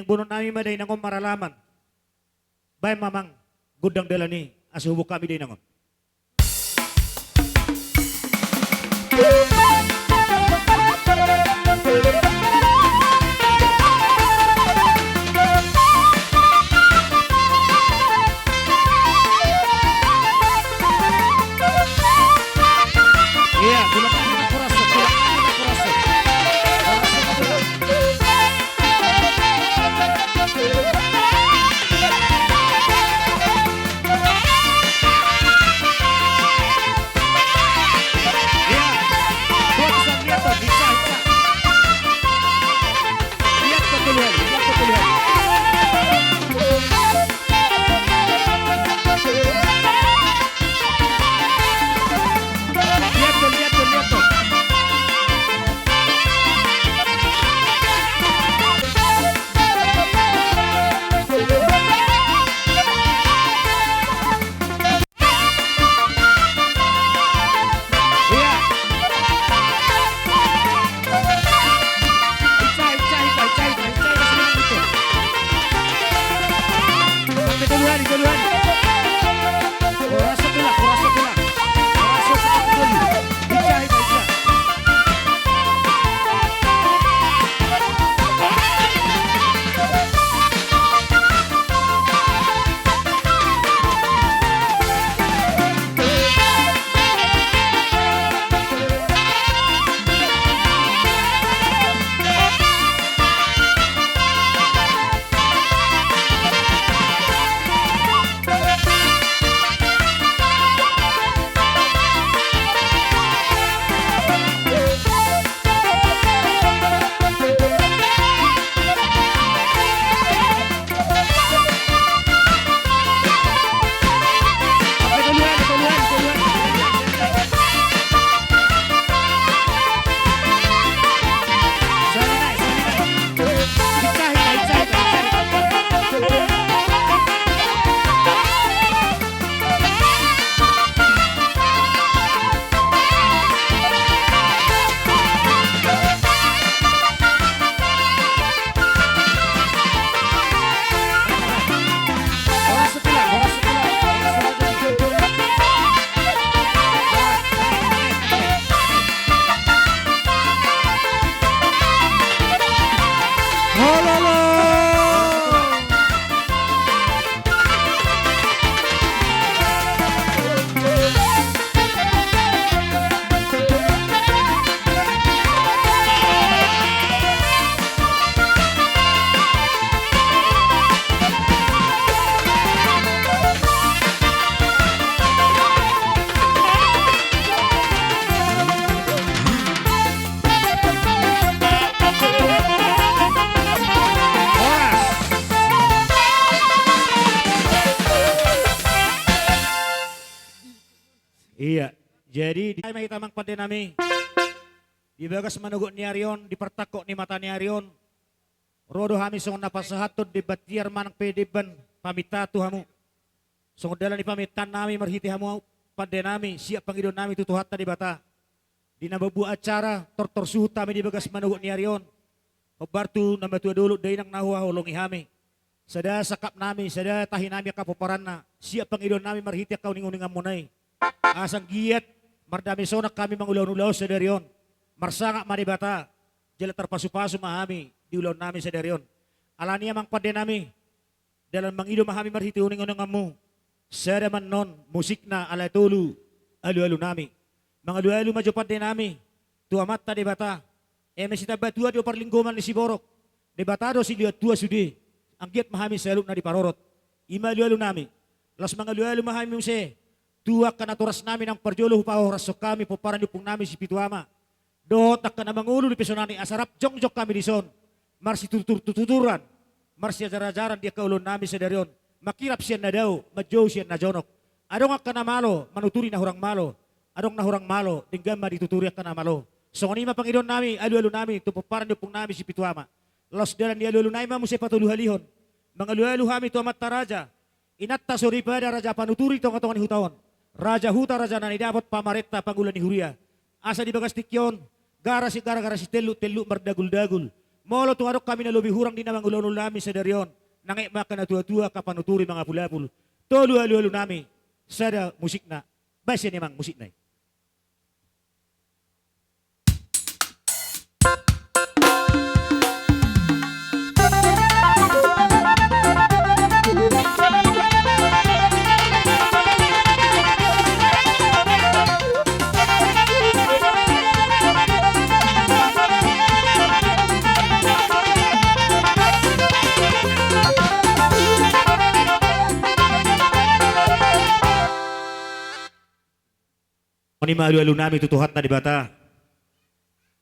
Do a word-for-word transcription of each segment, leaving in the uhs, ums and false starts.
Boanonnami ma dainang on maralaman. Baen ma amang gondang dalan i asa huboan hami dainang on. Iya, tulang anak kurasa, tulang anak kurasa. Kurasa, tulang. Iya, jadi di ma hita amang pande nami. Di bagas manogot ni ari on, di partangkok ni mata ni ari on, ro do hami songon na pasahathon demban tiar manang pe demban pamintaan tu hamu. Songon dalan ni pamintaan nami marhite hamu pande nami, siap pangidoan nami tu Tuhanta Debata. Di na mambuat acara, tortor suhut hami di bagas manogot ni ari on. Hombar tu na matua dolok dainang na huhaholongi hami. Sada sangkap nami, sada tahi nami angka pomparanna, siap pangidoan nami marhite angka uning-uninganmuna i. Asa anggiat mardame sonang hami mangulahon ulaon sadari on. Marsangap ma Debata, jala tarpasupasu ma hami di ulaon nami sadari on. Alani i amang pande nami, dalan mangido ma hami marhite uning-uninganmu. Sada ma annon musikna ala tolu alualu nami. Mangalualu ma jo pande nami tu Amanta Debata, eme sitambatua do parlinggoman ni siborok, Debata do silehon tua sude, anggiat ma hami saluhutna diparorot. I ma alualu nami. Laos mangalualu ma hami muse tu angka natoras nami naung parjolo hupahoras hami, pomparan ni ompung nami si Pitu Ama, dohot angka na mangolu di pesona ni asa rap jongjong hami dison, marsitutur-tuturan, marsiajar-ajaran di angka ulaon nami sadari on, mangkirap sian na dao, manjou sian na jonok. Adong angka na malo manuturi na hurang malo, adong na hurang malo denggan ma dituturi angka na malo. Songon i ma pangidoan nami, alualu nami tu pomparan ni ompung nami si Pitu Ama. Laos dalan ni alualu nami ma muse patoluhalihon. Mangalualu hami tu amanta raja, inanta soripada raja panuturi di tonga-tonga ni huta on, raja huta, raja na nidapot, pamarenta, pangula ni huria. Asa di bagas tingki on, gara si, gara-gara sitelluk-telluk mardagul-dagul, Molo tung adong hami na lobi hurang di na mangulahon ulaon nami sadari on, nang aek ma angka na tuatua, angka panuturi mangapulapul. Tolu alualunami, sada musikna. Baen sian i amang musikna i. On i ma alualunami tu Tuhanta Debata.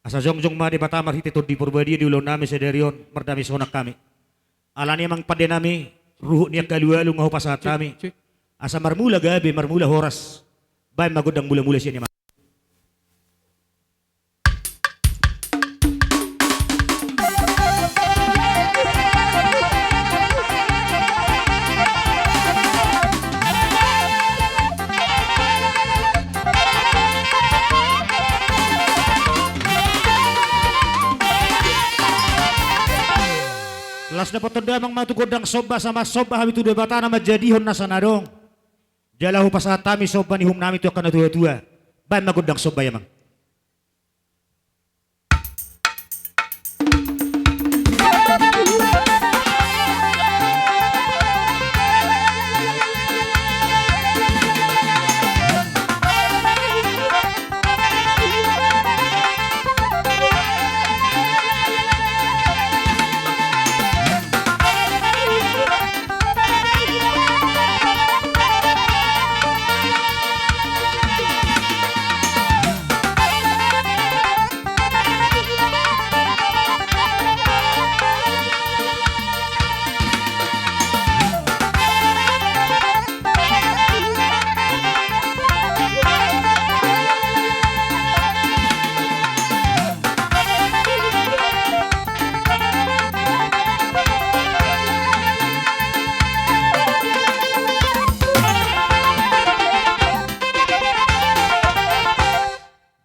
Asa jongjong ma Debata marhite Tondi Porbadia di ulaonnami sadari on, mardame sonang hami. Alani i amang pandenami, ruhut ni angka alualu nga hupasahat hami. Asa marmula gabe, marmula horas. Baen ma gondang mulamula sian i amang. Las dapothon damang ma tu gondang somba, asa marsomba hami tu Debata na manjadihon nasa na adong. Jala hupasahat hami somba ni uhumnami tu angka na tuatua. Baen ma gondang somba i amang.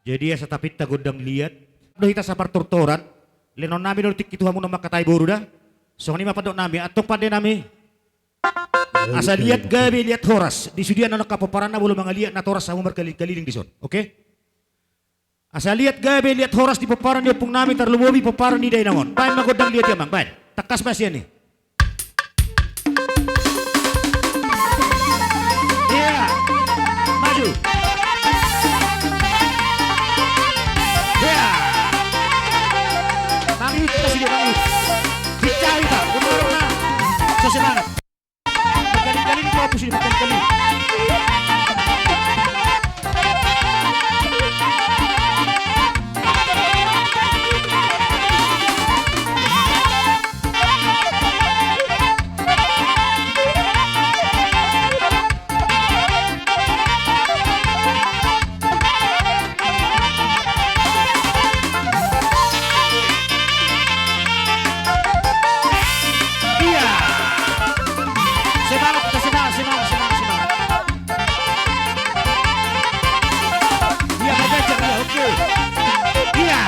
Jadi asa tapinta gondang liat do hita sapartortoran. Lehonon nami do tingki tu hamu na mangkatai boru da. Songon i ma pandok nami, antong pande nami. Asa liat gabe liat horas di sude na nangkok pomparanna, molo mangaliat natoras hamu markali-, kaliling dison. Oke? Asa liat gabe liat horas di pomparan ni ompung nami, tarlumobi pomparan ni dainang on. Baen ma gondang liat i amang, baen. Tangkas ma sian i. Iya. Maju. Iya. Mangihut hita sude, mangihut. Hita, hita. Umur na. So semangat. Berkali-kali di kampus ini, berkali-kali. Iya. Semangat, kita semangat, semangat, semangat, semangat. Iya, bergeser, iya, oke. Iya.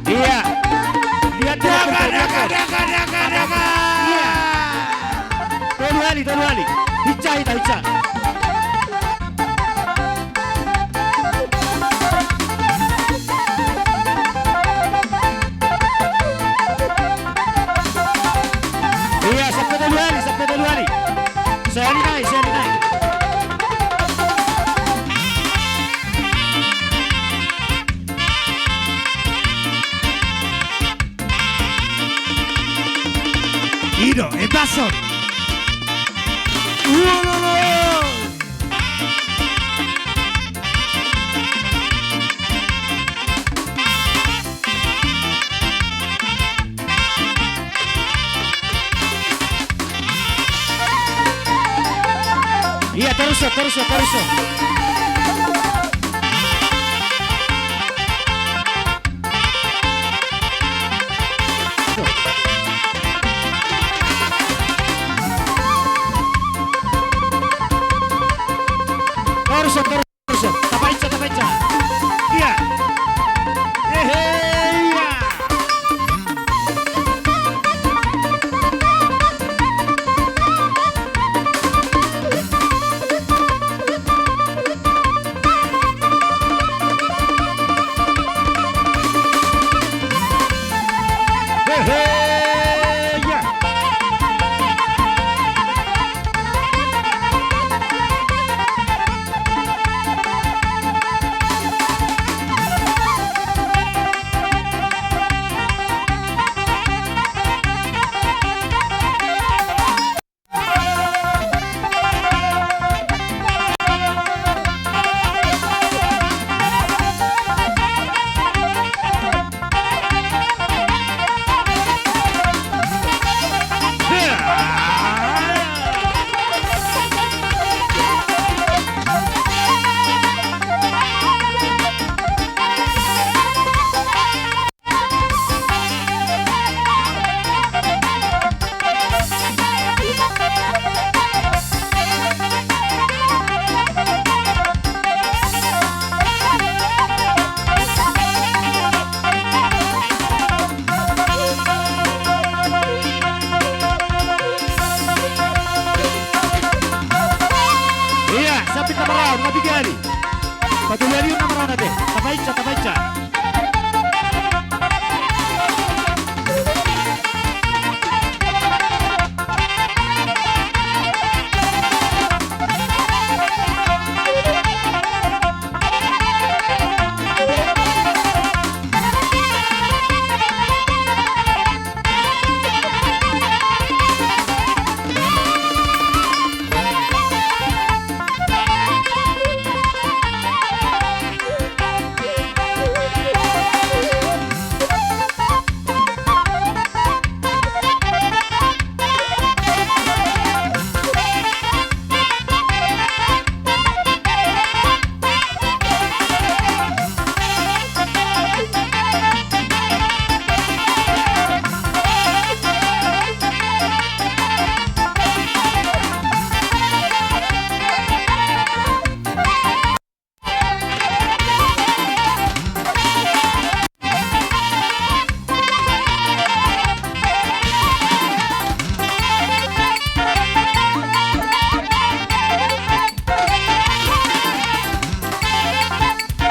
Iya. Lihat dia. Daga, daga, daga, daga, daga. Iya. Tolu hali, tolu hali. Hinsa, hinsa, hinsa. Iya, sampe tolu hali, sampe tolu hali. Sahali nai, sahali nai. I do, e, bason. Uololo. Torus, torus, torus. Torus, torus. Tapainsa, tapainsa. Ia. Hehe, ia. Hehe, ia. Ia, sambit na maraon, na piga ari. Patolu ari na maraon ate. Tapainsa, tapainsa.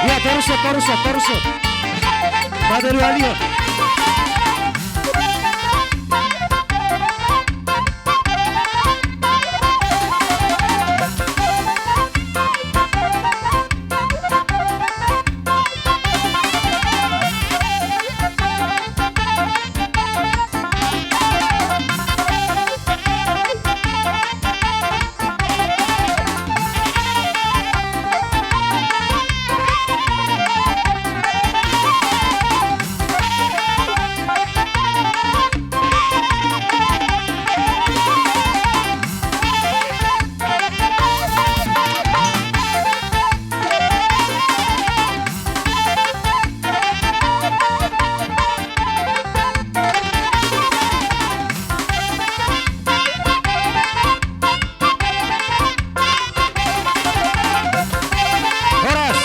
Ia, torus, torus, torus. Pada dua dia. Horas.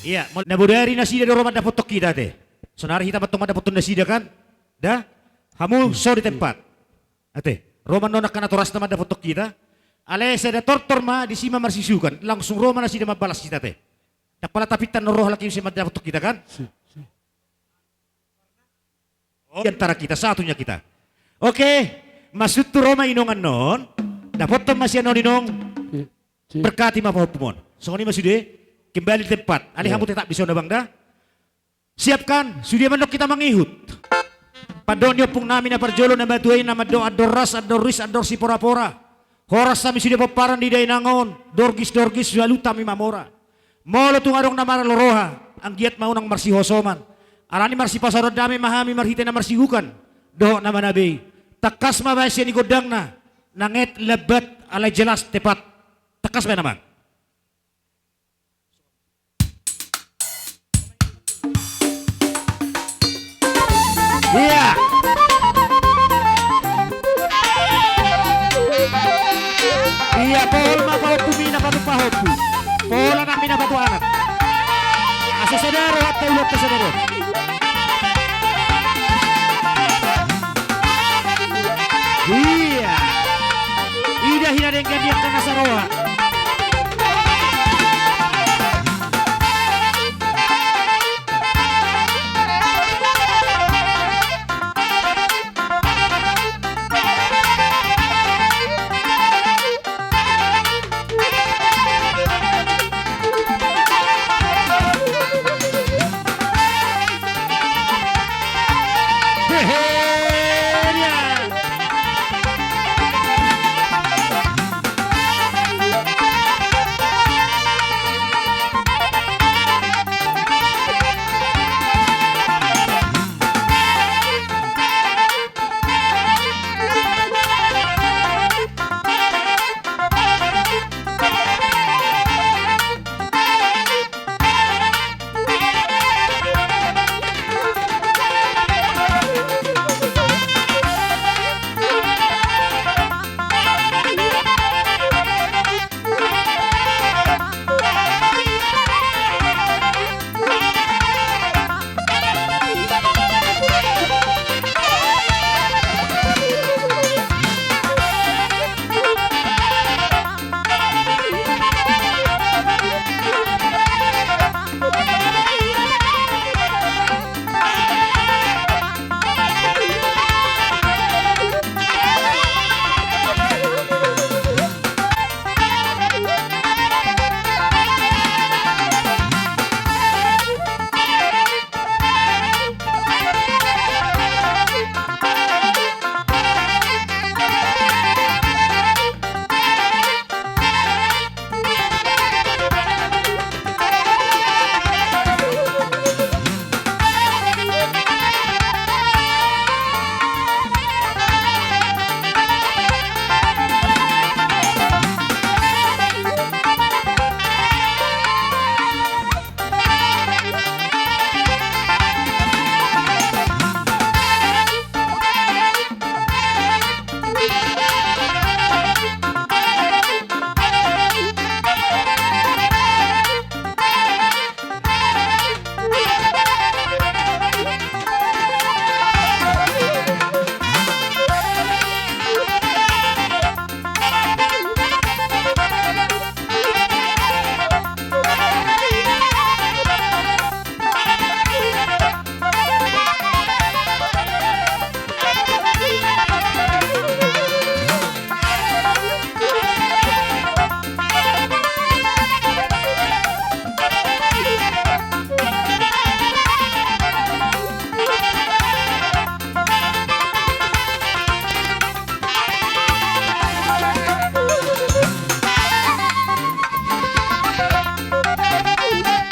Ia, mol-, na bodari nasida do ro mandapothon hita ate. Saonari hita mantong mandapothon nasida kan? Da? Hamu so di tempat. Ate, ro ma annon angka natorasna mandapothon hita. Alai sada tortor ma disi ma marsisuhukan, langsung ro ma nasida mambalas hita ate. Ndang pola tapinta annon ro halak i muse mandapothon hita kan? Si, si. Oh, di antara kita, satunya kita. Oke, maksudhu ro ma inong annon, dapothon ma sian on inong, si, si, berkati ma pahompumon. Songon i ma sude, kembali di tempat. Alai, iya, hamu tetap di son abang da. Siap kan? Sude ma annon hita mangihut. Pandok ni ompung nami na parjolo na matua i na mandok andor ras, andor ris, andor siporapora. Horas hami sude pomparan di dainang on, dorgis-dorgis saluhut hami mamora. Molo tung adong na maralo roha, anggiat ma unang marsihosoman. Alani marsipasahaton dame ma hami marhite na marsihuhukan. dohot na manabe i. Tangkas ma baen sian i gondangna, nanget lambat alai jelas tepat. Tangkas baen amang. Ia. Ia, pohol ma pahompumi na patupa pahompu. Pohol anakmi na patupa anak. Asa sada rohanta ulaonta sada roha. Ia. Ida hinadenggan ni angka na saroha.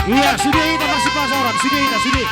Ia, sude hita marsipasaoran, sude hita, sude.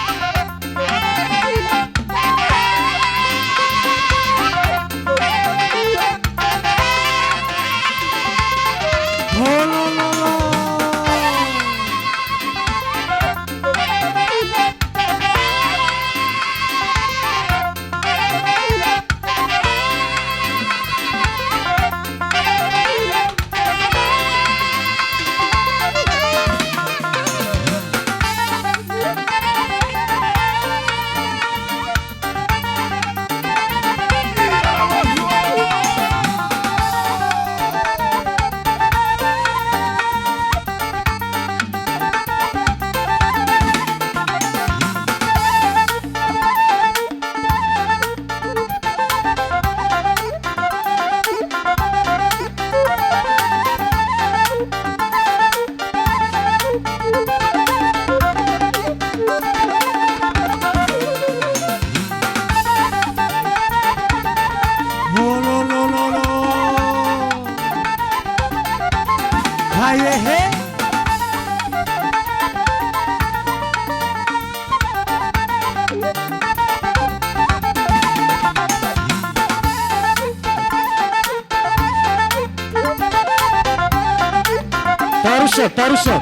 Torus on.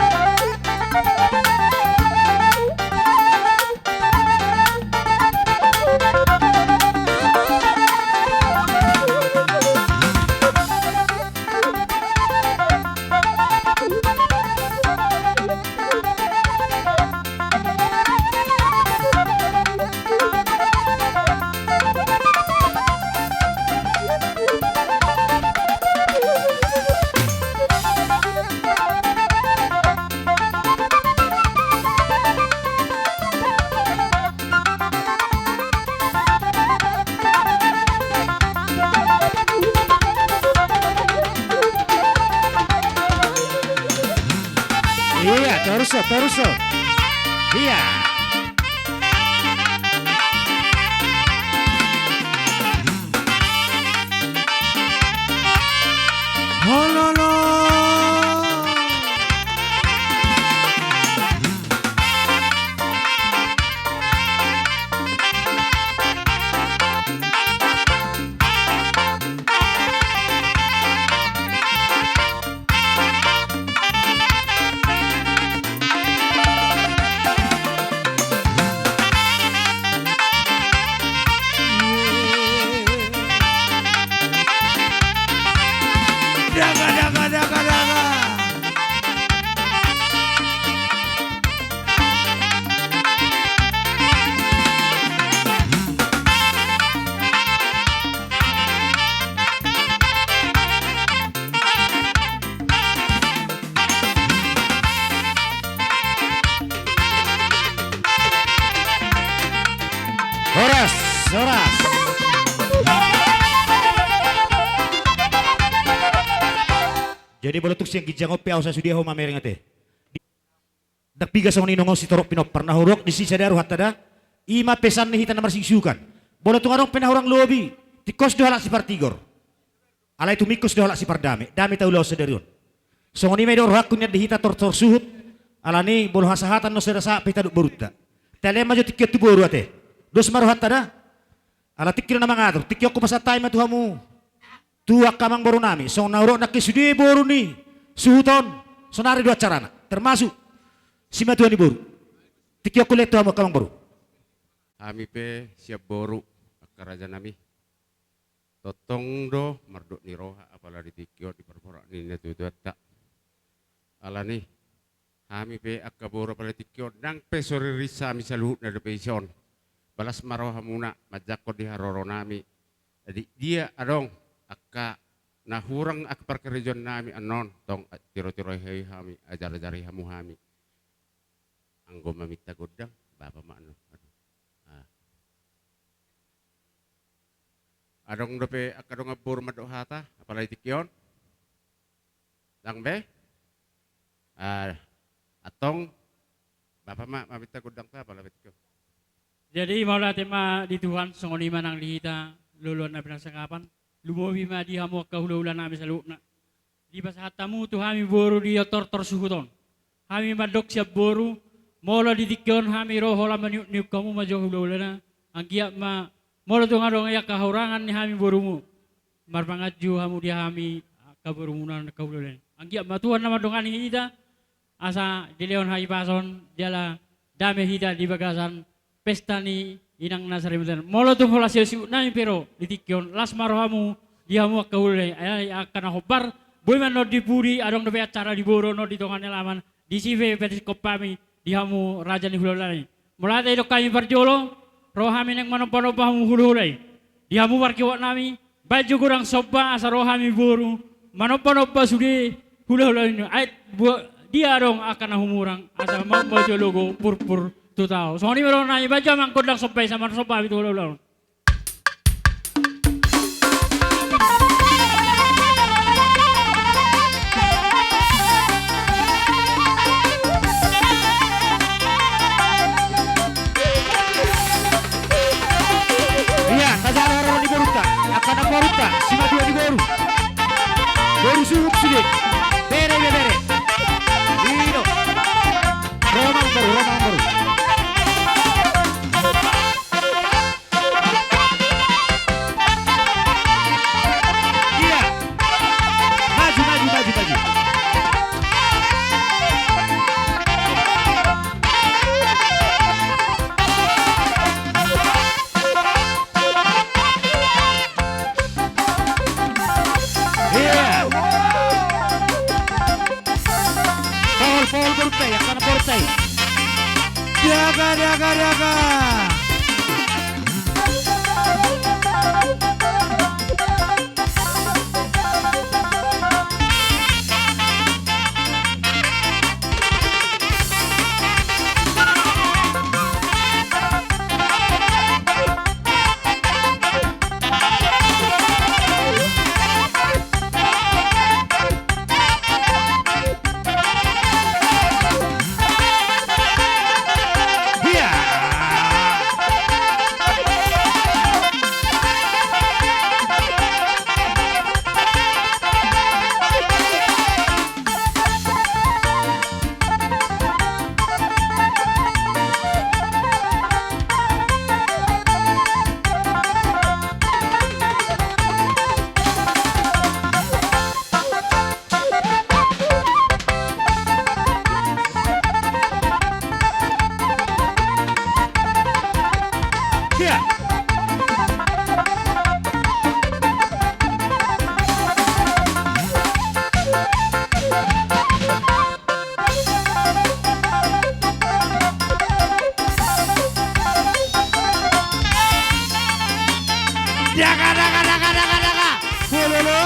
Iya, torus, torus. Iya. Hololo. Daga, daga, daga, daga. Horas, horas. Jadi molo tung sian ginjang on pe au sasude ho mamereng ate. Ndang piga songon i nunga sitorop pinompar na hudok disi sada rohanta da. I ma pesan ni hita na marsigisukan. Molo tung adong pe na hurang lobi, tingkos do halak sipartigor. Alai tumingkos do halak sipardame, dame taulahon sadari on. Songon i ma i do rohangku nian di hita tortor suhut. Alani molo hasahatan do sada sahat pe hita dohot borunta. Talean ma jo tingki on tu boru ate. Dos ma rohanta da. Ala tingki do na mangatur, tingki on hupasahat hami ma tu hamu. Tu angka amangboru nami, songon na hudok nangkin sude boru ni suhut on, sonari do acarana. Termasuk simatua ni boru. Tingki on hulehon tu hamu angka amangboru. Hami pe sian boru, angka raja nami. Tongtong do mardok ni roha apala di tingki on di parboru ni natuatuanta. Alani hami pe angka boru apala di tingki on nang pe so riris hami saluhutna dope ison. Balas ma rohamuna manjangkon di haroro nami. Jadi dia adong angka na hurang angka parkarejoan nami annon tong tirotiroi hami ajarajari hamu hami. Anggo maminta gondang bapa ma annon. Aduh. Ah. Adong dope angka dongan boru mandok hata apala di tingki on? Ndang be? Ah, antong bapa ma maminta gondang ta apala di tingki on. Jadi mauliate ma di Tuhan, songon i ma nang di hita loloan na pinarsangapan. Lumobi ma di hamu angka hulahula nami saluhutna. Dipasahat hamu tu hami boru di tortor suhut on. Hami mandok sian boru, molo di tingki on hami ro holan maniukniuk hamu ma jo hulahulana. Anggiat ma molo tung adong angka hahurangan ni hami borumu, marpanganju hamu di hami angka borumuna angka hulahulana. Anggiat ma Tuhan na mandongani hita, asa dilehon hahipason jala dame hita di bagasan pesta ni inang na sarimatua. Molo tung holan siusihut nami pe ro di tingki on, las ma rohamu di hamu angka hulahula, ai angka na hombar. Boi ma annon di pudi adong dope acara di boru annon di tonga ni alaman. Disi pe patingkos hami di hamu raja ni hulahula i. Molo ate didok hami parjolo, ro hami naeng manombanomba hamu hulahula i. Di hamu parkirot nami, baen jo godang somba asa ro hami boru manombanomba sude hulahula i. Ai dia adong angka na humurang asa mambaen jo logo purpur tu tao. Songon i ma dohonon nami, baen jo amang gondang somba i asa marsomba hami tu hulahula on. Ia, tajalo haroro ni borunta, angka na borunta, simatua ni boru. Boru suhut sude. Bere, bere, bere. Ino. Ro ma amangboru, ro ma amangboru. Daga, daga, daga. Daga, daga, daga, daga, daga. Bololo.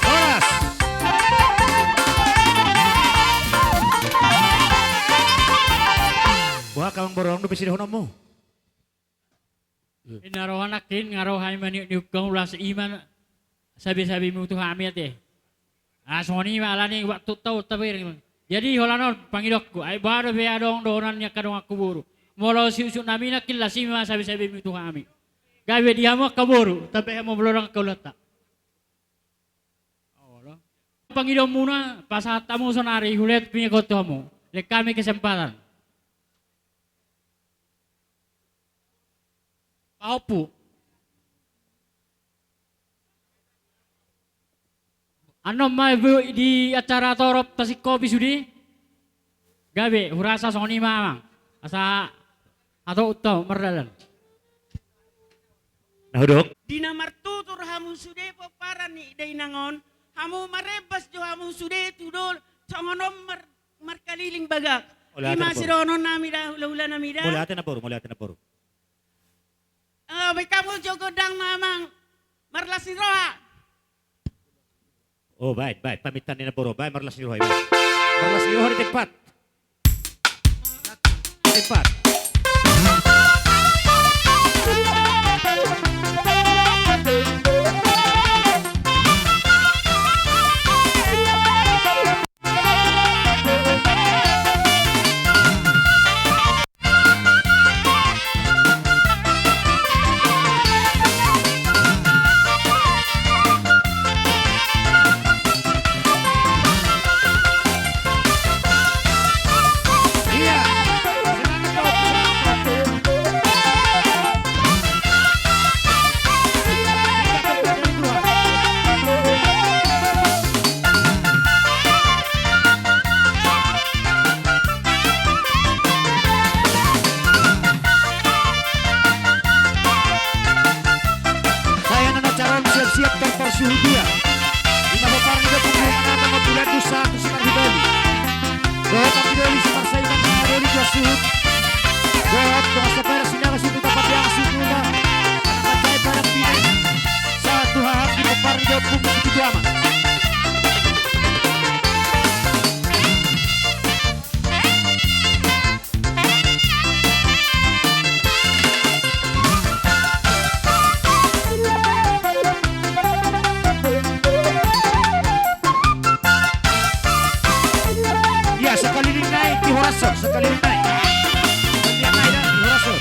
Horas. Boha, amang boru, adong dope sidohononmu? Inna roha nangkin, nga roha i maniuk-niuk hamu, las i ma sabe-sabemu tu hami ate. Ah, songon i ma alani waktu tau tabereng. Jadi holan on pangidoanku, ai boha dope adong dohonon ni angka donganku boru, molo siusuk nami nangkin las i ma sabe-sabemu tu hami. Gabe di hamu angka boru, tambai hamu molo adong angka ulaonta. Pangidoanmuna pasahat hamu sonari, hulean pinggol tu hamu. Lehon hami kesempatan. Pahompu. Annon ma di acara torop tasingkopi sude. Gabe, hurasa songon i ma, amang. Asa hatop tu mardalan. Na hudok. Di na martutur hamu sude pomparan ni dainang on, hamu marembas jo hamu sude tu dolok, songon on mar-, markaliling bagak. Mauliate, i ma namboru. Sidohonon nami da, hula-hula nami da. Mauliate, namboru, mauliate, namboru. Eh, baen hamu jo gondang na, amang, marlas ni roha. Oh, baen, baen. Pamintaan ni namboru, baen marlas ni roha, baen. Marlas ni roha di tempat. Tempat. Dohot anggi doli si Marsaitan, anggi doli Tuan Suhut. Dohot dongan sapara Sinaga suhut ni uta, Pandeangan suhut ni uta. Anak manjae padang pinem. Sahat tu hahanggi pomparan ni da ompung si Pitu Ama. Ia, sakali ni nai, di horas on, sakali ni nai. Sakali ni nai, da, di horas on.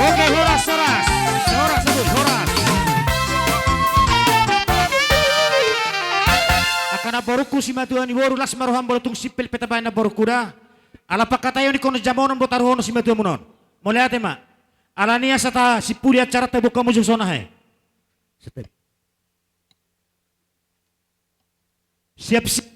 Oke, horas, horas. Horas, horas, horas. Angka namborungku simatua ni boru, las ma roham molo tung simpel pe tabaen namborungku da. Ala pangkataion ingkon jamonon do taruhonon simatuamuna on. Mauliate ma. Alani asa tasimpuli acaranta, buka muse sona he. Siap, siap.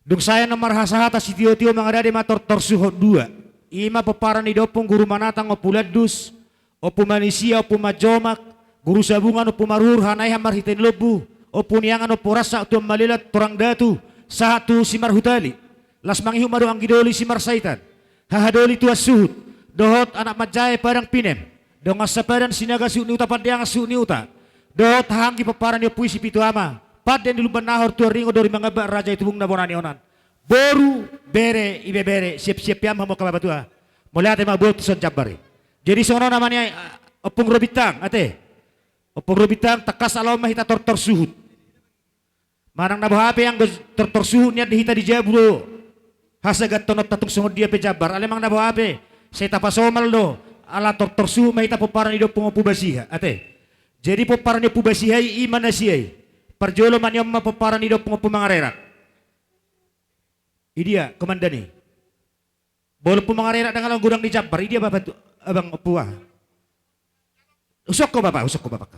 Dung sae na marhasahatan sitiotio, mangaradei ma tortor suhut dua. I ma pomparan ni da ompung Guru Manatang, Ompu Landus, Ompu Manisia, Ompu Manjomak, Guru Sabungan, Ompu Maruhur, Hanaehan marhite ni lombu, Ompu Niangan, Ompu Rasa, Tuan Malela, Torang Datu, sahat tu Simarhutali. Las mangihut ma dohot anggi doli Simarsaitan, haha doli Tuan Suhut, dohot anak manjae padang pinem, dongan sapadan Sinaga suhut ni uta, Pandeangan suhut ni uta, dohot hahanggi pomparan ni ompu i si Pitu Ama, pande ni Lumban Nahor, Tuan Ringo, Dori Mangamba, Raja Itubung na bona ni onan. Boru, bere, ibebere, siap-siap pe hamu angka bapatua. Mauliate ma, botima son jambar i. Jadi songon on nama ni, eh, Ompung Robintang, ate. Ompung Robintang, tangkas ala on ma hita tortor suhut. Manang na boha pe anggo tortor suhut nian di hita di jabu do hasagatononta, tung songon dia pe jambar. Alai manang na boha pe, sai tapasomal do, ala tortor suhut ma hita pomparan ni da ompung Ompu Basiha, ate. Jadi pomparan ni Ompu Basiha i, i ma na sia i. Parjolo ma ni on ma pomparan ni da ompung Ompu Mangarerak. Idia komandan i. Molo Ompu Mangarerak ndang ala godang ni jambar, idia bapak tu, abang Ompu aha. Husok ho bapak, husok ho bapak.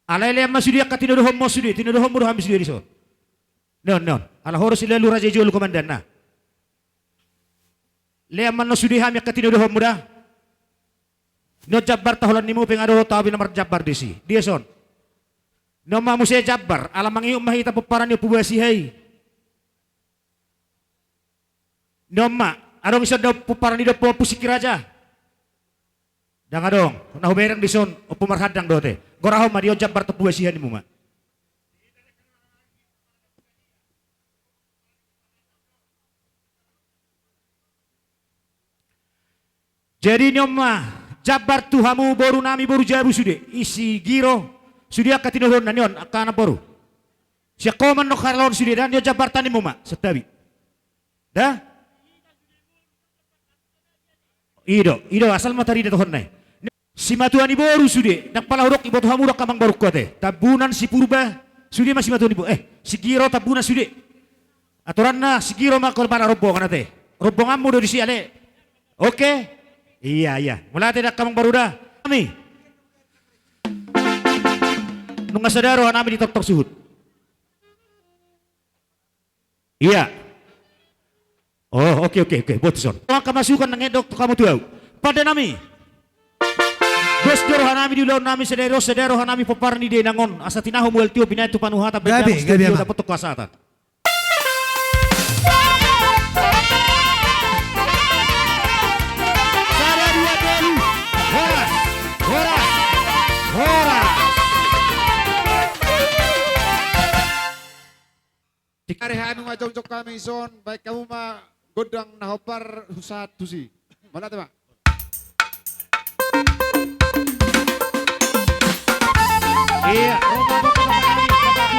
Alai lean ma sude angka tinodohonmu sude, tinodohonmu do hami sude dison. Ni on, ni on. Ala ho do silalu raja i jolo komandan na. Lean ma annon sude hami angka tinodohonmu da. Ni on jambarta, holan nimu pe nga dohot au be na marjambar disi. Dia son. Ni on ma muse jambar, ala mangihut ma hita pomparan ni Ompu Basiha i. Ni on ma, adong dison da pomparan ni da ompung Ompu Singkir Raja? Ndang adong, na hubereng dison Ompu Marhandang do ate. Gorahon ma, dia on jambarta, Ompu Basiha, nimu ma. Jadi ni on ma jambar tu hamu boru nami, boru jabu sude, i si Giro, sude angka tinodohonna, ni on angka namboru. Sian ho ma annon harajaon sude da, ni on jambarta, nimu ma, santabi. Da? I do, i do, asal ma tarida tohon na i. Simatua ni boru sude, ndang pala hudok, iboto hamu do angka amangborungku ate. Tambunan si Purba, sude ma simatua ni boru, eh, si Giro Tambunan sude. Aturanna si Giro ma kepala rombongan ate. Rombonganmu do disi ale. Oke? Ia, ia. Mauliate da angka amangboru da. Nami. Nunga sada roha nami di tortor suhut. Ia. Oh, oke, oke, oke. Botima son. Angka masukan na nidok hamu tu au. Pande nami. Dos do roha nami di ulaon nami sadari on, sada roha nami pomparan ni da i nang on. Asa tinahu mual tio, pinain tu panuhatan. Gabe, gabe, gabe, ama. Dapothon hasahatan. Sada, dua, tolu. Horas. Horas. Horas. Ari hami ma jongjong hami dison, baen hamu ma gondang na hombar husahat tusi. Mauliate ma. Ia, ro ma, ro ma, ro ma, ro ma.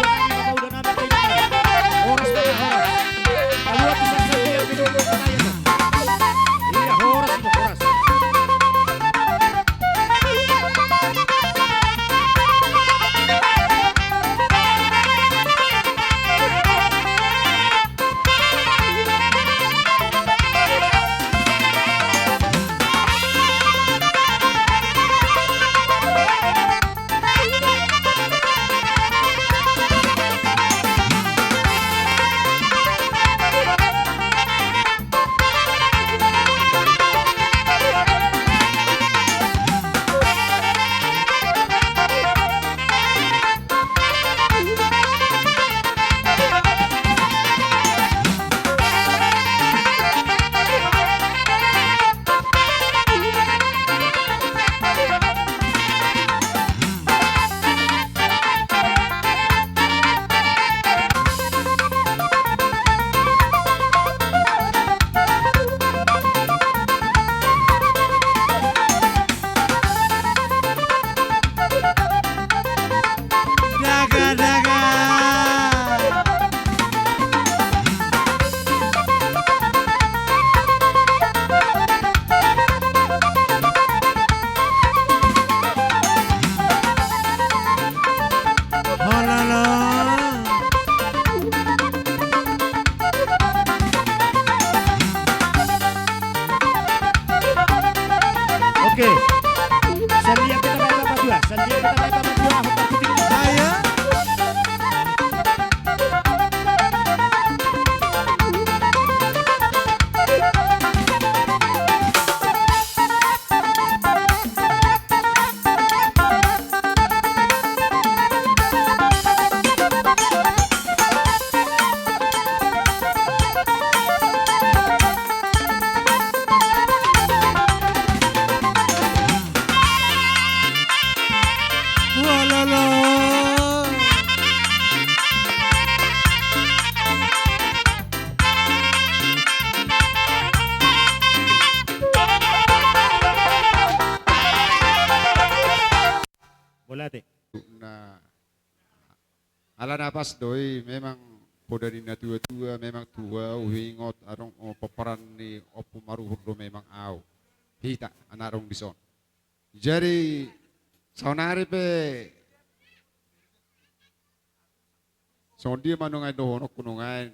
Ala na pas do i, memang poda ni na tua-tua, memang tua huingot, adong, o, pomparan ni Ompu Maruhur do memang au. Hita, anak adong dison. Jadi, saonari pe, songon dia ma nunga i dohononku nunga i.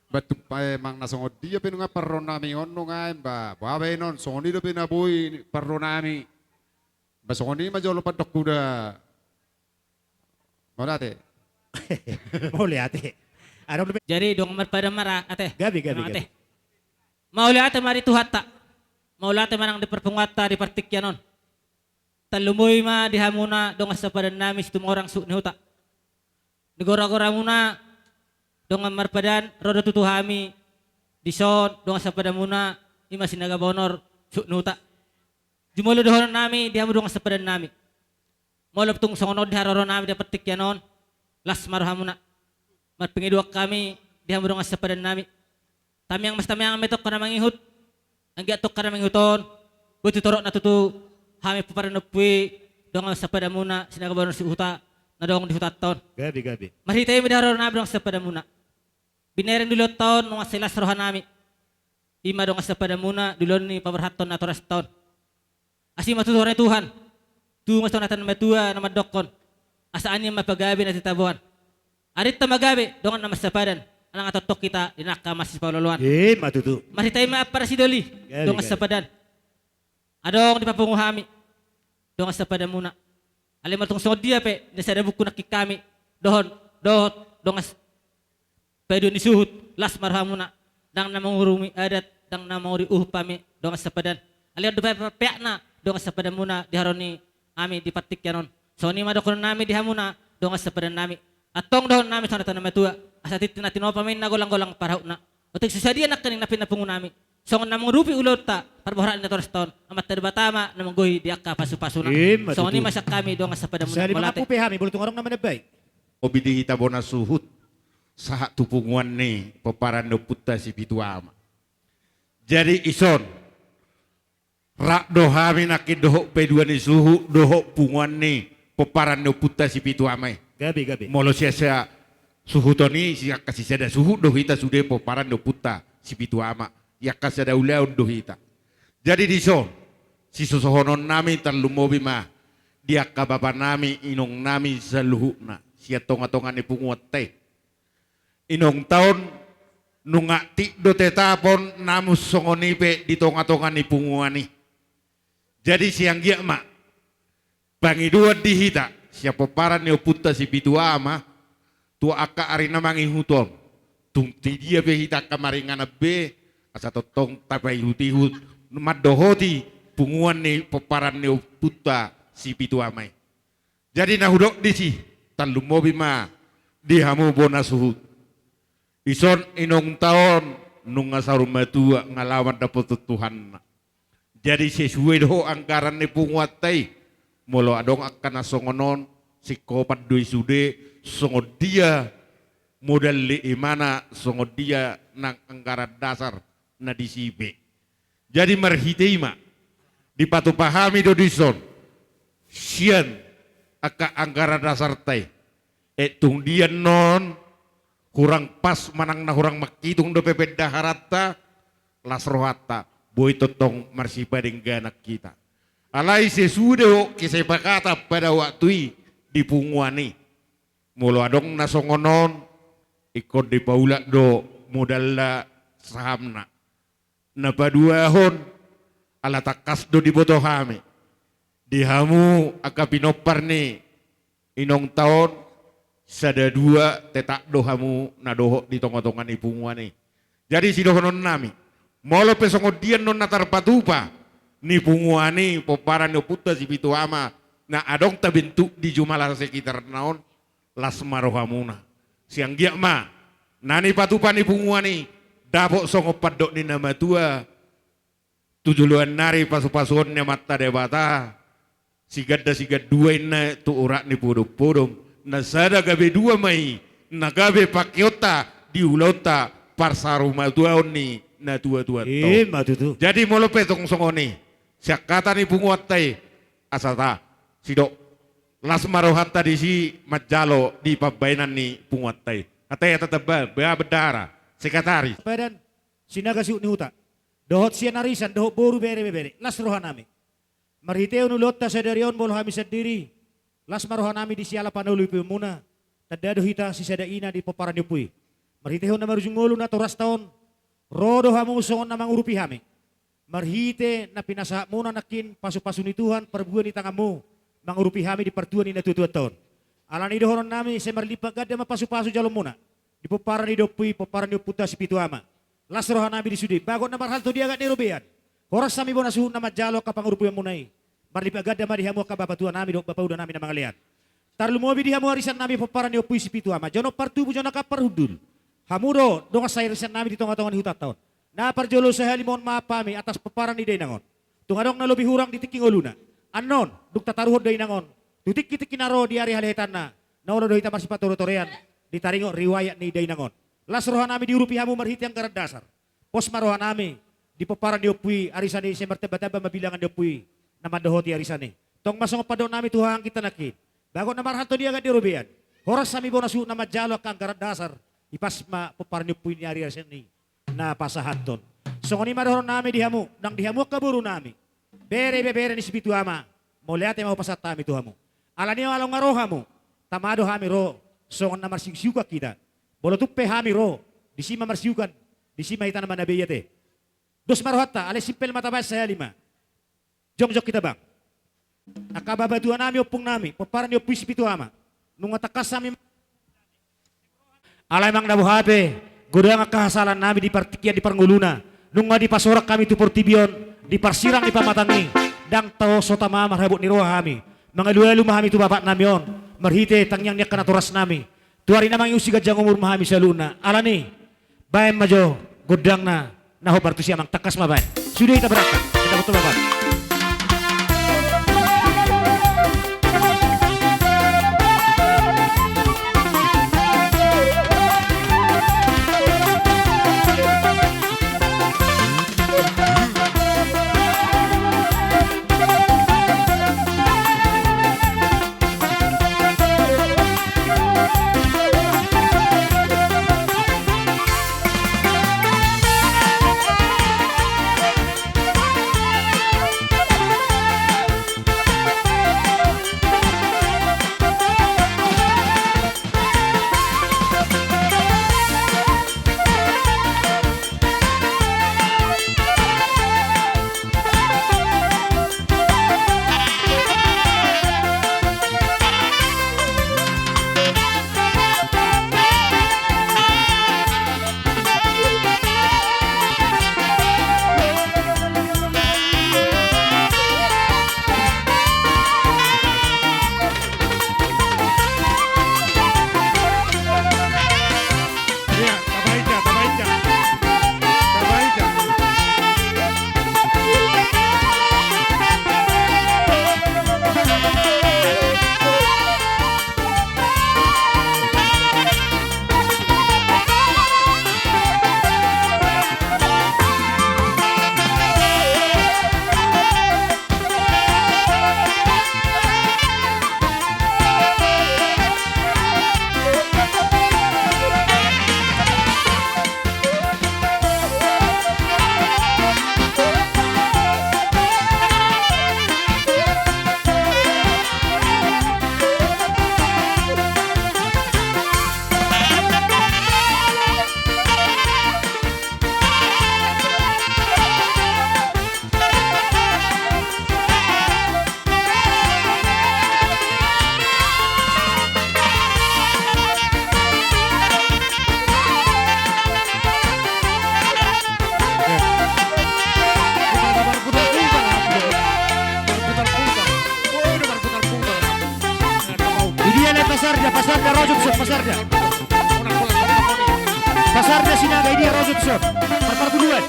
Ba tumpak emang na songon dia pe nunga parro nami on nunga i, ba, ba baen on, songon i dope na boi parro nami. Ba songon i ma jolo pandokku da. Mauliate. Mauliate. Adong dope. Jadi, dongan marpadan ma ra, ate. Gabe, gabe, dongan gabe. Ate. Mauliate ma di Tuhanta. Mauliate ma nang di parpunguanta di partingkian on. Tarlumobi ma di hamuna dongan sapadan nami Situmorang suhut ni huta. Di gora-goramuna dongan marpadan, ro do tutu hami dison dongan sapadanmuna, i ma Sinaga Bonor suhut ni huta. Jumolo dohonon nami di hamu dongan sapadan nami. Molo tung songon on di haroro nami di partingkian on, las ma rohamuna. Marpangidoan hami di hamu dongan sapadan nami. Tamiang mas tamiang ma i tongka na mangihut. Anggiat tongka na mangihut on, boi titorop na tutu hami pomparan ni ompu i, dongan sapadanmuna Sinaga Bonor suhut huta, na adong di hutanta on. Gabe, gabe. Marhite i ma di haroro nami dongan sapadanmuna. Binereng di ulaonta on nunga sai las roha nami. I ma dongan sapadanmuna di ulaon ni paborhathon natorasta on. Asi ma tutu roha ni Tuhan. Tu ma songon hata ni natuatua na mandokkon. Asa ani ma pagabe na titaboan. Arinta ma gabe dongan na marsapadan. Ala nga tongtong hita di angka masipaolooloan. I ma tutu. Marhite i ma ampara sidoli. Gabe, dongan gabe. Sapadan. Adong dipapungu hami dongan sapadanmuna. Alai molo tung songon dia pe, na sada buku nangkin hami dohot, dohot dongan s-, paidua ni suhut, las ma rohamuna. Ndang na mangurungi adat, ndang na mangurungi uhum hami dongan sapadan. Alai on do pe-, pe-, peakna dongan sapadanmuna di haroro nami di partingkian on. Songon i ma dohonon nami di hamuna dongan sapadan nami. Antong dohonon nami songon hata ni natuatua, asa tintin na tinopa ma inna, golang-golang pangarahutna. Otik so sadia nangkining na pinapungu nami, songon na mangurupi ulaonta parbohal ni natorasta on, Amanta Debata ma na manggohi di angka pasupasuna. I ma tutu. Songon i ma sian hami dongan sapadanmuna. Sali mauliate. Mangaku pe hami, molo tung adong na manambai. Obi di hita bona suhut, sahat tu punguan ni pomparan ni ompunta Sipitu Ama. Jadi dison, rap do hami nangkin dohot paidua ni suhut, dohot punguan ni pomparan ni ompunta Sipitu Ama i. Gabe, gabe. Molo sian, sian suhuton i, sian angka sisada suhut do hita sude pomparan ni ompunta Sipitu Ama. Di angka sada ulaon do hita. Jadi dison, sisosohonon nami tarlumobi ma di angka bapa nami, inong nami saluhutna, sian tonga-tonga ni punguanta i. Inongta on, nunga tit do tetapon namun songon i pe di tonga-tonga ni punguan i. Jadi sai anggiat ma pangidoan di hita sian pomparan ni ompunta Sipitu Ama, tu angka ari na mangihut on, tung di dia pe hita angka maringanan be, asa tongtong tapaihut-ihut mandohoti punguan ni pomparan ni ompunta Sipitu Ama i. Jadi na hudok disi, tarlumobi ma di hamu bona suhut. Dison inongta on nunga saur matua, nga laho mandapothon Tuhanna. Jadi sesuai do anggaran ni punguanta i. Molo adong angka na songon on, singkopan do i sude, songon dia modal ni imana, songon dia nang anggaran dasar na disi be. Jadi marhite i ma, dipatupa hami do dison sian angka anggaran dasarta i. E tung dia annon hurang pas manang na hurang manghitung dope pendaharanta, las rohanta, boi tongtong marsipadengganan hita. Alai sesuai do kesepakatan pada waktu i di punguan i. Molo adong na songon on, ingkon dipaulak do modalna, sahamna. Na paduahon, ala tangkas do diboto hami, di hamu angka pinompar ni inongta on, sada dua tetap do hamu na dohot di tonga-tonga ni punguan i. Jadi sidohonon nami, molo pe songon dia annon na tarpatupa ni punguan i, pomparan ni ompunta Sipitu Ama, na adong tabentuk di jumala sekitarna on, las ma rohamuna. Sai anggiat ma na nipatupa ni punguan i dapot songon pandok ni na matua, tu joloan ni ari pasu-pasuon ni Amanta Debata, siganda sigandua inna tu urat ni podom-podom, na sada gabe dua ma i, na gabe pangkeonta di ulaonta parsaurmatuaon ni natua-tuanta on. I ma tutu. Jadi molo pe tung songon i sian hata ni punguanta i, asa ta sidok Las ma rohanta disi manjalo di pambahenan ni punguanta i. Hatai hata tamba, ba bendahara, sekretaris. Padan, Sinaga suhut ni huta. Dohot sian arisan, dohot boru, bere, ibebere. Las rohanami. Marhitehon ulaonta sadari on molo hami sandiri. Las ma rohanami di siala panoluiponmuna. Tanda do hita sisada ina di pomparan ni ompu i. Marhitehon na marujung ngolu natorasta on. Ro do hamu songon na mangurupi hami. Marhite na pinasahatmuna nangkin pasupasu ni Tuhan parbue ni tanganmu. Mangurupi hami di partua ni natuatuanta on. Alani i dohononnami sai marlipat ganda ma pasupasu jaloonmuna. Di pomparan ni ompu i, pomparan ni ompunta Sipitu Ama. Las rohanami di sude, bagot na marhalto di agat ni robean. Horas hami bona suhut na manjalo angka pangurupianmuna i. Marlipat ganda ma di hamu angka bapatuanami dohot bapaudanami na mangalean. Tarlumobi di hamu arisannami pomparan ni ompu i Sipitu Ama. Jolo partubu jolo angka parhundul. Hamu do dongan saharisannami di tongatonga ni hutanta on. Na parjolo sahali mohon maaf hami atas pomparan ni dainang on. Tung adong na lobi hurang di tingki ngoluna. Annon, dung tataruhon dainang on. Tu tingkitingki na ro di ari halehetanna. Na olo do hita marsipatorean di taringot riwayat ni dainang on. Las rohanami diurupi hamu marhite anggaran dasar. Pos ma rohanami di pomparan ni ompu i arisan i sai martambatamba ma bilangan ni ompu i. Na mandohoti arisan i. Tong ma songon pandohonnami tu hahanginta nangkin. Bagot na marhalto di agat ni robean. Horas hami bona suhut na manjalo angka anggaran dasar. Ipas ma pomparan ni ompu i ni ari arisan i. Na pasahathon. Songon i ma dohononnami di hamu, nang di hamu angka borunami. Bere ibebere ni Sipitu Ama, mauliate ma hupasahat hami tu hamu. Alani i ala nunga ro hamu, tama do hami ro, songon na marsiuksiukan hita. Molo tung pe hami ro, disi ma marsiukan, disi ma hita na manabe i ate. Dos ma rohanta, alai simpel ma tabaen sahali ma. Jongjong hita bang. Angka bapatuanami, ompungnami, pomparan ni ompu i Sipitu Ama. Nunga tangkas hami. Alai amang na boha pe, godang angka hasalaannami di partingkian di parngoluna. Nunga dipasorang hami tu portibi on, di parsirang ni pamatang i. Ndang tao so tama marhabot ni roha hami. Mangalualu ma hami tu bapaknami on, marhite tangiang ni angka natorasnami. Tu ari na mangihut siganjang umur ma hami saluhutna. Alani, baen ma jo gondangna, na hombar tusi amang, tangkas ma baen. Sude hita berangkat. Kita betul bapak. Iya, tambahin, ya, tambahin, ya. Tambahin, ya. Idia na pasarna, pasarna, rojot son, pasarna. Pasarna Sinaga, idia rojot son. Parparbuluan.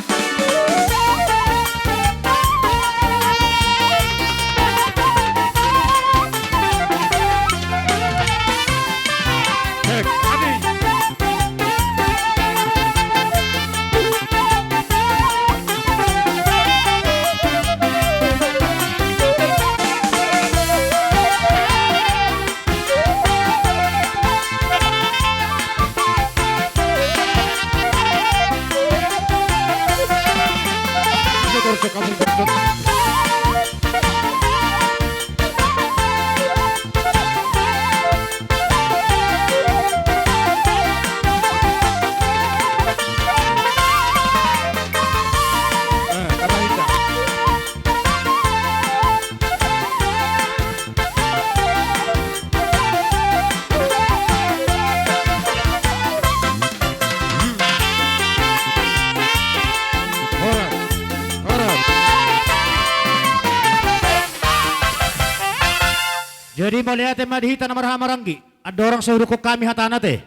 Jadi mauliate ma di hita na marhahamaranggi. Andorang so hudokkon hami hatana te,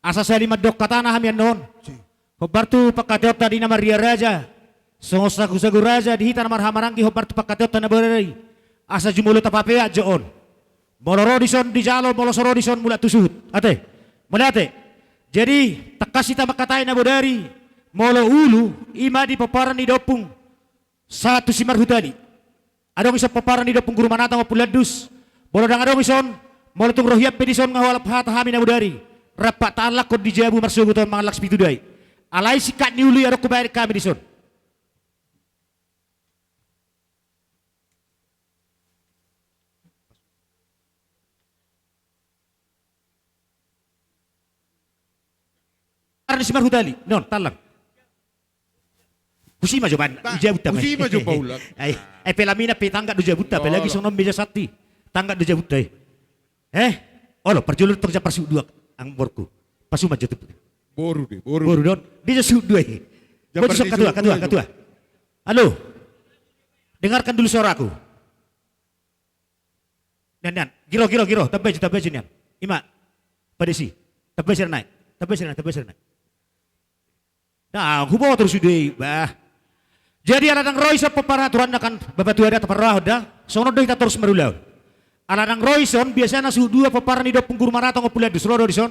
asa sahali mandok hatana hami annon. Hombar tu pangkataionta di na marria raja, songon sagusagu raja di hita na marhahamaranggi, hombar tu pangkataionta na bodari, asa jumolo tapapeak jo on. Molo ro dison dijalo, molo so ro dison mulak tu suhut. Ate. Mauliate. Jadi tangkas hita mangkatai na bodari, molo ulu, i ma di pomparan ni da Ompung sahat tu Simarhutali. Adong dison pomparan ni da Ompung Guru Manatang Ompu Landus. Molo ndang adong dison, molo tung ro hian pe dison, nga hualap hata hami na bodari, rap taanlakhon di jabu marsogot on mangallang sipitudai. Alai singkat ni ulu i adong hubaen hami dison. Arni Simarhutali non, tallang. Husi ma jo baen, ba, di jabunta ma. Husi ma jo paulak. Ai, ai, pelamina pe tangga do jabunta, apalagi songon on meja santi. Tangga do jabunta i. Eh? Olo, parjolo tong jambar suhut dua, amangborungku. Pasu ma jo tu. Boru de, boru. Boru don. Dia jo suhut dua i. Jambar suhut dua, ketua, ketua. Halo. Dengarkan dulu suaraku. Nian, nian. Giro, giro, giro. Tamba jo, tamba jo nian. I ma. Padesi. Tamba jo nian. Tamba jo nian, tamba jo nian. Nah, huboto do sude i, bah. Jadi ala ndang ro dison pomparan, aturanna kan, Bapatua da, taparrohahon da. Songon on do hita torus marulaon. Ala ndang ro dison, biasana suhut dua pomparan ni da Ompung Guru Manatang Ompu Landus, ro do dison.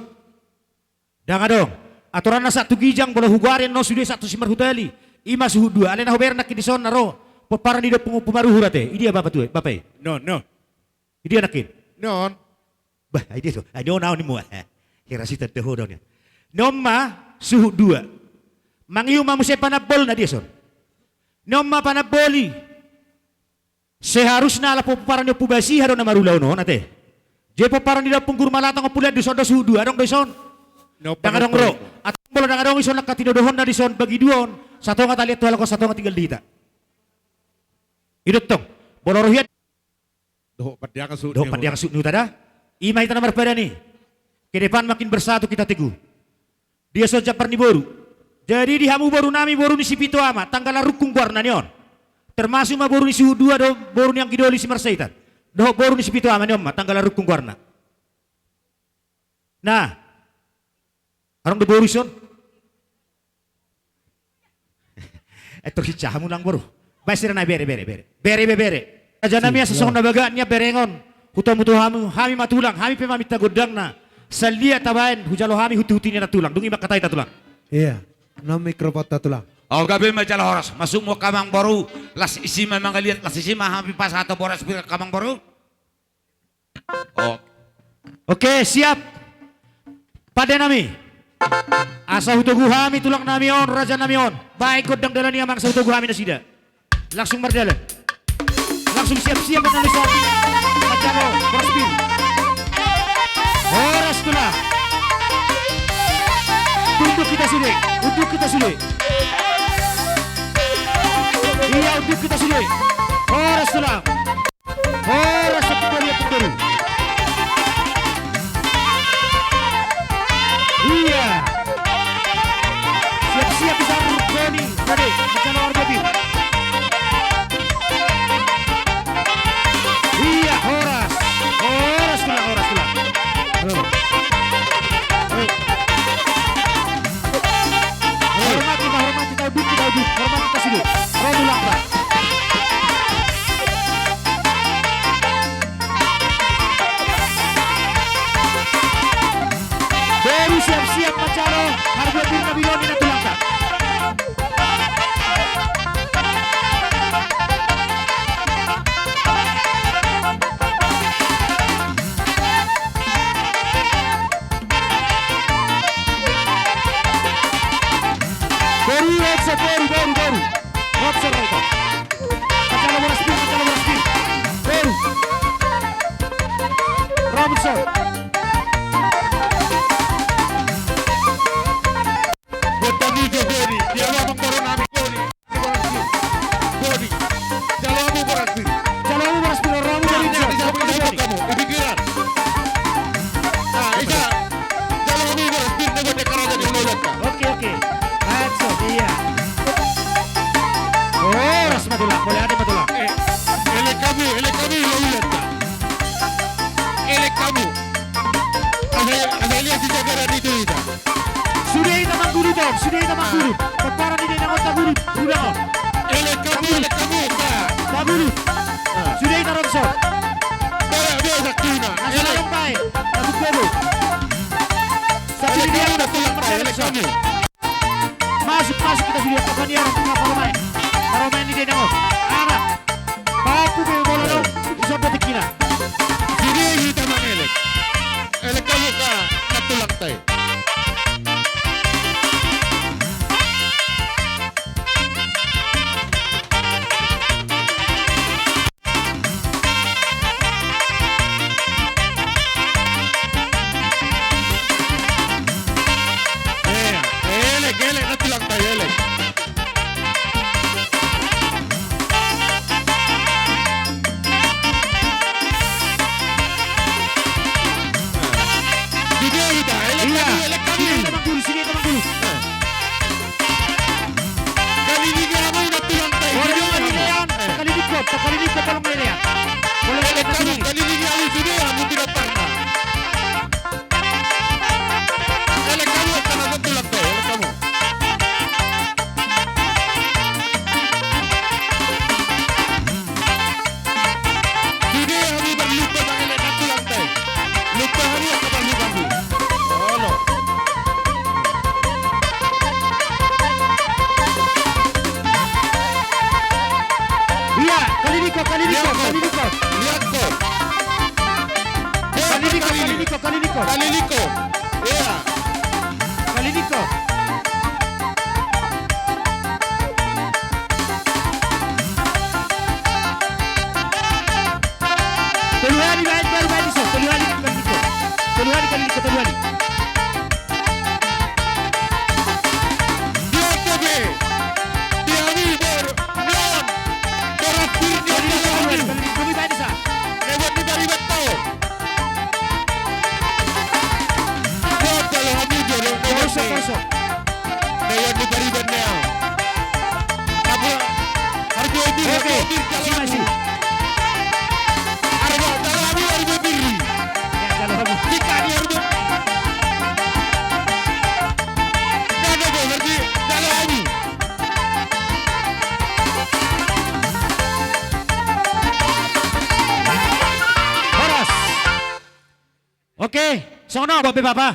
Ndang adong. Aturanna sahat tu ginjang, molo hugoari annon sude sahat tu Simarhutali. I ma suhut dua. Alai na hubaen nangkin dison na ro pomparan ni da Ompung Ompu Maruhur ate. Idia Bapatua, Bapa i? Non, non. Idia nangkin? Non. Bah, idia do. Ai non au ni mua. Hira sitanda ho do nian. Non ma suhut dua. Mangihut ma muse panambol na dia son. Non ma panambol i. Seharusna ala pomparan ni Ompu Basiha do na marulaon on ate. Jadi pomparan ni da Ompung Guru Manatang Ompu Landus on do suhut dua, adong do dison? Ndang adong ro. Atau molo ndang adong dison, angka tinodohonna dison bagi dua on. Satonga taliat tu halak on, satonga tinggal di hita. I do tong. Molo ro hian. Dohot pandeangan suhut ni huta da. I ma hita na marpadan i. Ke depan makin bersatu kita teguh. Dia so jambar ni boru. Jadi di hamu boru nami, boru ni Sipitu Ama, Tanggala Rungkung goarna ni on. Termasuk ma boru ni suhut dua do, boru ni Anggidoli Simarsaitan. Dohot boru ni Sipitu Ama ni on ma, Tanggala Rungkung goarna. Nah. Adong do boru dison? Eh, torus hinsa hamu nang boru. Baen sira nai, bere, bere, bere. Bere, bere, bere. Raja nami, asa songon na bagak nian berengon. Hutomu tu hamu, hami ma tulang, hami pe maminta gondangna. Saliat tabaen, hujalo hami huti-huti ni tulang. Dung i ma hata i tulang. Iya. Non mikrofonta tulang. O, gabe ma jala horas. Masuk ma hamu amangboru. Las isi ma mangaliat, las isi ma hami pasahat boras pir hamu amangboru. Oke, siap. Pande nami. Asa hutogu hami tulang nami on, raja nami on. Baen gondang dalan i amang, asa hutogu hami nasida. Langsung mardalan. Langsung siap-siap, pande nami, siap. Manjalo boras pir. Horas tulang. Unduk hita sude. Unduk hita sude. Iya, unduk hita sude. Horas tulang. Horas, satu kali, satu kali. Iya. Siap-siap, bisa Doni. Tadi, bisa nomor dua puluh. Iya, horas. Horas tulang, horas tulang. Halo. Halo. Hormati, hormati, tauduk, tauduk. Hormati, kasih dulu. Romulan, Pak. Boru siap-siap manjalo harga diri na biloni na tulangka. Boru, Robson, boru, boru, boru. Robson, Robson. Manjalo boras pir, manjalo boras pir. Boru. Robson. Buat kami jo boru. Dia abang boru nami boru. Bodi. Jalo hamu boras pir. Jalo hamu boras pir, ro hamu. Nah, boras pir, di samping, di samping hamu, di pinggiran. Nah, bisa. Jalo hamu boras pir, nego dia karaja di ulaulanta. Oke, oke. Action, iya. Horas ma tulang, mauliate ma tulang. Eh, elek hamu, elek hamu ulaulanta. Asa liat sijagaran i tu hita. Sude hita manggulut on, sude hita manggulut. Pomparan ni dainang on tagulut, ulang on. Elek hamu, elek hamu, ba. Tagulut. Sude hita ro dison. Ba, ba, sakti na. Asa elek. Lalong bae. Tagulut dulu. Elek hamu, elek hamu. Masuk, masuk hita sude, apa ni orang tengah parmaen. Parmaen ni dainang on. Anak. Papu be bola dong. Bisa betik kira. Sude hita mangelek. Elek hamu ka, na tulang tai. Eh, elek, elek, na tulang tai, elek. Di dia hita, elek hamu, elek hamu. Sini, teman guru, sini, teman guru. Eh. Kali ni dia mau na tulang tai. Boleh dong, kali ni dia. Eh. Kali ni kau, kali ni kau, boleh mulai dia. Boleh mulai dia. Kali ni dia mau sudah, mau tidak pernah. Elek hamu, karena betul apa, elek hamu. Sude hamu berlupa mangelek na tulang tai. Lupa hamu angka parlupa hamu. Olo. Iya, kali ni kau, kali ni kau, kali ni kau. Lihat kau. Kali ni kau, kali ni kau, kali ni kau. Kali ni kau. Iya. Kali ni kau. Tolu hali baen, baru baen dison. Tolu hali, kali ni kau. Tolu hali, kali ni kau, tolu hali. Dia ke be. Dia ni ber-, non. Boras pir ni. Kali ni kau, tolu hali, kali ni kau, baen dison. Lewat di bari betul. Buat kalau hamu jodoh, lewat. Terus, terus. Lewat di bari betul. Apa? Harga itu, oke, harga itu, masih, masih. Harga, kalau hamu harga diri. Ya, kalau hamu. Jika di harga. Ada, ada, berarti kalau hamu. Horas. Oke, songon on, Bapak, Bapak.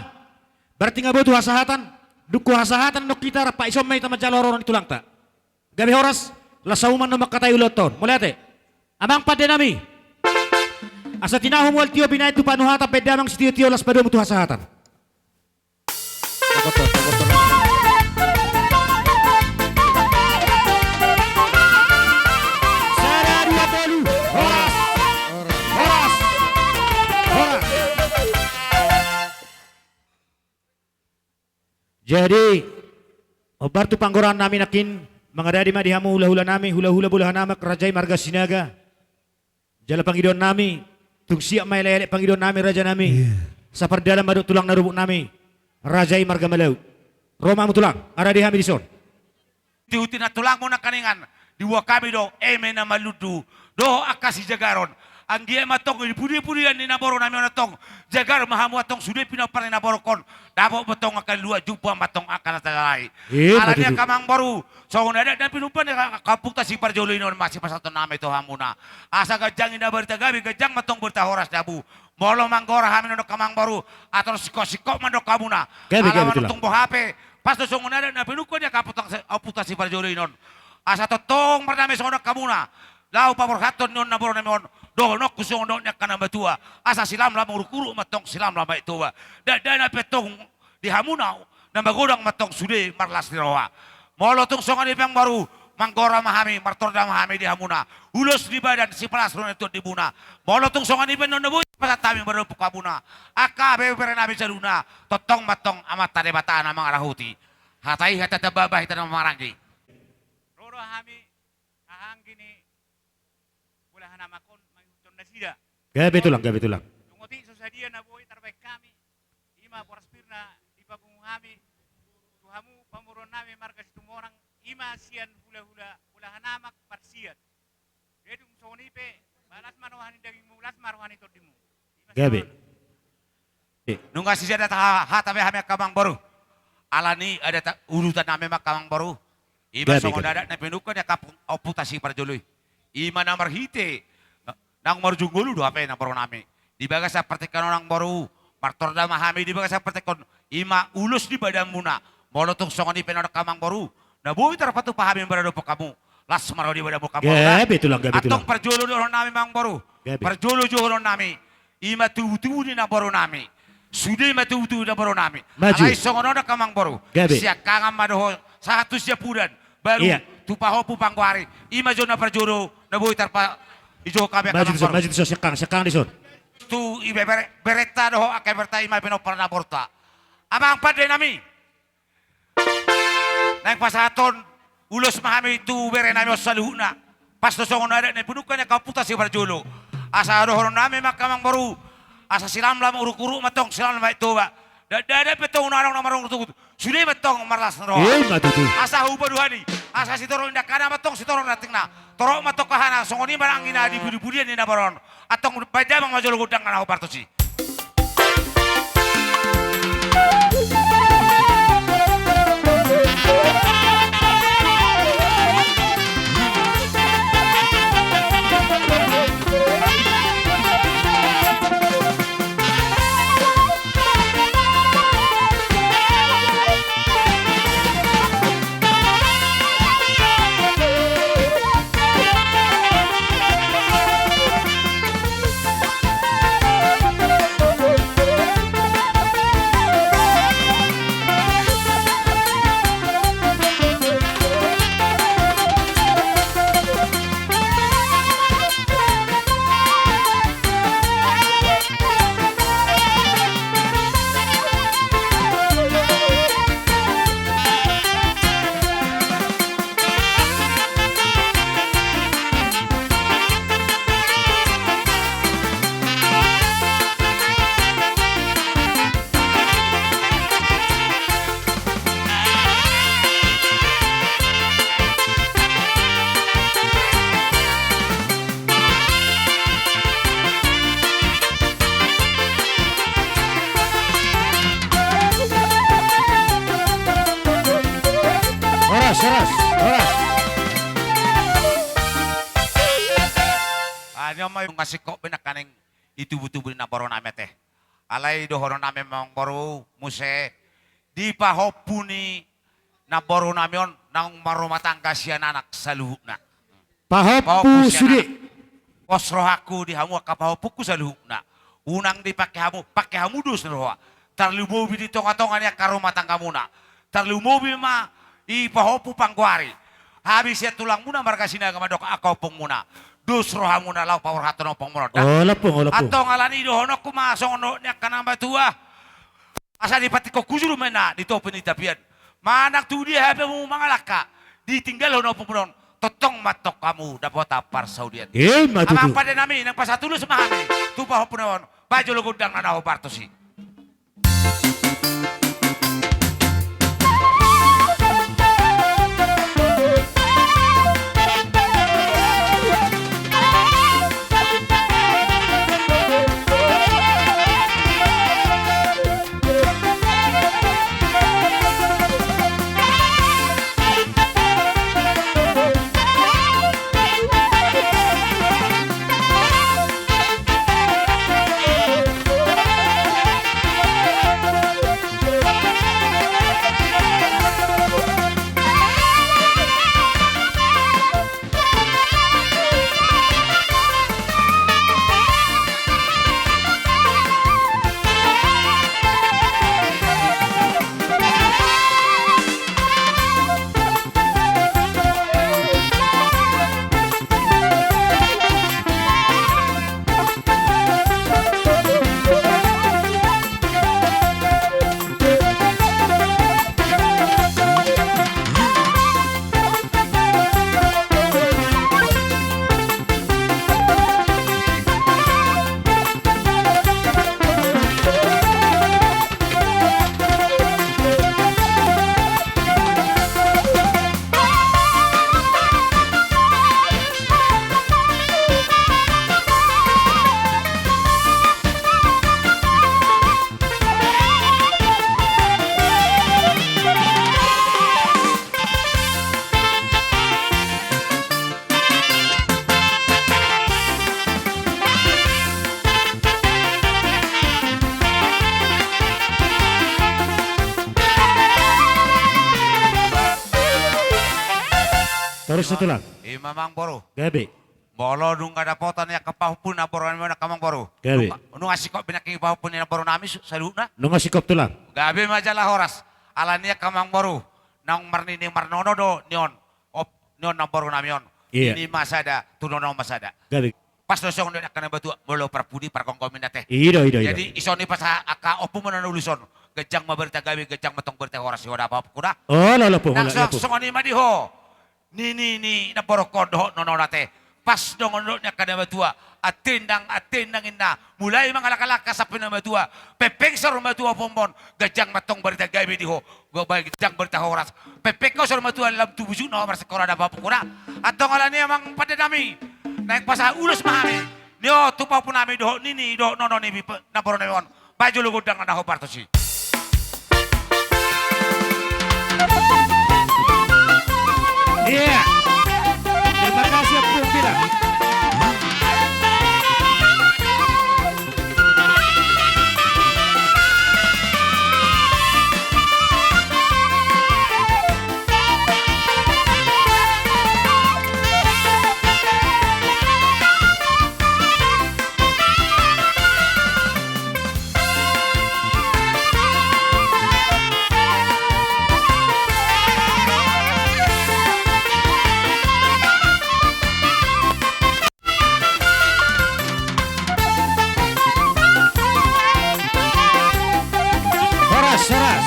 Berarti nga botu hasahatan, dung hasahatan, nunga hita rap, ison ma hita manjalo haroro ni tulangta. Gabe horas, las hamu ma annon mangkatai ulaonta on. Mauliate. Amang pande nami. Asa tinahu mual tio binahen tu panuhatan, baen damang sitio-tio, las padomu tu hasahatan. Sada, dua, tolu. Horas. Horas. Horas. Jadi, hombar tu panggorahon nami nangkin, mangadadi ma di hamu hula-hula nami, hula-hula Bolahan Amak, raja i marga Sinaga. Jala pangidoan nami, tung siap ma elek-elek pangidoan nami, raja nami. Iya. Sapardalan ma dohot tulang na rumbuk nami, raja i marga Malau. Ro ma hamu tulang, adadi hami dison. Tihuti na tulangmu nangkiningan, diboan hami do eme na malundu dohot angka sijagaron. Anggiat ma antong di pudi-pudian ni naboru nami on antong, jagar ma hamu antong sude pinompar ni naborungkon. Dapot ma antong angka na luat, jumpa ma antong angka na talahi. Iya, betul. Alani i, angka amangboru, songon adat na pinumpa ni angka ompunta siparjolo i, on ma sipasahaton nami tu hamuna. Asa ganjang i na barita gabe, ganjang ma antong barita horas di hamu. Molo manggora hami on, angka amangboru, ator singkop-singkop ma antong hamuna. Gabe, gabe, tulang. Ala manang tung boha pe, pas do songon adat na pinungka ni angka ompunta siparjolo i, on. Asa tongtong mardame songon on hamuna. Laho paborhathon ni on naboru nami on dohononku songon dohot ni angka na matua. Asa silamlam uruk-uruk ma antong, silamlam aek Toba. Dakdanak pe antong di hamuna, na magodang ma antong sude marlas ni roha. Molo tung songon i pe, amangboru, manggora ma hami, martonda ma hami di hamuna. Ulos ni badan, sipalas roha ni tondimuna. Molo tung songon i pe, annon na boi pasahat hami mardomu tu hamuna, angka bere-bere nami saluhutna, tongtong ma antong Amanta Debata na mangarahoti. Hata i hata tamba, hita na maranggi. Ro do hami, haha anggi ni Bolahan Amak on, mangihuthon nasida. Gabe tulang, gabe tulang. Dung otik so sadia na boi tarbaen hami, i ma boras pir na dipapungu hami tu hamu pamoruon nami marga Situmorang, i ma sian hula-hula Bolahan Amak parsian. Jadi dung songon i pe, ba las ma roha ni dagingmu, las ma roha ni tondimu. I ma, gabe, songon on. Nunga sisada hata be hami angka amangboru. Alani adat urutan nami ma angka amangboru. Ima songon adat na pinungka ni angka ompunta si parjolo i. Ima na marhite naung marujung ngolu do hape na boru nami. Di bagasan partingkian on amangboru, martorda ma hami di bagasan partingkian on. Ima ulos ni badanmuna. Molo tung songon i pe na angka amangboru, na boi tarpatupa hami maradophon hamu. Las ma ro di badanmu angka amangboru. Antong parjolo dohonon nami amangboru. Parjolo dohonon nami. Ima tubutubu ni na boru nami. Sude ma tubutubu ni na boru nami. Alai songon on angka amangboru. Siangkangan ma dohot sahat tu siampudan. Baru tu pahompu panggoari. Ima jo na parjolo na boi tarpa ijo hami angka amangboru. Maju tu son, siangkangan, siangkangan di son. Tu ibeberenta dohot angka iberenta ima pinompar na borunta. Amang pande nami. Naeng pasahathon ulos ma hami tu bere nami on saluhutna. Pas do songon adat na pinungka ni angka ompunta si parjolo. Asa dohonon nami ma angka amangboru. Asa silamlam urukuruk ma antong silamlam aek Toba. Ndada pe antong na adong na marungurugut. Sude ma antong marlas ni roha. Asa hupaduahon i. Asa sitorop ni dangkana ma antong sitorop ni rantingna. Torop ma antong hahana songon i ma nang i na di pudipudian ni na boru on. Antong baen damang ma jolo gondang na hombar tusi. Horas, horas, horas. Ani on ma nunga singkop be nangkaning i tubutubu ni na boru nami ate. Alai dohonon nami ma amangboru muse di pahompu ni na boru nami on naung marrumah tangga sian anak saluhutna. Pahompu sude. Pos rohangku di hamu angka pahompungku saluhutna. Unang dipangke hamu, pangke hamu dos ni roha. Tarlumobi di tongatonga ni angka rumah tanggamuna. Tarlumobi ma i pahompu panggoari. Hami sian tulangmuna marga Sinaga mandok angka ompungmuna. Dos rohamuna laho paborhathon ompungmuna on da. Antong alani i dohononku ma songon dohot ni angka na matua. Asa dipatingkon hujur ma inna di topi ni tapian. Manang tu dia hape hamu mangalangka, ditinggalhon ompungmuna on, tongtong ma antong hamu dapotan parsaulian. Ima tutu. Amang pande nami, naeng pasahat ulos ma hami tu pahompu nami on. Baen jolo gondang na hombar tusi. Terus, Tulang. Ima, Amangboru. Gabe. Molo nunga dapotan i angka pahompu ni namboru nami on, angka Amangboru. Gabe. Nunga, nunga singkop be nangkin pahompu ni namboru nami su-, saluhutna? Nunga singkop, Tulang. Gabe ma jala horas. Alani i, angka Amangboru, naung marnini marnono do nion. Op, nion namboru nami on. Iya. Nini ma sada, tu nono ma sada. Gabe. Pas do songon nidok ni angka na matua, molo parpudi pargomgomi na te. I do, i do, i do. Jadi, dison i pas angka ompu ma na ulos on. Ganjang ma barita gabe, ganjang ma tong barita horas, i ho da pahompu da. Olo, olo, Ampu, olo, Ampu. Nang songon i ma di ho. Nini ni namborungkon dohot nonona te. Pas do songon nidok ni angka na matua. Antendang, antendang inna. Mulai mangalangka-langka sampe na matua. Pengpeng saur matua ompung on. Ganjang ma tong barita gabe di ho. Gabe, ganjang barita horas. Pengpeng ho saur matua lam tu busukna ho marsikola da pahompu da. Antong alani i, amang pande nami, naeng pasahat ulos ma hami. Ni ho tu pahompu nami dohot nini, dohot nono ni pe-, namboru nami on. Bahen jolo gondang na hombar tusi. Iya. Terima kasih, Ampu Pira. Horas, horas.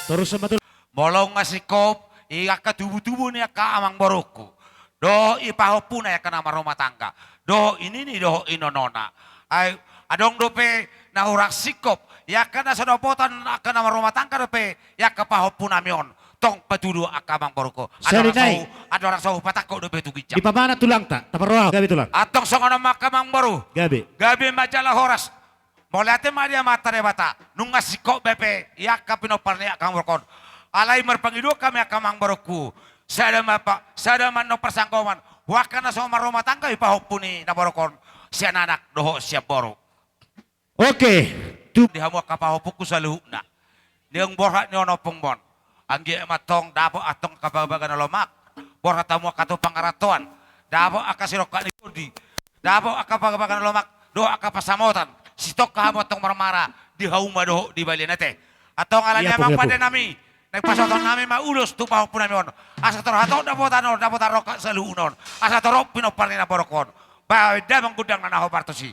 Torus ma, Tulang. Molo nunga singkop i angka tubu-tubu ni angka amangborungku dohot i pahompuna i angka na marrumah tangga, dohot i nini, dohot i nonona. Ai adong dope na hurang singkop i angka na so dapotan angka na marrumah tangga dope i angka pahompu nami on. Tong patudu angka amangborungku. Andorang so hu-, andorang so hupatangkok dope tu ginjang. Di pamana tulangta, taparrohahon, gabe, Tulang. Antong songon on ma, angka amangboru. Gabe. Gabe ma jala horas. Mauliate ma di Amanta Debata, nunga singkop be pe i angka pinompar ni angka amangborungkon. Alai marpangidoan hami, angka amangborungku, sada ma pa-, sada ma annon parsanggoman tu angka na so marrumah tangga i pahompu ni namborungkon, sian anak dohot sian boru. Oke, tu- di hamu angka pahompungku saluhutna. Naung borhat ni on ompung on. Anggiat ma antong dapot antong angka bagabaga na lomak. Borhat hamu angka tu pangarantoan. Dapot angka sirongkap ni tondi. Dapot angka bagabaga na lomak. Dohot angka pansamotan. Sitongka hamu antong marmara di hauma dohot di balian, ate. Antong alani i, amang pande nami, naeng pasahaton nami ma ulos tu pahompu nami on. Asa tor hatop dapotan on, dapotan rongkap saluhutna on. Asa torop pinompar ni namborungkon. Bahen damang gondang na hombar tusi.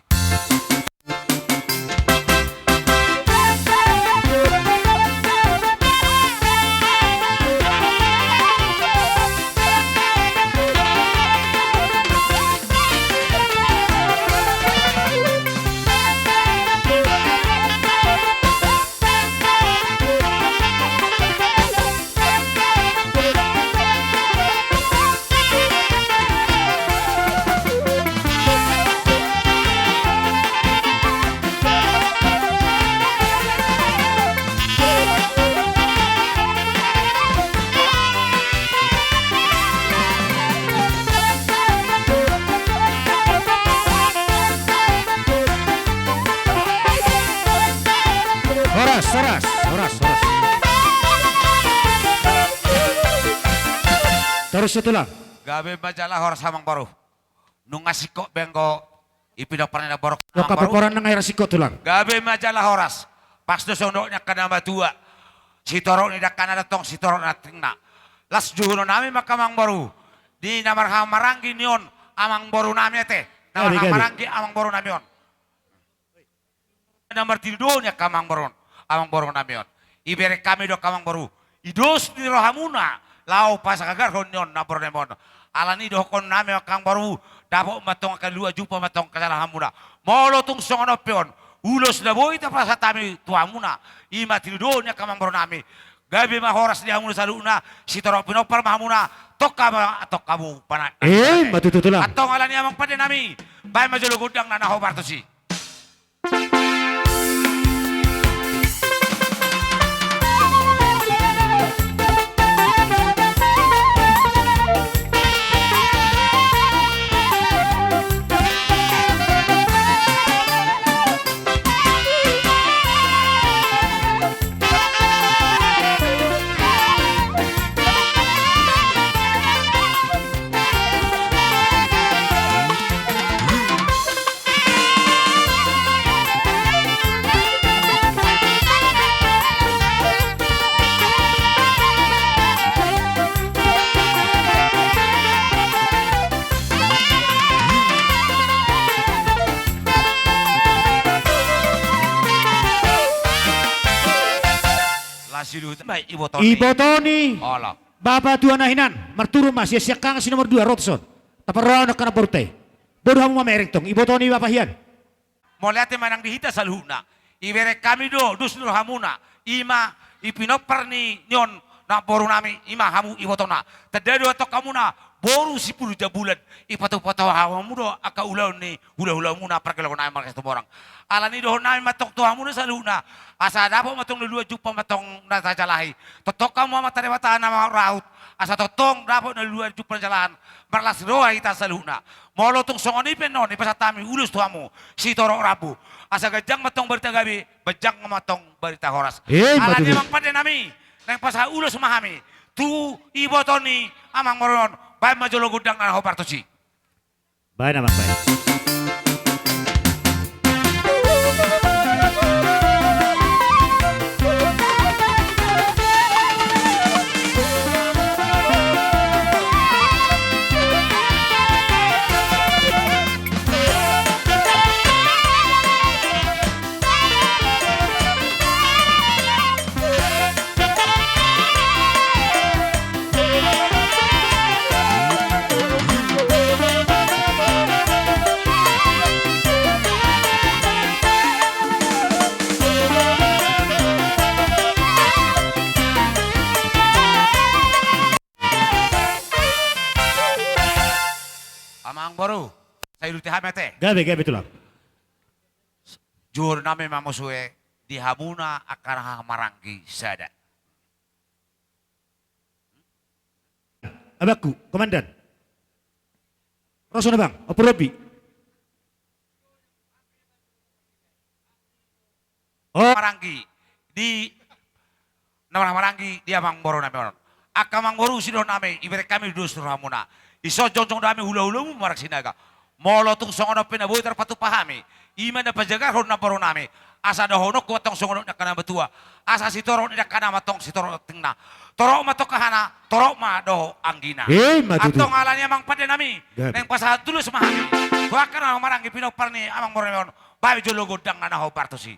Horas, horas, horas, horas. Torus, Tulang. Gabe ma jala horas, amangboru. Nunga singkop be anggo i pinompar ni namborungkon, angka amangboru. Pomparan nang air singkop, Tulang. Gabe ma jala horas. Pas do songon nidok ni angka na matua. Sitorop ni dangkana do antong sitorop ni rantingna. Las juhut nami ma, angka amangboru. Di na marhahamaranggi ni on amangboru nami, ate. Na marhahamaranggi amangboru nami on. Na martinodohon i angka amangboru, amangboru nami on. Ibereng hami do, angka amangboru, i dos ni rohamuna laho pasagagarhon ni on namboru nami on. Alani i dohonon nami, angka amangboru, dapot ma antong angka lua, jumpa ma antong angka salahanmuna. Molo tung songon on pe on ulos na boi tapasahat hami tu hamuna, i ma tinodohon ni angka amangboru nami. Gabe ma horas di hamuna saluhutna, sitorop pinompar ma hamuna, tongka ma antong hamu panaek. Eh, ma tutu, Tulang. Antong alani i, amang pande nami, bahen ma jolo gondang na hombar tusi. Iboto ni. Iboto ni. Olo. Bapa tua na hinan, marturun ma sian siangkangan si nomor dua, ro tuson. Taparrohahon angka namborunta i. Boru hamu mamereng tong, iboto ni bapa hian. Mauliate ma nang di hita saluhutna. Ibereng hami do dos ni rohamuna. I ma i pinompar ni on namborunami, i ma hamu ibotona. Tanda do antong hamuna boru sipulu jabulan. Ipatupa-tupa hamu do angka ulaon ni hula-hulamuna parkeluarganami marga Situmorang. Alani dohononnami ma antong tu hamuna saluhutna. Asa dapot ma antong na luat, jumpa ma antong na tajalahi. Tongtong hamu Amanta Debata na mangaraut. Asa tongtong dapot na luat, jumpa na jalahan. Marlas ni roha hita saluhutna. Molo tung songon i pe annon, dipasahat hami ulos tu hamu sitorop rambu. Asa ganjang ma antong barita gabe, ganjang ma antong barita horas. Alani amang pandenami, naeng pasahat ulos ma hami tu iboto ni amangboru on, baen ma jolo gondang na hombar tusi. Baen amang, baen. Amangboru, sai dua hami ate. Gabe, gabe tulang. Juhut nami ma muse di hamuna angka na maranggi sada. Abangku, komandan. Ro tuson abang, ompung Robi. Oh. Maranggi di na marhahamaranggi di amangboru nami on. Angka amangboru, sidohonon nami, ibereng hami dos ni rohamuna. Dison jongjong do hami hula-hulamu marga Sinaga. Molo tung songon on pe na boi tarpatupa hami, i ma na pajagarhon namboru nami. Asa dohononku antong songon na didok angka na matua. Asa sitorop ni dangkana ma antong sitorop ni tingna. Torop ma antong hahana, torop ma dohot anggina. Eh, ma tutu. Antong alani amang pande nami, gabe, naeng pasahat ulos ma hami tu angka na maranggi pinompar ni amangboru nami on. Baen jolo gondang na hombar tusi.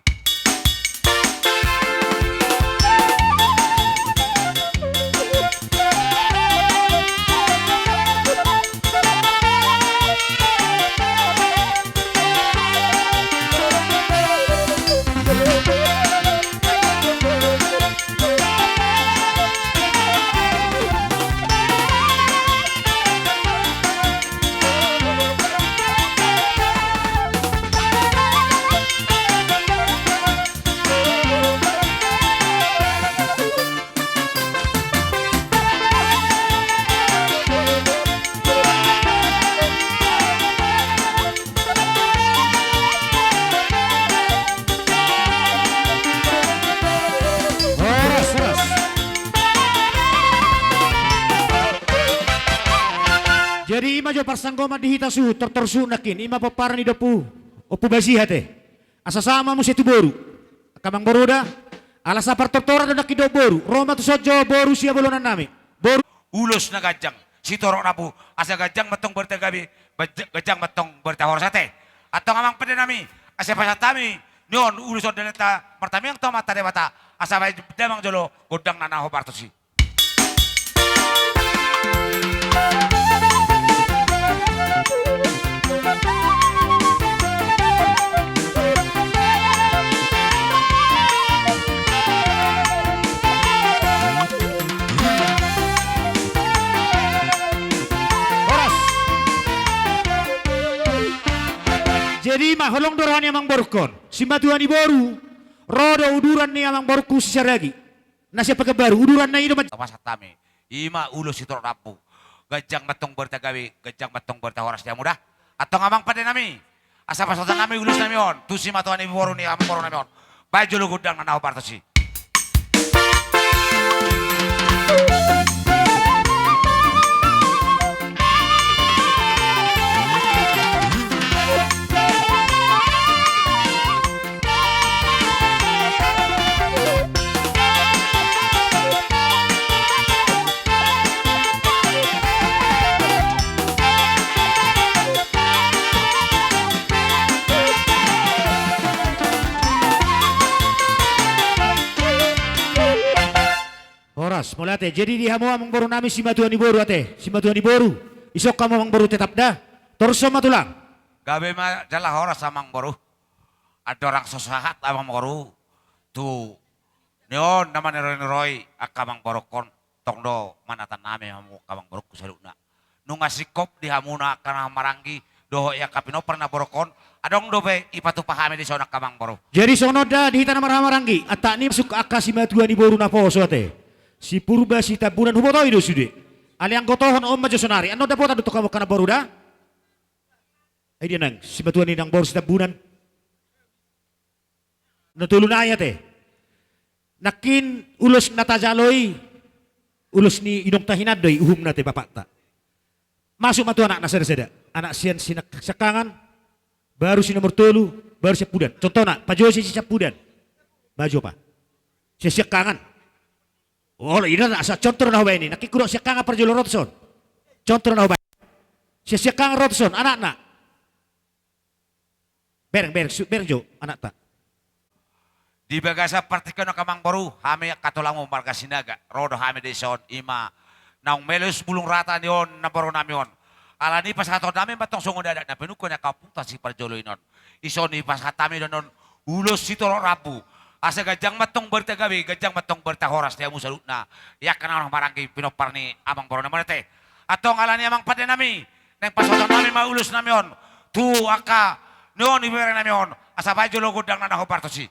Horas, horas. Jadi i ma jo parsanggoman di hita suhut, tortor suhut nangkin, i ma pomparan ni ompu, Ompu Basihat, eh. Asa sahat ma muse tu boru. Angka amangboru da. Ala sapartortoran do nangkin dohot boru. Ro ma tuson jo boru sian bolonannami. Boru. Ulos na ganjang. Sitorop rambu. Asa ganjang ma antong barita gabe. Baj-, ganjang ma antong barita horas ate. Antong amang pande nami. Asa pasahat hami. Nion ulos on dalenta martamiang tu Amanta Debata. Asa baen damang jolo. Gondang na hombar tusi. Horas. Jadi ma holong do roha ni amangborungkon. Simatua ni boru. Ro do uduran ni amangborungku si Saragi. Na sian Pekanbaru, uduranna i do man-, pasahat hami. I ma ulos sitorop rambu. Ganjang ma antong barita gabe, ganjang ma antong barita horas di hamu da. Antong amang pande nami. Asa pasahaton nami ulos nami on. Tu simatua ni boru ni amangboru nami on. Baen jolo gondang na hombar tusi. Mauliate. Jadi di hamu amangboru nami simatua ni boru ate. Simatua ni boru. Ison hamu amangboru tetap da. Torus ma tulang. Gabe ma jala horas amangboru. Andorang so sahat amangboru. Tu ni on na maniroi-niroi angka amangborungkon. Tong do manatan nami hamu angka amangborungku saluhutna. Nunga singkop di hamuna angka na marhahamaranggi dohot i angka pinompar ni amangborungkon, adong dope ipatupa hami dison angka amangboru. Jadi songon on da di hita na marhahamaranggi, antak ni masuk angka simatua ni boru naposo ate. Si Purba Sitambunan, hubotoi do sude. Alai anggo tohon on ma jo sonari, annon dapotan do tong hamu angka na boru da. Ai dia nang simatua ni nang boru Sitambunan. Na tolu nai ate. Nangkin ulos na tajalo i, ulos ni inongta hinan do i, uhumna ate bapakta. Masuk ma tu anakna sada-sada. Anak sian sinak-, siangkangan, baru si nomor tolu, baru siampudan. Contohna, pajolo si siampudan. Maju apa? Si siangkangan. Olo, ina na, asa contoh na hubaen i. Nangkin hudok siangkangan parjolo ro tuson. Contoh na hubaen. Si siangkangan ro tuson, anakna. Bereng, bereng, su-, bereng jo, anakta. Di bagasan partingkian on angka amangboru, hami angka tulangmu marga Sinaga, ro do hami dison, ima naung melos bulung rata ni on, na boru nami on. Alani pasahaton nami ma tong songon adat na pinungka ni angka ompunta siparjolo i on. Dison dipasahat hami do on ulos sitorop rambu. Asa ganjang ma tong barita gabe, ganjang ma tong barita horas di hamu saluhutna. Ia angka na marhahamaranggi pinompar ni amangboru nami on ate. Antong alani amang pande nami, naeng pasahaton nami ma ulos nami on tu angka na on ibebere nami on, asa baen jolo gondang na na hombar tusi.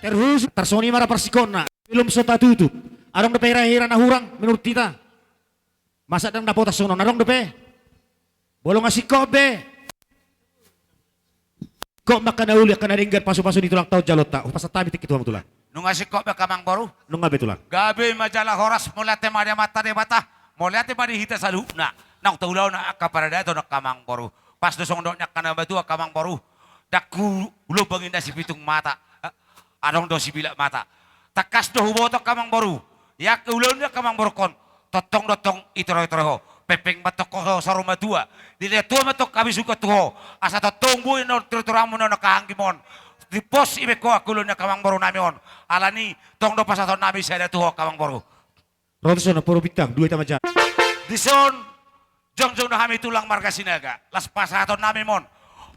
Terus, tarsongon i ma ra parsingkopna. Belum so tatutup. Adong dope hira-hira na hurang menurut hita? Masa ndang dapotan songon on, adong dope? Molo nunga singkop be. Singkop ma angka na uli, angka na denggan, pasu-pasu ni tulang, taon jalonta. Hupasahat hami tingki tu hamu tulang. Nunga singkop be angka amangboru? Nunga be tulang. Gabe ma jala horas, mauliate ma di Amanta Debata, mauliate ma di hita saluhutna. Naung taulahon angka paradaton angka amangboru. Pas do songon dok ni angka na matua angka amangboru. Ndang hulombangi na sipitung mata. Eh, adong do sibilak mata. Tangkas do huboto angka amangboru. Ia angka ulaon ni angka amangborungkon. Tongtong do tong itoroi-toroi ho. Pengpeng ma tong ho saur matua. Dilehon Tuhan ma tong habisungan tu ho. Asa tongtong boi na tirotiramu na angka anggim on. Dipos ibaen ho angka ulaon ni angka amangboru nami on. Alani tong do pasahaton nami sada tu ho angka amangboru. Ro tuson, Amporo Bintang, dua hita manjalo. Dison, jongjong do hami tulang marga Sinaga. Laos pasahaton nami ma on.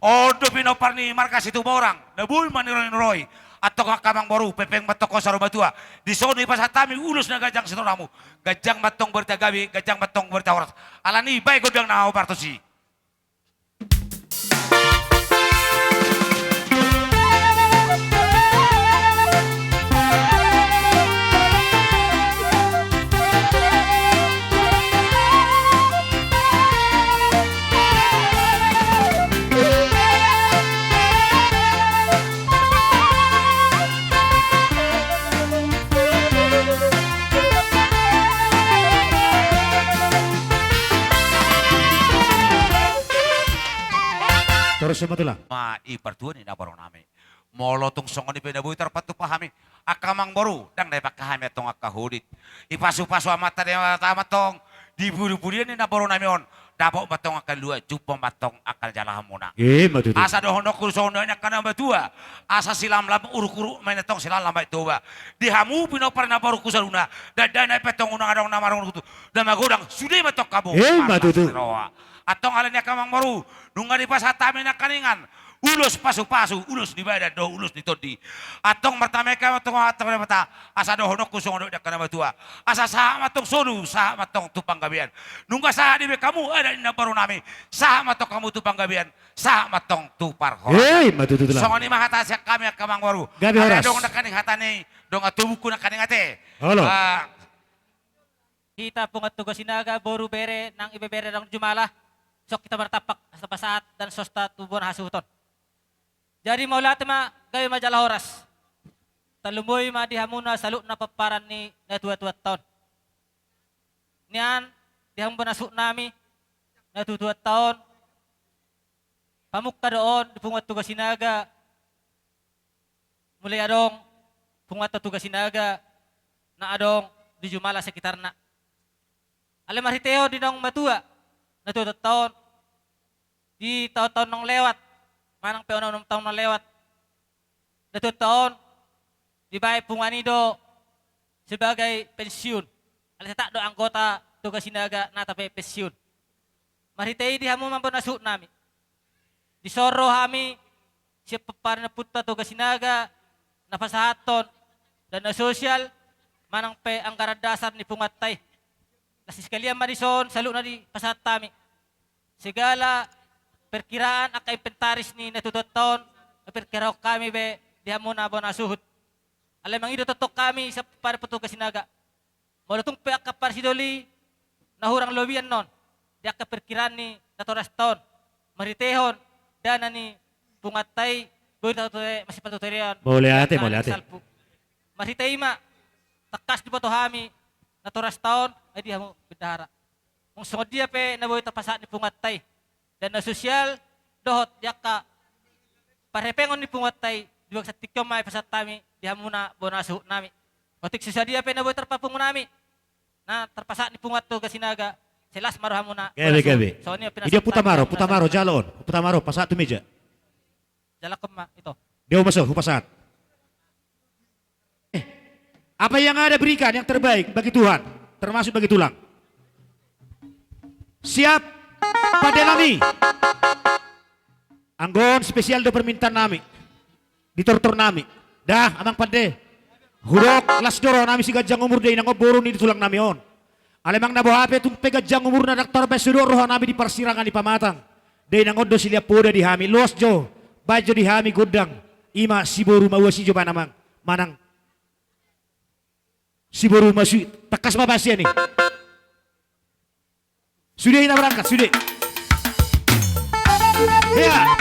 On do pinompar ni marga Situmorang. Na boi maniroi-niroi. Antong angka amangboru, pengpeng ma tong ho saur matua. Dison dipasahat hami ulos na ganjang sitorop rambu. Ganjang ma tong barita gabe, ganjang ma tong barita horas. Alani baen gondang na hombar tusi. Torus ma tulang. Ma i partua ni na boru nami. Molo tung songon i pe na boi tarpatupa hami. Angka amangboru, ndang na ipangke hami antong angka hodit. Ipasu-pasu Amanta Debata ma antong. Di pudi-pudian ni na boru nami on. Dapot ma antong angka lua, jumpa ma antong angka jalahanmuna. Ima tutu. Asa dohononku songon dohot ni angka na matua. Asa silamlam uruk-uruk ma antong silamlam Baen Toba. Di hamu pinompar ni na borungku saluhutna. Dandana pe antong unang adong na marungututu. Na magodang sude ma antong hamu. Ima tutu. Antong alani angka amangboru. Nunga dipasahat hami nangkiningan. Ulos pasu-pasu, ulos ni badan dohot ulos ni tondi. Antong martama i hami antong, antong Debata, asa dohononku songon dohot ni angka na matua. Asa sahat ma antong solu, sahat ma antong tu panggabean. Nunga sahat dibaen hamu adat ni na boru nami, sahat ma antong hamu tu panggabean, sahat ma antong tu parhorasan. Ima tutu tulang. Songon i ma hata sian hami angka amangboru. Gabe horas. Adong nangkining hata ni Dongan tubungku nangkaning ate. Olo. Ah. Hita punguan Toga Sinaga, boru, bere nang ibebere adong di jumala. Songon hita martampak asa tapasahat dan sosta tu bona hasuhuton. Jadi mauliate ma, gabe ma jala horas. Tarlumobi ma di hamuna saluhutna pomparan ni natuatuanta on. Nian di hamu bona suhut nami, natuatuanta on, pamungka do on di punguan Toga Sinaga, mulai adong punguanta Toga Sinaga na adong di jumala sekitarna. Alai marhitehon di naung matua natuatuanta on, di taon-taon naung lewat, manang pe onom-onom taon naung lewat, natuatuanta on dibaen punguan i do sebagai pensiun. Alai tetap do anggota Toga Sinaga nata pe pensiun. Marhite i di hamu ma bona suhut nami, dison ro hami sian pomparan ni ompunta Toga Sinaga na pasahathon dana sosial manang pe anggaran dasar ni punguanta i. Las ni sekalian ma dison saluhutna dipasahat hami. Segala perkiraan angka inventaris ni natuatuanta on, perkirahon hami be di hamuna bona suhut. Alai mangido tongtong hami sian pomparan ni ompunta Toga Sinaga, molo tung pe angka parsidoli na hurang lobi annon di angka perkiraan ni natorasta on, marhitehon dana ni punguanta i, boi tatote masipatortorean. Mauliate, mauliate. Salpu. Marhite i ma tangkas diboto hami natorasta on, ai di hamu bendahara. Molo songon dia pe na boi tarpasahat ni punguanta i, dana sosial dohot di angka parhepengon ni punguanta i, di bagasan tingki on ma dipasahat hami di hamuna bona suhut nami. Otik so sadia pe na boi tarpapungu nami na tarpasahat ni punguan Toga Sinaga, sai las ma rohamuna. Gabe, gabe. Songon i ma pinasahat. Ida, puta ma ro, puta ma ro, jalo on, puta ma ro, pasahat tu meja. Jalakhon ma ito. Dia, hupasahat, hupasahat. Eh, apa yang ada berikan yang terbaik bagi Tuhan, termasuk bagi tulang. Siap, pande nami. Anggo on spesial do permintaan nami di tortor nami. Dah, amang pande. Hudok las do roha nami siganjang umur, da inang on boru ni tulang nami on. Alai manang na boha pe tung pe ganjang umurna, ndang tarbaen sude roha nami di parsirangan ni pamatang. Da inang on do silian poda di hami, loas jo, baen jo di hami gondang. I ma siboru mauas i jo manang, manang siboru mauas i, tangkas ma baen sian i. Sude hita berangkat, sude. Ya.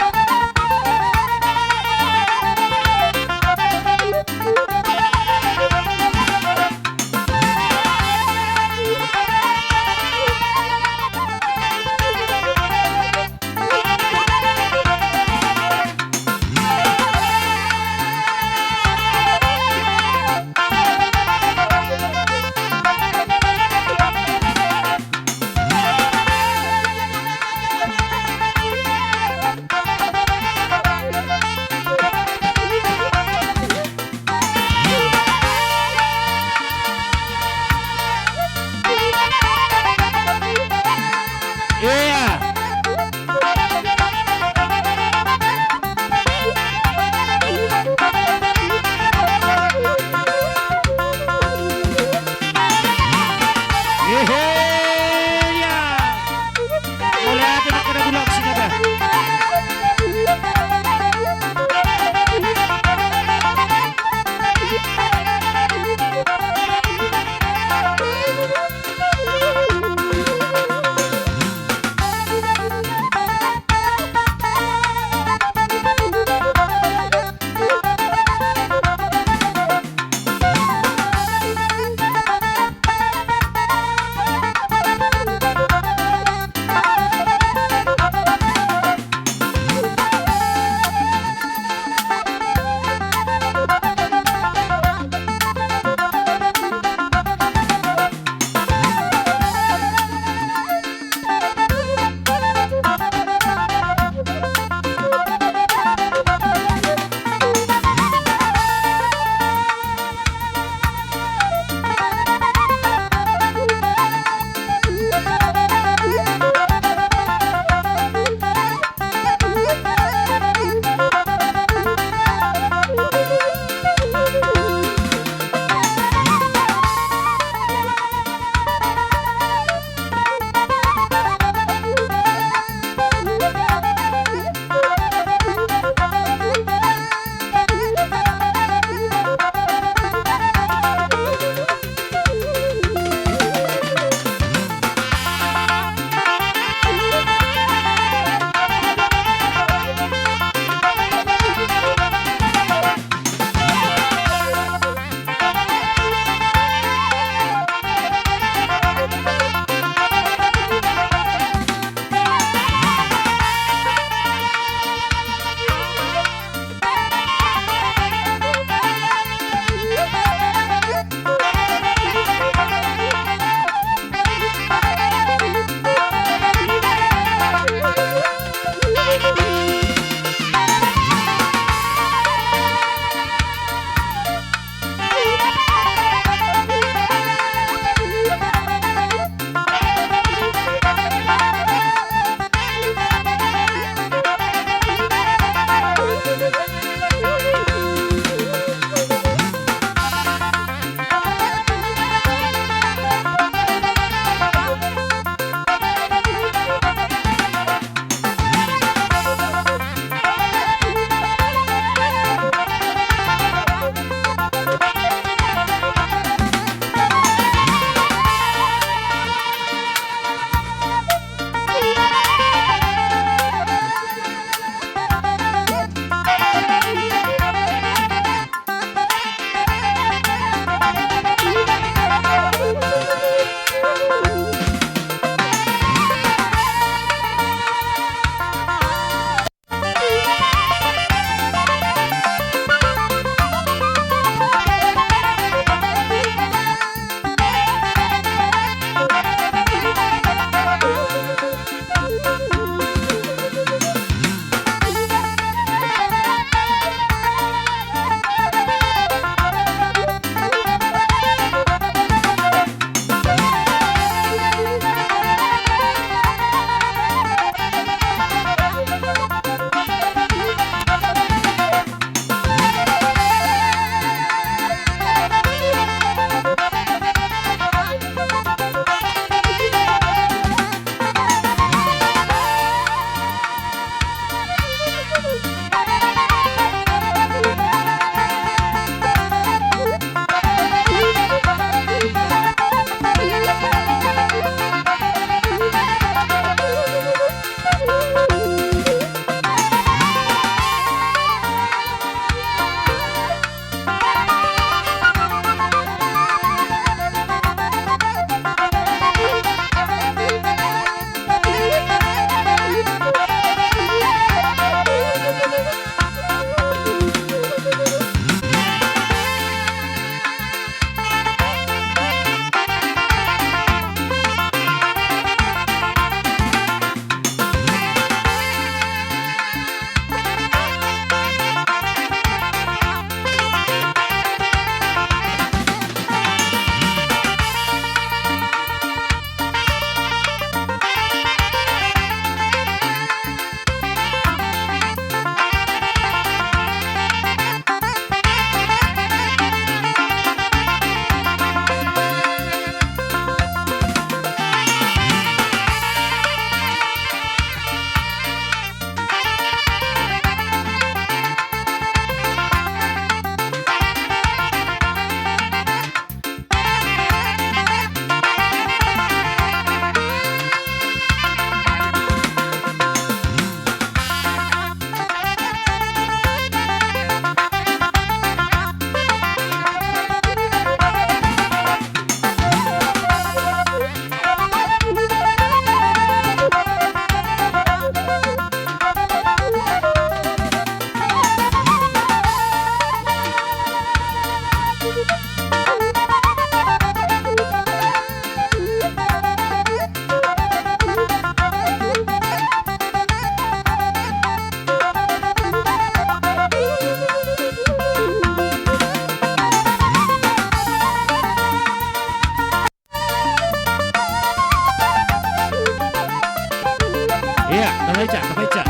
Baca.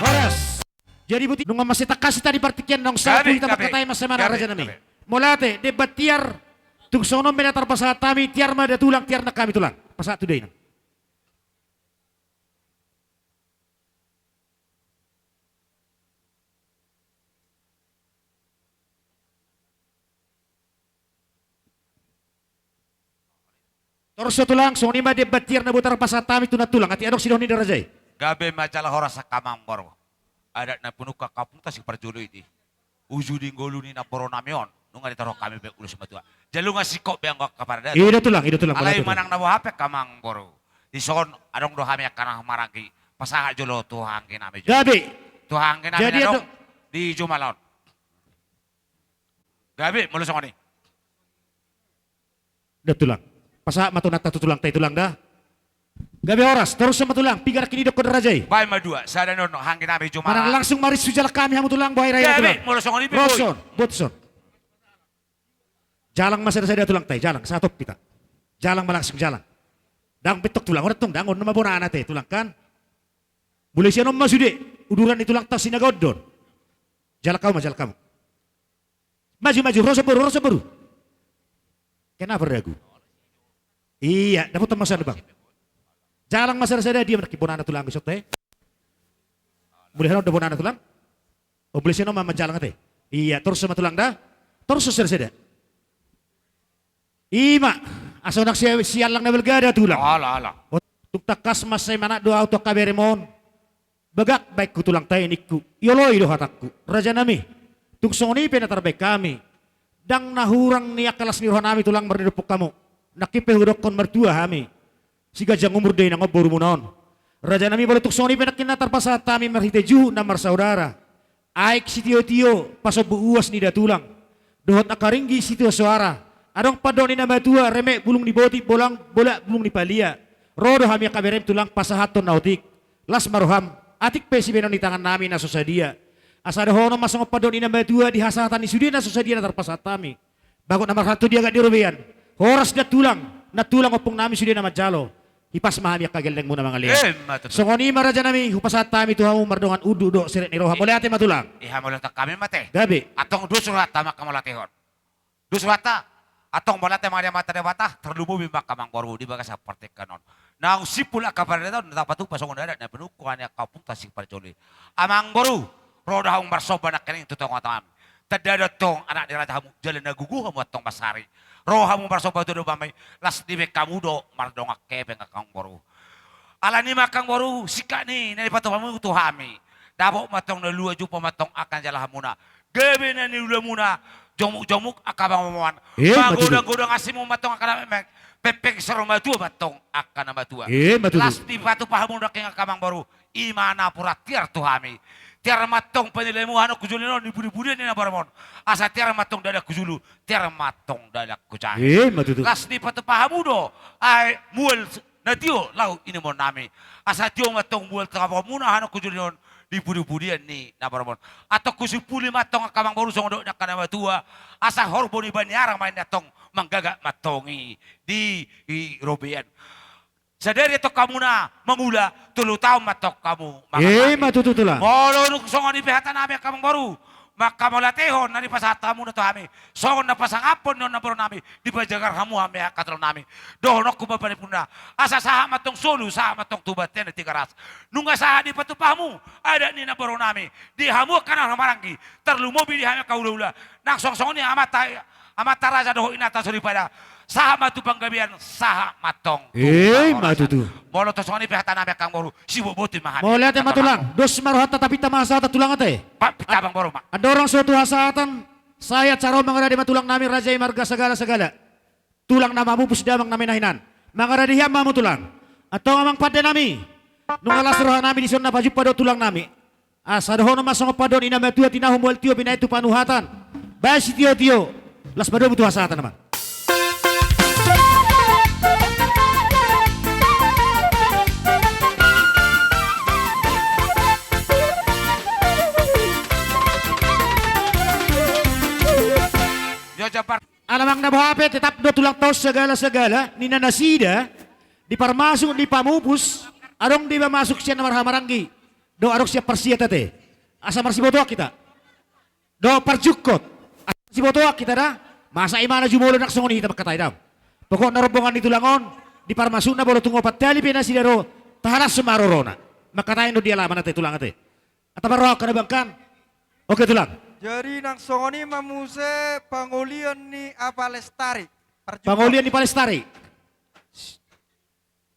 Horas. Jadi buti nunga masih takasi tadi partingkian nong sapu. Gabe, hita gabe. Makatai mas semana gabe, raja nami. Gabe. Mauliate, debat tiar, tung songon on mena tarpasahat hami, tiar ma da tulang, tiar nang hami tulang. Pasahat tu da inang. Torus ma tulang, songon i ma debat tiar na boi tarpasahat hami tu na tulang, atik adong sidohonon ni da raja i. Gabe ma jala horas angka amangboru. Adat na pinungka kampung ta si parjolo i di. Uju di ngolu ni namboru nami on, nunga ditorop hami be ulos matua. Jala nunga singkop be anggo angka parade. I da tulang, i da tulang. Alai manang na boha pe angka amangboru. Dison adong do hami angka na maranggi. Pasahat jolo tu anggi nami jolo. Gabe. Tu anggi nami. Jadi na adong tu di jumala on. Gabe, molo songon i. Da tulang. Pasahat ma tu nanta tu tulang ta i tulang da. Gabe horas, torus ma tulang, piga nangkin didokkon raja i. Baen ma dua, sada ni on, anggi nami jumala. Manang langsung marinsu jala hami hamu tulang, boha i raja tulang. Gabe, molo songon i pe boi. Ro son, boto son. Jalang ma sada-sada tulang ta i, jalang, sahat on hita. Jalang ma langsung jalang. Ndang pe tong tulang, on tong, ndang on nama bonana te, tulang kan. Mulai sian on ma sude, uduran ni tulang ta Sinagondon. Jalang hamu ma, jalang hamu. Maju, maju, ro son boru, ro son boru. Kenapa ragu? Iya, dapotan ma sada bang. Jalang ma sada-sada dia, mana nangkin bonana tulang, bisa te. Mulai sian on da bonana tulang. O, mulai sian on ma manjalang ate. Iya, torus ma tulang da. Torus sada-sada. I ma, asa unang si-, siallang na balga da tulang. Ala, ala. O, tung tangkas mansai manat do ahu tu angka berem on. Bagak baenku tulang ta i ningku, ioloi do hatangku. Raja nami, tung songon i pe na tarbaen hami. Ndang na hurang ni angka las ni roha nami tulang marnidok hamu. Nangkin pe hudokkon martua hami. Siganjang umur do inang on borumuna on. Raja nami, molo tung songon i pe nangkin na tarpasahat hami marhite juhut na marsaudara. Aek sitio-tio, pasombu uas ni da tulang. Dohot angka ringgit sitio soara. Adong pandohan ni na matua, remek bulung ni botik, bolang, bolak bulung ni palia. Ro do hami angka berem tulang pasahathon na otik. Las ma roham, atik pe sibahenon ni tangan nami na so sadia. Asa dohonon ma songon pandohan ni na matua di hasahatan ni sude na so sadia na tarpasahat hami. Bagot na marhalto di agat ni robean. Horas da tulang, na tulang ompung nami sude na manjalo. Hipas ma hami angka gellengmuna mangalean. Emma tutu. Songon i ma raja nami, hupasahat hami tu hamu mardongan unduk dohot serep ni roha. Mauliate ma tulang. Iha mauliate hami ma te. Gabe. Antong dos rohanta ma angka mauliatehon. Dos rohanta, antong mauliate ma di Amanta Debata, tarlumobi ma angka amangboru di bagasan partingkian on. Naung simpul angka parade on, na tapatupa songon adat na pinungka ni angka ompunta si parjolo i. Amangboru, ro do hamu marsomba nangkining tu tonga-tonga nami. Tanda do antong anak ni raja hamu, jala na gogo hamu antong mansari. Ro hamu marsomba tu adopan nami, las dibaen hamu do mardongan hepeng angka amangboru. Alani i ma angka amangboru, singkat ni na dipatupa hamu tu hami. Dapot ma antong na lua, jumpa ma antong angka na jala hamuna. Gabe na niulamuna, jomuk-jomuk angka pangomoan. Emma tutu. Magodang-godang asikmu ma antong angka na memek. Pengpeng saur matua ma antong angka na matua. Emma tutu. Las dipatupa hamu nangkin angka amangboru. I ma napuran tiar tu hami. Tiar ma antong panilaimu hanon hujulu on di pudi-pudian ni na borumon. Asa tiar ma antong dalan hujulu, tiar ma antong dalan hujahe. Emma tutu. Las dipatupa hamu do, ai mual na tio laho inumon nami. Asa tio ma antong mual tagamon muna hanon hujulu on di pudi-pudian ni na borumon. Antong husimpuli ma antong angka amangboru songon dok ni angka na matua. Asa horbo ni baniara ma i antong manggagat ma antong i di, di robean. Sadari antong hamuna mangula, tolu taon ma antong hamu mangallang. Emma tutu tulang. Molo dung songon i pe hata nami angka amangboru, manghamauliatehon na dipasahat hamuna tu hami. Songon na pasangaphon ni on na boru nami, dipajagar hamu hami angka tulang nami. Dohononku ma panipuna, asa sahat ma antong solu, sahat ma antong tu bontean na Tigaras. Nunga sahat dipatupa hamu adat ni na boru nami, di hamu angka na maranggi, tarlumobi di hami angka hula-hula. Nang songon-songon i amanta, amanta raja dohot inanta soripada. Sahat ma tu panggabean, sahat ma antong tu panghorasan. Emma tutu. Molo tung songon i pe hata nami angka amangboru, siboboto ma hami. Mauliate ma tulang, dos ma rohanta, tapinta ma hasahatan tulang ate. Pinta amangboru ma. Andorang so tu hasahatan, sai acara on mangarade ma tulang nami raja i marga Sagala-Sagala. Tulang na mamupus damang na minahinan. Mangarade hian ma hamu tulang. Antong amang pande nami. Nunga las roha nami dison na pajumpa dohot tulang nami. Asa dohonon ma songon pandohan ni na matua, tinahu mual tio binahen tu panuhatan. Baen sitio-tio. Las ma domu tu hasahatan amang. Ala manang na boha pe, tetap do tulang, taon sagala-sagala ninna nasida, di parmasuk, di pamupus, adong do iba masuk sian na marhahamaranggi, dohot adong sian parsiat ate. Asa marsibotoan hita. Dohot parjungkot. Asa marsibotoan hita da. Masa imana jumolo nang songon i hita mangkatai da. Pokokna rombongan ni tulang on, di parmasukna molo tung opat hali pe nasida ro, tahalashon ma rorona. Mangkatai do di alaman ate tulang ate. Ata parrohahon hita na bangkan. Oke tulang. Jadi nang songon i ma muse pangolian ni Apa Lestari. Parjungkot. Pangolian ni Apa Lestari.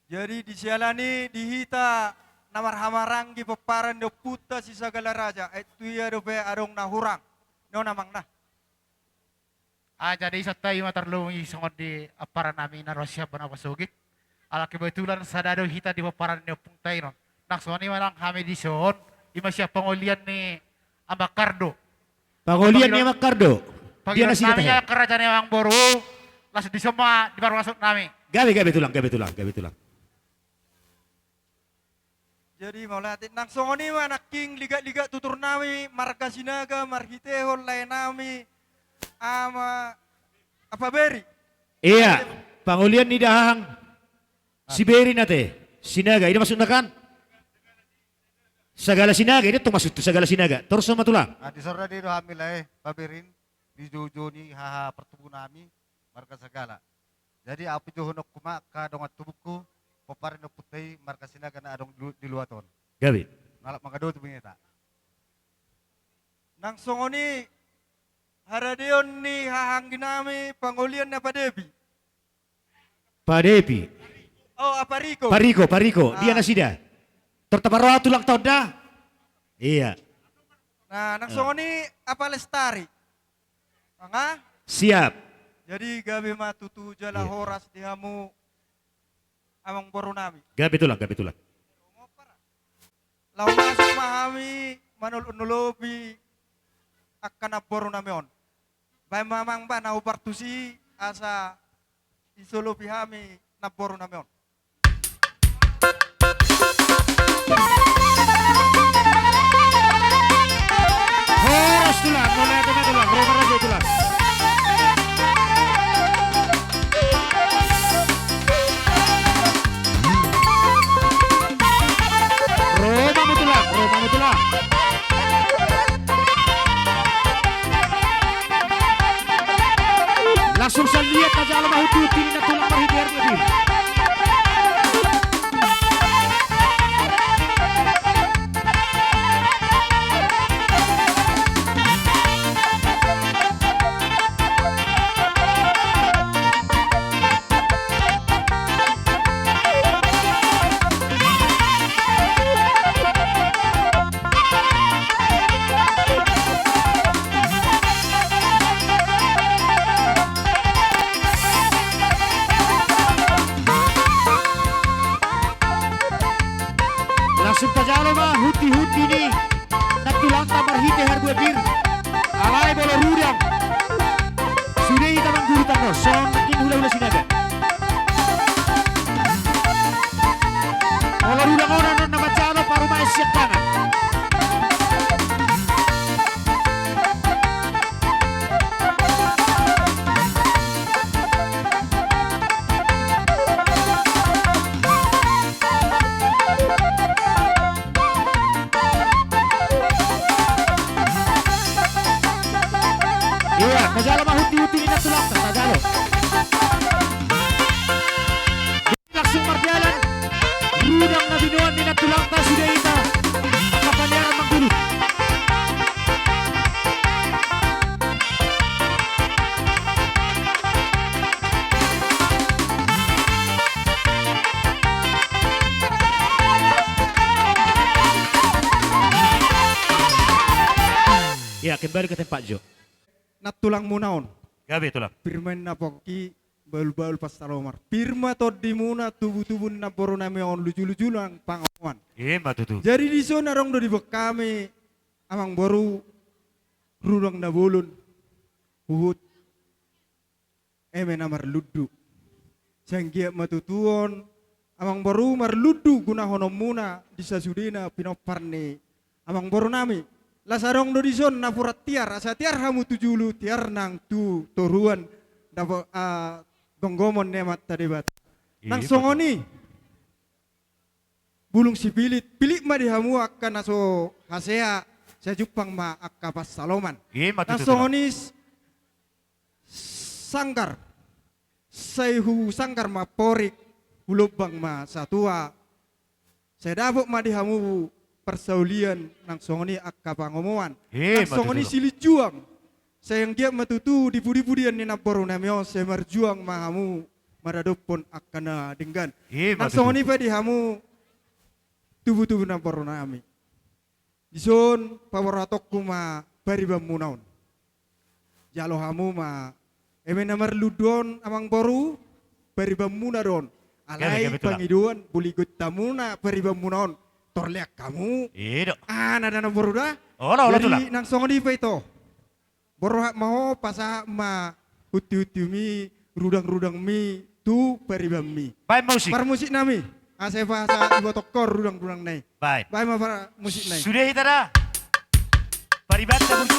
Jadi di siala ni i di hita na marhahamaranggi pomparan ni ompunta Sisagala Raja, ai tu ia dope adong na hurang. Non amang na. Ah, jadi songon i ma tarlumobi songon di ampara nami na ro sian Bona Pasogit. Ala kebetulan sada do hita di pomparan ni ompunta i non. Nang songon i ma nang hami dison, i ma sian pangolian ni Amang Kardo. Pangolian ni Amang Kardo. Dia na sini tahe. Raja ni amang boru, langsung dison ma di parmasuk nami. Gabe, gabe tulang, gabe tulang, gabe tulang. Jadi mauliate, nang songon i ma nangkin ligat-ligat tutur nami marga Sinaga marhitehon lae nami Ama, Apa Beri. Ia, pangolian ni dahahang si Beri na ate, Sinaga, i do maksudna kan? Sagala Sinaga, i do tong maksud tu Sagala Sinaga. Torus ma tulang. Ah, dison rade do hami lae, Apa Berin, di joujou ni haha partubu nami, marga Sagala. Jadi ahu pe jouhononku ma angka dongan tubungku, pomparan ni ompunta i marga Sinaga na adong di lu-, di luat on. Gabe. Mangalap mangadopi bangeta. Nang songon i haradeon ni haha anggi nami pangolian ni Apa Depi. Apa Depi. Oh, Apa Riko. Apa Riko, Apa Riko. Ah. Dia nasida. Tor taparroha tulang taon da. Ia. Nah, nang songon i Apa Lestari. Manga? Siap. Jadi gabe ma tutu jala horas di hamu amang boru nami. Gabe tulang, gabe tulang. Laho masuk ma hami manolopi angka namboru nami on. Baen ma amang ba na hupartusi asa disolopi hami namboru nami on. Horas tulang, mauliate ma tulang, ro ma raja tulang. Ro ma hamu tulang, ro ma hamu tulang. Langsung saliat, tajalo ma huti-huti ni na tulang marhite harga diri. Langsung tajalo ma huti-huti ni nantulanta marhite harga pir. Alai molo rudang, sude hita mangguru tano, songon nangkin hula-hula Sinaga. Molo rudang on annon na manjalo parumaen sian tangan. Ia, tajalo ma huti-huti ni nantulanta, tajalo. Langsung mardalan rudang na binoan ni nantulanta, sude hita angka paniaran manggulut. Ya, kembali ke tempat, Jo. Nantulangmuna on. Gabe tulang. Pir ma inna pongki, bahul-bahul pansalongan. Pir ma tondimuna, tubu-tubu ni namboru nami on, luju-luju nang pangomoan. Ima tutu. Jadi dison adong do diboan hami amang boru, rudang na bolon, huhut eme na marlundu. Sai anggiat ma tutu on amang boru marlundu gunahononmuna di sasudena pinompar ni amang boru nami. Las adong do dison napuran tiar, asa tiar hamu tu julu, tiar nang tu toruan, dapot, ah, gomgomon ni Amanta Debata. Nang songon i, bulung sipilit, pilit ma di hamu angka na so hasea, sai jumpang ma angka pansalongan. Nang songon i, sanggar, sai husanggar ma amporik, hulombang ma satua, sai dapot ma di hamu parsaulian, nang songon i angka pangomoan. Nang songon i silinjuang, sai anggiat ma tutu di pudi-pudian ni namboru nami on, sai marjuang ma hamu maradophon angka na denggan. Nang songon i pe di hamu tubu-tubu namboru nami. Dison paborhatonku ma paribanmuna on. Jalo hamu ma, eme na marlundu on amangboru, paribanmuna do on. Alai pangidoan, boli gontamuna paribanmuna on, tor lean hamu. Aha na da namboru da. Jadi nang songon i pe ito. Borhat ma ho, pasahat ma hunti-huntimi, rudang-rudangmi tu paribanmi. Baen ma musik. Parmusik nami, asa pasahat iboto ho rudang-rudang nai. Baen. Baen ma parmusik nai. Sude hita da. Paribanta burju.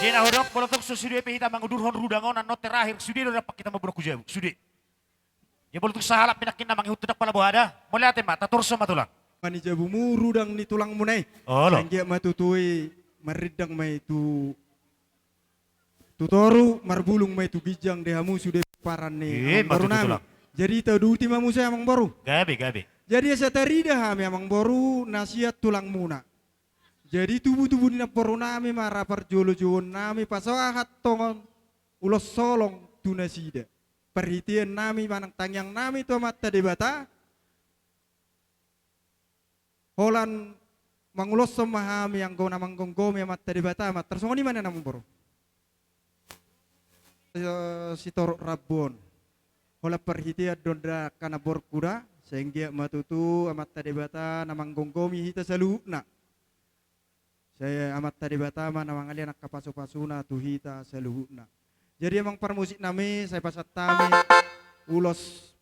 Jadi na hudok, molo tung so sude pe hita mangudurhon rudang on, annon terakhir sude do dapat hita mamboan tu jabu, sude. Ia molo tung sahalak pe nangkin na mangihut tu ndang pala boha da. Mauliate ma, tatorus ma tulang. Mani jabu muru dang ni tulangmuna i. Olo. Anggiat ma tutu i marrindang ma i tu tu toru, marbulung ma i tu ginjang di hamu sude pomparan ni amangboru nami. Jadi tauduti ma muse amangboru. Gabe, gabe. Jadi asa tarida hami amangboru na sian tulangmuna. Jadi tubutubu ni namboru nami ma ra parjolo jouon nami pasahat tongon ulos holong tu nasida. Parhitean nami manang tangiang nami tu Amanta Debata. Holan manguloshon ma hami anggo na manggomgomi Amanta Debata ma, tarsongon i ma nian amangboru. Eh, sitorop rambu on. Holan parhitean do nda angka namborungku da, sai anggiat ma tutu Amanta Debata na manggomgomi hita saluhutna. Sai Amanta Debata ma na mangalean angka pasupasuna tu hita saluhutna. Jadi amang parmusik nami, sai pasahat hami ulos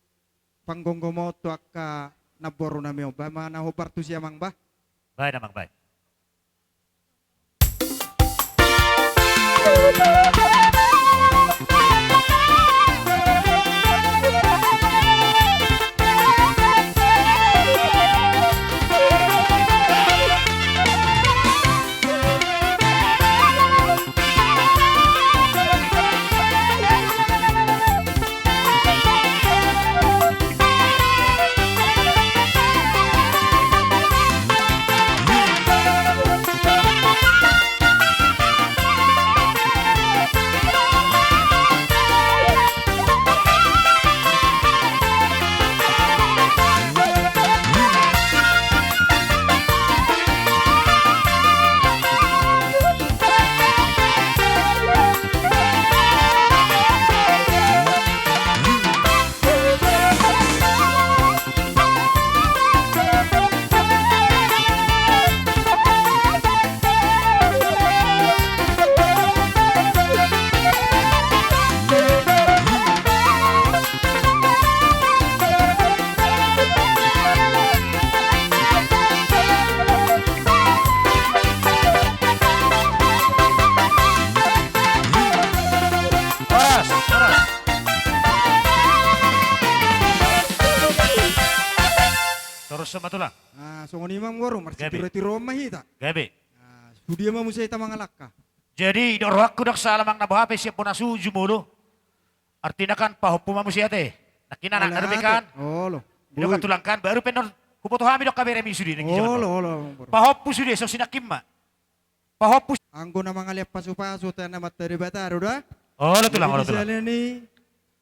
panggomgomon tu angka namboru nami on. Baen ma na hombar tusi amang bah. Baen amang, baen. Horas, horas. Torus ma tulang. Ah, songon i ma amangboru, marsitirotiro ma hita. Gabe. Ah, sude ma muse hita mangalangka. Jadi didok rohangku, dang salah amang na boha pe sian bona suju molo. Artina kan pahompu ma muse ate. Nangkin anak na dope kan. Olo. Didok tulang kan, baru pe on huboto hami didok haberemi sude nangkin. Olo, olo. Pahompu sude, so sinangkin ma. Pahompu. Anggo na mangalean pasupasu tu Amanta Debata do da. Olo tulang, olo tulang. Jadi sian i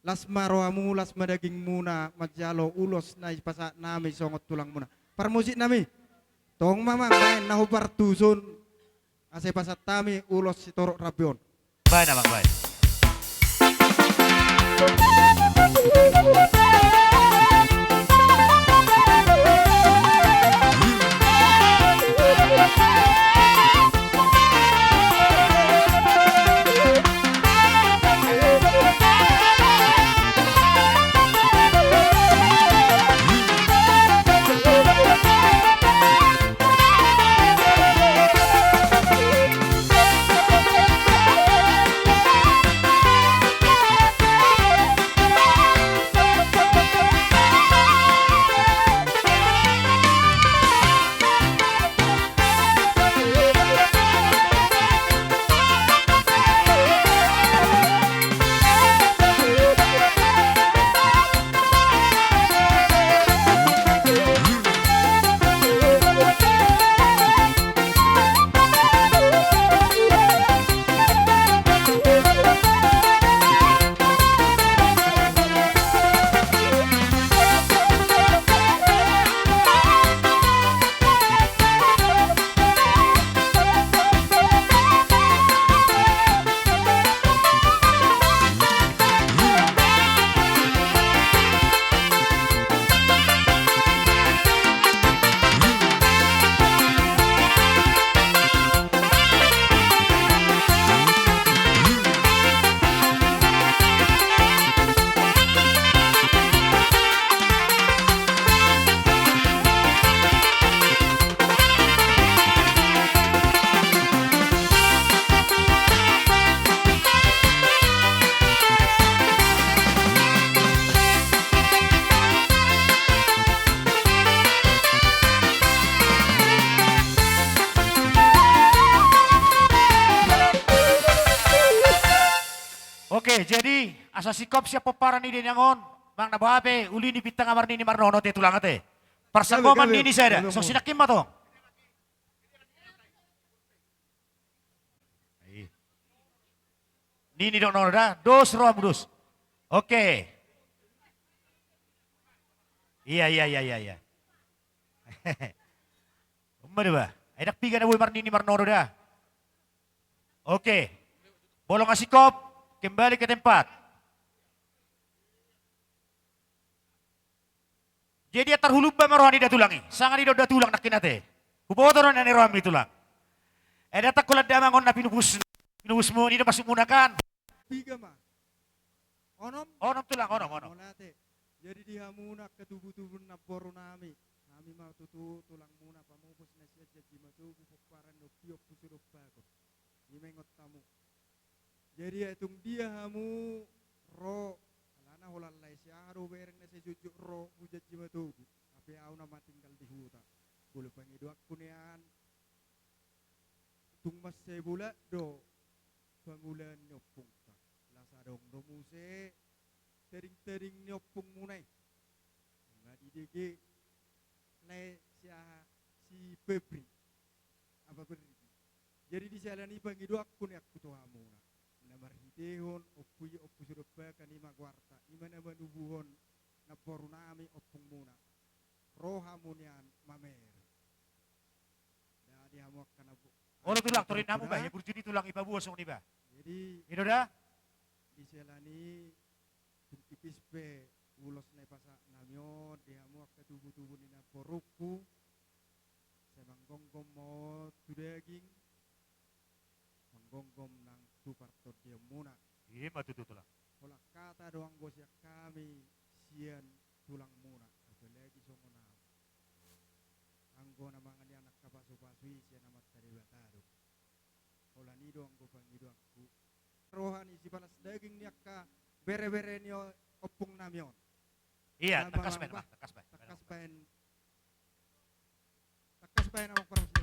las ma rohamu, las ma dagingmuna manjalo ulos na dipasahat nami songon tulangmuna. Parmusik nami. Tong ma amang, baen na hombar tuson. Asa dipasahat hami ulos sitorop rambu on. Baen amang, baen. Jadi asa singkop sian pomparan ni da inang on, manang na boha pe uli ni bintang, marnini marnono ate tulang ate. Parsanggoman nini sada, songon i nangkin ma tong. Nini dok nono da, dos rohamu dos. Oke. Iya, iya, iya, iya, iya. Emma da ba. Ai ndang piga na boi marnini marnono da. Oke. Molo nga singkop, kembali ke tempat. Jadi ia tarhulumba ma roha ni da tulang i. Sanga ni da tulang nangkin ate. Huboto do na ni rohami tulang. Eda tak kulan damang on na pinubus, pinubusmu ni da masuk muna kan. Piga ma. Onom? Onom tulang, onom, onom. Mauliate. Jadi di hamuna angka tubutubu ni namboru nami. Hami ma tutu tulang muna pamupus na sian Janji Matogu pomparan ni Ompu Sudompagon. Ima ingot hamu. Jadi ia tung dia hamu ro, alana holan lae si aha do bereng na sai jotjot ro tu Janji Matogu. Hape au nama tinggal di huta. Molo pangidoanku nian, tung mansai bulat do pangulaon ni ompungta. Las adong do muse tadingtading ni ompungmuna i. Nga didege lae si aha, si Febri. Apa berriki. Jadi di siala ni i pangidoanku nian tu hamuna. Na marhitehon Ompu i, Ompu Sudompagon ima goarta. Ima na manubuhon namboru nami ompungmuna. Ro hamu nian mamer. Jadi hamu angka na bo-, olo tulang, torin hamu ba, ia burju ni tulang i paboa songon i ba. Jadi i do da. Di siala ni i tung tipis pe ulos na i pasahat nami on di hamu angka tubutubu ni namborungku. Sai manggomgom ma on tu daging, manggomgom nang tu partondionmuna. Ima tutu tulang. Holan hata do anggo sian hami sian tulangmuna, apalagi songon au. Anggo na mangan i anak na pasupasu i sian Amanta Debata do. Holan i do anggo pangidoanku. Roha ni sipalas daging ni angka berebere ni o-, ompung nami on. Iya, tangkas baen, tangkas baen. Tangkas baen. Tangkas baen amang parmusik.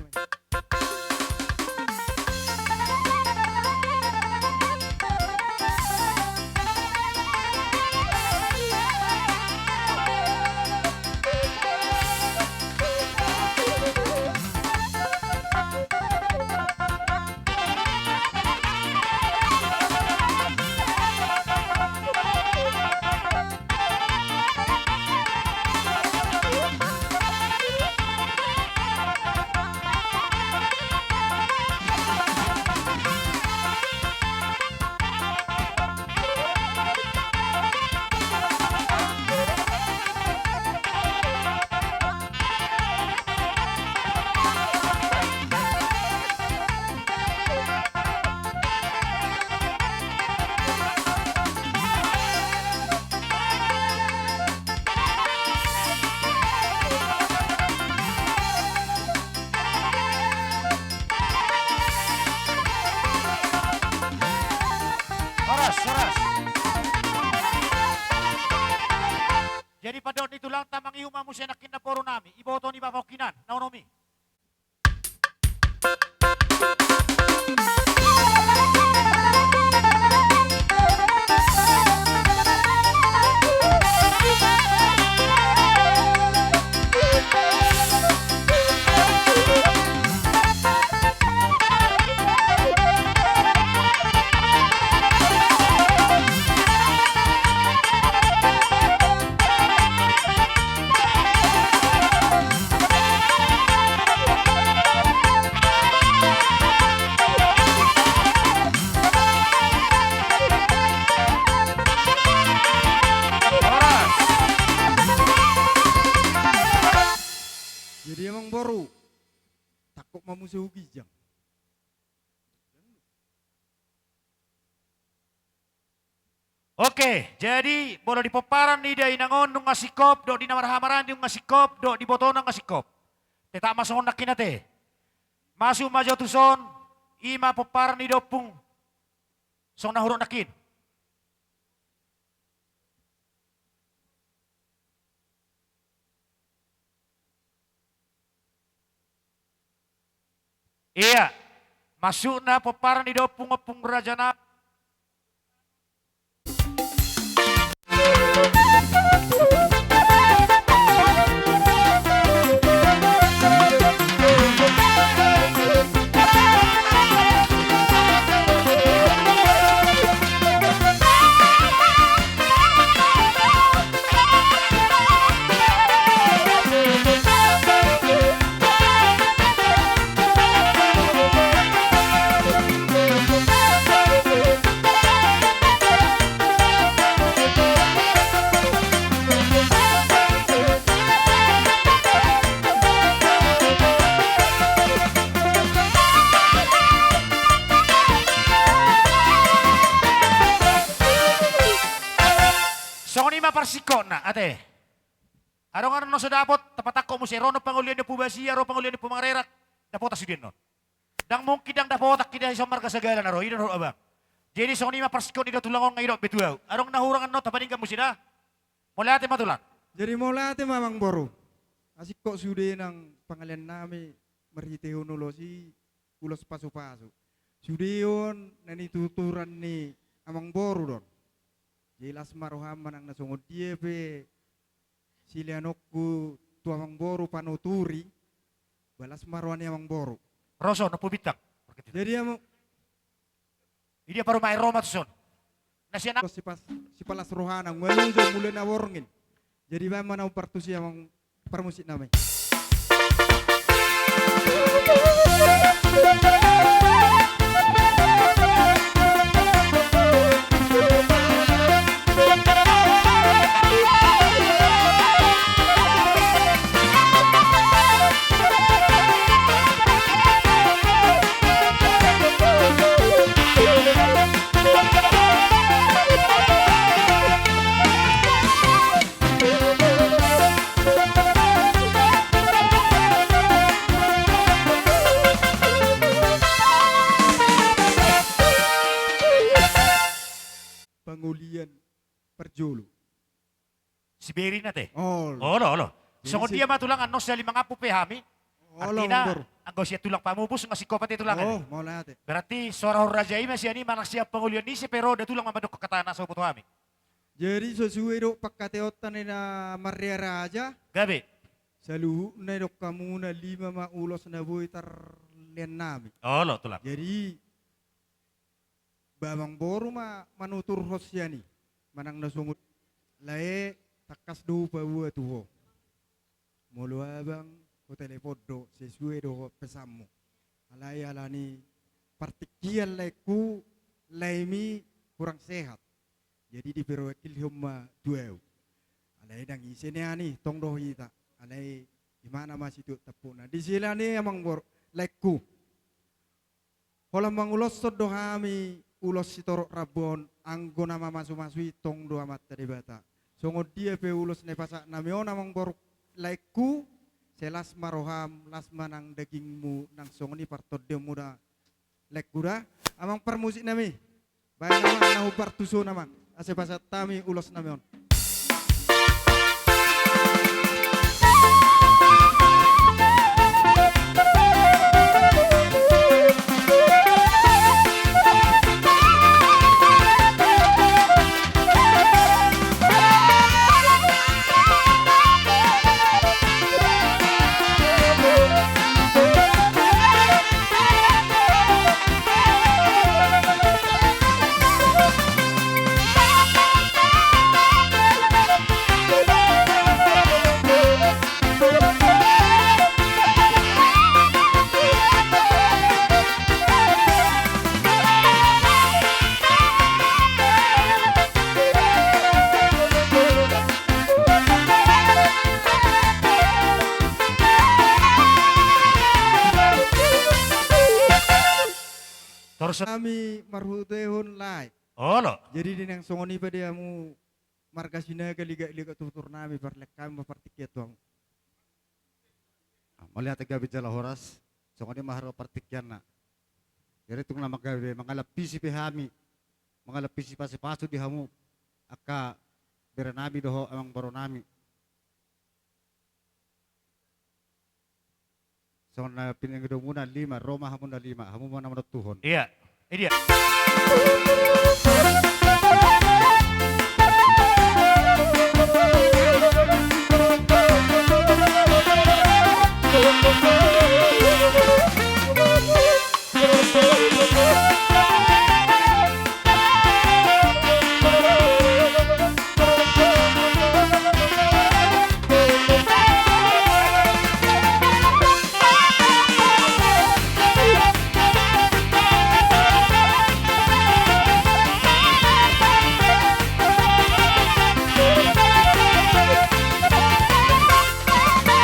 Horas, horas. Jadi pandok ni tulangta, mangihut ma muse nangkin namboru nami, iboto ni bapa on hinan na onom i. Jadi amang boru, tangkok ma muse hu ginjang. Oke, jadi molo di pomparan ni da inang on nunga singkop, dohot di na marhaha marani nunga singkop, dohot di ibotona nunga singkop. Tetap ma songon nangkin ate. Masuk ma jo tuson, ima pomparan ni da ompung. Songon na hudok nangkin. Ia, masukna pomparan ni da ompung, ompung raja na. Singkotna, ate. Adong annon na so dapot, tapatangkok muse, ro annon pangolian ni Ompu Basia, ro pangolian ni Ompu Mangrerak, dapotan sude annon. Ndang mungkin ndang dapotan hita dison marga Sagala na ro, i do na ro, abang. Jadi songon i ma parsingkot ni dua tulang on, nga idok be tu ahu. Adong na hurang annon, tapadenggan muse da. Mauliate ma tulang. Jadi mauliate ma amangboru. Asingkot sude nang pangalean nami marhitehon ulos i, ulos pasupasu. Sude on na nituturan ni amangboru do on. Jadi las ma roham manang na songon dia pe silehononku tu amangboru panuturi, ba las ma roha ni amangboru. Ro son, Ompu Bintang. Jadi amang, i dia parumaen, ro ma tuson. Na sian sipas, sipalas rohana, nga uju mula na borngin. Jadi baen ma na umbar tusi amang parmusik nami. Pangolian parjolo. Siberin ate. Olo. Olo, olo. Jadi songon dia ma tulang, annon sahali mangampung pe hami. Olo, artina, anggo sian tulang pamupus nga singkop ate tulang, oh, ate. Mauliate. Berarti so ra hon raja i ma sian i, manang sian pangolian ni ise pe ro da tulang, mandok hata na so huboto hami. Jadi sesuai dohot pangkataionta na marria raja. Gabe. Saluhutna didok hamuna lima ma ulos na boi tarlean nami. Olo tulang. Jadi ba amangboru ma manuturhon sian i, manang na songon lae, tangkas do hupaboa tu ho. Molo abang, hutelepon do sesuai dohot pesanmu. Alai alani partingkian laengku, laemi kurang sehat. Jadi diperwakilhon ma tu ahu. Alai ndang ise nian i, tong do hita. Alai imana ma situtu tampukna. Di sela ni amangboru, laengku. Holan manguloshon do hami ulos sitorop rambu on, anggo na mamasumasu i tong do Amanta Debata. Songon dia pe ulos na ipasahat nami on, amangboru, laengku, sai las ma roham, las ma nang dagingmu, nang songon i partondionmu da, laengku da. Amang parmusik nami. Baen amang, na hupartuson amang, asa pasahat hami ulos nami on. Torus nami marhitehon lae. Olo. Jadi di nang songon i pe di hamu marga Sinaga, ligak-ligak tutur nami, parlean hami ma partingkian tu hamu. Mauliate, gabe jala horas. Songon i ma haroa partingkianna. Jadi tung na manggabe, mangalampisi pe hami, mangalampisi pasupasu di hamu angka bere nami dohot amangboru nami. Songon na pinangido muna lima, ro ma hamu na lima, hamu ma na manontuhon. Iya, i dia.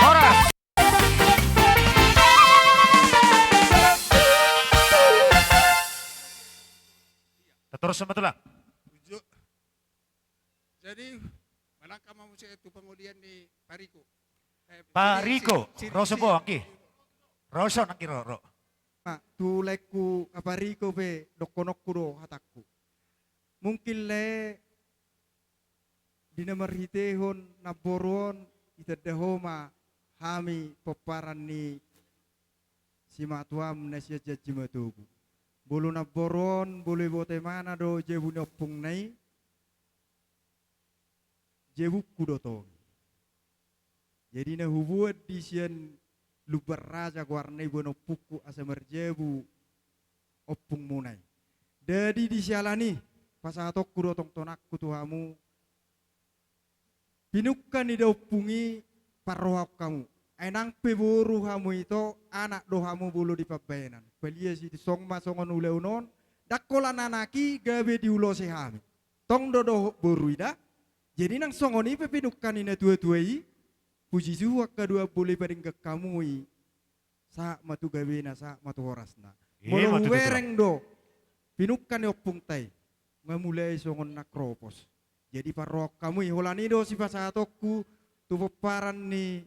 Horas. Tatorus ma tulang. Jadi, Rangka ma muse tu pangolian ni Pak Riko. Eh, Pak Riko, si, si, ro so si, po anggi. Ro so nanggi ro, ro. Ma, tu laengku Pak Riko pe dohononku do hatangku. Mungkin lae di na marhitehon namboru on itanda ho ma hami pomparan ni simatuam na sian Janji Matogu. Molo namboru on, molo iboto ibana do jabu ni ompungna i, jabungku do tong i. Jadi na huboan di sian Lumban Raja goarna i boan ompungku asa marjabu ompungmuna i. Jadi di siala ni i pasahatonku do tong tonangku tu hamu, pinungka ni daompung i parrohahon hamu. Ai nang pe boru hamu ito, anak do hamu molo di pambahenan. Palias i, song ma songon ulaon on, ndang holan anak i gabe diulosi hami. Tong do dohot boru i da. Jadi nang songon i pe pinungka ni natuatua i, puji Tuhan, angka dua molo ipadenggan hamu i, sahat ma tu gabena, sahat ma tu horasna. Molo hubereng do pinungka ni ompungta i, nga mulai songon na kropos. Jadi parrohahon hamu i, holan i do sipasahatonku tu pomparan ni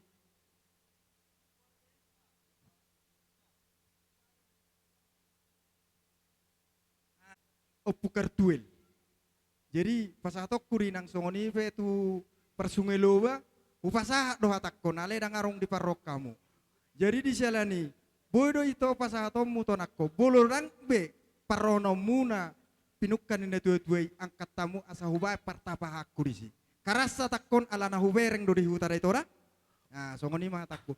Ompu Kartuel. Jadi pasahatonku do i nang songon i pe tu parsunge loba, hupasahat do hatangkon, alai ndang adong diparrohahon hamu. Jadi di siala ni i, boi do ito pasahatonmu tonangkon, molo ndang be parrohahonmuna pinungka ni natuatua i, angkat hamu asa hubaen partapahanku disi. Karasa hatangkon ala na hubereng do di huta da ito da. Nah, songon i ma hatangku.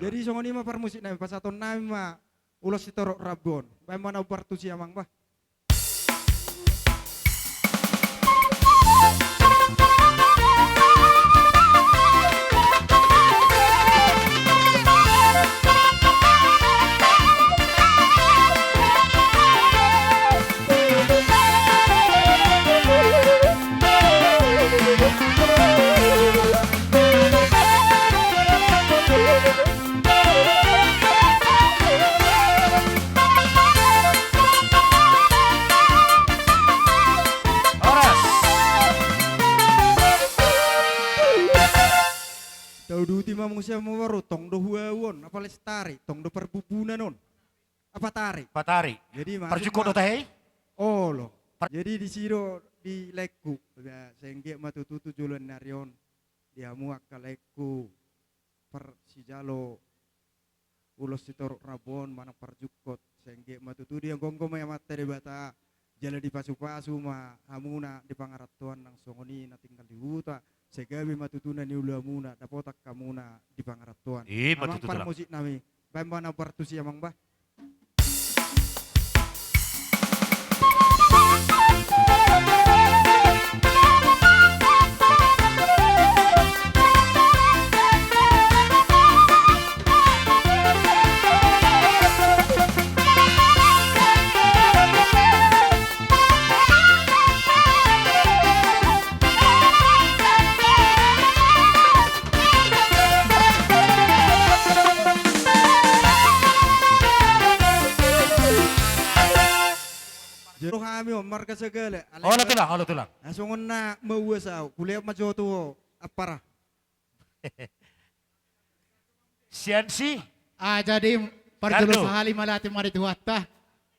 Jadi songon i ma parmusiknami, pasahatonnami ma ulos sitorop rambu on. Baen ma na hombar tusi amang bah. Horas. Tauduti ma muse amang boru, tong do huahu on, apa lestari, tong do parbumbunan on. Apa tari? Apa tari? Jadi ma parjukut do tahe i? Olo. Jadi disi do di laengku. Sai anggiat ma tutu tu joloan ni ari on di hamu angka laengku parsijalo ulos sitorop rambu on manang parjukut, sai anggiat ma tutu dihagogo ma i Amanta Debata, jala dipasupasu ma hamuna di pangarantoan nang songon i na tinggal di huta, sai gabe ma tutu na niula hamuna, dapotan hamuna di pangarantoan. I ma tutu tulang. Amang parmusiknami, baen ma na hombar tusi amang bah. Jolo hami on marga Sagala. Olo tulang, olo tulang. Songon na mauas au, hulehon ma jo tu ho ampara. Sian si. Ah, jadi parjolo sahali mauliate ma di Tuhanta,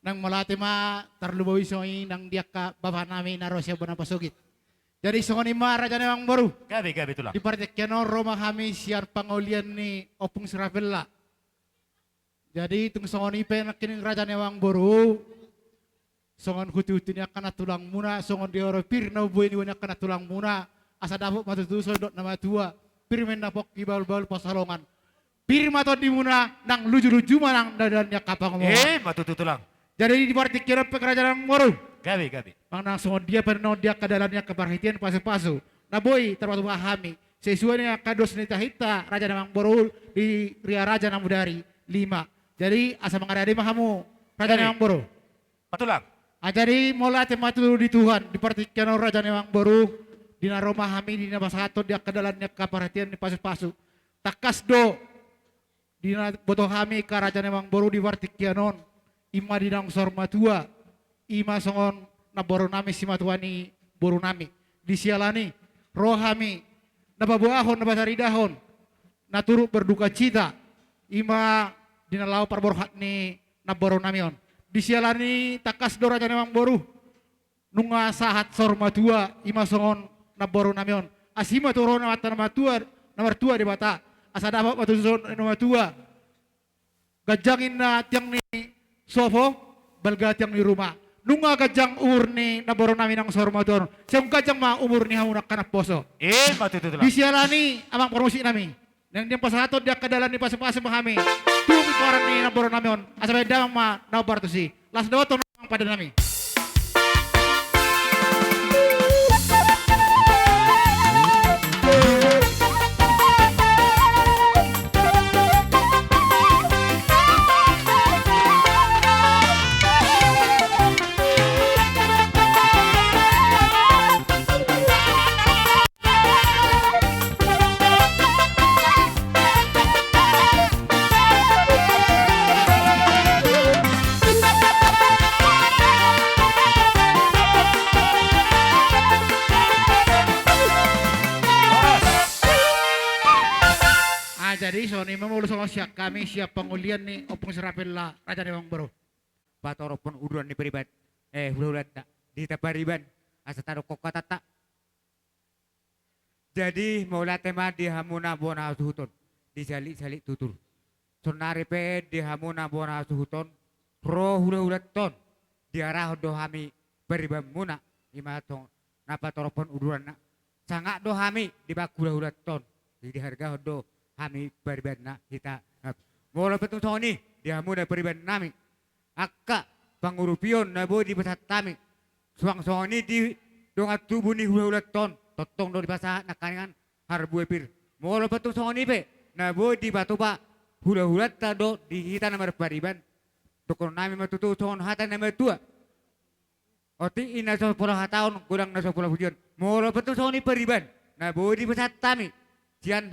nang mauliate ma tarlumobi songon i nang di angka bapanami na ro sian bona pasogit. Jadi songon i ma raja ni amang boru. Gabe, gabe tulang. Di partingkian on ro ma hami sian pangolian ni Ompung Sirapella. Jadi tung songon i pe nangkining raja ni amang boru, songon hutihutih ni angka nantulangmuna, songon di ari pir na umboan ni angka nantulangmuna, asa dapot ma tutu songon didok na matua, pir ma inna pongki bahulbahul pansalongan. Pir ma tondimuna, nang lujuluju ma nang dalan ni angka pangomoan. I ma tutu tulang. Jadi di partingkian on pe raja ni amang boru. Gabe, gabe. Manang songon dia pe nang di angka dalan ni angka parhitean pasupasu na boi tarpatupa hami sesuai ni angka dos ni tahinta raja ni amang boru di Ria Raja Namudari lima. Jadi asa mangadeade ma hamu raja ni amang boru. Patulang. Ah, jadi mauliate ma tutu di Tuhan di partingkian on raja ni amang boru, di na ro ma hami di na pasahathon di angka dalan ni angka parhitean ni pasupasu. Tangkas do di na boto hami angka raja ni amang boru di partingkian on, i ma di naung saur matua, i ma songon namborunami simatua ni borunami. Di siala ni i ro hami na paboahon, na pataridahon, na turut berdukacita, i ma di na laho parborhat ni namboru nami on. Di siala ni i tangkas do raja ni amangboru, nunga sahat saur matua, i ma songon namboru nami on. Asi ma tu roha ni Amanta na martua, na martua Debata, asa dapot ma tu son na matua. Ganjang ninna tiang ni sopo, balga tiang ni ruma. Nunga ganjang umur ni namboru nami nang saur matua on, sai ganjang ma umur ni hamu angka namposo. I ma tutu, Tulang. Di siala ni i, amang parmusik nami, naeng dipasahathon di angka dalan ni pasupasu ma hami tu pintoran ni namboru nami on, asa bahen damang ma na hombar tusi. Laos dapothon, amang pande nami. Ah, jadi songon i ma molo songon sian hami, sian pangolian ni Ompung Sirapella, raja ni amangboru, patorophon uduran ni pariban, eh, hulahulanta di hita pariban, asa tadok hatanta. Jadi mauliate ma di hamuna bona hasuhuton, di saliksalik tutur. Saonari pe di hamuna bona hasuhuton, ro hulahulanta on, diarahon do hami paribanmuna, i ma tong na patorophon uduranna. Sangap do hami di bak hulahulanta on, dihargahon do hami paribanna hita. Molo pe tung songon i di hamuna pariban nami, angka pangurupion na boi dipasahat hami, suang songon i di dongan tubu ni hulahulanta on, tongtong do dipasahat nangkiningan harbue pir. Molo pe tung songon i pe na boi dipatupa hulahulanta dohot di hita na marpariban, dohonon nami ma tutu songon hata ni na matua: Otik i na so pola hataon, godang na so pola pujion. Molo pe tung songon i pariban na boi dipasahat hami sian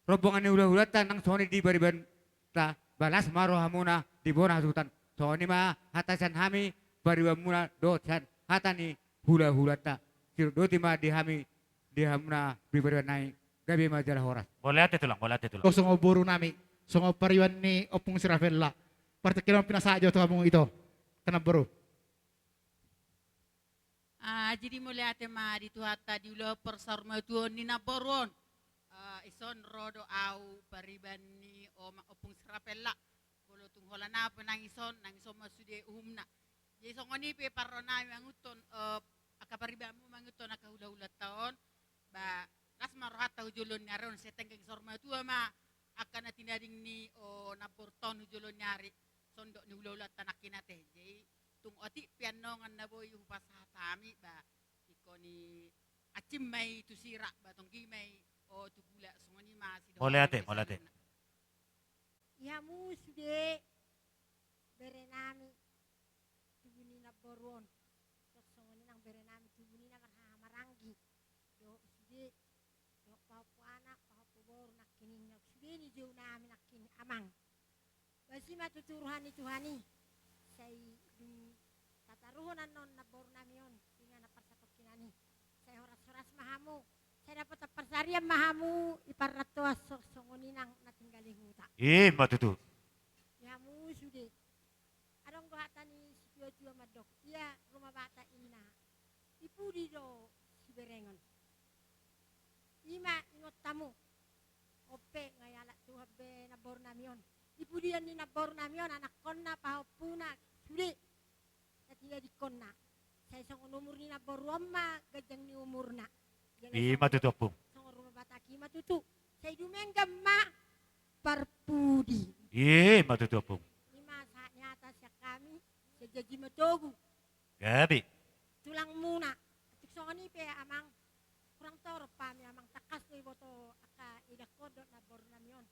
rombongan ni hulahulanta nang songon i di paribanta, las ma rohamuna di bona hasuhuton. Songon i ma hata sian hami paribanmuna dohot sian hata ni hulahulanta. Sidok boti ma di hami di hamuna pariban nami, gabe ma jala horas. Mauliate, Tulang, mauliate, Tulang. Songon boru nami, songon pariban ni Ompung Sirapella, partingkian on pinasahat jo tu hamu, ito, angka namboru. Ah, jadi mauliate ma di Tuhanta di ulaon parsaurmatuaon ni namboru on. Ah, dison ro do au pariban ni Om-, Ompung Sirapella. Molo tung holan au pe nang dison, nang dison ma sude uhumna. Jadi songon i pe parro nami mangihuthon, eh, angka paribanmu, mangihuthon angka hulahulanta on. Ba, las ma rohanta hu joloan ni ari on, sai tenggang saur matua ma angka na tinading ni, o, namborunta on hu joloan ni ari, sondok ni hulahulanta nangkin ate. Jadi tung otik pe annon na boi hupasahat hami, ba, ingkon i ancim ma i tu sira, ba tonggi ma i, o, tu gula, songon i ma sidok. Mauliate, mauliate. Di hamu sude bere nami, tubu ni namboru on. Songon i nang bere nami, tubu ni na marhaha maranggi. Dohot sude, dohot pahompu anak, pahompu boru nangkiningan, sude nijou nami nangkin, amang. Boasa ma tutu roha ni Tuhan i, sai dung tataruhon annon namboru nami on, di na parsatongkinan i, sai horas-horas ma hamu, sai dapotan parsarian ma hamu, i parrantoan so-, songon i nang na tinggal di huta. I ma tutu. Di hamu sude. Adong do hata ni situatua mandok, ia rumah bata inna, di pudi do siberengon. I ma ingot hamu. On pe nga dialap Tuhan be namboru nami on. Di pudian ni namboru nami on, anakkonna, pahompuna, sude na tinadingkonna. Sai songon umur ni namboru on ma ganjang ni umurna. Jala i ma tutu, Ompung. Songon rumah batanta i ma tutu. Sai dumenggan ma parpudi. I ma tutu, Ompung. I ma sahat ni hata sian hami, sai janji ma togu. Gabe. Tulangmuna. Tung songon i pe, amang, hurang torop hami, amang, tangkas do diboto angka idakkon dohot namboru nami on.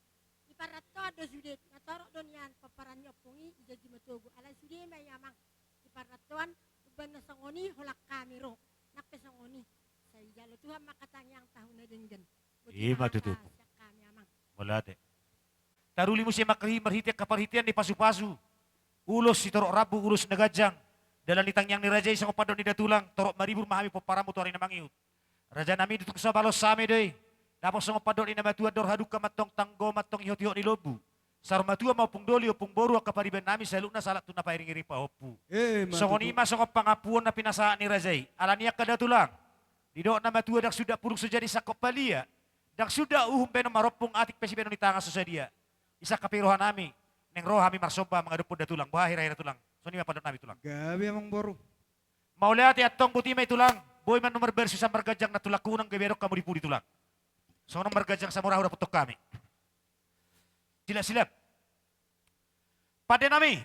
Di parrantoan do sude, na torop do nian pomparan ni ompung i, i janji ma togu. Alai sude ma i, amang, di parrantoan, umbahen na songon i holan hami ro. Nang pe songon i, sai jalo Tuhan ma angka tangiang tahu na denggan. Boti ma tutu. Sian hami, amang. Mauliate. Taruli muse ma hami marhite angka parhitean ni pasupasu. Ulos sitorop rambu, ulos na ganjang. Dalan ni tangiang ni raja i songon pandok ni datulang, torop maribur ma hami pomparanmu tu ari na mangihut. Raja nami, tung so balos hami do i. Dapot songon pandok ni na matua, andor hadungka ma antong tanggo ma antong ihot-ihot ni lombu. Saur matua ma ompung doli, ompung boru, angka pariban nami saluhutna sahat tu na pairing-iring pahompu. Emma tutu. Songon i ma songon pangampuon na pinasahat ni raja i. Alani i angka da tulang, didok na matua, ndang suda pudung so jadi sangkot palia, ndang suda uhum baenon marompung, atik pe sibaenon ni tangan so sadia. Isa angka pe roha nami, naeng ro hami marsomba mangadophon da tulang. Boha hira-hira tulang? Songon i ma pandok nami tulang. Gabe amang boru. Mauliate antong, boti ma i tulang. Boi ma annon marbar susa marganjang na tulangku, unang gabe adong hamu di pudi tulang. Songon on marganjang Samora hudapothon hami. Silap-silap. Pande nami.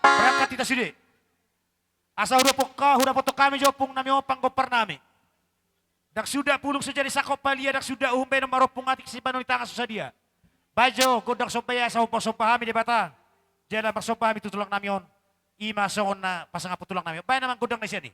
Berangkat hita sude. Asa hudapothon, hudapothon hami jo ompung nami on panggompar nami. Ndang suda pudung so jadi sangkot palia, ndang suda uhum baenon marompung, atik sibaenon ni tangan so sadia. Baen jo gondang somba i asa hombar somba hami Debata. Jala marsomba hami tu tulang nami on. I ma songon na pasangaphon tulang nami on. Baen amang gondang na sian i.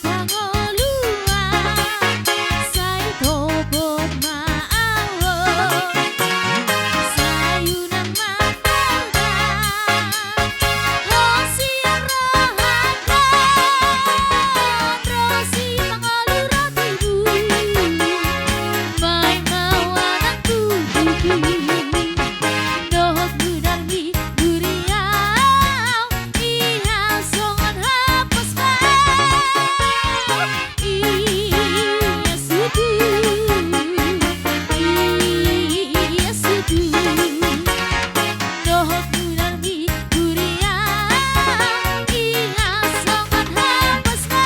Pangoluan, sai topot ma au, sai unang mangarga. Ho sian rohangkon, ro si pangolu ro tibu, baen ma au anakku tutu. Dohot mudar ni buriau, ia songon hapas ma. Ia sudu, ia sudu. Dohot mudar ni buriau, ia songon hapas ma.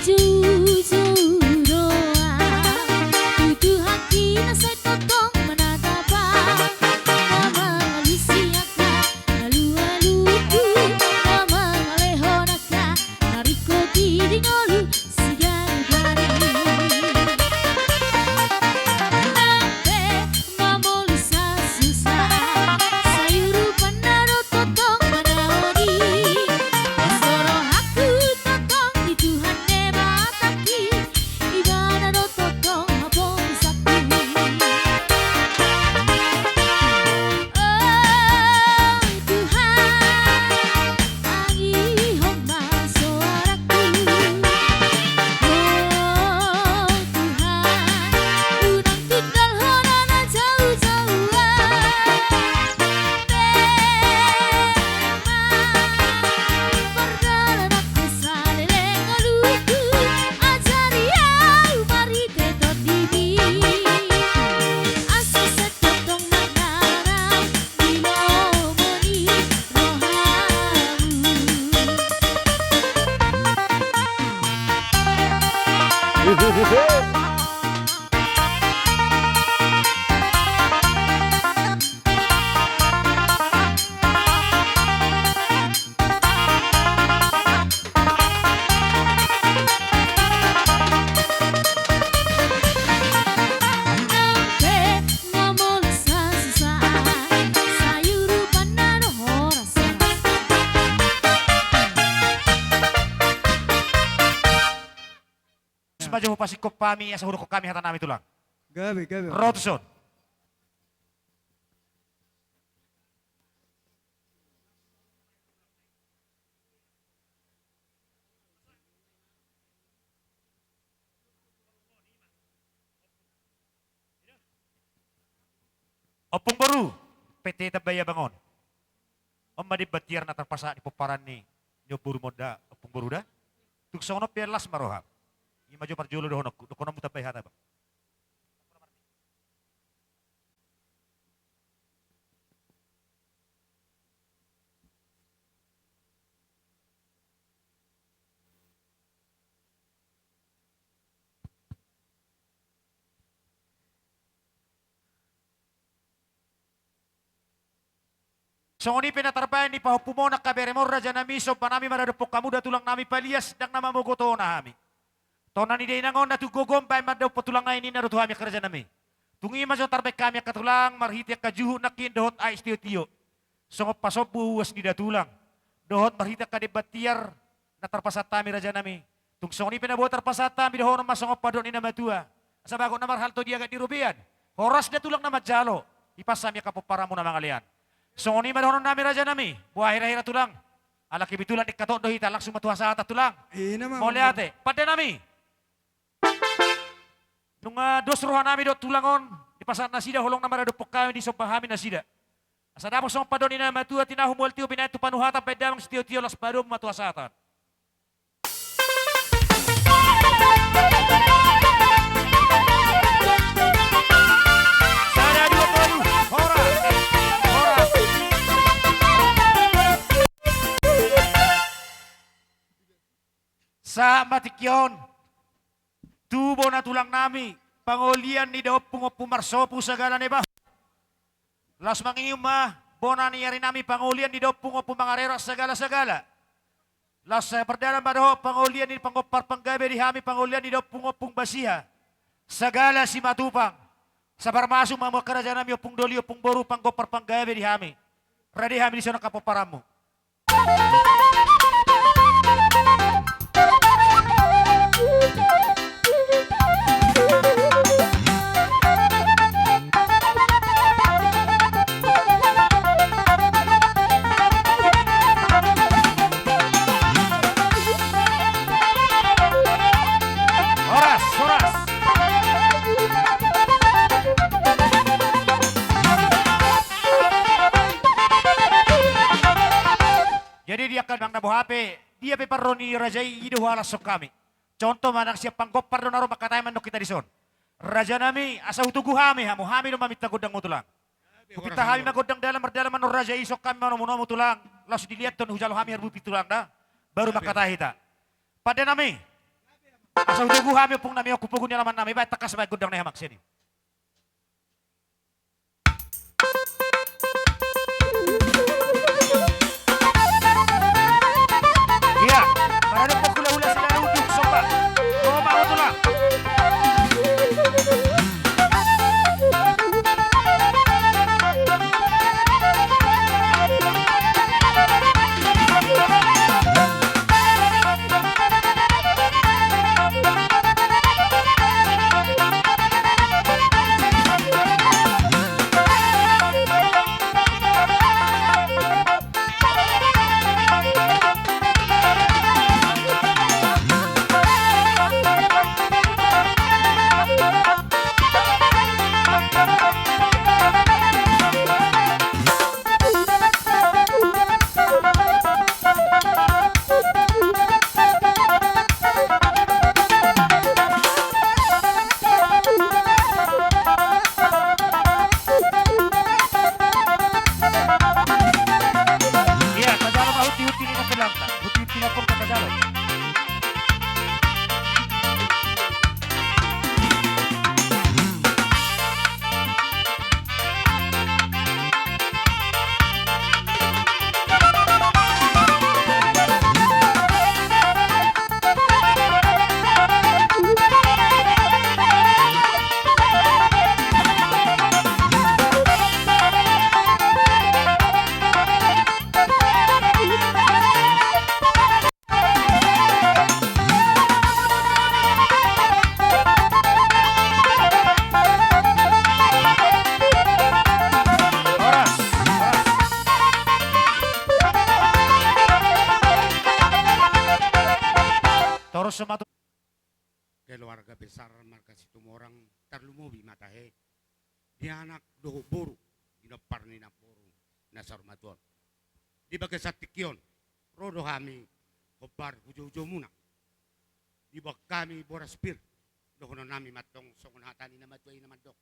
Jujur do au tu Tuhan, na sai tongtong manatap au, na mangalisi angka alualuku, na mangalehon angka na ringkot di ngolu siganup ari. Nang pe mamolus hasusaan, sai urupanna do tongtong manaon i. Las do rohangku tongtong di Tuhan Debatangki, Ibana do tongtong haposan ni. O Tuhan, tangihon ma soarangku. O Tuhan, unang tindalhon au na jaujau an. Baen ma pardalanan saleleng ngolungku, ajari au marhite Tondimi, asa sai tongtong mangarga di lomo ni rohamu. Tus ma jo hupasingkop hami asa hudokkon hami hatanami, Tulang. Gabe, gabe. Ro tuson. Ompung boru, P T Tambaya Bangon. On ma demban tiar na tarpasahat di pomparan ni, ni omboru on da, ompung boru da. Tung songon on pe las ma roham. I ma jo parjolo dohononku, dohononmu tambai hata, Bang. Songon i pe na tarbahen ni pahompumon angka beremon, rajanami, sombanami maradophon hamu da tulangnami Palias, ndang na mamogot hona hami. Tong na nida inang on na tung gogo on bahen mandapothon tulang, ai ninna do tu hami angka rajanami. Tung i ma jo tarbahen hami angka tulang marhite angka juhut nangkin dohot aek sitiotio. Songon pasombu uas ni da tulang dohot marhite angka demban tiar na tarpasahat hami, rajanami. Tung songon i pe na boi tarpasahat hami, dohonon ma songon pandok ni na matua: Asa bagot na marhalto di agat ni robean, horas da tulang na manjalo, hipas hami angka pomparanmu na mangalean. Songon i ma dohononnami, rajanami. Boha hira-hira, tulang? Ala kebetulan ingkon do hita, langsung ma tu hasahatan, tulang. Mauliate. Pandenami, nunga dos rohanami dohot tulang on, dipasahat nasida holong na maradophon hami, disomba hami nasida. Asa dapot songon pandok ni na matua: Tinahu mual tio, binahen tu panuhatan, bahen damang sitio-tio, las padomu ma tu hasahatan. Sada, dua, tolu. Sahat ma tingki on tu bona tulang nami, pangolian ni daompung-ompung marsopu sagala na iba. Laos mangihut ma bona ni ari nami, pangolian ni daompung-ompung mangarerak sagala-sagala. Laos sai mardalan ma dohot pangolian ni panggompar panggabe di hami, pangolian ni daompung-ompung basiha. Sagala simatupang. Sai parmasuk ma hamu angka raja nami, ompung doli, ompung boru, panggompar panggabe di hami. Rade hami dison angka pomparanmu. Horas, horas. Jadi di angka na boha pe, dia pe parro ni raja i, i do huhalashon hami. Contoh ma nang sian panggompar do na ro mangkatai ma annon hita dison. Raja nami, asa hutogu hami hamu, hami do maminta gondang, tulang. Hupinta hami ma gondang dalan, mardalan ma annon raja i, dison hami manomu-nomu, tulang. Laos dilehon hujalo hami harbupit, tulang, da. Baru mangkatai hita. Pande nami, asa hutogu hami ompung nami on, hupogu ni alaman nami, baen tangkas baen gondang na i, amang, sian i. Ia, maradophon hula-hula sian ujung somba. Ro ma ho, tulang. Ia, tajalo ma huti-huti ni na tulang, huti-huti ni na tulang, tajalo. Horas, horas. Torus ma tu keluarga besar marga Situmorang, tarlumobi ma tahe di anak dohot boru, di nompar ni namboru na saur matua on. Di bagasan tingki on, ro do hami hombar hujou-joumuna. Diboan hami boras pir, dohonon nami mantong songon hata ni na matua i na mandok: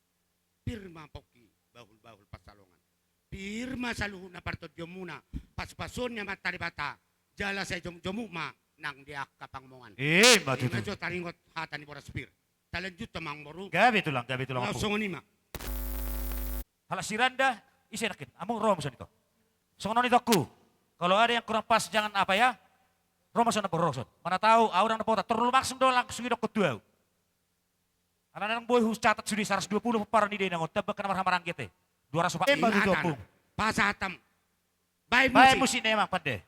Pir ma pongki, bahul-bahul pansalongan. Pir ma saluhutna partondionmuna, pasu-pasuon ni Amanta Debata, jala sai jomuk-jomuk ma nang di angka pangomoan. Ima tutu. Ima jo taringot hata ni boras pir. Talanjut ma, amang boru. Gabe, tulang, gabe, tulang. Laos songon i ma. Halak Siranda, ise nangkin? Amang, ro ma songon i to. Songon on, itongku. Kalau ada yang kurang pas, jangan apa ya. Ro ma songon, ro ma songon. Mana tahu, au ndang dapotan. Tor langsung do, langsung idokkon tu au. Alana ndang boi hucatat sude saratus dua pulu pomparan i, denggan on, tamba angka na marhahamaranggi ate. Dua ratus opat. Ima tutu, ompung. Pasahat ma. Baen musik. Baen musik na, amang pande.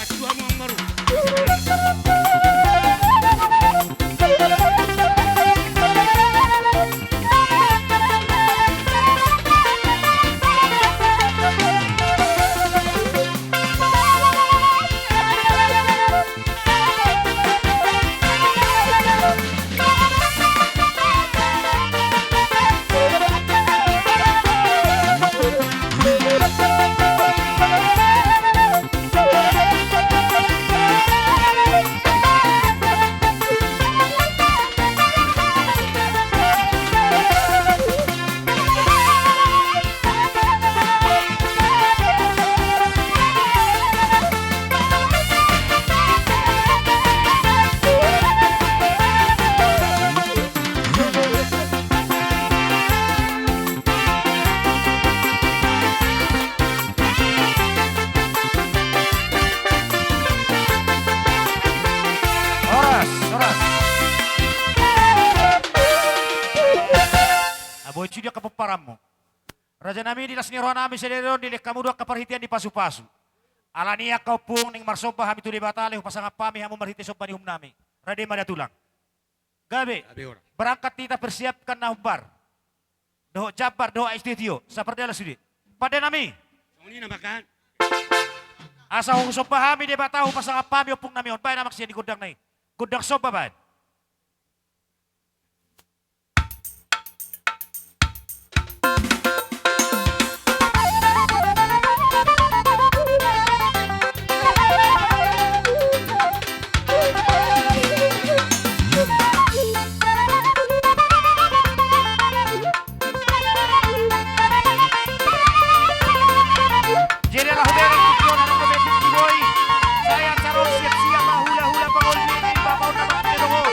Patua, amang boru. Boi sude angka pomparanmu. Rajanami, di las ni rohanami sadari on dilehon hamu do angka parhitean ni pasupasu. Alani i angka ompung, naeng marsomba hami tu Debata, lae hupasangap hami hamu marhite somba ni uhumnami. Rade ma da tulang. Gabe. Gabe, ora. Berangkat hita persiapkan na hombar dohot jambar dohot ais tio-tio. Sapardalan sude. Pandenami. Songon i nama kan. Asa husomba hami Debata, hupasangap hami ompungnami on. Baen amang sian di gondang na i. Gondang somba baen. Jadi ala hubereng tujuan anak pemimpin di boi. Saya calon siap-siap, hula-hula pangoli ini, bapak udah pakai dong.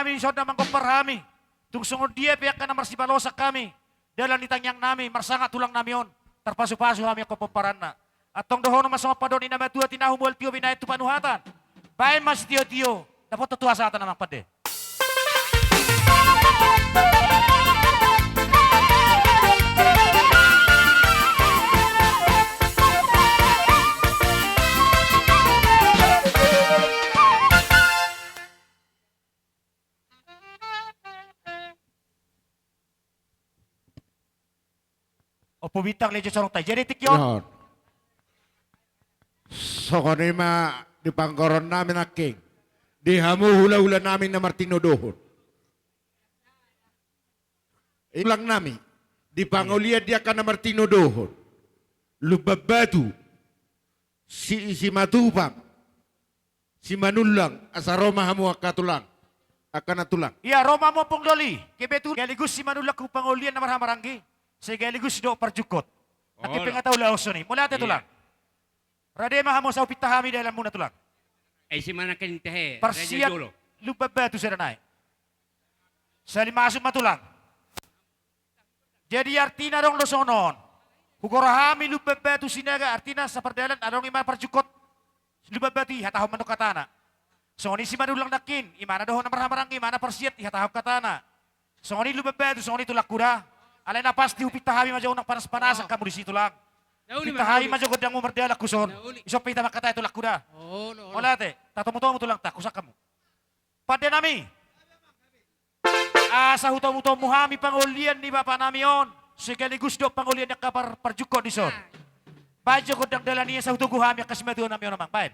Dison na manggompar hami. Tung songon dia pe angka na marsipalosak hami, dalan ni tangiang nami, marsangap tulang nami on, tarpasupasu hami angka pomparanna. Antong dohonon ma songon pandok ni na matua: Tinahu mual tio, binahen tu panuhatan. Baen ma sitiotio, dapotan tu hasahatan, amang pande. Ompu Bintang, lejo sorong tai. Jadi tingki on. Ia. Songon i ma di panggoron nami nangkin. Di hamu hulahula nami na martinodohon. Tulang nami. Di pangolian di angka na martinodohon. Lumban Batu. Si, Simatupang. Simanullang, asa ro ma hamu angka tulang. Angka na tulang. Ia, ro ma hamu Ompung Doli. Kebetulan sekaligus Simanullang tu pangolian na marhahamaranggi. Sekaligus dohot parjukot. Nangkin pe nga tahu laos songon i. Mauliate tulang. Rade ma hamu asa hupinta hami dalanmuna tulang. Eh, si mana kan tehe. Parsiap Lumban Batu sada nai. Sali masuk ma tulang. Jadi artina adong do songon on. Hugora hami Lumban Batu Sinaga, artina sapardalan adong i ma parjukot Lumban Batu i, hatahon mandok hatana. Songon i Simanullang nangkin, imana dohot na marhahamaranggi, imana parsiap, ihatahon hatana. Songon i Lumban Batu, songon i tulangku da. Alai na pasti hupinta hami ma jo unang panas-panasan hamu disi tulang. Hupinta hami ma jo gondangmu mardalan tuson. Ison pe hita mangkatai tulangku da. Mauliate, tatomu-tomu tulang, takusak hamu. Pande nami. Asa hutomu-tomu hami pangolian ni bapa nami on, sekaligus dohot pangolian ni angka par-, parjukot dison. Baen jo gondang dalan i asa hutogu hami angka simatua nami on, amang. Baen.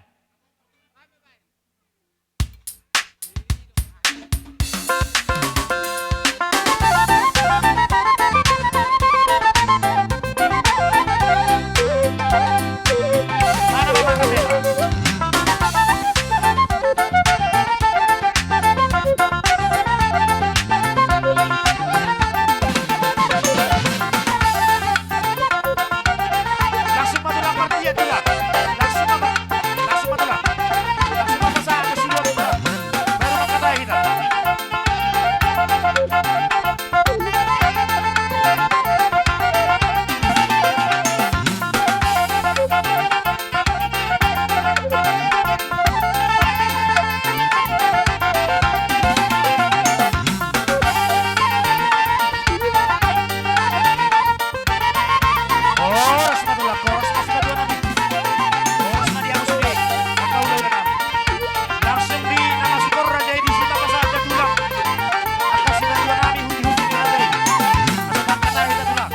Horas ma tulang, horas ma simatua nami. Horas ma di hamu sude angka hulahula nami. Langsung di nama sukor raja i di sita pasada tulang. Angka simatua nami huti-huti ni raja i. Asa mangkatai hita tulang.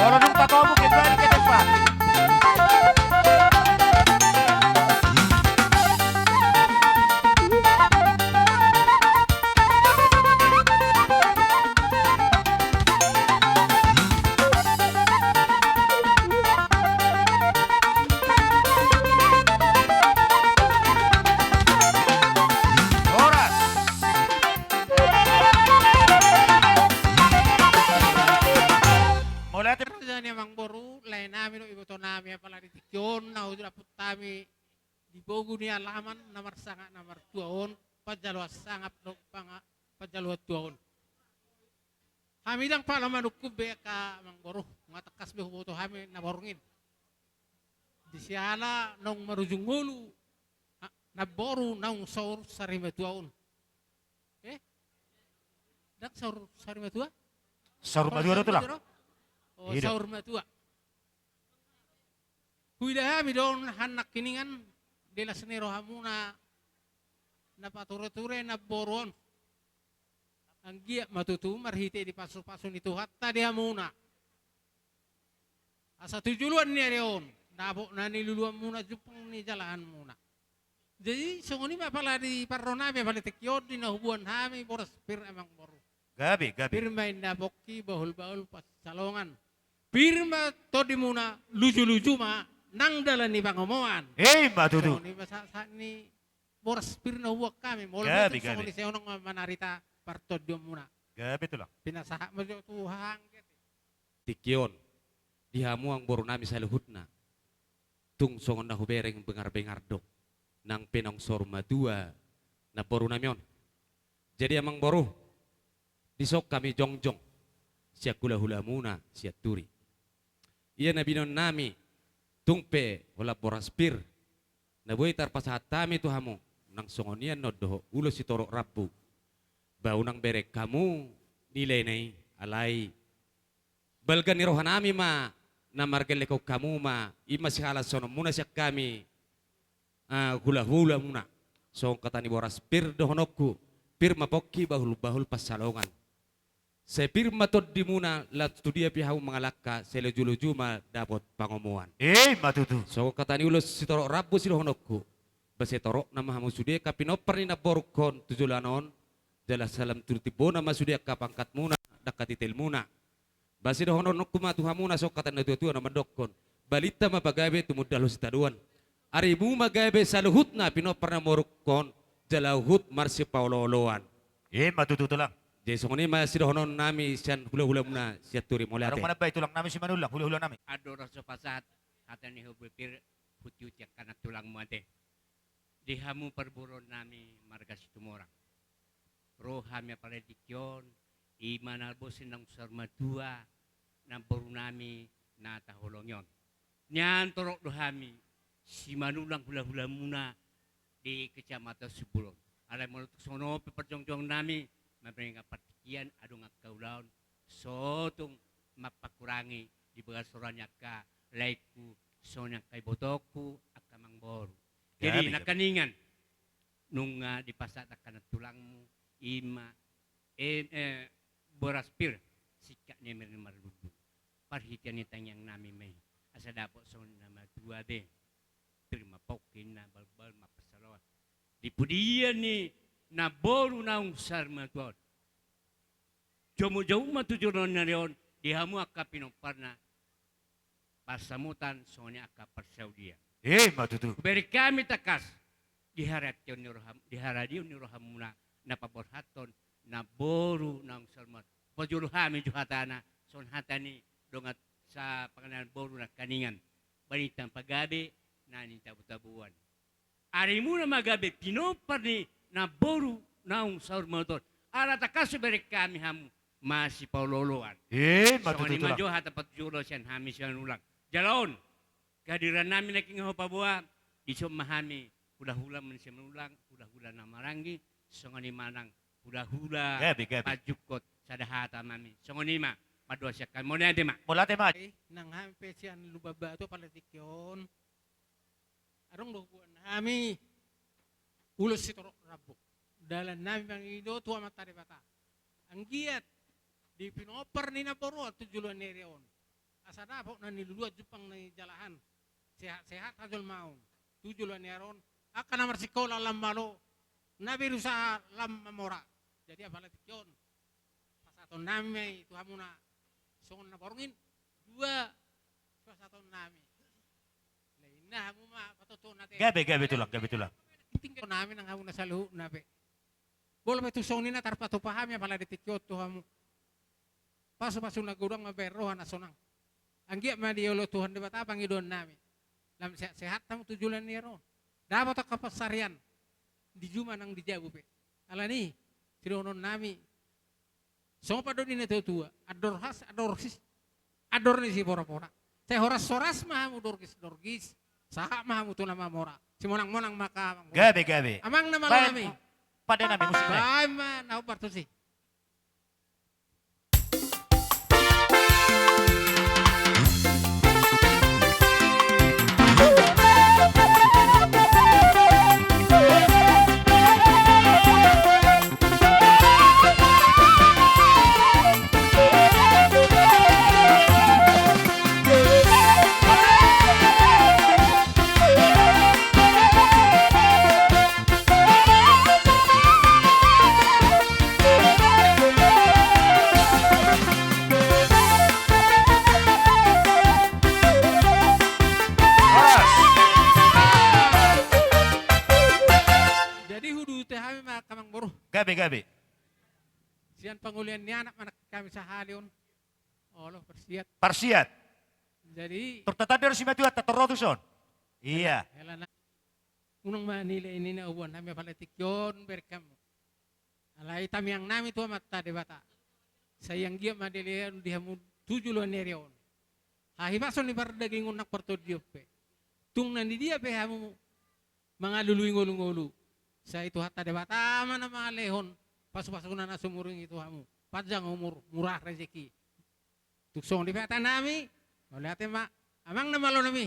Molo dung tatomu, kembali ke tempat. Horas. Mauliate. Raja ni amangboru, lae nami dohot iboto nami, apala di tingki on na hudapot hami di pogu ni alaman na marsangap na martua on, panjaloan sangap dohot panga-, panjaloan tua on. Hami ndang pala manungkun be angka amangboru, nga tangkas be huboto hami na borngin. Di siala naung marujung ngolu, a, namboru naung saur sarimatua on. Eh? Ndang saur sarimatua? Saur matua do, tulang. Saur matua do? Oh, i do. Saur matua. Huida hami do on nangkiningan, di las ni rohamuna na pature-ture namboru on. Anggiat ma tutu marhite dipasupasu ni Tuhanta di hamuna. Asa tu joloan ni ari on, dapot na niluluanmuna, jumpang ni jalahanmuna. Jadi, songon i ma pala di parro nami, pala di tingki on di na huboan hami boras pir, amangboru. Gabe, gabe. Pir ma inna pongki, bahul-bahul pansalongan. Pir ma tondimuna, luju-luju ma nang dalan ni pangomoan. Ima tutu. Songon i ma sahat-sahat ni boras pir na huboan hami. Molo gabe, gabe. Songon i sai unang ma manarita partondionmuna. Gabe tulang. Pinasahat ma jo tu hahang. Tingki on, di hamu amangboru nami saluhutna, tung songon na hubereng bengar-bengar do, nang pe naung saur matua namboru nami on. Jadi amangboru, dison hami jongjong sian hula-hulamuna Sianturi. Ia na binoan nami, tung pe holan boras pir na boi tarpasahat hami tu hamu, nang songon i annon dohot ulos sitorop rambu. Ba unang bereng hamu nilaina i, alai balga ni roha nami ma na margellengkon hamu ma, i ma sihalashononmuna sian hami, ah, hula-hulamuna. Songon hata ni boras pir dohononku, pir ma pongki, bahul-bahul pansalongan. Sai pir ma tondimuna, laos tu dia pe hamu mangalangka, sai luju-luju ma dapot pangomoan. Ima tutu. Songon hata ni ulos sitorop rambu sidohononku, ba sai toropna ma hamu sude angka pinompar ni namborungkon tu joloan on, jala salam tu timbona ma sude angka pangkatmuna, angka titelmuna. Ba sidohononku ma tu hamu na songon hata ni natuatua na mandokkon: Balinta ma pagabe, tumundalhon sitadoan. Arimu ma gabe saluhutna pinompar ni namborungkon, jala huhut marsipaolo-oloan. Ima tutu tulang. Jadi songon i ma sidohonon nami sian hula-hulamuna Sianturi. Mauliate. Adong ma na baen tulang nami Simanullang, hula-hula nami. Andorang so pasahat hata ni hobir pir, huti-huti angka na tulangmu ate. Di hamu parboruon nami marga Situmorang. Ro hami apala di tingki on, i ma na boi naung saur matua namboru nami na taholongi on. Nian torop do hami Simanullang hula-hulamuna di Kecamatan Simbolon. Alai molo tung songon on pe parjongjongan nami, mamereng partingkian, adong angka ulaon, so tung mampakurangi di bagas roha ni angka laengku, songon i angka ibotongku, angka amangboru. Jadi, gabe, gabe. Nangkiningan, nunga dipasahat angka na tulangmu, i ma, eh, eh, boras pir, singkat ni ember ni marlundu. Parhitean ni tangiang nami ma i, asa dapot songon na matua be. Pir ma pongki, ninna, bahul-bahul ma pansalongan. Di pudian ni namboru naung saur matua on. Jomuk-jomuk ma tu joloan ni ari on, di hamu angka pinomparna, parsamotan songon i angka parsaulian. Ima tutu. Hubereng hami tangkas, di haradeon ni roham-, di haradeon ni rohamuna, na paborhathon namboru naung saur matua on. Pajolo hami jo hatana, songon hata ni dongan sapangadean boru nangkiningan: Balinta ma pagabe, na nitabu-tabuan. Arimuna ma gabe pinompar ni namboru naung saur matua on. Ala tangkas hubereng hami hamu masipaolo-oloan. Ima tutu tulang. Songon i ma jo hata patujolo sian hami Simanullang. Jala on, kehadiran nami nangkin nga hupaboa, dison ma hami hula-hula ma ni Simanullang, hula-hula na maranggi, songon i ma nang hula-hula, gabe, gabe, panjukut, sada hata ma hami. Songon i ma, mandok sian hami. Mauliate ma. Mauliate ma. Eh, nang hami pe sian Lumban Batu apala di tingki on. Adong do huboan hami ulos sitorop rambu. Dalan nami mangido tu Amanta Debata. Anggiat di pinompar ni namboru on tu joloan ni ari on, asa dapot na niluluan, jumpang na nijalahan, sehat-sehat hajolmaon tu joloan ni ari on. Angka na marsikola lam malo, na berusaha lam mamora. Jadi apala tingki on, pasahaton nami ma i tu hamuna songon na borngin. Dua, pasahaton nami. Lainna hamu ma patutuon ate. Gabe, gabe tulang, gabe tulang. Tingki nami nang hamuna saluhutna pe. Molo pe tung songon i na tarpatupa hami apala di tingki on tu hamu, pasu-pasu na godang ma bahen roha na sonang. Anggiat ma diolo Tuhan Debata pangidoan nami, lam sehat-sehat hamu tu joloan ni ari on. Dapot angka pansarian di juma nang di jabu pe. Alani i, sidohonon nami, songon pandok ni natuatua: Andor horas, andor horgis, andor ni sipora-pora. Sai horas-horas ma hamu, dorgis-dorgis, sahat ma hamu tu na mamora. Simonang-monang ma hamu. Gabe, gabe. Amang na malo nami. Baen, pande nami musik nai. Baen ma na hombar tusi. Gabe, gabe. Sian pangolian ni anak ma nangkin hami sahali on. Olo, parsiat. Parsiat. Jadi, tor tatanda do simatua, tor rotus on. Ia. Hela, hela na. Unang ma nilai ni na ubuan hami apala tingki on bereng hamu. Alai tamiang nami tu Amanta Debata. Sai anggiat ma dilehon di hamu tu joloan ni ari on hahipason ni pardagingon nang partondion pe. Tung na di dia pe hamu mangalului ngolungolu, sai Tuhanta Debata ma na mangalehon pasupasuna na sumurung i tu hamu. Panjang umur, murah rezeki. Tung songon i pe hata nami, mauliate ma, amang na malo nami.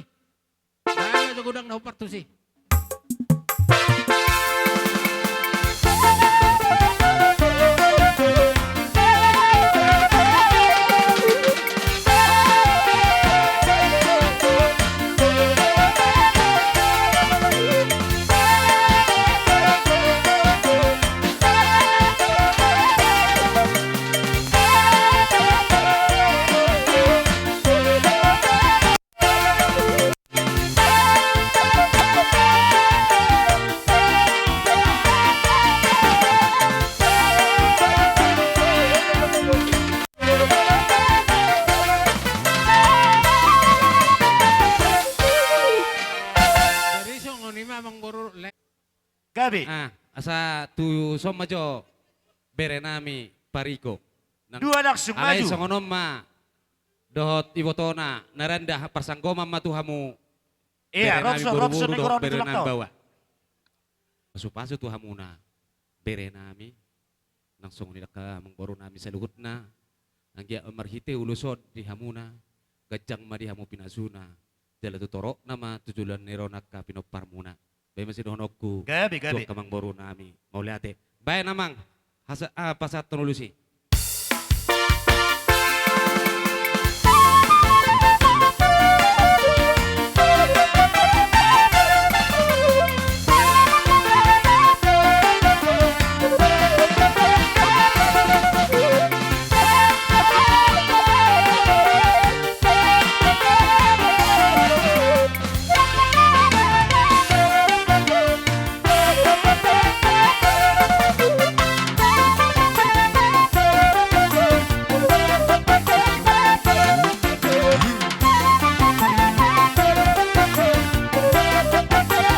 Baen ma jo godang na hombar tusi. Jadi songon i ma amang boru le. Gabe. Ah, asa tu son ma jo bere nami Pariko. Nang dua langsung alai maju. Songon on ma dohot ibotona, na randa parsanggoman ma tu hamu. Ia, bere nami Robson, boru-boru Robson dohot bere nami baoa. Pasupasu tu hamuna bere nami. Nang songon i dang amang boru nami saluhutna. Anggiat marhite ulos on di hamuna, ganjang ma di hamu pinasuna. Jala tu torop nama tu joloan ni ari on angka pinomparmuna. Baen ma sidohononku. Gabe, gabe. Tu angka amang boru nami. Mauliate. Baen amang. Hasa, ah, pasahathon ulos i.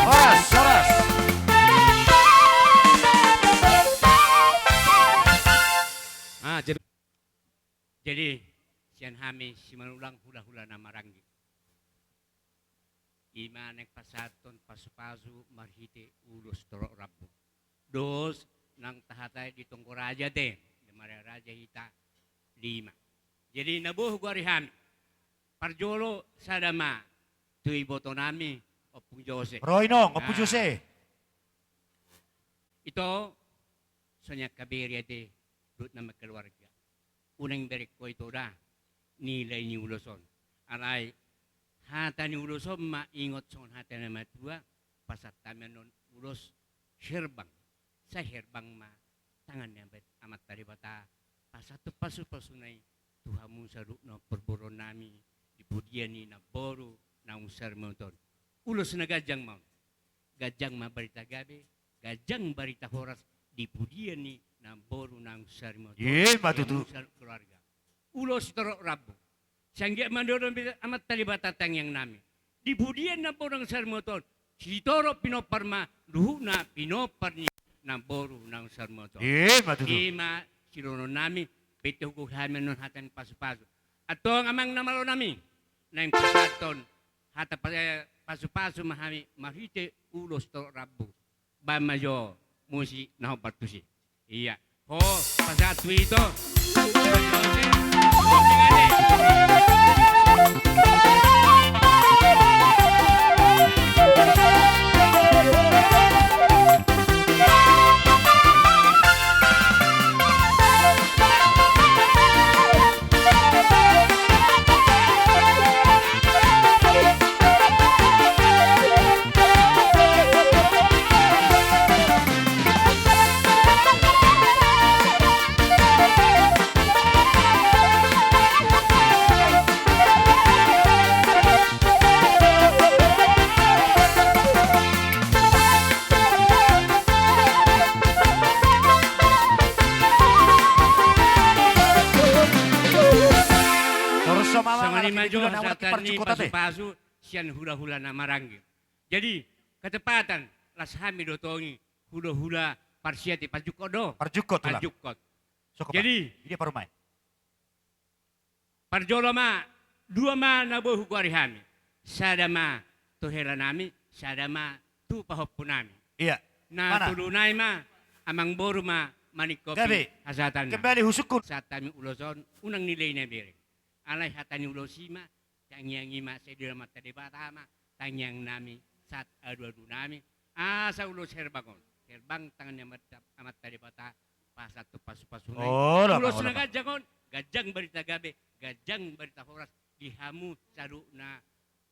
Horas, horas. Ah, jadi, jadi sian hami Simanullang, hulahula na maranggi. I ma naeng pasahathon pasupasu marhite ulos torop rambu. Dos nang tahatai di tonggo raja te, di mare raja hita lima. Jadi na boha goari hami. Parjolo sada ma tu iboto nami, Ompung Jose. Ro inong, Ompung Jose. Ito, songon i angka bere ate, dohot nama keluarga. Unang bereng ho ito da nilai ni ulos on. Alai hata ni ulos on ma ingot songon hata ni na matua, pasahat hami annon ulos herbang. Sai herbang ma tangan ni Amanta Debata pasahathon pasupasuna i tu hamu saluhutna parboru nami di pudian ni namboru naung sarimaot on. Ulos na ganjang ma on. Ganjang ma barita gabe, ganjang barita horas di pudian ni namboru naung sarimaot on. Ima tutu. Keluarga. Ulos torop rambu. Sai anggiat ma didok Amanta Debata tangiang nami. Di pudian namboru naung sarimaot on, sitorop pinompar ma luhutna pinompar ni namboru naung sarimaot on. Ima tutu. Ima sidohonon nami, pe ito hugohi hami annon hata ni pasupasu. Antong amang na malo nami, naeng pasahathon hata pa-, eh, pasupasu ma hami marhite ulos torop rambu. Baen ma jo musik na hombar tusi. Ia. Ho, pasahat tu ito. Jolo na mangulahon parjukot ate. Pasu-pasu sian hula-hula na maranggi. Jadi, ketepatan, las hami do tong i hula-hula parsiat i, parjukot do. Parjukot, Tulang. Parjukot. Jadi, dia parumaen. Parjolo ma, dua ma na boi hugoari hami. Sada ma tu hela nami, sada ma tu pahompu nami. Iya. Na tolu nai ma, amangboru ma maningkopi hasahatan. Kembali husungkun. Sahat hami ulos on, unang nilei na bereng. Alai hata ni ulos i ma, tangiang i ma, sai di Amanta Debata ma, tangiang nami, sahat adu-adu nami, asa ulos herbang on, herbang tangan ni Amanta, Amanta Debata, pasahat tu pasu-pasu nai. Ulos na ganjang on, ganjang barita gabe, ganjang barita horas, di hamu saluhutna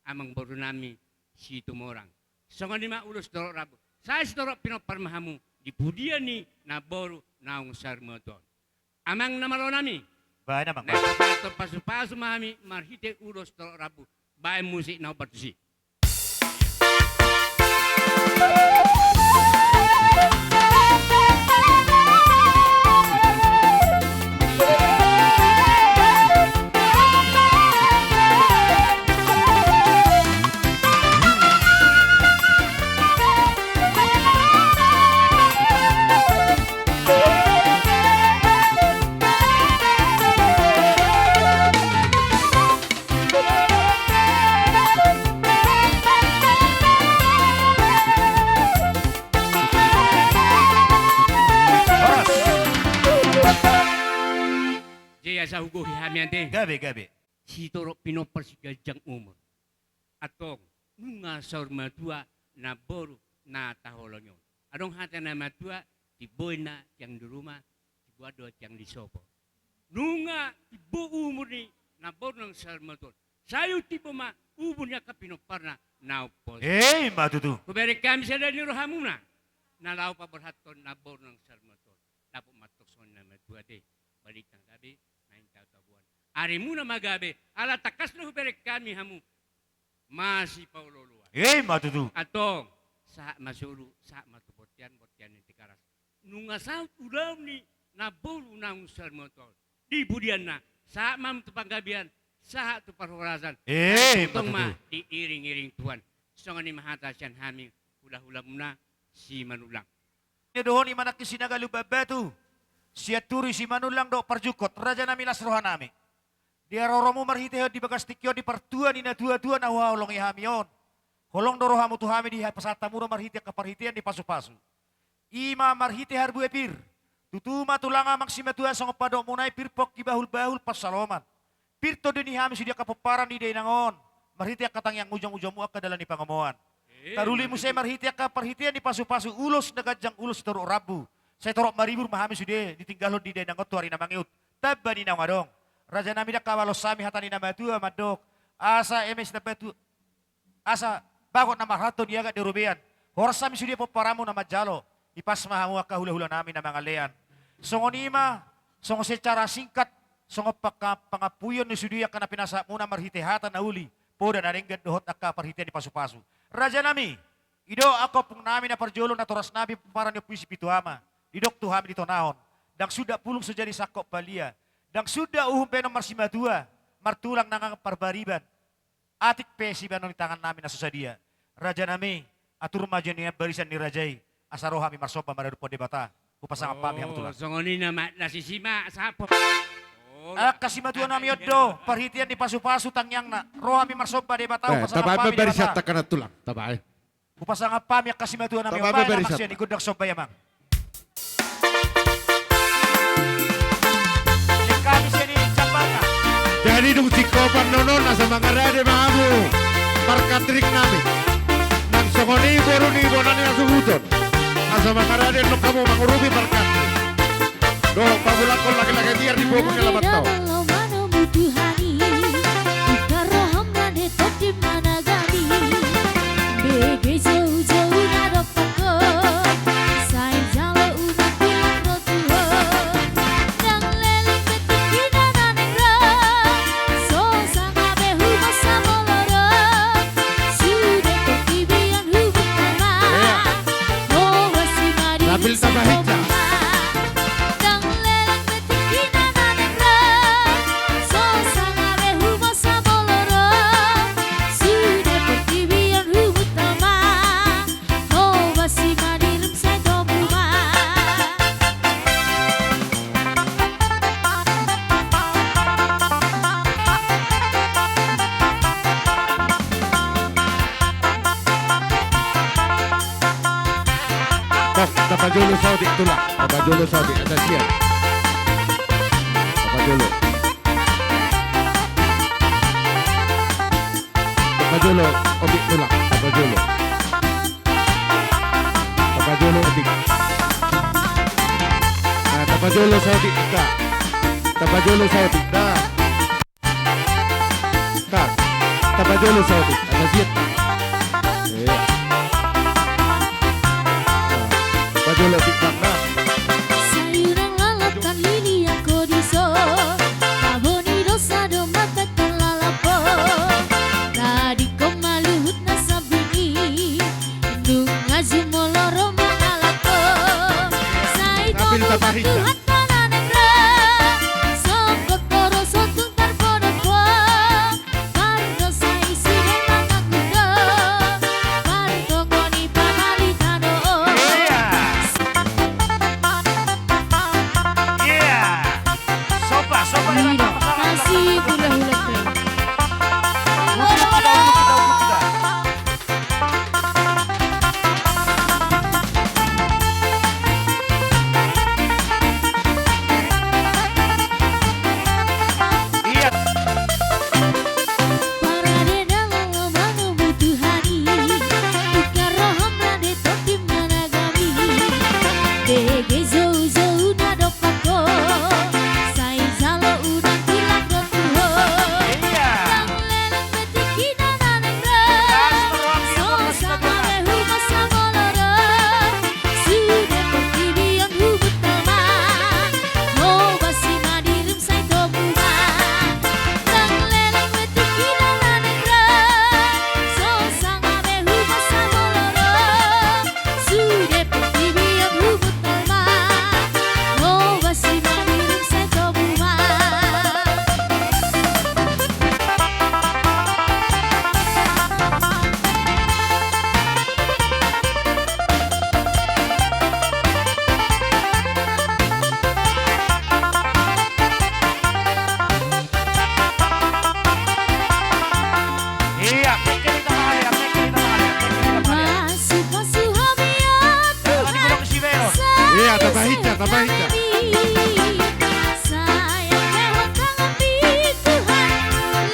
amangboru nami Situmorang. Songon i ma ulos torop rambu. Sai sitorop pinompar ma hamu, di pudian ni namboru naung saur matua on. Amang na malo nami. Baen amang. Naeng pasahathon pasu-pasu ma hami marhite ulos torop rambu. Baen musik na hombar tusi. Jadi asa hugohi hami ate. Gabe, gabe. Sitorop pinompar siganjang umur. Antong, nunga saur matua namboru na taholongi on. Adong hata ni natuatua, timbo inna tiang di ruma, timbo ando tiang di sopo. Nunga timbo umur ni namboru naung saur matua on. Sai umtimbo ma umur ni angka pinomparna na umposo. Ima tutu. Hubereng hami sada ni rohamuna na laho paborhathon namboru naung saur matua on. Dapot ma antong songon i na matua ate. Balintang gabe, naeng tau tabuan. Arimuna ma gabe, ala tangkas do hubereng hami hamu masipaolo-oloan. Ima tutu. Antong, sahat ma solu, sahat ma tu bontean, bontean ni Tigaras. Nunga saut ulaon ni namboru naung saur matua on. Di pudianna, sahat ma hamu tu panggabean, sahat tu parhorasan. Ima tutu. Antong ma diiring-iring Tuhan. Songon i ma hata sian hami, hula-hulamuna Simanullang. Dohot i ma nangkin si na galu bambatu, Sianturi, Simanullang dohot parjukot, raja nami, las roha nami. Di haroromu marhitehon di bagas tingki on di partua ni natuatua na huhaholongi hami on. Holong do rohamu tu hami, dipasahat hamu do marhite angka parhitean ni pasupasu. I ma marhite harbue pir. Tutu ma tulang amang simatua songon pandohanmuna i, pir pongki bahulbahul pansalongan. Pir tondi ni hami sude angka pomparan ni dainang on. Marhite angka tangiang ujang-ujangmu angka dalan ni pangomoan. Taruli muse marhite angka parhitean ni pasupasu, ulos na ganjang ulos sitorop rambu. Sai torop maribur ma hami sude ditinggalhon di dainang on tu ari na mangihut. Tamba ni naung adong. Raja nami, ndang habalos hami hata ni na matua mandok. Asa eme sitamba tu, asa bagot na marhalto di agat di robean. Horas hami sude pomparanmu na manjalo. Ipas ma hamu angka hulahula nami na mangalean. Songon i ma, songon secara singkat, songon pangka-, pangampuion ni sude angka na pinasahatmuna marhite hata na uli, poda na denggan dohot angka parhitean ni pasupasu. Raja nami, i do angka ompung nami na parjolo, natoras nami pomparan ni Ompu i Sipitu Ama. Didok tu hami di tona on. Ndang suda pulung so jadi sangkot palia. Ndang suda uhum baenon marsimatua, martulang nang parbariban. Atik pe sibaenon ni tangan nami na so sadia. Raja nami, atur ma jo nian barisan ni raja i, asa ro hami marsomba maradophon Debata. Hupasangap hami hamu tulang. Songon i nama, na sisi ma sapo. Angka simatua nami, on do parhitean ni pasupasu tangiangna. Ro hami marsomba Debata, hupasangap hami Debata. Tabaen ma barisan, tangkas tulang. Tabaen. Hupasangap hami angka simatua nami, tabaen ma barisan. Baen ma sian i gondang somba i, amang. Jadi dung singkopan on, asa mangarade ma hamu parkatrik nami. Nang songon i boru ni bona ni hasuhuton, asa mangarade nang hamu mangurupi parkatrik. Dohot pamulakhon laki-laki tiar di bobu ni alaman on. Sambil tabahica. Tok, tapajolo saotik tulang, tapajolo saotik, asa sian. Tapajolo. Tapajolo otik tulang, tapajolo. Tapajolo otik. Nah, tapajolo saotik, Kak. Tapajolo saotik, dah. Kak, tapajolo saotik, asa sian. Iya. Nah, pajolo otik, Kak, nah. Sai unang lalap, tar liliang ho dison. Tabo ni dosa do mambahen lalap on. Tadingkon ma luhut na sambing i. Nunga jumolo ro mangalap ho. Sai topot ma Tuhan na naeng ro. Songgot ho ro so tung tarpodop ho. Pardosa i sude mangaku do. Partongon i pamali tano. Iya. Iya. Sopa, sopa. Iya. Kasih hula-hula. Parade dalan lomo mangolu Tuhan i, ingkon roham rade tondi managami. Dege jou-jou na dompak ho, sai jalo unang hilang do tu ho. Iya. Ndang lelang be tingki na naeng ro. Gas, roham. So sanga be humas samolo ro. Sude portibi on hubuthon ma. Lobasi ma dirim sai tobu ma. Ndang lelang be tingki na naeng ro. So sanga be humas samolo ro. Sude portibi on hubuthon ma. Lobasi ma dirim sai tobu ma. Iya, pengke di tengah ya, pengke di tengah ya, pengke di tengah ya. Pasu-pasu hami, ya Tuhan. Iya, tapahinsa, tapahinsa. Sai angka hot tangan di Tuhan,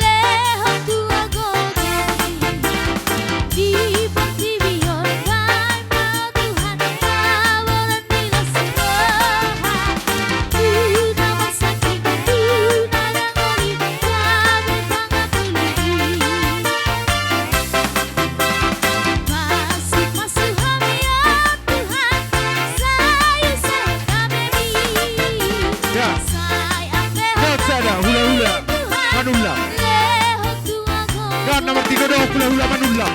lehon tu agogo ni. Di portibi on baen ma Tuhan, hamoraon ni las ni roha. Tu na marsangkit, tu na dangol i, gabe pangapuli. Pasu-pasu hami, ya Tuhan, sai sehat gabe mi. Ya. Sai angka hot sada hula-hula Manullang. Dohot na martigo dohot hula-hula Manullang.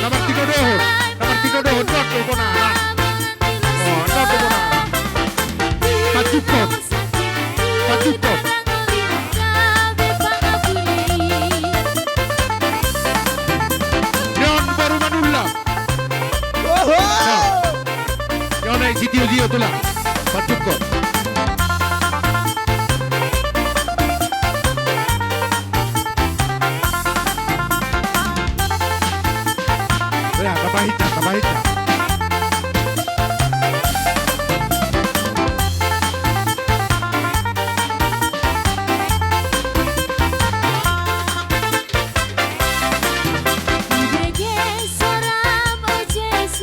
Na martigo dohot, na martigo dohot, ndang do bona. Oh, ndang do bona. Pancukot. Pancukot. Ni on boru Manullang. Oho! Ni on, ai sitio-tio tulang. Pancukot. Ya, tapahinsa, tapahinsa. Hubege soram, o Jesus,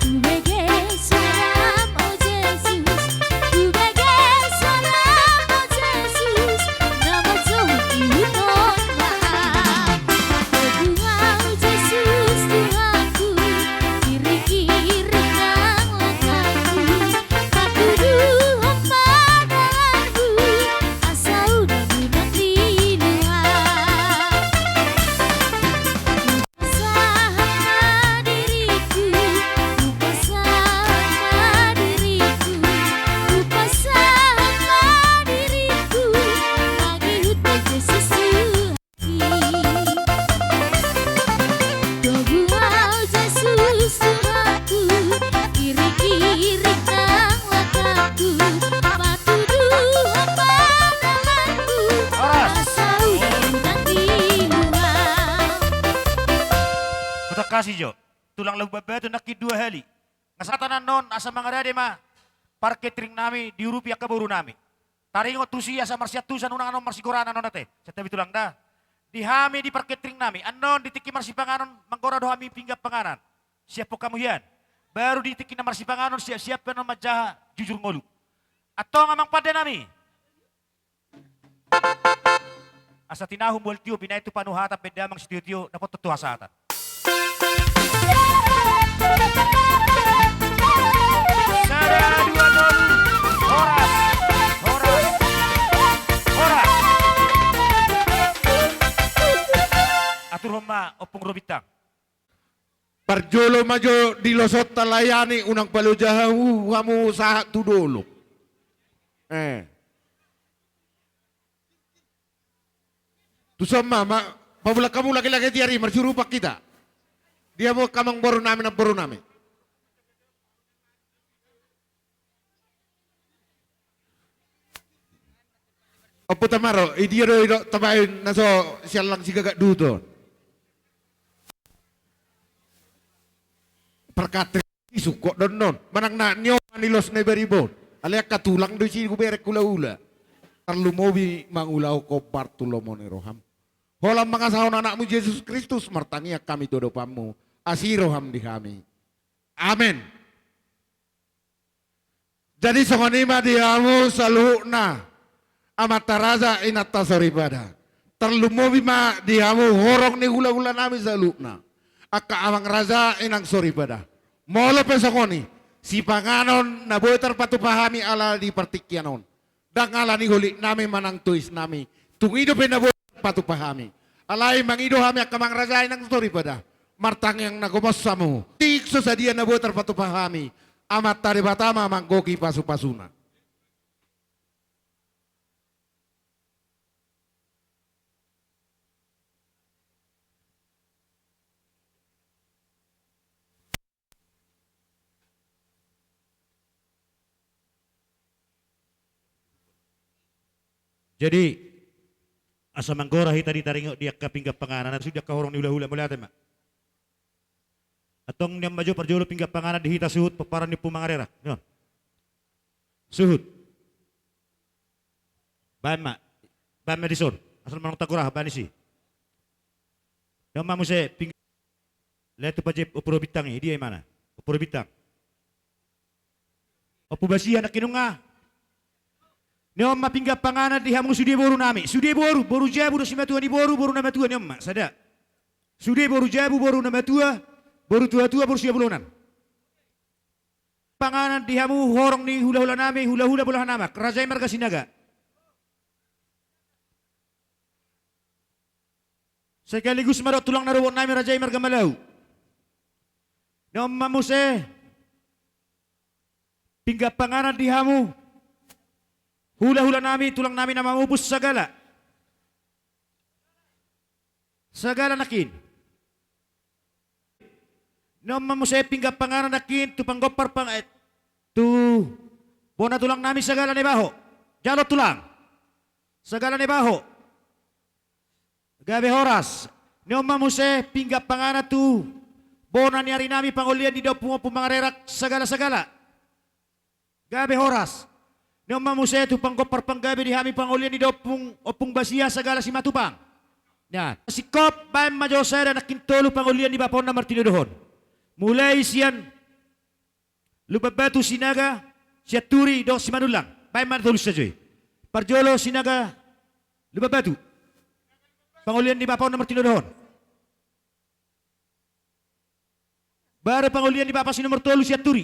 hubege soram, o Jesus, hubege soram, o Jesus, na manjou tu huton ma. Togu au Jesus Tuhanku, iring-iring nang langkangku, patuduhon ma tanganmu, asa unang-unang lilu au. Pasahat ma diringku, pasahat ma diringku, pasahat ma diringku, mangihut do Jesus Tuhanki. Togu au Jesus Tuhanku, iring-iring nang langkangku, patuduhon ma tanganmu, asa unang-unang lilu au. Hutangkasi jo. Tulang Labuan Batu nangkin dua hali. Nga sahatan annon asa mangaradei ma parketring nami diurupi angka boru nami. Taringot tusi asa marsiantusan unang annon marsigoranan on ate. Santabi tulang da. Di hami di parketring nami annon di tingki marsipanganon manggora do hami pinggan panganan. Siaphon hamu hian. Baru di tingki na marsipanganon siap-siap pe annon manjaha jujur ngolu. Antong amang pande nami. Asa tinahu mual tio binaen tu panuhatan baen damang sitio-tio dapothon tu hasahatan. Sada, dua, tolu. Horas. Horas. Horas. Aturhon ma Ompung Robintang. Parjolo ma jo dilosonta layani, unang paloja hamu, hamu sahat tu dolok. Eh. Tuson ma, ma, paulak hamu laki-laki tiari marsurupan hita. Dia mo amang boru nami, namboru nami. Ompu Tamaro, i dia do i do tabaen na so siallang sigagak duto. Parkatri sukok donnon. Manang na nio manilos na i baribon. Alai angka tulang do isi huberek hula-hula. Tarlumobi mangulahon hombar tu lomo ni roham. Holan mangasahon anakmu Jesus Kristus martangiang hami tu adopanmu. Asi roham di hami. Amen. Jadi songon i ma di hamu saluhutna, amanta raja, inanta soripada. Tarlumobi ma di hamu horong ni hula-hula nami saluhutna. Angka amang raja, inang soripada. Molo pe songon i, sipanganon na boi tarpatupa hami ala di partingkian on. Ndang ala ni holit nami manang tois nami. Tung i dope na boi tarpatupa hami. Alai mangido hami angka amang raja, inang soripada. Martangiang na gomos hamu. Tung so sadia na boi tarpatupa hami. Amanta Debata ma manggohi pasu-pasuna. Jadi, asa manggora hita di taringot di angka pinggan panganan, sude angka horong ni hula-hula, mauliate ma. Antong nion ma jo parjolo pinggan panganan di hita suhut pomparan ni Ompu Mangarerak. Nion. Suhut. Baen ma. Baen ma dison. Asal manang tagora, baen disi. Nion ma muse pinggan. Lae tu pajep Ompu Robintang i, dia imana? Ompu Robintang. Ompu Basian, nangkin nunga. Nion ma pinggan panganan di hamu sude boru nami. Sude boru, boru jabu dohot simatua ni boru, boru na matua, nion ma, sada. Sude boru jabu, boru na matua, boru tua-tua, boru siabulonan. Panganan di hamu horong ni hula-hula nami, hula-hula Bolahan Amak, raja i marga Sinaga. Sekaligus ma dohot tulang na robot nami raja i marga Malau. Nion ma muse pinggan panganan di hamu hula-hula nami, tulang nami na mamupus sagala. Sagala nangkin. Nion ma muse pinggan panganan nangkin tu panggompar pang-, eh, tu bona tulang nami sagala na ibaho. Jalo tulang. Sagala na ibaho. Gabe horas. Nion ma muse pinggan panganan tu bona ni ari nami pangolian ni da Ompung, Ompung Mangarerak sagala-sagala. Gabe horas. Nion ma muse tu panggompar panggabe di hami pangolian ni da Ompung, Ompung Basian sagala Simatupang. Nian. Singkop baen ma jo sada nangkin tolu pangolian ni bapana martinodohon. Mulai sian Lumban Batu, Sinaga, Sianturi dohot Simanullang. Baen ma tolu sajo i. Parjolo Sinaga Lumban Batu. Pangolian ni bapana martinodohon. Baru pangolian ni bapa si nomor tolu Sianturi.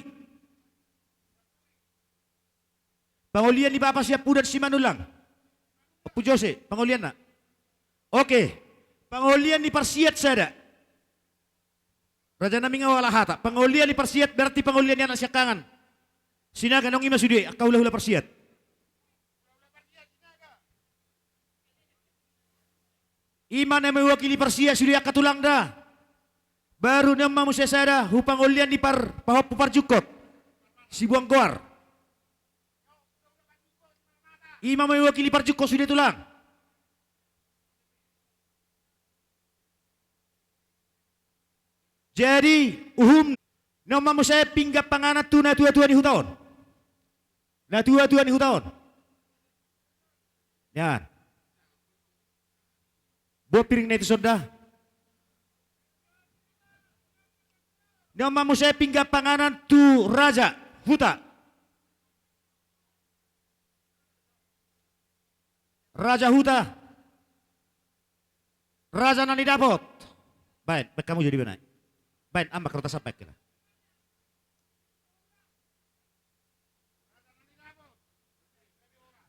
Pangolian ni bapa Siampudan Simanullang. Ompu Jose, pangolianna. Oke. Pangolian ni parsiat sada. Raja nami nga hualap hata. Pangolian ni parsiat berarti pangolian ni anak siangkangan. Sinaga, nang i ma sude angka hula-hula parsiat. I ma na mewakili parsiat sude angka tulang da. Baru nion ma muse sada hu pangolian ni par-, pahompu parjukot. Sibuang goar. I ma mewakili parjukot sude tulang. Jadi, uhum Ni on ma muse pinggan panganan tu natuatua ni huta on. Natuatua ni huta on. Nian. Boan piring na i tuson da. Ni on ma muse pinggan panganan tu raja huta. Raja huta. Raja na nidapot. Baen, baen hamu jo di bana i. Baen, amang rota sampe kira.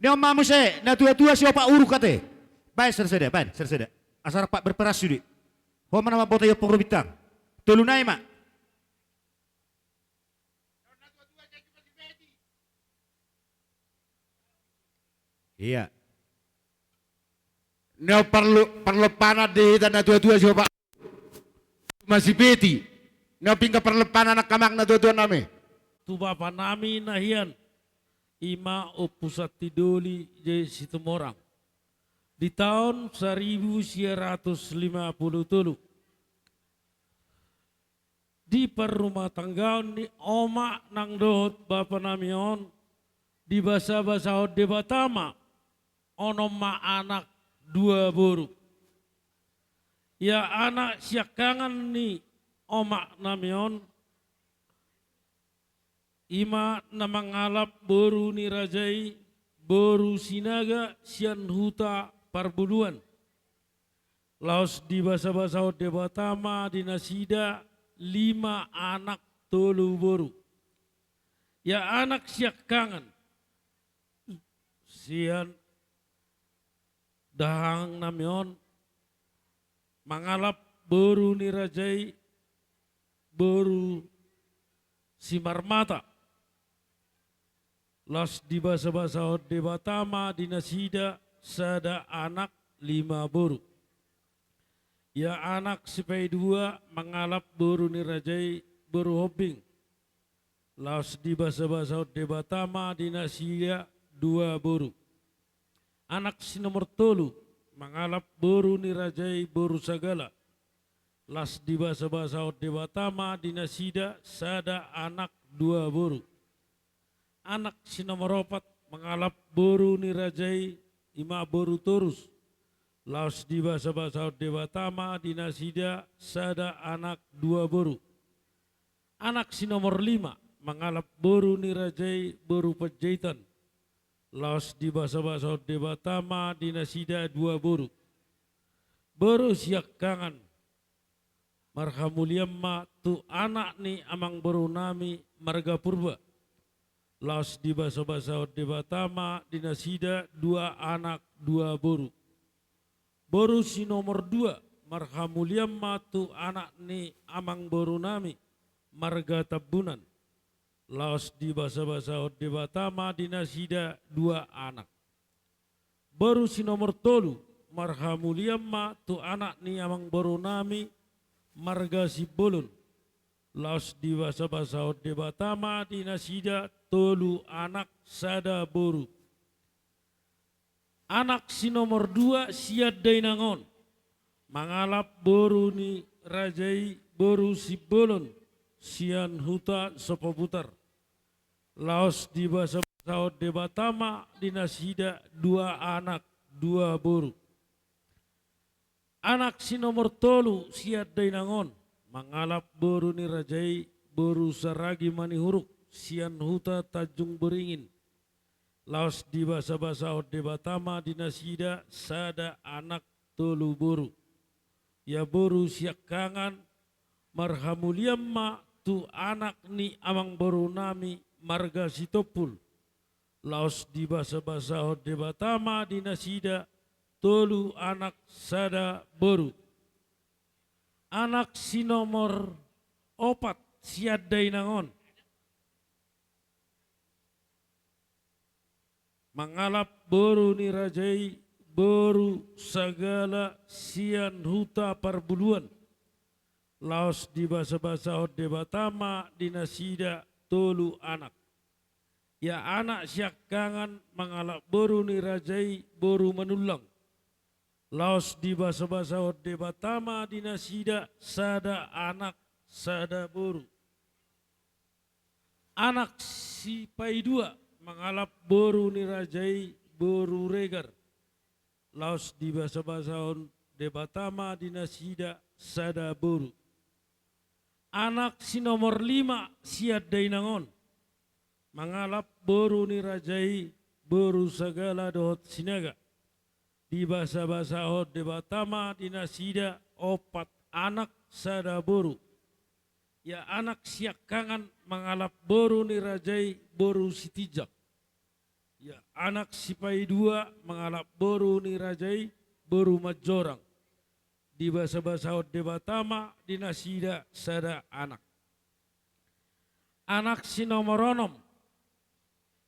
Ni on ma muse, natuatua siopat uruk ate. Baen sada-sada, baen sada-sada. Asa rap berperas sude. Ho ma na mamboto i ompung ro bintang. Tolu nai ma. Ia. Ni on parlo-, parlompanan di hita natuatua siopat. Masipeti. Ni on pinggan parlompanan angka amang natuatua nami. Tu bapa nami na hian. I ma Ompu Santi Doli J Situmorang. Di taon saribu sia ratus lima pulu tolu. Di parrumatanggaon ni omak nang dohot bapa nami on, dibasabasahon Debata ma, onom ma anak dua boru. Ia anak siangkangan ni omak nami on, i ma na mangalap boru ni raja i, boru Sinaga sian huta Parbuluan. Laos dibasabasahon Debata ma di nasida lima anak tolu boru. Ia anak siangkangan sian dahahang nami on mangalap boru ni raja i, boru Simarmata. Laos dibasabasahon Debata ma di nasida sada anak lima boru. Ia anak sipaidua mangalap boru ni raja i, boru Hombing. Laos dibasabasahon Debata ma di nasida dua boru. Anak si nomor tolu mangalap boru ni raja i, boru Sagala. Laos dibasabasahon Debata ma di nasida sada anak dua boru. Anak si nomor opat mangalap boru ni raja i, i ma boru Torus. Laos dibasabasahon Debata ma di nasida sada anak dua boru. Anak si nomor lima mangalap boru ni raja i, boru Panjaitan. Laos dibasabasahon Debata ma di nasida dua boru. Boru siangkangan, marhamulian ma tu anak ni amangboru nami marga Purba. Laos dibasabasahon Debata ma di nasida dua anak dua boru. Boru si nomor dua marhamulian ma tu anak ni amangboru nami marga Tambunan. Laos dibasabasahon Debata ma di nasida dua anak. Boru si nomor tolu marhamulian ma tu anak ni amangboru nami marga Simbolon. Laos dibasabasahon Debata ma di nasida tolu anak sada boru. Anak si nomor dua sian dainang on mangalap boru ni raja i, boru Simbolon sian huta Sopobutar. Laos dibasabasahon Debata ma di nasida dua anak dua boru. Anak si nomor tolu sian dainang on mangalap boru ni raja i, boru Saragi Manihuruk sian huta Tanjung Beringin. Laos dibasabasahon Debata ma di nasida sada anak tolu boru. Ia boru siangkangan, marhamulian ma tu anak ni amangboru nami marga Sitompul. Laos dibasabasahon Debata ma di nasida tolu anak sada boru. Anak si nomor opat sian dainang on mangalap boru ni raja i, boru Sagala sian huta Parbuluan. Laos dibasabasahon Debata ma di nasida tolu anak. Ia anak siangkangan mangalap boru ni raja i, boru Manullang. Laos dibasabasahon Debata ma di nasida sada anak sada boru. Anak sipaidua mangalap boru ni raja i boru Regar, laos dibasabasahon Debata ma di nasida sada boru. Anak si nomor lima sian dainang on mangalap boru ni raja i boru Sagala dohot Sinaga, dibasabasahon Debata ma di nasida opat anak sada boru. Ia anak siangkangan mangalap boru ni raja i boru Sitinjak. Ia anak sipaidua mangalap boru ni raja i boru Manjorang, dibasabasahon Debata ma di nasida sada anak. Anak si nomor onom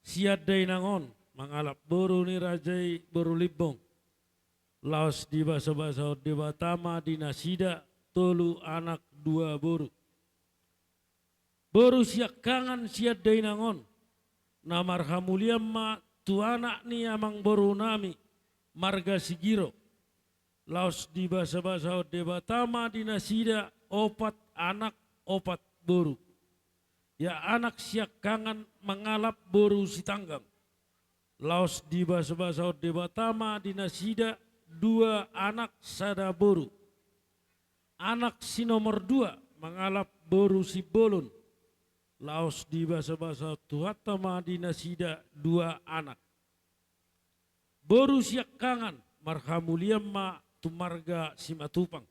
sian dainang on mangalap boru ni raja i boru Limbong, laos dibasabasahon Debata ma di nasida tolu anak dua boru. Boru siangkangan sian dainang on, na marhamulian ma tu anak ni amangborunami marga Sigiro, laos dibasabasahon Debata ma di nasida opat anak opat boru. Ia anak siangkangan mangalap boru Sitanggang, laos dibasabasahon Debata ma di nasida dua anak sada boru. Anak si nomor dua mangalap boru Simbolon, laos dibasabasahon Tuhanta ma di nasida dua anak. Boru siangkangan marhamulian ma tu marga Simatupang,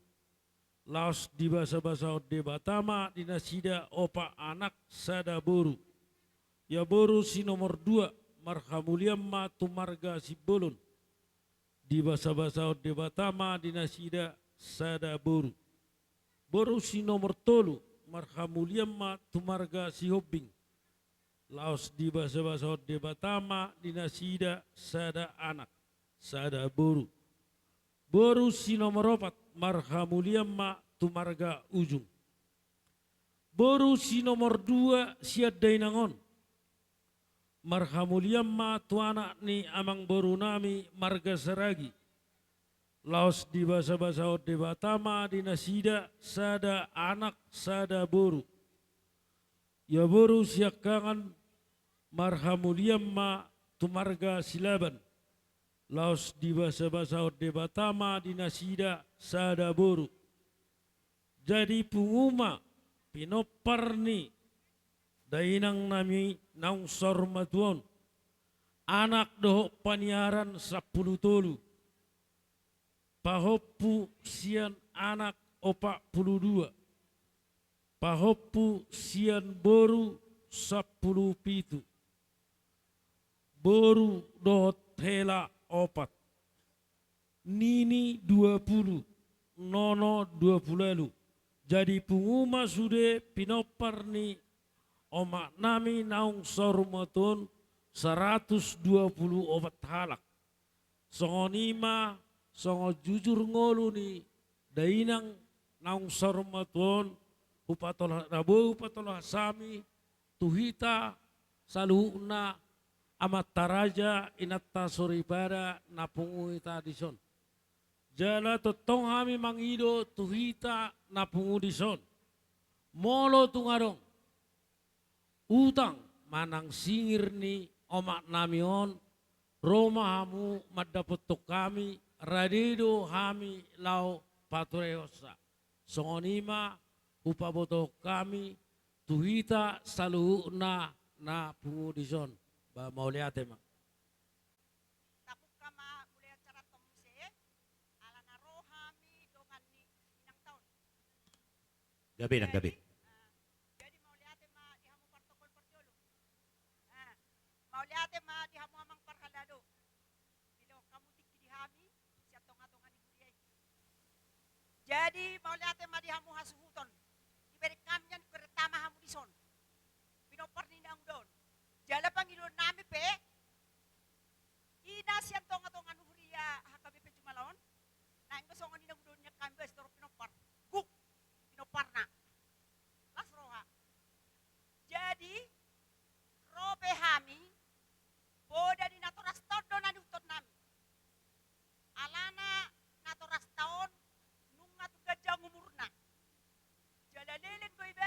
laos dibasabasahon Debata ma di nasida opat anak sada boru. Ia boru si nomor dua marhamulian ma tu marga Simbolon, dibasabasahon Debata ma di nasida sada boru. Boru si nomor tolu marhamulian ma tu marga Sihombing, laos dibasabasahon Debata ma di nasida sada anak sada boru. Boru si nomor opat marhamulian ma tu marga Ujung. Boru si nomor dua sian dainang on marhamulian ma tu anak ni amangborunami marga Saragi, laos dibasabasahon Debata ma di nasida sada anak sada boru. Ia boru siangkangan marhamulian ma tu marga Silaban, laos dibasabasahon Debata ma di nasida sada boru. Jadi pungu ma pinompar ni dainangnami naung saur matua on, anak dohot paniaran sampulu tolu, pahompu sian anak opat pulu dua, pahompu sian boru sampulu pitu, boru dohot hela opat, nini dua pulu, nono dua pulu ualu. Jadi pungu ma sude pinompar ni omaknami naung saur matua on saratus dua pulu opat halak. Songon i ma songon jujur ngolu ni dainang naung saur matua on, hupatola-, na boi hupatolhas hami tu hita saluhutna amanta raja, inanta soripada na pungu hita dison. Jala tongtong hami mangido tu hita na pungu dison, molo tung adong utang manang singir ni omaknami on, ro ma hamu mandapothon hami, rade do hami laho paturehonsa. Songon i ma hupabotohon hami tu hita saluhutna na pungu dison. Ba, mauliate ma. Tapungka ma mulai acaranta on muse, ala na ro hami dongan ni inanta on. Gabe nang gabe. Jadi, ah, jadi mauliate ma di hamu partonggo parjolo. Ah, mauliate ma di hamu amang parhalado. Dilehon hamu tingki di hami sian tongatonga ni huria i. Jadi mauliate ma di hamu hasuhuton. Dibereng hami nian, dibereng tama hamu dison, pinompar ni naung dao on. Jala pangidoannami pe, ina sian tongatonga ni huria H K B P Jumala on, naeng do songon i naung dao nian hami ba sitorop pinompar. Guk pinomparna, las roha. Jadi ro pe hami, poda ni natorasta on do na niihuthonnami. Alana natorasta on nunga tung ganjang umurna, jala leleng do iba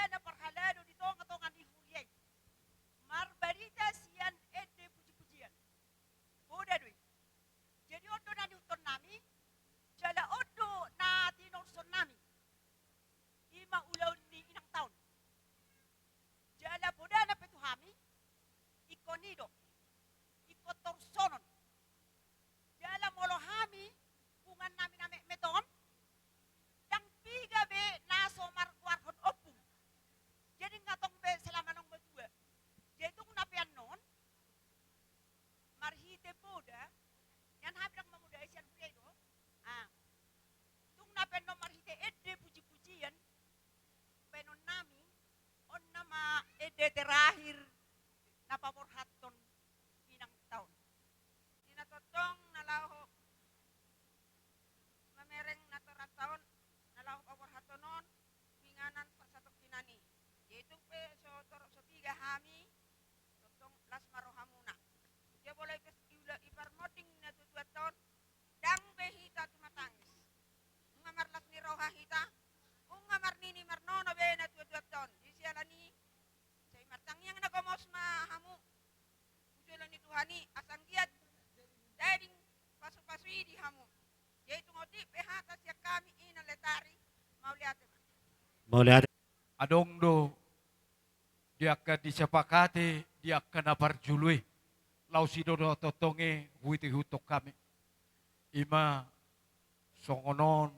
Mauliate. Adong do di angka disepakati di angka na parjolo i, laos i do tongtong i huitihuthon hami. Ima songon on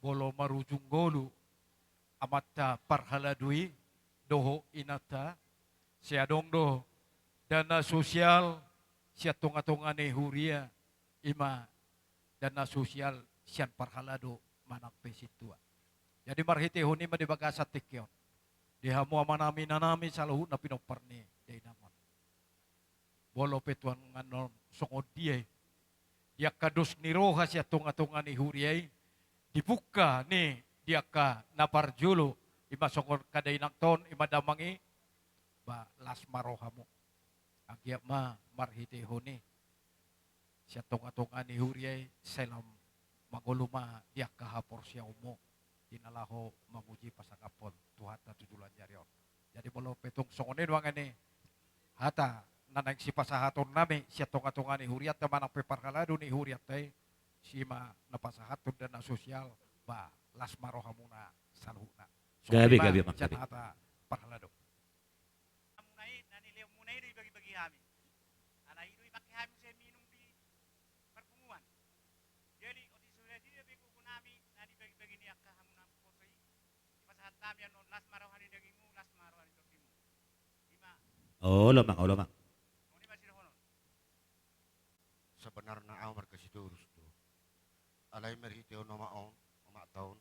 molo marujung ngolu amanta parhalado i dohot inanta, sai adong do dana sosial sian tongatonga ni huria, ima dana sosial sian parhalado manang pe sintua. Jadi marhitehon i ma di bagasan tingki on, di hamu amanami, inanami, saluhutna pinompar ni dainang on, molo pe tuan ngan on songon dia i, di angka dos ni roha sian tongatonga ni huria i, di pungka ni di angka na parjolo, ima songon angka dainang on, ima damang i, ba las ma rohamu. Anggiat ma marhitehon i sian tongatonga ni huria i sai lam mangolu ma di angka haporseaonmu di na laho mamuji pasangaphon Tuhanta tu joloan ni ari on. Jadi molo pe tung songon i do angka ni hata na naeng sipasahatonnami sian tongatonga ni hurianta manang pe parhalado ni hurianta i, si ma na pasahathon dana sosial, ba las ma rohamuna saluhutna. Songon i ma sian hata parhalado. Hamuna i na nileanmuna i do ibagibagi hami. Alai i do ipake hami sai minum di parpunguan. Jadi otik so dadi do be gogonami na dibagibagi ni angka hamuna poso i, dipasahat hami annon las ma roha ni dagingmu, las ma roha ni tondimu. Ima. Olo amang, olo amang. Songon i ma sidohonon. Sabenarna ahu marga Sitorus do. Alai marhitehon omak on, omakta on,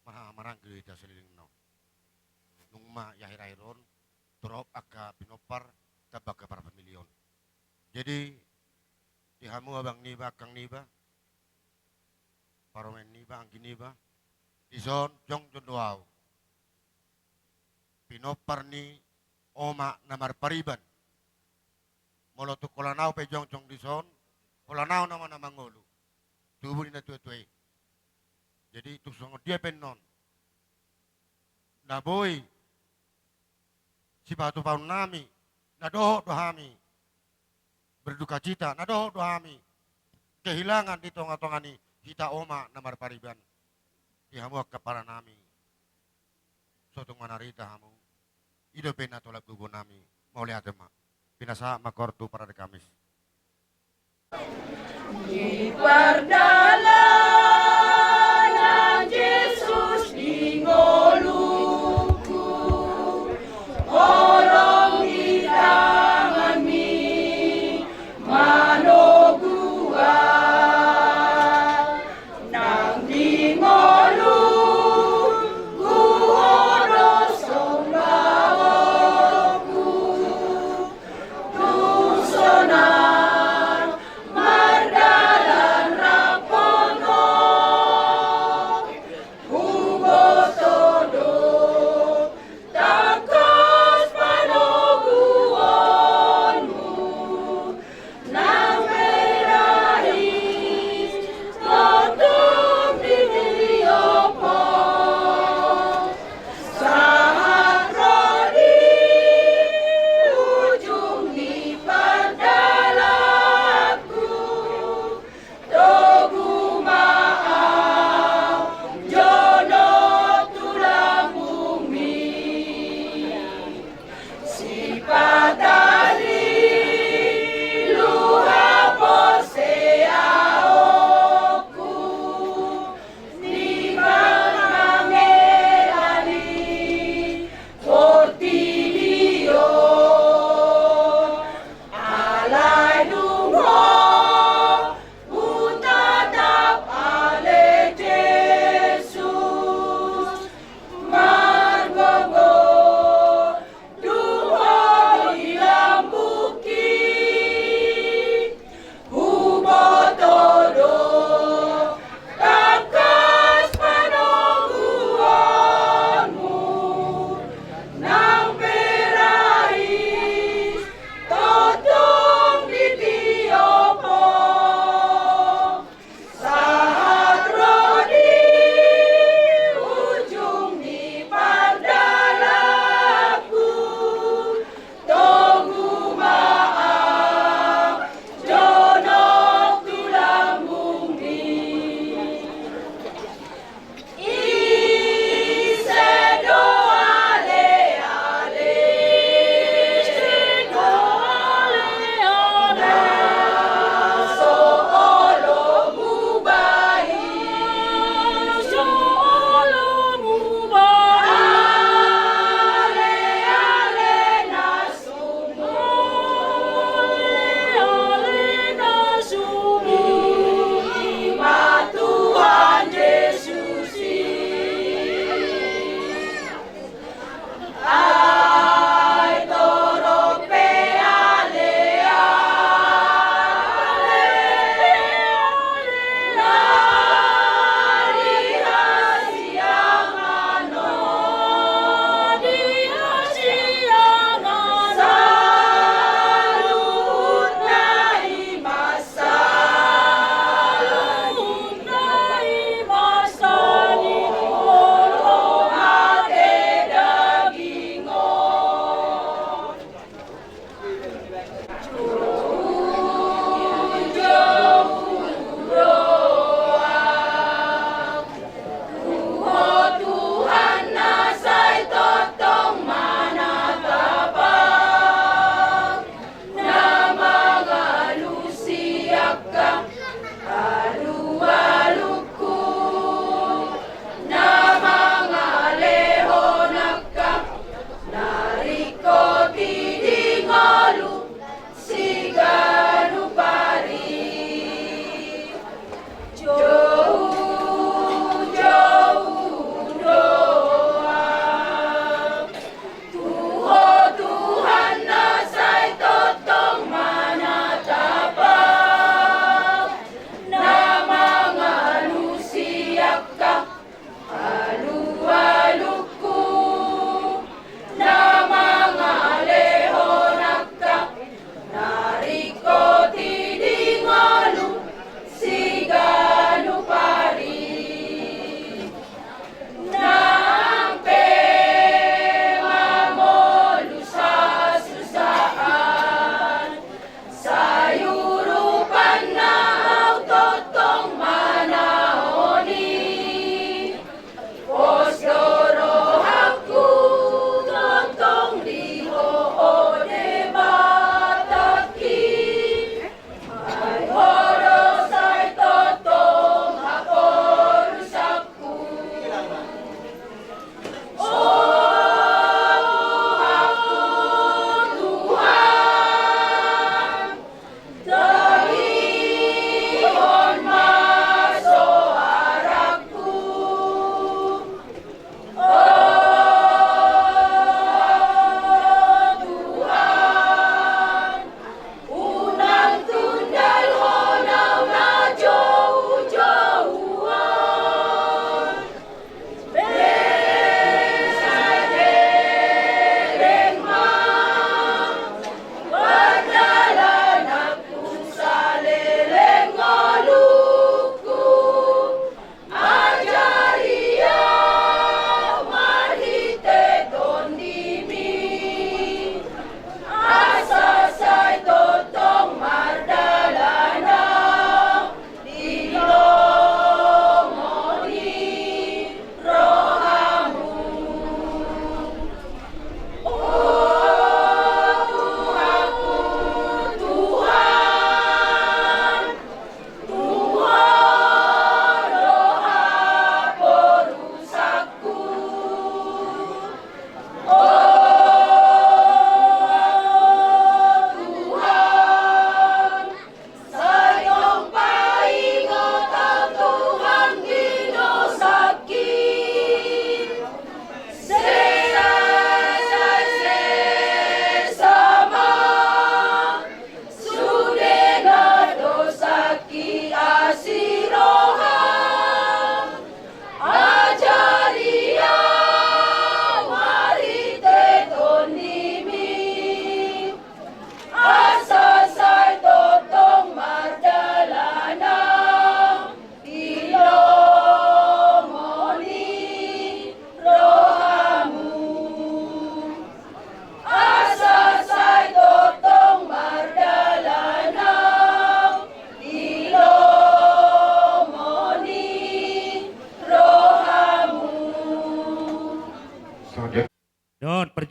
marhahamaranggi do hita saleleng on. Nunga ma i akhir-akhir on torop angka pinompar tamba angka parpamilion. Jadi di hamu abang niba, angkang niba, parumaen niba, anggi niba, dison jongjong do ahu pinompar ni omak na marpariban. Molo tung holan ahu pe jongjong dison, holan ahu nama na mangolu tubu ni natuatua i. Jadi tung songon dia pe annon na boi sipatupaonnami, na dohot do hami berdukacita, na dohot do hami kehilangan di tongatonga ni hita omak na marpariban. Di hamu angka paranami, so tung manarita hamu. I dope na tolap gogonami. Mauliate ma. Pinasahat ma hor tu parade Kamis. Di pardalanan Jesus di ngolungku, holong di tanganmi manogu ahu. Nang di ngolungku ho do sombaonku, tung sonang mardalan rap ho, huboto do tangkas panoguonmu, nang pe dai tongtong ditiop ho, sahat ro di ujung ni pardalanku. Togu ma ahu jonok tu lambungmi, sipata lilu haporseaonku, di manang hela ni portibi on. Alai dung ho hutatap ale Jesus margogo, dung ho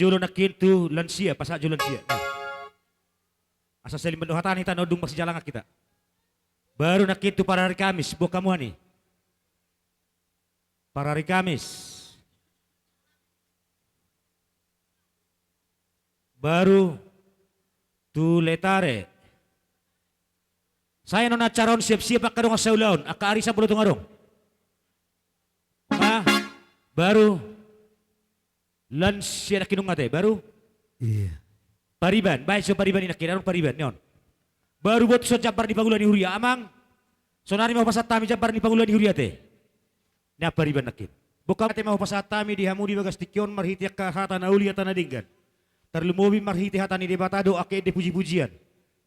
Jolo nangkin tu lansia, pasahat jolo lansia. Asa salimbal do hata ni hita na dung marsijalangan hita. Baru nangkin tu parari Kamis, boan hamu ani. Parari Kamis. Baru tu letare. Sai annon acara on siap-siap angka dongan saulaon, angka arisan molo tung adong. Ah, baru lansia nangkin nunga te, baru. Iya. Pariban, baen so pariban i nangkin, adong pariban ni on. Baru boan tu son jambar ni pangula ni huria, amang. Sonari ma hupasahat hami jambar ni pangula ni huria te. Ni pariban nangkin. Boan hamu te ma hupasahat hami di hamu di bagas tingki on marhite angka hata na uli hata na denggan. Tarlumobi marhite hata ni Debata dohot angka ende puji-pujian.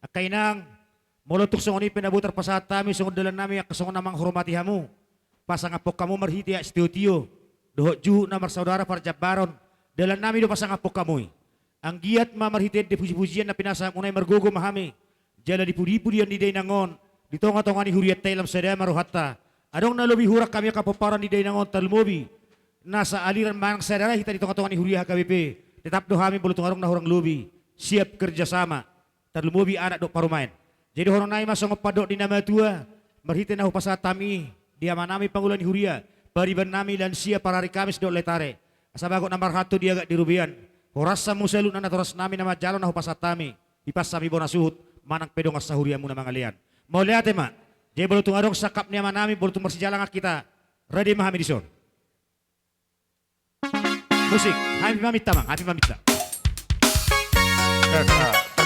Angka inang, molo tung songon i pe na boi tarpasahat hami songon dalan nami angka songon na manghormati hamu. Pasangaphon hamu marhite aek sitio-tio. Dohot juhut na marsaudara parjambaron. Dalan nami do pasangaphon hamu i. Anggiat ma marhite ende puji-pujian na pinasahatmuna i margogo ma hami. Jala di pudi-pudian ni dainang on, di tonga-tonga ni hurianta i lam sada ma rohanta. Adong na lobi hurang hami angka pomparan ni dainang on tarlumobi. Nasa aliran manang sada ra hita di tonga-tonga ni huria H K B P. Tetap do hami molo tung adong na hurang lobi. Siap kerjasama. Tarlumobi adat dohot parumaen. Jadi dohonon nami ma songon pandok ni na matua, marhite na hupasahat hami, di amanami pangula ni huria, pariban nami lansia parari Kamis dohot letare. Asa bagot na marhalto di agat di robean, horas hamu saluhutna natoras nami na manjalo na hupasahat hami, hipas hami bona suhut, manang pe dongan sahuriamu na mangalean. Mauliate ma, jadi molo tung adong sangkap ni amanami, molo tung marsijalangan hita, rade ma hami dison. Musik, hami maminta, Amang, hami maminta.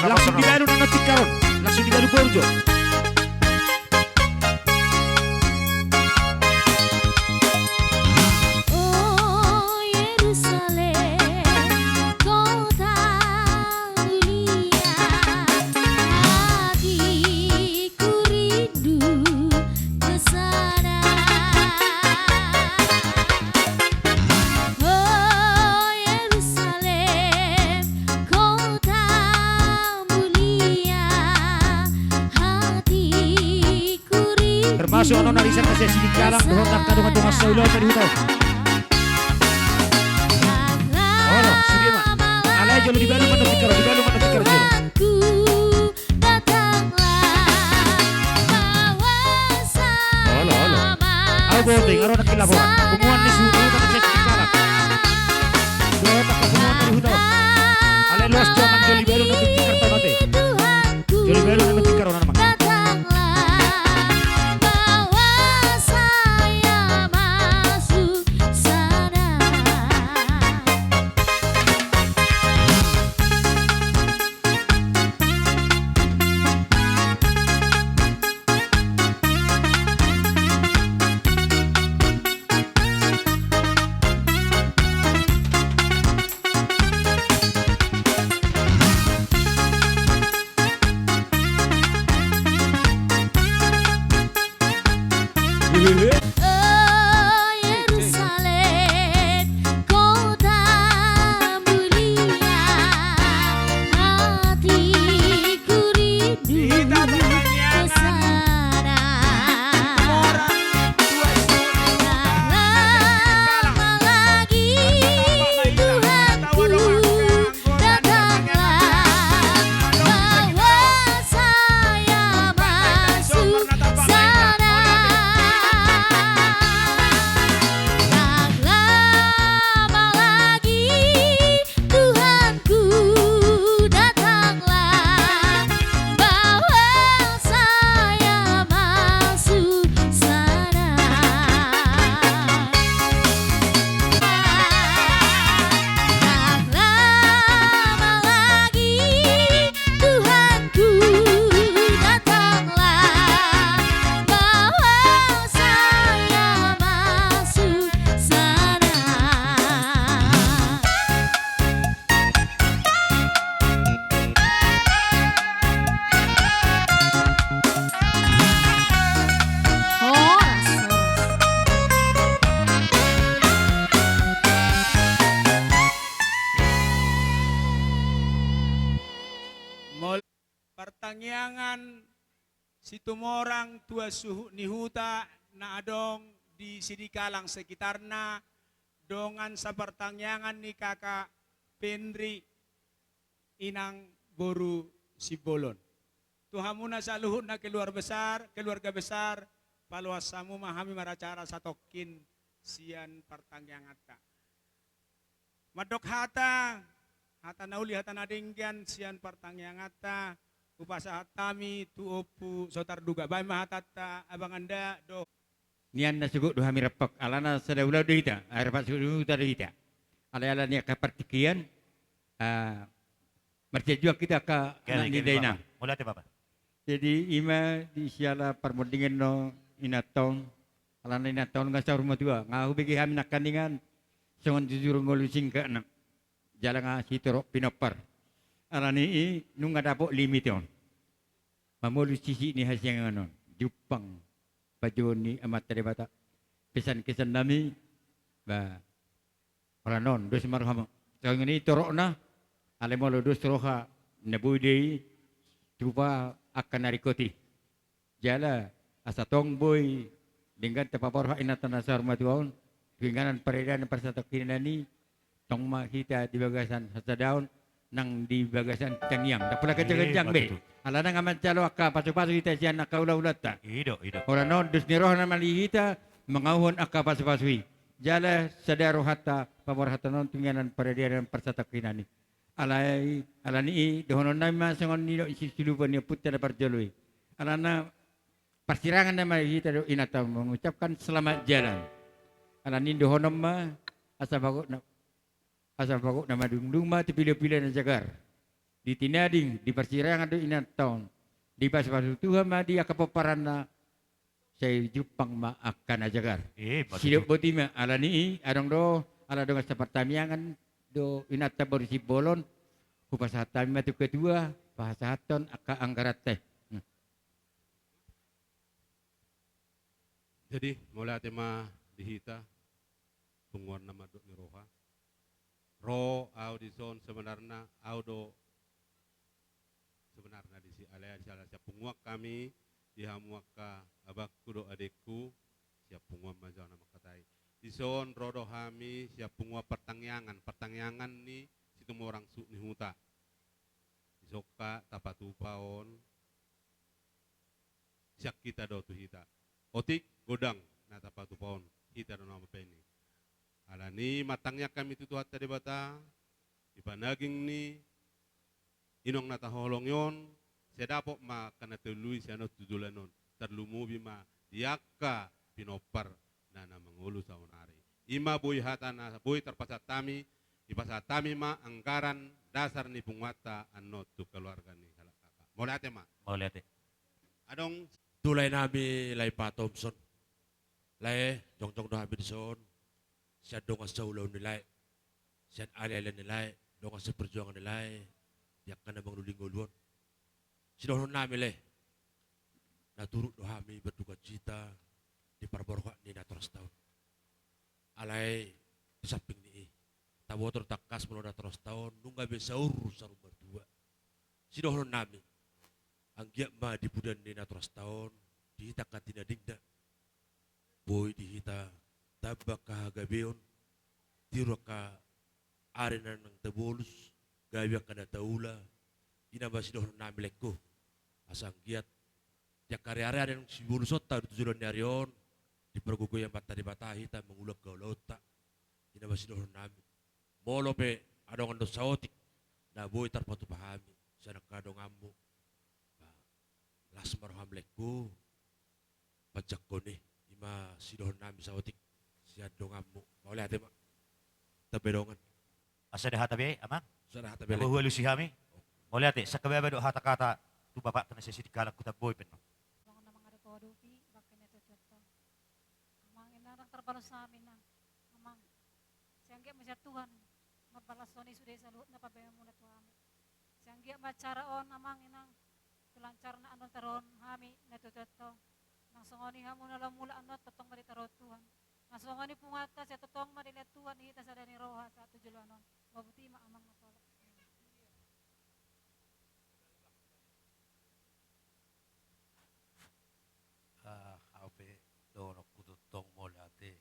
Langsung dibalu na tingkar on, langsung dibalu boru jo. O Yerusalem, kota mulia, hatiku rindu ke sana. O Yerusalem, kota mulia, hatiku rindu. Termasuk annon arisan na sian Sidikalang dohot angka dongan-dongan saulaon tadi hutau. Olo, sude ma. Alai jolo dibalu ma na tingkar on, dibalu ma na tingkar on jolo. Datanglah, bawa saya. Olo, olo. Au boteng, aro nangkin laporan. Punguan ni suhut, suhut anak saya Sidikalang. Dohot angka punguan na di huta on. Alai loas jo amang jolo dibalu na tingkar on ate. Jolo dibalu na tingkar on amang. Datanglah, bawa saya masuk sana. O Yerusalem, kota mulia, hatiku rindu ke sana. Lama lagi Tuhanku datanglah, bawa saya masuk sana. Tak lama lagi Tuhanku datanglah, bawa saya masuk sana. Tak lama lagi Tuhanku datanglah, bawa saya masuk sana. Horas, horas. Mol-, partangiangan Situmorang tua suhut ni huta na adong di Sidikalang sekitarna, dongan sapartangiangan ni kakak Penri, inang boru Simbolon. Tu hamuna saluhutna keluarga besar, keluarga besar, paloas hamu ma hami maracara satongkin sian partangianganta. Mandok hata, hata na uli, hata na denggan sian partangianganta, hupasahat hami tu Ompu Sotarduga. Baen ma hatanta, Abang Anda, do. Nian na sogot do hami rap, alana sada ulaon do hita, ai rap sogot do hita. Alai ala ni angka partingkian, ah, marsianjuang hita angka anak ni dainang. Jadi ima di siala parmondingan do inanta on, alana inanta on nga saur matua, nga hubege hami nangkaningan songon jujur ngolu singkatna. Jala nga sitorop pinompar. Alani i nunga dapot limit on. Mamolus sisik ni hasiangan on. Jumpang panjouon ni Amanta Debata. Pesan kesan nami, ba, holan on, dos ma rohamu. Songon i torokna, alai molo dos roha na boi do i tupa angka na ringkot i. Jala, asa tong boi denggan tapaborhat inanta na saur matua on, tu inganan paradaton parsatongkinan i, tong ma hita di bagasan hasadaon, nang di bagasan tangiang. Ndang pola ganjang-ganjang be. Alana nga manjalo angka pasu-pasu hita sian angka ula-ulanta. Holan on, dos ni roha nama di hita, mangauhon angka pasu-pasu i. Jala, sada rohanta, paborhathon on tu inganan paradaton parsatongkinan i. Alai, alani i, dohonon nami ma songon nidok ni silupa ni ompunta na parjolo i. Alana parsirangan nama hita do inanta mengucapkan selamat jalan. Alani i dohonon ma, asa fagot na, asa fagot na madungdung ma tu pila-pila na jagar. Di tinading, di parsirangan do inanta on. Dipasu-pasu Tuhan ma di angka pomparanna, sai jumpang ma angka na jagar. Sidok boti ma, alani i, adong do, ala dongan sapartangiangan do inanta boru Simbolon, hupasahat hami ma tu ketua, pasahathon angka anggaranta i. Hmm. Jadi, mauliate ma di hita, punguan na mandok ni roha. Ro, au dison sebenarna, au do sebenarna disi, alai siala sian punguan hami, di hamu angka abangku do adekku, sian punguan ma jo na mangkatai. Dison ro do hami, sian punguan partangiangan, partangiangan ni Situmorang Suhut ni Huta. Dison angka tapatupa on, sian hita do tu hita. Otik godang na tapatupa on, hita do na mambaen i. Alani i martangiang hami tu Tuhanta Debata, di panaging ni inong na tahaholongi on, sai dapot ma angka na tolu i sian on tu joloan on, tarlumobi ma di angka pinompar na, na mangolu saonari. Ima boi hata na boi tarpasahat hami, dipasahat hami ma anggaran dasar ni punguanta annon tu keluarga ni halak K K. Mauliate ma. Mauliate. Adong. Tu lae nami Lae Pa Thomson. Lae, jongjong do hami dison. Sian dongan saulaon ni lae. Sian ale-ale ni lae, dongan saperjuangan ni lae, di angka na mangolu ngolu on. Sidohonon nami lae, na turut do hami berdukacita di parborhat ni natorasta on. Alai, di samping ni i, taboto do tangkas molo natorasta on, nunga be saur, saur matua. Sidohonon nami, anggiat ma di pudian ni natorasta on, di hita angka tinadingna, boi di hita tamba angka hagabeon, tiur angka ari na naeng tabolus, gabe angka na taula, i nama sidohonon nami laengku. Asa anggiat, di angka ari-ari na naeng sibolusonta tu joloan ni ari on, dipargogoi Amanta Debata hita mangula angka ulaonta, i nama sidohonon nami. Molo pe adong annon saotik, na boi tarpatupa hami, sian angka donganmu. Ba, las ma roham laengku, panjangkon i, ima sidohonon nami saotik, sian donganmu. Mauliate ma. Tamba dongan. Asa da hata be, Amang? Sada hata be. Hualusi hami. Mauliate, sangkababa do hata-hata, tu Bapak tana sesi di kalak kuta boi penno. Dongan na mangadopi-adopi, bangke na tuat-tuat. Amang, inang, ndang tarbalos hami, inang. Amang. Sai anggiat ma sian Tuhan, marbalashon i sude saluhut na pambahenanmuna tu hami. Sai anggiat ma acara on, Amang, inang, tu lancarna annon taruhon hami na tuat-tuat on. Nang songon i hamu na laho mulak annon, tongtong ma ditaruhon Tuhan. Nang songon i punguanta, sai tongtong ma dilehon Tuhan hita sada ni roha sahat tu joloan on. Mauliate ma, Amang, na pola. Ah, au pe dohononku tongtong mauliate.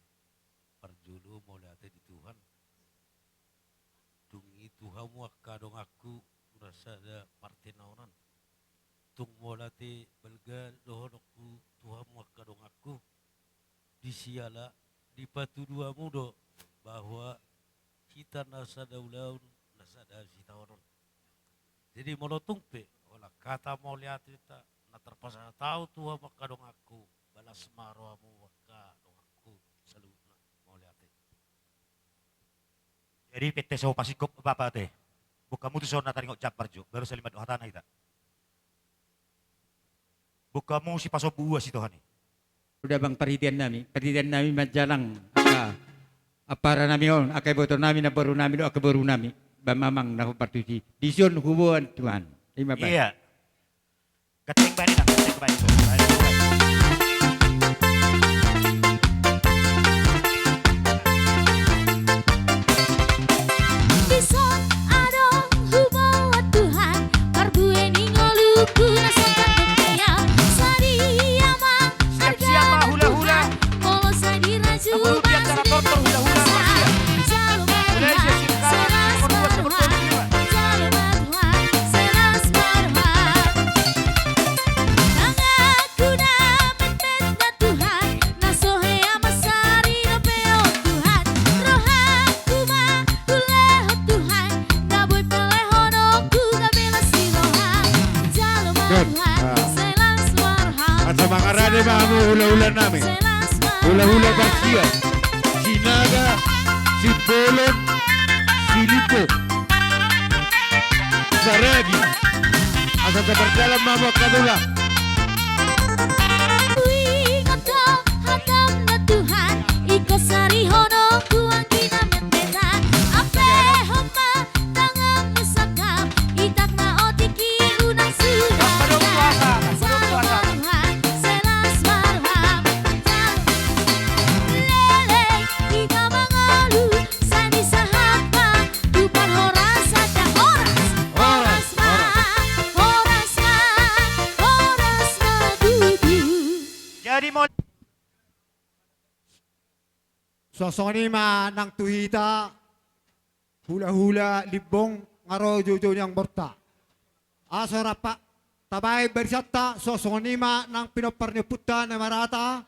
Parjolo mauliate di Tuhan. Dung i tu Hamu angka donganku, na sada partinaonan. Tung mauliate balga dohononku tu hamu angka donganku. Di siala dipatudu hamu do bahwa hita na sada ulaon, na sada sitaonon. Jadi molo tung pe holan hata mauliatenta na tarpasahat ahu tu hamu angka donganku, balas ma rohamu angka donganku saluhutna. Mauliate. Jadi pette so pasingkop bapa te. Bukamu tu so na taringot Jambar jo, baru salimat do hatana hita. Bukamu sipasombu uas i tohani. Uda bang parhitean nami, parhitean nami manjalang angka ampara nami on, angka iboto nami, namboru nami do angka boru nami. Bang mamang na ho partusi. Dison huboan Tuhan. Ima bang. Iya. Ganteng bani na, ganteng bani. Dison adong huboan Tuhan, parbue ni ngolungku na sangkap dope au. Sadia ma arga Tuhan, molo sai dirajum. Jalo ma Tuhan, selas ma roham. Jalo ma Tuhan, selas ma roham. Tanganku na metmet na Tuhan, na so hea mansari dope on Tuhan. Rohangku ma hulehon Tuhan, na boi palehononku gabe las ni roha. Jalo ma Tuhan, selas ma roham. Asa mangarade ma hamu hulahula nami. Hulahula parsiap. Sinaga, Simbolon, Silipo, Saragi. Asa sapardalan ma hamu angka tulang. Huingot do hatam na Tuhan, ingkon sarihononku anggi na metmetan. Ampehon ma tangan ni sangkap, itak na otik i unang suda. Jalo ma Tuhan, selas ma roham. Leleng hita mangolu, sai disahat ma tu parhorasan. Horas, horas ma, horas ma, horas ma tutu. Jadi mau Suang songon i ma nang tu hita hulahula Limbong, nga ro joujou ni amangborunta. Asa rap tabaen barisanta, suang songon i ma nang pinompar ni ompunta na marata.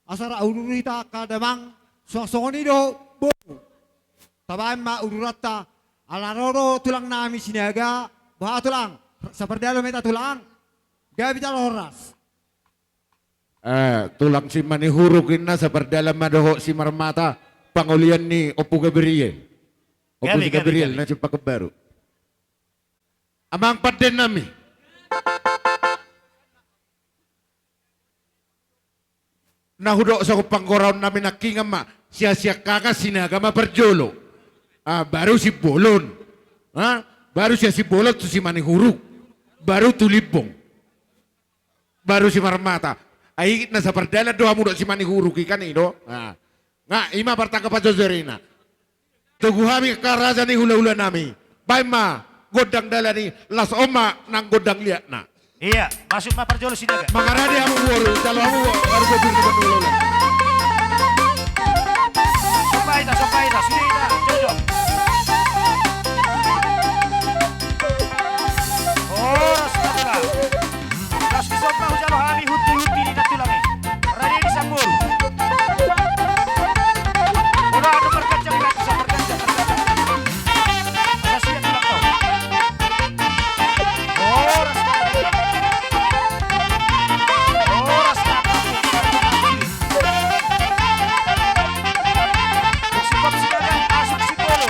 Asa rap ururuhon hita angka damang, suang songon i do boru. Tabaen ma ururanta, ala ro do tulang nami Sinaga. Boha tulang, sapardalan ma hita tulang. Gabe jala horas. Eh, tulang Simanihuruk inna, sapardalan ma dohot Simarmata, pangolian ni Ompu Gabriel. Ompu Gabriel, Gabriel, Gabriel na Simpang Baru. Amang pande nami. Na hudok songon panggoraon nami nangkingan ma, sian siangkangan Sinaga ma parjolo. Ah, baru Simbolon. Ah, baru sian Simbolon tu Simanihuruk. Baru tu Limbong. Baru Simarmata. Ai na sapardalan do hamu dohot Simanihuruk i kan i do. Nah. Nga i ma partangkapan jojorina. Togu hami angka raja ni hulahula nami. Baen ma gondang dalan i, laos on ma nang gondang liatna. Iya, masuk ma parjolo Sinaga. Mangarade hamu boru, jalo hamu boru, baru gondang ni hulahula. Sopa hita, sopa hita, sude hita, jolo. Horas ma tulang. Laos dison ma hujalo hami hunti-hunti ni nantulang i. Rade ni samboru. Ora ado marganjang, marganjang, marganjang. Horas ma tulang. Horas ma. Horas ma. Masuk Sinaga, masuk Simbolon.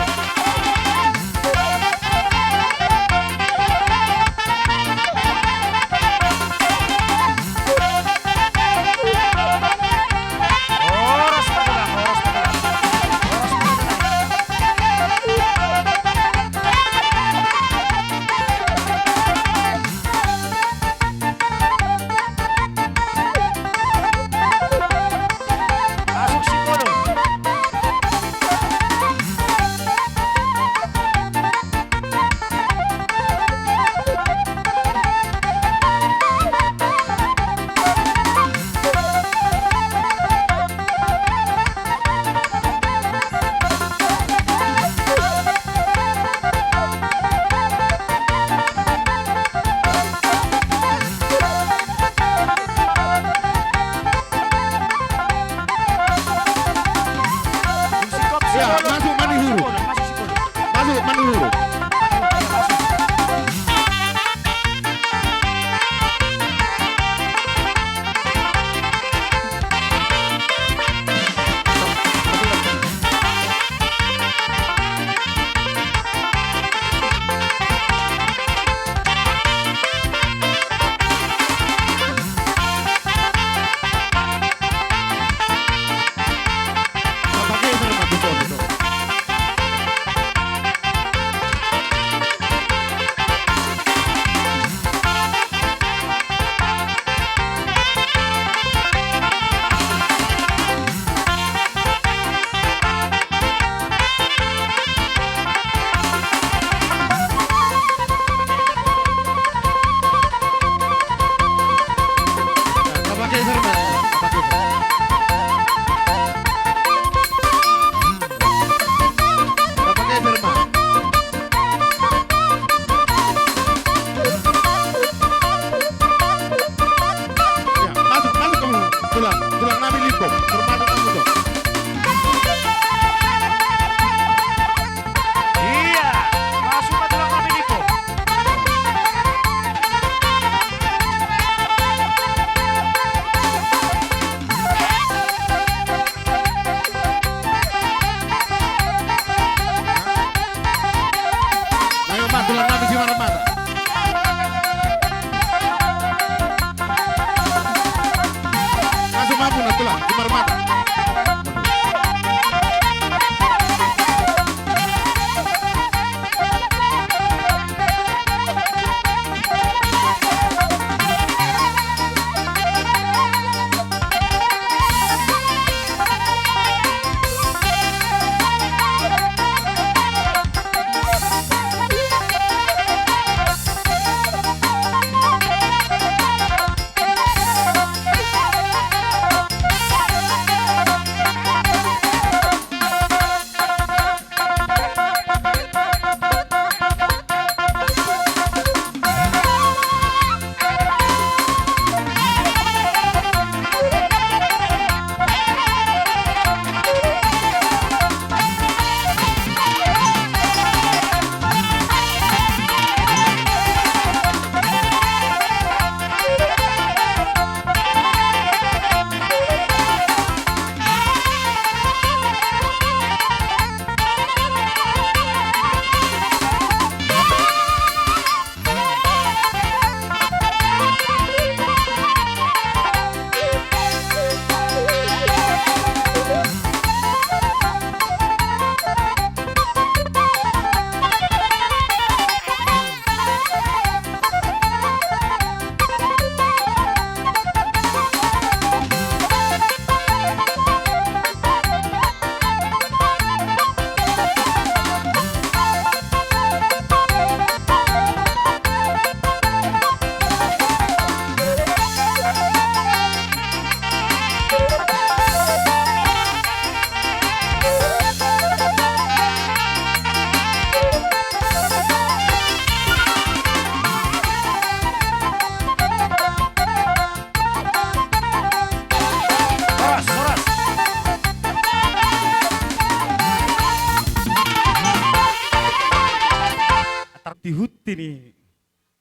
ni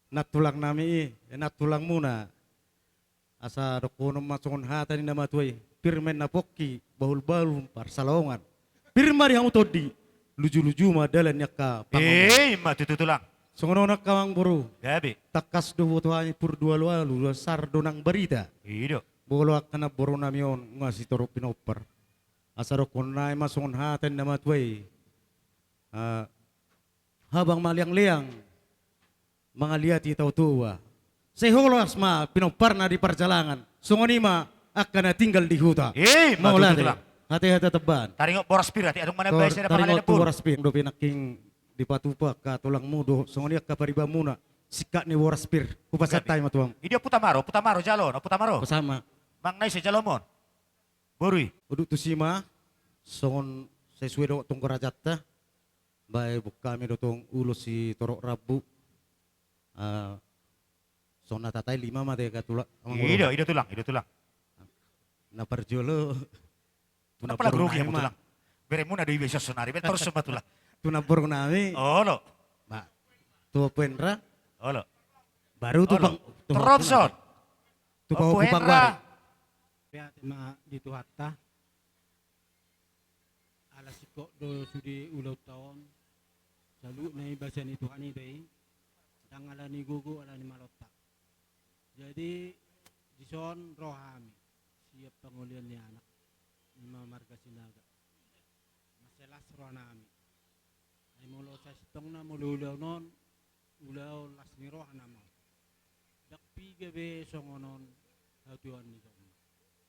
nantulang nami i, eh, nantulang muna. Asa dohonon ma songon hata ni na matua i: Pir ma inna pongki, bahul-bahul parsalaongan. Pir ma di hamu tondi, luju-luju ma dalan ni angka pangomoan. Eh, ima tutu tulang. Songon on angka amangboru. Gabe. Tangkas do huboto hami pur dua alu-alu, dua sar do nang barita. I do. Molo angka namboru nami on nunga sitorop pinompar, asa dohonon nami ma songon hata ni na matua i: Ah, habang ma leang-leang, mangaliati tao toba. Sai horas ma pinomparna di parjalangan. Songon i ma angka na tinggal di huta. Eh, ima tutu tulang. Mauliate. Hata-hata tebaan. Taringot boras pir, ate, adong ma na baen sada pangalaho. Taringot tu boras pir. Dope nangkin dipatupa angka tulangmu dohot songon i angka paribanmuna. Singkat ni boras pir. Hupasahat hami ma tu hamu. Idia puta ma ro, puta ma ro, jalo, na puta ma ro. Hupasahat ma. Manang na ise jaloon? Boru i. Udut tusi ma, songon sesuai dohot tonggo rajanta. Baen boan hami do tong ulos sitorop rambu. Ah, songon na tatai lima ma te, angka tulang. I do, i do tulang, i do tulang. Na parjolo. Tu namboru nami ma tulang. Beremuna do iba i sonari, bereng torop ma tulang. Tu namboru nami. Olo. Ma. Tu Ompu Hendra. Olo. Baru tu Ompu Hendra. Olo. Pang-, tu Ompu Hendra. Tu Ompu Hendra. Pangguari. Beate ma di Tuhanta. Ala singkop do sude ulaonta on, saluhutna i basa ni Tuhan i do i, ndang ala ni gogo, ala ni malonta. Jadi, dison ro hami, siap pangolian ni anak, ima marga Sinaga. Mansai las rohanami. Ai molo sasintongna molo ulaon on, ulaon las ni roha nama on. Ndang piga be songon on hatuaon ni tongtong.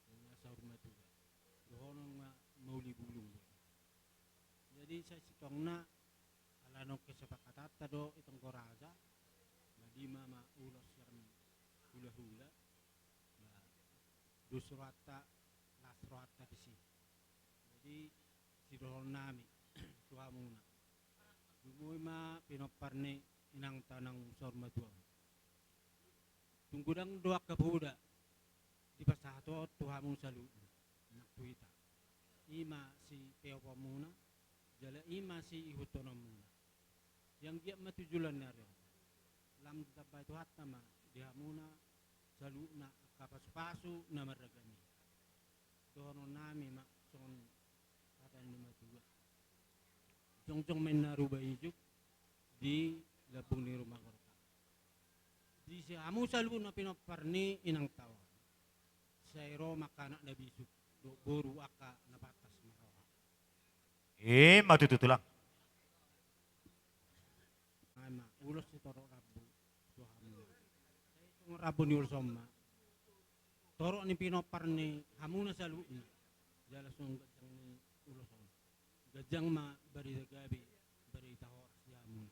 Nunga saur matua. Dohonon ma mauli bulung be. Jadi sasintongna ala naung kesepakatanta do i tonggo raja, ma lima ma ulos sian hulahula, ma dos rohanta, las rohanta disi. Jadi sidohononnami tu hamuna. Dumoi ma pinompar ni inangta naung saur matua on. Tung godang do angka poda dipasahat on tu hamu saluhutna, nang tu hita. Ima sipeoponmuna, jala ima siihuthononmuna. Ianggiat ma tu joloan ni ari on. Lam ditambai Tuhanta ma di hamuna saluhutna angka pasupasu na marragam i. Dohononnami ma songon hata ni na matua. Jongjong ma inna ruba ijuk di lambung ni ruma gorta. Di si hamu saluhutna pinompar ni inangta on. Sai ro ma angka anak na bisuk, dohot boru angka na pantas marroha. Ima tutu tulang. Ima ulos sitorop rambu tu hamu. Sai songon rambu ni ulos on ma torop ni pinompar ni hamuna saluhutna. Jala songon ganjang ni ulos on. Ganjang ma barita gabe, barita horas di hamuna.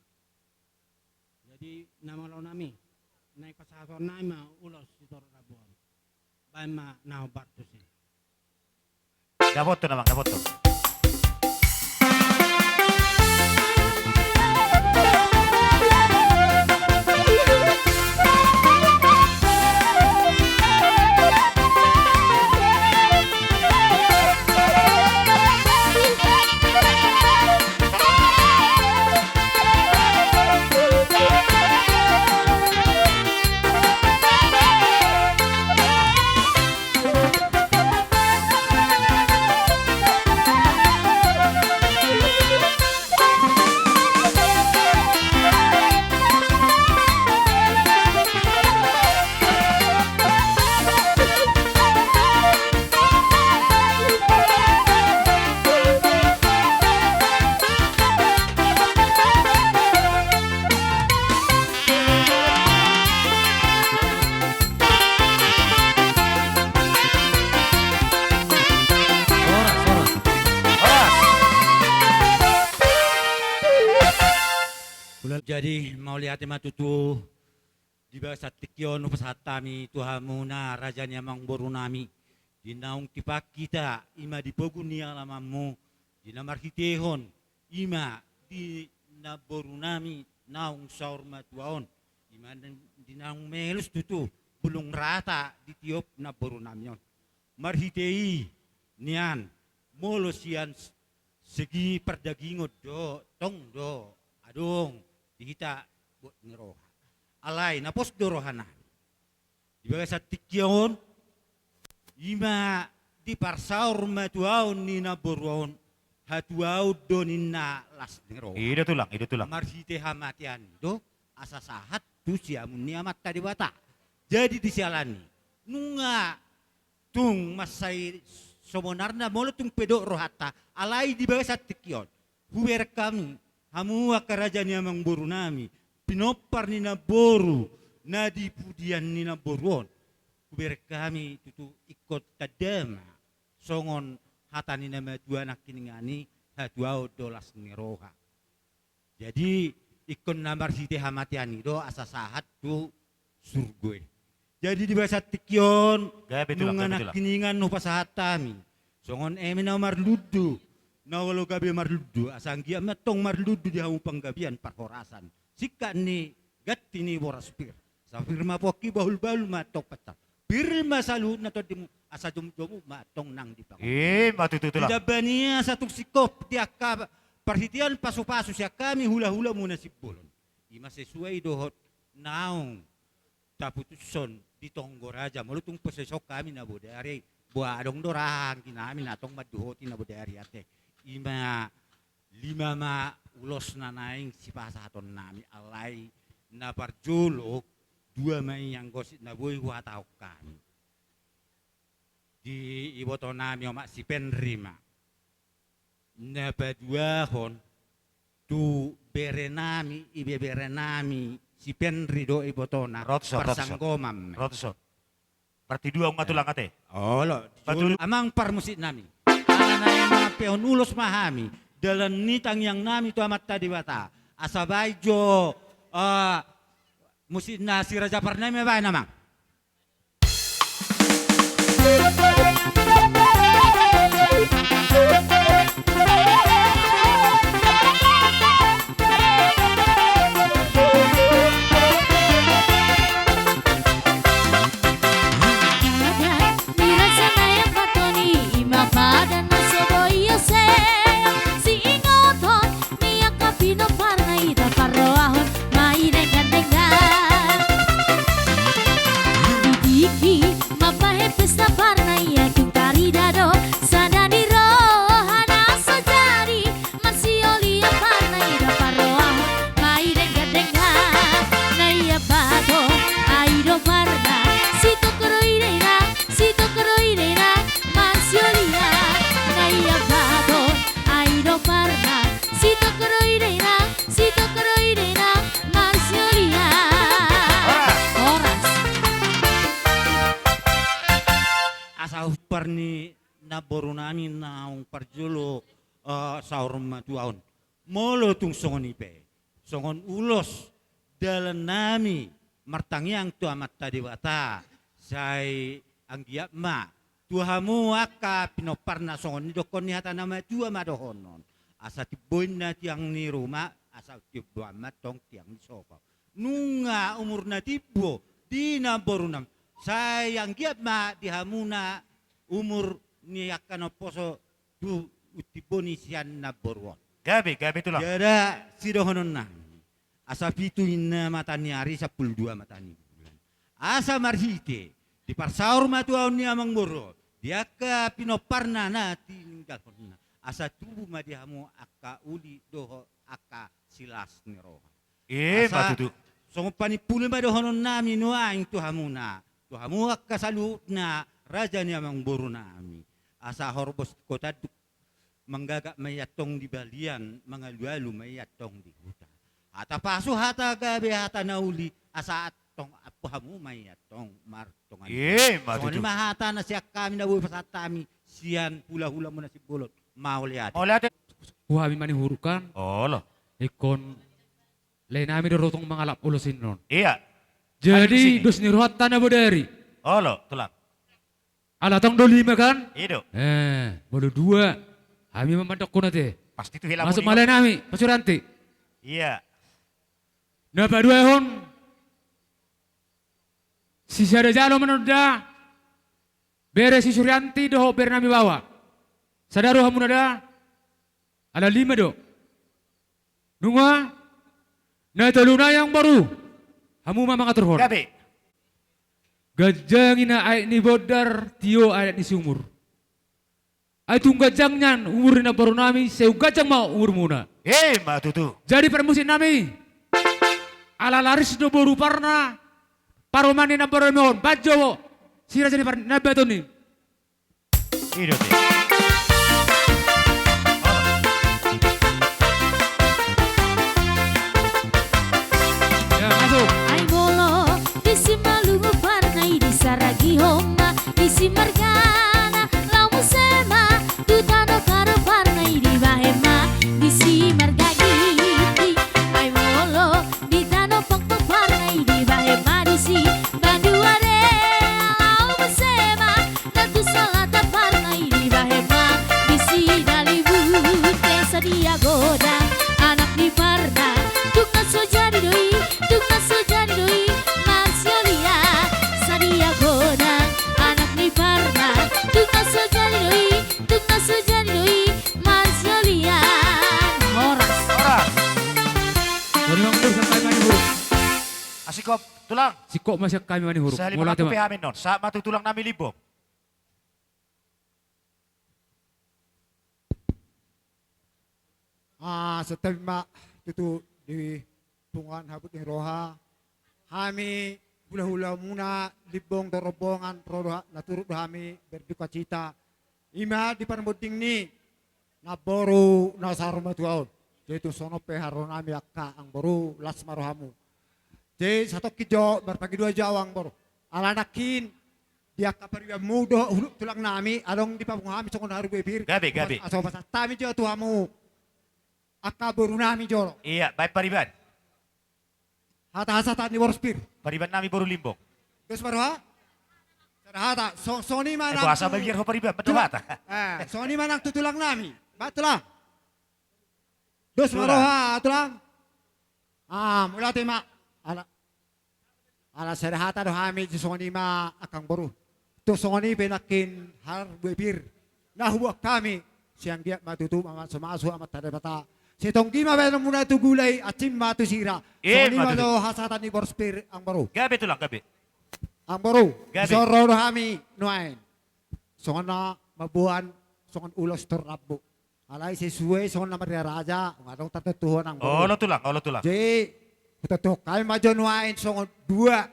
Jadi na malo nami, na ipasahatonnami ma ulos sitorop rambu on. Baen ma na hombar tusi. Dapothon amang, dapothon. Horas, horas. Horas. Jadi mauliate ma tutu. Di bagasan tingki on hupasahat hami tu hamuna raja ni amangborunami, di naung tipak hita ima di pogu ni alamanmu, di na marhitehon ima di namborunami naung saur matua on, ima di naung melus tutu bulung rata di tiop namborunami on. Marhite i nian, molo sian segi pardagingon do, tong do adong di hita Las ni roha. Alai na pos do rohanami. Di bagasan tingki on, ima diparsaurmatuaon ni namboru on, hatuaon do ninna las ni roha. I do tulang, i do tulang. Marhite hamatean i do, asa sahat tu siamun ni Amanta Debata. Jadi di siala ni i, nunga tung mansai sebenarna molo tung pe didok rohanta, alai di bagasan tingki on. Hubereng hami, hamu angka raja ni amangborunami, pinompar ni namboru, na di pudian ni namboru on. Hubereng hami tutu ingkon tanda ma, songon hata ni na matua nangkiningan i, hatuaon do las ni roha. Jadi, ingkon na marhite hamatean i do asa sahat tu surgo i. Jadi, di bagasan tingki on, gabe tulang, nunga gabe tulang. Nangkiningan hupasahat hami. Songon eme na marlundu, na olo gabe marlundu, asa anggiat ma tong marlundu di hamu panggabean parhorasan. Singkat ni ganti ni boras pir. Asa pir ma pongki, bahul-bahul ma tong pansat. Pir ma saluhutna tondimu, asa jomuk-jomuk ma tong nang di pangan. Ima tutu tulang. Didambani asa tung singkop di angka parhitean pasu-pasu sian hami hula-hulamuna Simbolon. Ima sesuai dohot naung taputushon di tonggo raja, molo tung pe so dison hami na bodari, boha adong do raja angginami na tong manduhoti na bodari ate. Ima lima ma ulos na naeng sipasahatonnami, alai na parjolo dua ma i anggo si na boi huhatahon hami. Di ibotonami omak si Penri ma. Na paduahon tu berenami, ibeberenami si Penri do ibotona. Rotson, rotson. Parsanggoman. Rotson. Berarti dua nunga tulang ate. Olo, amang parmusiknami. Ala naeng mangampehon ulos ma hami, dalan ni tangiangnami tu Amanta Debata. Asa baen jo, eh, musikna si Raja Parna i ma baen, amang. Ni raja na empaton i, ima padan na so boi ose, siingoton ni angka pinomparna i, taparrohahon ma i denggan-denggan. Di tingki mambahen pesta parna i, tung tarida do sada ni roha na so jadi. Marsioli amparna i, taparrohahon ma i denggan-denggan. Na i ambaton, ai do parna, sitongkor do idena, sitongkor do idena, marsioli. Na i ambaton, ai do parna, sitongkor do idena, sitongkor do idena, marsioli. Horas. Horas. Asa umpar ni namborunami naung parjolo, eh, saurmatuaon. Molo tung songon i pe, songon ulos dalannami martangiang tu Amanta Debata, sai anggiat ma tu hamu angka pinomparna, songon nidokkon ni hata na matua ma dohonon. Asa timboan na tiang ni ruma, asa timboan ma tong tiang ni sopo. Nunga umur na timbo di namborunami, sai anggiat ma di hamuna umur ni angka na umposo tu timbo ni sian namboru on. Gabe, gabe tulang. Jala sidohononnami, asa pitu ninna mata ni ari, sampulu dua mata ni bulan. Asa marhite diparsaurmatuaon ni amangboru on di angka pinomparna na tininggalhonna, asa tubu ma di hamu angka uli dohot angka silas ni roha. Ima tutu. Asa songon panimpuli ma dohononnami nuaeng tu hamuna, tu hamu angka saluhutna raja ni amangborunami. Asa horbo singkop tanduk, manggagak ma i antong di balian, mangalualu ma i antong di huta. Hata pasu, hata gabe, hata na uli, asa antong ampu hamu ma i antong martonga. Ima tutu. Songon i ma hata na sian hami na boi pasahat hami sian hulahulamuna Simbolon. Mauliate. Mauliate. Huhami ma ni hurukan. Olo. Ingkon laenami do ro tong mangalap ulos i non. Iya. Jadi dos ni rohanta na bodari. Olo, tulang. Ala tong do lima kan? I do. Eh, molo dua. Hami ma mandokkon ate. Pasti tu hela. Masuk ma laenami, Pak Suranti. Iya. Na paduahon. Sisada jalo ma non da. Bere si Suryanti dohot berenami Bawa. Sada rohamuna da. Ala lima do. Nunga. Na tolu nai amang boru, hamu ma mangaturhon. Gabe. Ganjang i na aek ni bondar, tio aek ni sumur. Ai tung ganjang nian umur ni namboru nami, sai ganjang ma umurmuna. Ima tutu. Jadi parmusik nami, ala laris do boru Parna, parumaen ni namboru nami on, banjo siraja ni par-, na baton i. I do te. Ya, masuk. Ai molo disi malungun Parna i, disaragihon ma disi margana, laho muse ma tu tano Karo Parna i, dibahen ma disi marga Ginting. Ai molo di tano Pongpong Parna i, dibahen ma disi Banua Rea, laho muse ma na tu Salata Parna i, dibahen ma disi Dalimun. Pe sadia godang anak ni Parna, tung na so jadi do i, tung na so jadi do i marsiolian. Sadia godang anak ni Parna, tung na so jadi do i, tung na so jadi do i marsiolian. Horas. Horas. Boni mangundur sian hami ma ni huruk. Asingkop tulang. Singkop ma sian hami ma ni huruk. Sahali molo mangaku pe hami non, sahat ma tu tulang nami Limbong. Ah, santabi ma tutu di punguan habot ni roha. Hami hulahulamuna Limbong dohot rombongan ro do ha-, na turut do hami berdukacita. Ima di parmonding ni namboru na saur matua on. Jadi tung songon on pe haroro nami angka amang boru, las ma rohamu. Jadi satongkin jo, marpangidoan jo au amang boru. Ala nangkin di angka paribanmu dohot hundul tulang nami, adong dipapungu hami songon harbue pir. Gabe, gabe. Asa hupasahat hami jo tu hamu angka boru nami jolo. Iya, baen pariban. Hata hasahatan ni boru pir. Pariban nami boru Limbong. Dos ma roha. Sada hata, so-, songon i ma nang tu-, boasa ma biar ho pariban, betul hata. Eh, songon i ma nang tu tulang nami. Ba tulang. Dos ma roha, tulang. Ah, mauliate ma. Ala, ala sada hata do hami, songon i ma angka amang boru. Tung songon i pe nangkin harbue pir na huboan hami, sai anggiat ma tutu mamasumasu Amanta Debata. Sai tonggi ma baenonmuna tu gula i, ansim ma tu sira. Songon i ma jo hasahatan ni boru pir, amang boru. Gabe tulang, gabe. Amang boru, gabe. Dison ro do hami nuaeng. Songon na mamboan, songon ulos tor rambu. Alai sesuai songon na marria raja, nga adong tartentuhon amang boru. Olo tulang, olo tulang. Jadi, hutontuhon hami ma jo nuaeng songon dua.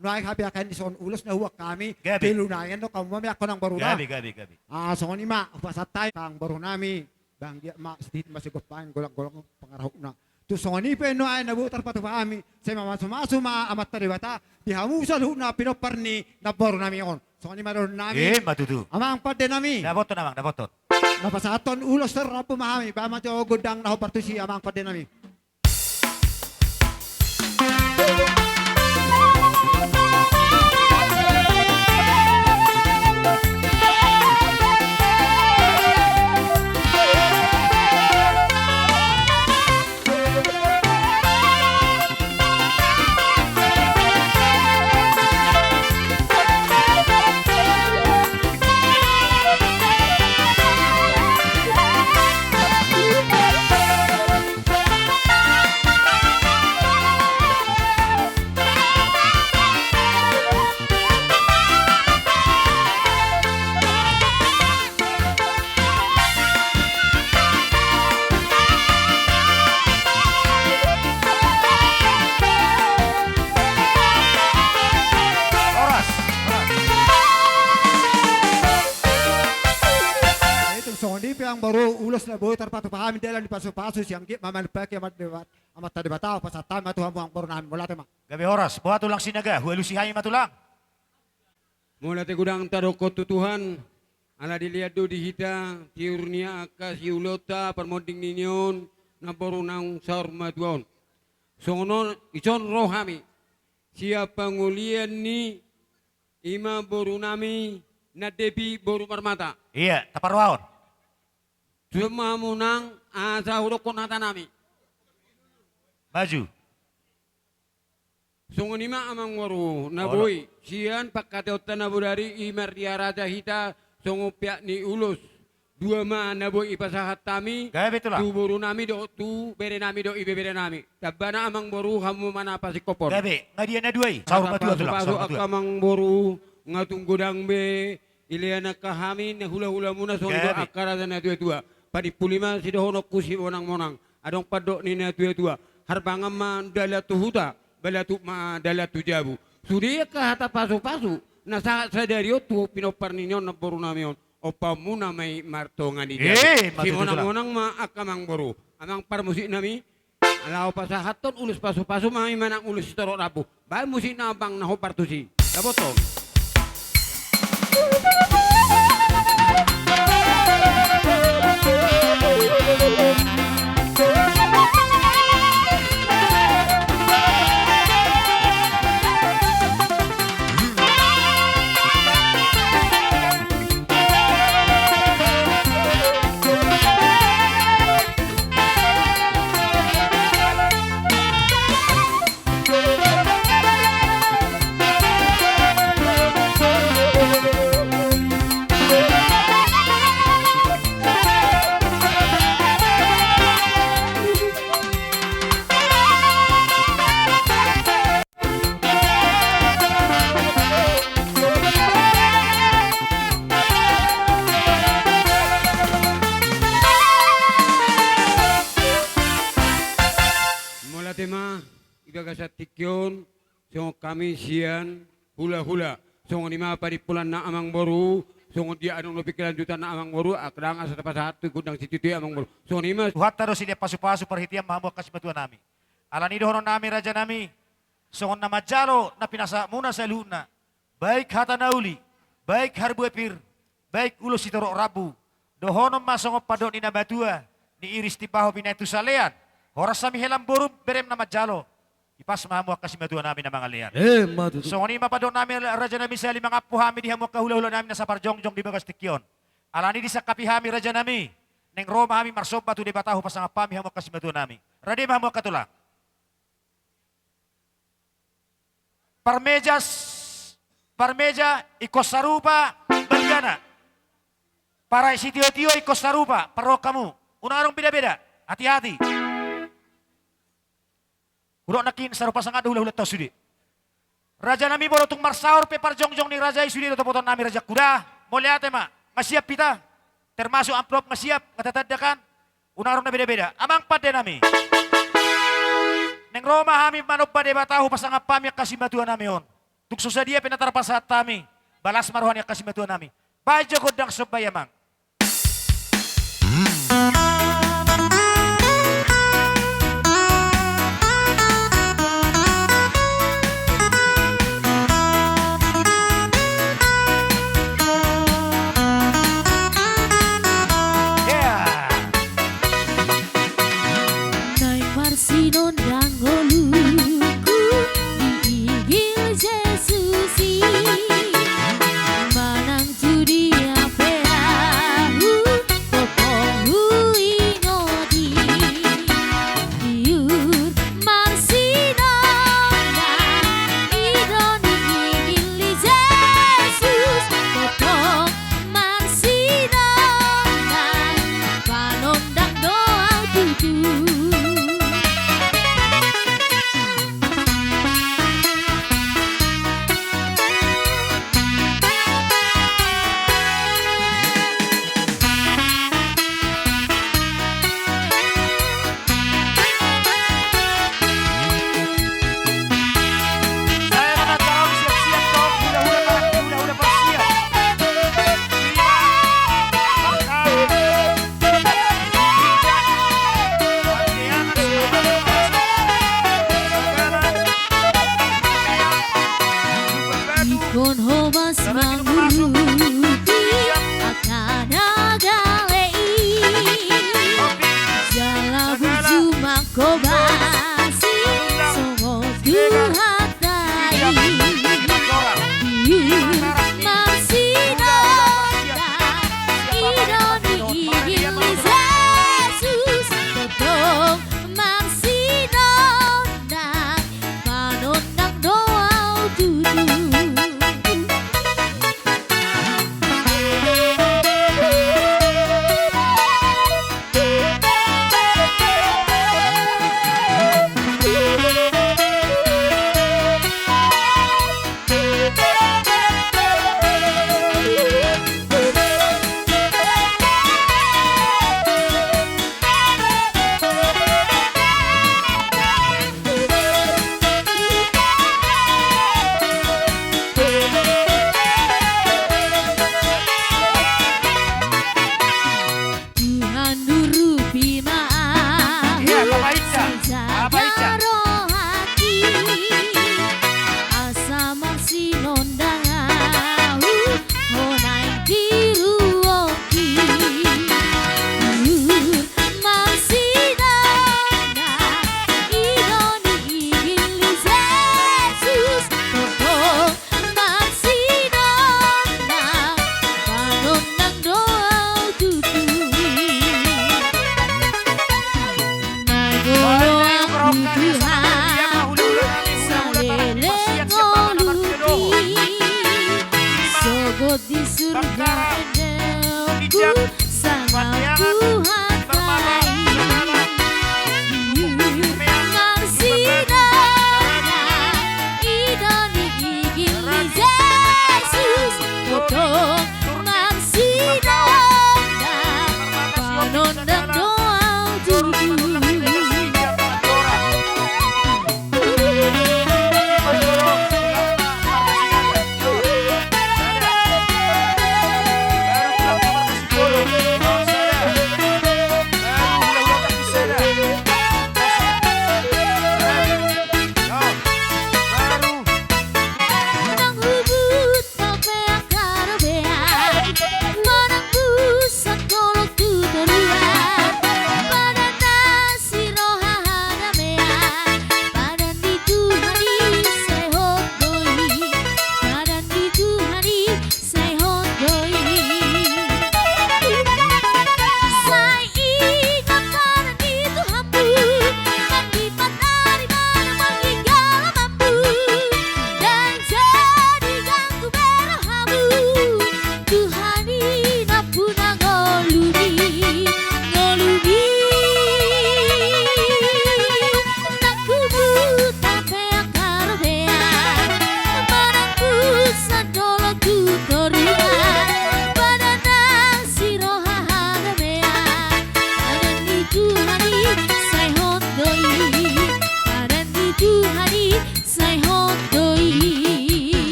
Nuaeng hape angka i songon ulos na huboan hami. Gabe. Tolu nai, annon hamu ma meakhon amang boru na. Gabe, gabe, gabe. Ah, songon i ma, hupasahat hami angka amang boru nami. Ba anggiat ma sititi ma sigompa i, golanggolang pangarahutna. Tung songon i pe nuaeng na boi tarpatupa hami, sai mamasumasu ma Amanta Debata di hamu saluhutna pinompar ni namboru nami on. Songon i ma dohonon nami. Ima tutu. Amang pande nami. Dapothon amang, dapothon. Na pasahathon ulos tor rambu ma hami, baen ma jo gondang na hombar tusi amang pande nami. Horas. Horas. Jadi tung songon i pe amang boru ulos na boi tarpatupa hami dalan ni pasupasu, sai anggiat ma manumpahi Amanta Debata, hupasahat hami ma tu hamu amang boru nami, mauliate ma. Gabe horas, boha tulang Sinaga, hualusi hami ma tulang. Mauliate godang tadokkon tu Tuhan, ala dilehon do di hita tiur ni angka siulaonta parmonding ni on, namboru naung saur matua on. Songon on, dison ro hami sian pangolian ni ima boru nami Nandepi boru Marmata. Iya, taparrohahon. Suan ma hamu nang asa hudokkon hata nami. Maju. Songon i ma amang boru na boi, sian pangkataionta na bodari i marria raja hita songon peak ni ulos. Dua ma na boi ipasahat hami. Gabe, Tulang. Tu boru nami dohot tu bere nami dohot ibebere nami. Tambana, Amang Boru, hamu ma na pasingkophon. Gabe, nga dia na dua i? Saur ma tua, Tulang, pasu-pasu, saur ma tua. Angka Amang Boru, nga tung godang be dilean angka hami na hula-hula muna, songon i do, gabe, angka raja na tua-tua. Panimpuli ma sidohononku simonang-monang. Adong pandok ni na tua-tua: Harbangan ma dalan tu huta, balatuk ma dalan tu jabu. Sude angka hata pasu-pasu na sahat sadari on tu pinompar ni on, namboru nami on, ompamuna ma i martonga ni jabu. Eh, ima tutu, Tulang. Simonang-monang ma, angka Amang Boru. Amang parmusik nami, laho pasahathon ulos pasu-pasu ma i, manang ulos sitorop rambu. Baen musikna, Amang, na hombar tusi. Dapothon. Mauliate ma. Di bagasan tingki on, songon hami sian hula-hula, songon i ma panimpulanna, Amang Boru. Songon dia adong dope kelanjutanna, Amang Boru, ndang asa tapasahat tu gondang sititi, Amang Boru. Songon i ma. Tuhanta do silehon pasu-pasu, parhitean ma hamu angka simatua nami. Alani i dohonon nami, raja nami, songon na manjalo na pinasahatmuna saluhutna, baik hata na uli, baik harbue pir, baik ulos sitorop rambu, dohonon ma songon pandok ni na matua: Ni iris timbaho binahen tu salean, horas hami hela borum berem na manjalo. Ipas ma hamu angka simatua nami na mangalean. Eh, ima tutu. Songon i ma pandok nami, raja nami, sahali mangampu hami di hamu angka hula-hula nami na saparjongjong di bagas tingki on. Alani i disangkapi hami, raja nami, naeng ro ma hami marsomba tu Debata, hupasangap hami hamu angka simatua nami. Rade ma hamu angka tulang. Parmeja, parmeja ingkon sarupa baligana. Parai sitio-tio ingkon sarupa parrohahon hamu. Unang adong beda-beda. Hati-hati. Hudok nangkin sarupa sangap do hula-hulanta on sude. Raja nami, molo tung marsaor pe parjongjong ni raja i, sude do topoton nami, raja kuda. Mauliate ma. Nga siap hita. Termasuk amplop nga siap, nga tatandakan. Unang adong na beda-beda. Amang pande nami, naeng ro ma hami manomba Debata, hupasangap hami angka simatua nami on. Tung so sadia pe na tarpasahat hami, balas ma roha ni angka simatua nami. Baen jo gondang somba i, Amang. Naeng marsinondang ngolungku di igil Jesus i, manang tu dia pe ahu tongtong huingot i. Iur marsinondang i do di igil ni Jesus, tongtong marsinondang, panondang do au tutu. Ingkon hobas mangurupi angka na gale i, jala burju mangkobasi songon Tuhanta i. Iur marsinondang i do di igil ni Jesus, tongtong marsinondang, panondang do au tutu.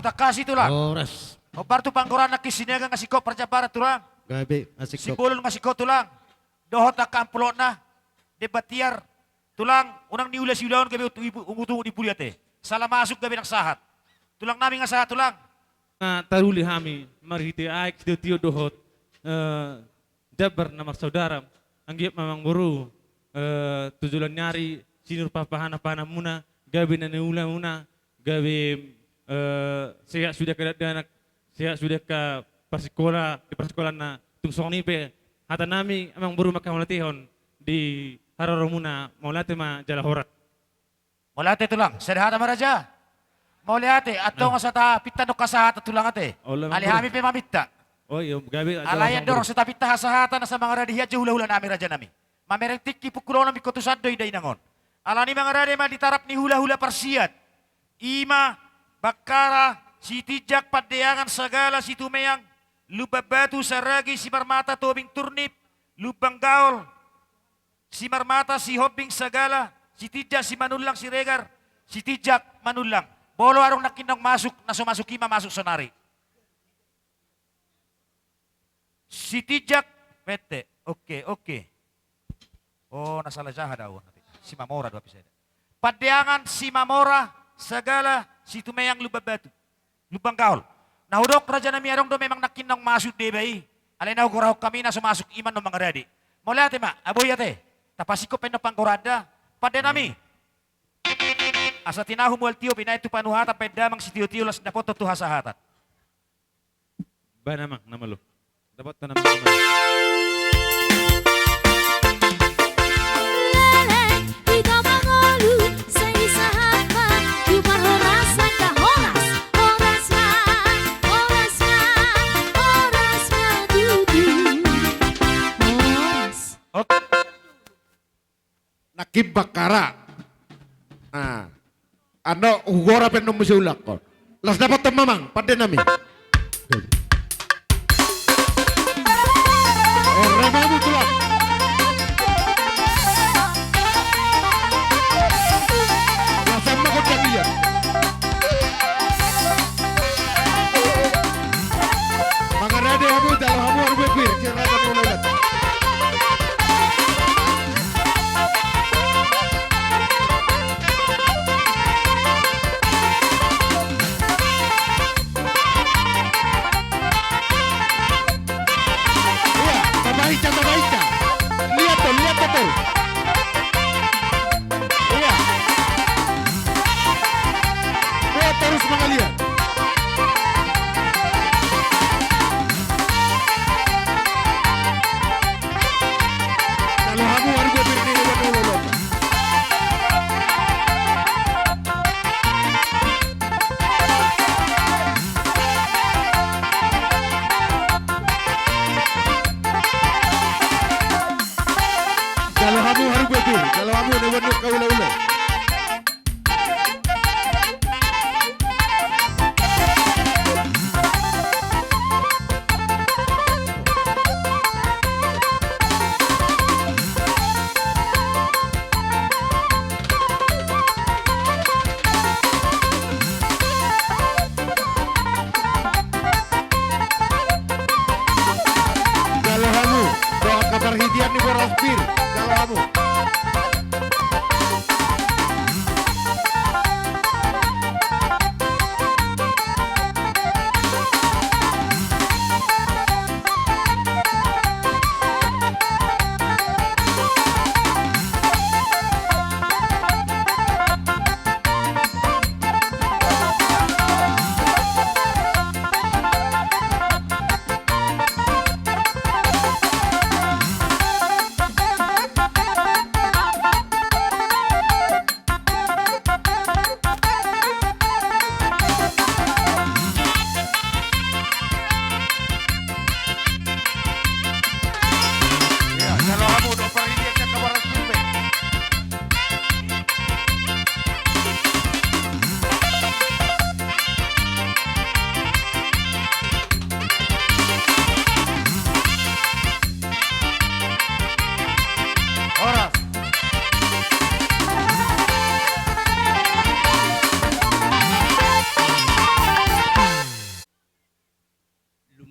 Tangkas i tulang. Horas. Hombar tu panggoraan nangkin Sinaga nga singkop parjambaran tulang. Gabe nga singkop. Simbolon nga singkop tulang. Dohot angka amplopna. Demban tiar. Tulang, unang niula siulaon gabe ungutungut ni pudi ate. Sala masuk gabe nang sahat. Tulang nami nga sahat tulang. Nga taruli hami marhite aek sitio-tio dohot jambar na marsaudara. Anggiat ma amangboru tu joloan ni ari sinur pahana-pahanamuna gabe na niulamuna gabe sehat sude angka dakdanak, sehat sude angka parsikola di parsikolaan na tung songon i pe hata nami amangboru manghamauliatehon di haroromuna. Mauliate ma jala horas. Mauliate tulang, sada hata ma raja. Mauliate, antong asa tapinta do hasahatan tulang ate. Alai hami pe maminta. Alai andorang so tapinta hasahatan asa mangarade hian jo hulahula nami raja nami. Mamereng tingki pungkul onom ingkon tu sandok indainang on. Alani mangarade ma di tarap ni hulahula parsiat. Ima Bakkara, Sitinjak, Pandeangan, Sagala, Situmeang, Lumban Batu, Saragi, Simarmata, Tobing, Turnip, Lumban Gaol, Simarmata, Sihombing, Sagala, Sitinjak, Simanullang, Siregar, Sitinjak, Manullang. Molo adong nangkin naung masuk, na so masuk i ma masuk sonari. Sitinjak, mete. Oke, oke. O, na sala jaha do au. Simamora do api sada. Pandeangan, Simamora, Sagala, Situmeang, Lumban Batu. Lumban Gaol. Na hudok raja nami adong do memang nangkin naung masuk deba i. Alai na hugorahon hami na so masuk i ma naung mangarade. Mauliate ma, abohi ate. Tapasingkop pe annon panggoraan da. Pande nami. Asa tinahu mual tio binaen tu panuhatan baen damang sitio-tio las dapothon tu hasahatan. Baen amang na malo. Dapothon amang na malo. Leleng hita mangolu sai sahat ma tu parhorasan da horas, horas ma, horas ma, horas ma tutu. Horas. Oke. Nangkin Bakkara. Annon hugora pe annon muse ulangkon. Las dapothon ma amang pande nami. Las ma gondang ia. Mangarade hamu jalo hamu hamu bebir.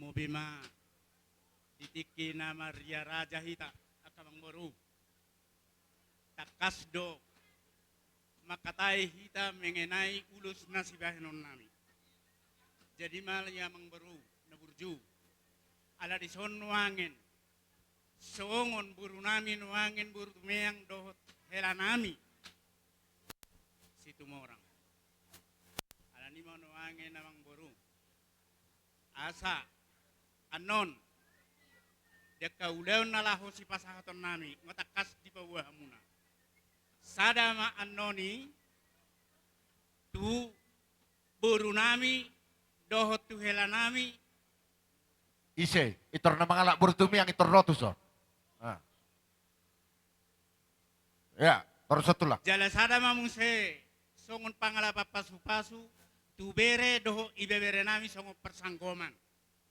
Bima, di tingki na marria raja hita, angka amangboru. Tangkas do mangkatai hita mengenai ulos na sibahenonnami. Jadi ma, amangboru na burju, ala dison nuaeng songon borunami nuaeng boru Tumeang dohot helanami Situmorang. Alani i ma nuaeng, amangboru, asa annon di angka ulaon na laho sipasahatonnami, nga tangkas dipaboa hamuna. Sada ma annon i tu borunami dohot tu helanami. Ise, intor na mangalap boru Tumeang, intor ro tuson. Ah. Ya, torus tulang. Jala sada ma muse songon pangalapan pasupasu tu bere dohot ibeberenami songon parsanggoman.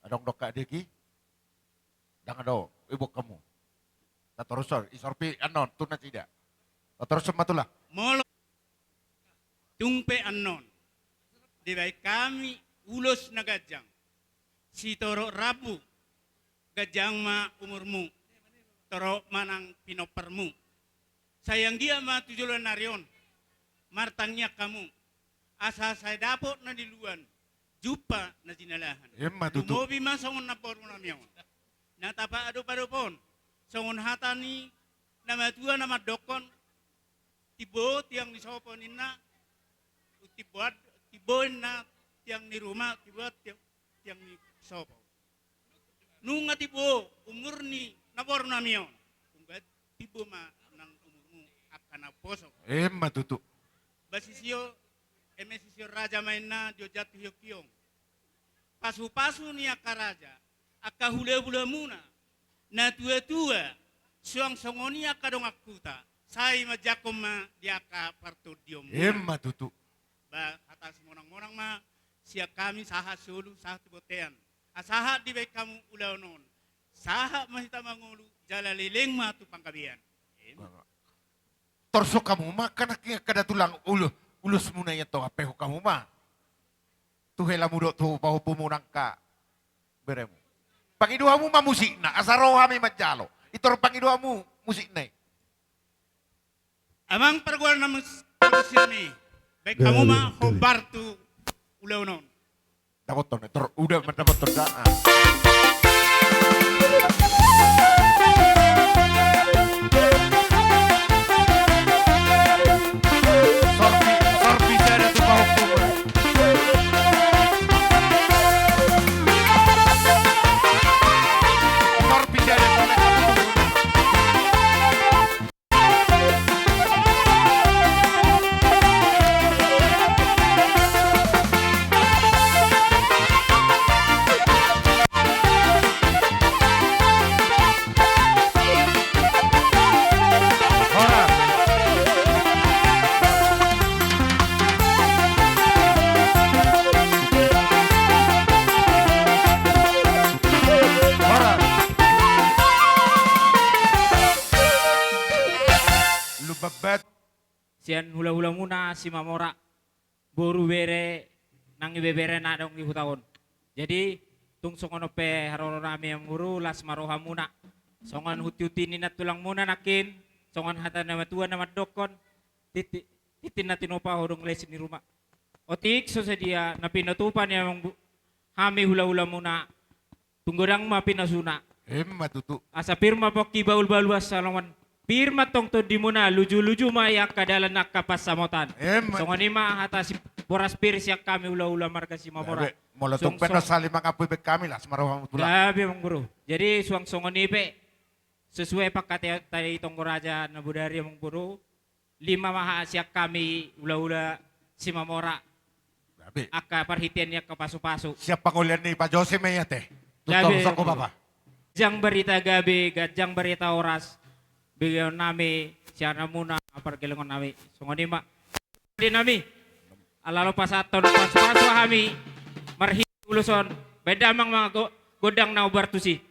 Adong do angka deki? Ndang adong, iboan hamu. Tatorushon, isorpi annon tu nasida. Tatorushon ma tulang. Molo tung pe annon dibahen hami ulos na ganjang, sitorop rambu, ganjang ma umurmu, torop ma nang pinomparmu. Sai anggiat ma tu joloan ni ari on martangiang hamu, asa sai dapot na niluluan, jumpa na jinalahan. Emma tutu. Lumobi ma songon namborunami on na tapaadop-adop on, songon hata ni na matua na mandokkon: Timbo tiang ni sopo ninna, timbo ad-, timbo ninna tiang ni ruma, timbo tiang, tiang ni sopo. Nunga timbo umur ni namborunami on, nunga timbo ma nang umurmu angka na poso. Emma tutu. Basisio, eme sisio raja ma inna, diojat hiong-hiong. Pasu-pasu ni angka raja, angka hula-hulamuna, na tua-tua, suang songon i angka dongan huta, sai manjangkon ma di angka partondionmuna. Emma tutu. Ba hata simonang-monang ma sian hami sahat solu, sahat tu bontean. Asa sahat dibahen hamu ulaon on, sahat ma hita mangolu, jala leleng ma tu panggabean. Emma. Torus hamu ma angka nangkin, angka da tulang, ulo-, ulosmuna i, antong ampehon hamu ma tu helamu dohot tu pahompumu nang angka beremu. Pangido hamu ma musikna, asa ro hami manjalo. Intor pangido hamu musikna i. Amang pargual na mus-, musik ni, bahen hamu ma hombar tu ulaon on. Dapothon, tor-, uda ma dapothon da. Ah. Sorpi, sorpi sada tu pahompumu. Sorpi sada tu pahompumu. Lumban bet. Sian hula-hulamuna Simamora, boru, bere nang ibebere na adong di huta on. Jadi, tung songon on pe haroronami, amang boru, las ma rohamuna. Songon hunti-hunti ni nantulangmuna nangkin, songon hata ni na matua na mandokkon: Tintin, tintin na tinopa, hodong les ni ruma. Otik so sadia na pinatupa ni amang bo-, hami hula-hulamuna, tung godang ma pinasuna. Emma tutu. Asa pir ma pongki, bahul-bahul pansalongan. Pir ma tong tondimuna, luju-luju ma i angka dalan angka pansamotan. Emma. Songon i ma hata si boras pir sian hami hula-hula marga Simamora. Gabe, molo tung pe na saling mangampui bahen hami, las ma rohamu tulang. Gabe, amang boru. Jadi, suang songon i pe, sesuai pangkataion ni tonggo raja na bodari, amang boru, lima ma hata sian hami hula-hula Simamora. Gabe. Angka parhitean ni angka pasu-pasu. Sian pangolian ni Pak Jose ma i ate. Gabe, tutor songko, amang boru, bapa. Ganjang barita gabe, ganjang barita horas, begeonnami, sian hamuna pargelengonnami. Songon i ma. Di nami. Ala laho pasahathon pasu-pasu hami marhite ulos on, bahen damang ma go-, gondang na umbar tusi.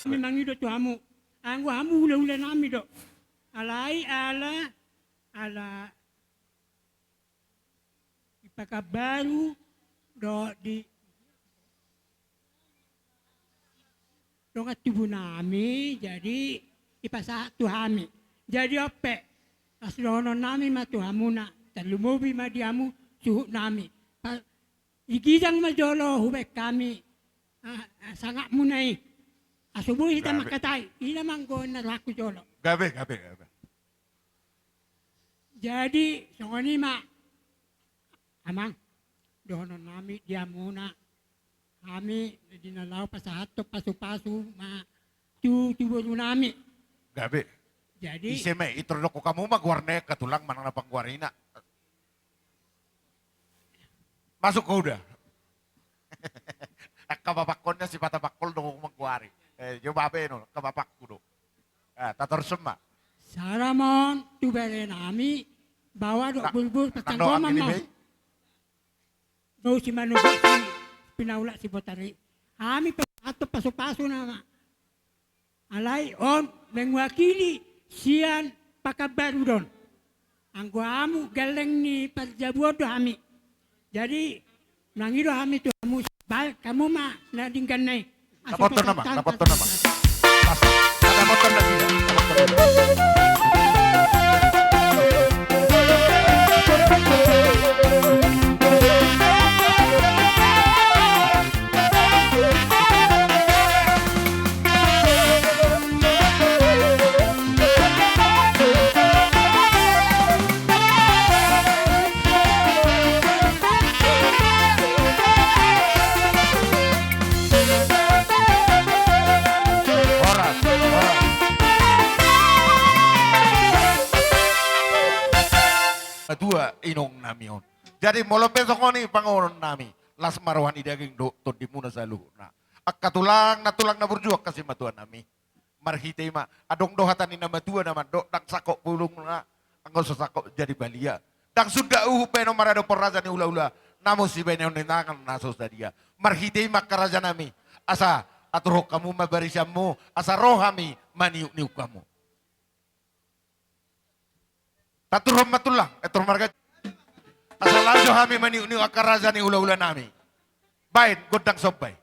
Hami mangido tu hamu. Anggo hamu hulahula nami do. Alai ala, ala di Pakanbaru dohot di dongan tubu nami, jadi dipasahat tu hami. Jadi on pe, las dohonon nami ma tu hamuna, tarlumobi ma di hamu suhut nami. Pa-, diginjang ma jolo hubaen hami, ah, ah, sangapmuna i. Asa boi hita mangkatai, ina ma anggo na laku jolo. Gabe, gabe, gabe. Jadi, songon i ma, Amang, dohonon nami di hamuna, hami di na laho pasahathon pasupasu ma tu, tu boru nami. Gabe. Jadi ise ma i, tor dokkon hamu ma goarna i angka tulang, manang na panggoarina. Masuk ko uda. Angka bapakkonnya sipata bangkol do manggoari. Eh, jo babe no, angka bapakku do. Eh, tatorus ma. Salam on tu bere nami, baoa dohot bulbul, pasanggoman ma. Bau si manubuk si pinaulak si botari. Hami pasahathon pasupasu nama. Alai on mewakili sian Pakanbaru do on. Anggo hamu gelleng ni parjabuon do hami. Jadi mangido hami tu hamu, baen hamu ma na denggan na i. Dapothon nama, dapothon nama. Pas, dapothon nama. Horas, horas. Matua inong nami on. Jadi molo pe songon i pangonon nami, las ma roha ni daging dohot tondimuna saluhutna. Angka tulang na, tulang na burju, angka simatua nami. Marhite i ma, adong do hata ni na matua na mandok, ndang sangkop bulungna anggo so sangkop jadi balia. Ndang sundat uhum baenon maradophon raja ni hulahula, namun sibaenon ni tangan na so sadia. Marhite i ma angka raja nami, asa aturhon hamu ma barisanmu, asa ro hami maniukniuk hamu. Taturhon ma tulang, eh, tor marga. Asa laho jo hami maniukniuk angka raja ni hulahula nami. Baen gondang somba i.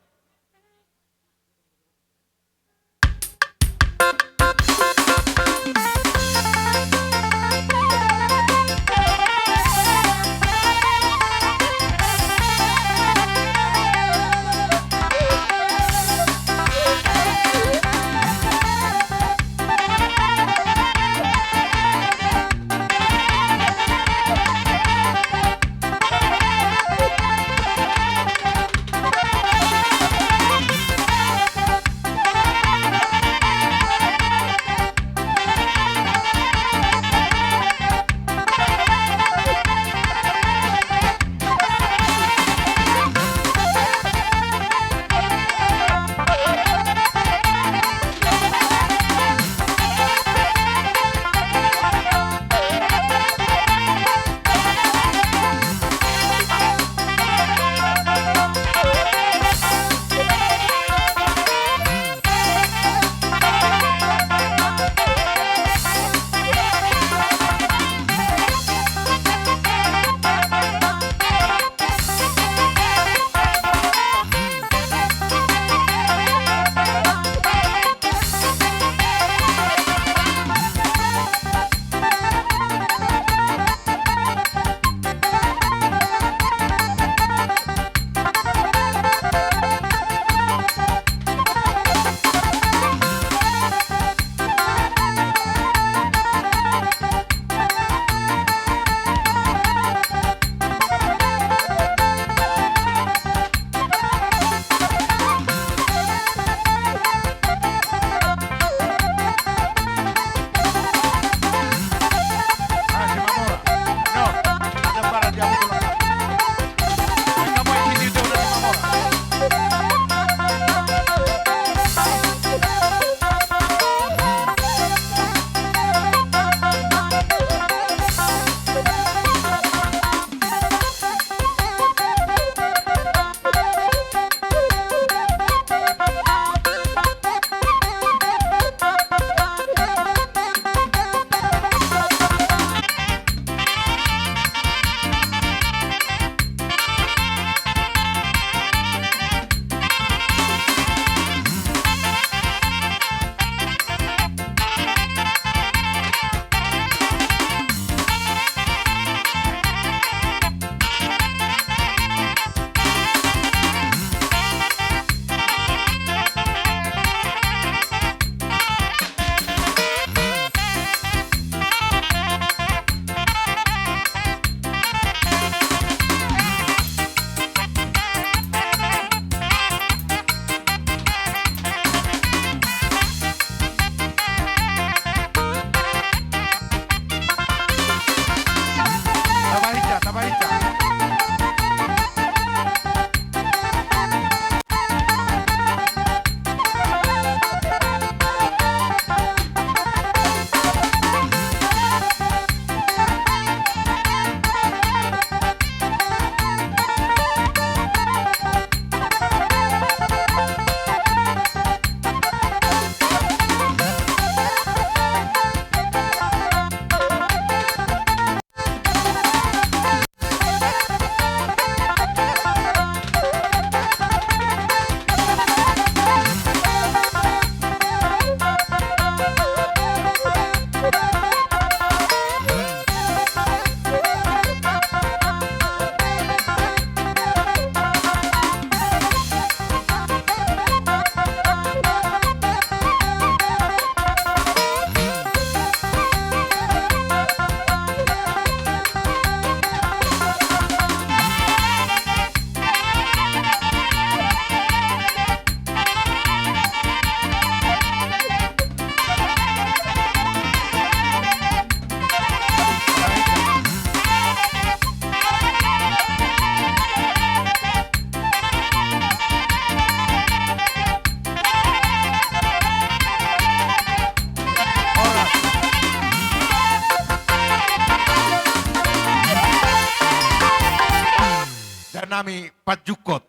Panjungkot,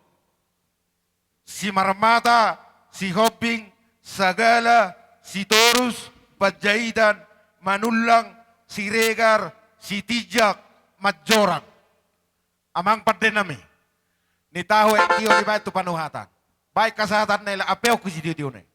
Simarmata, Sihombing, Sagala, Sitorus, Panjaitan, Manullang, Siregar, Sitinjak, Manjorang. Amang pandenami, ni tahu e tio dibaen tu panuhatan. Baen hasahatan na i, laho ampeon tu sitiotio na i.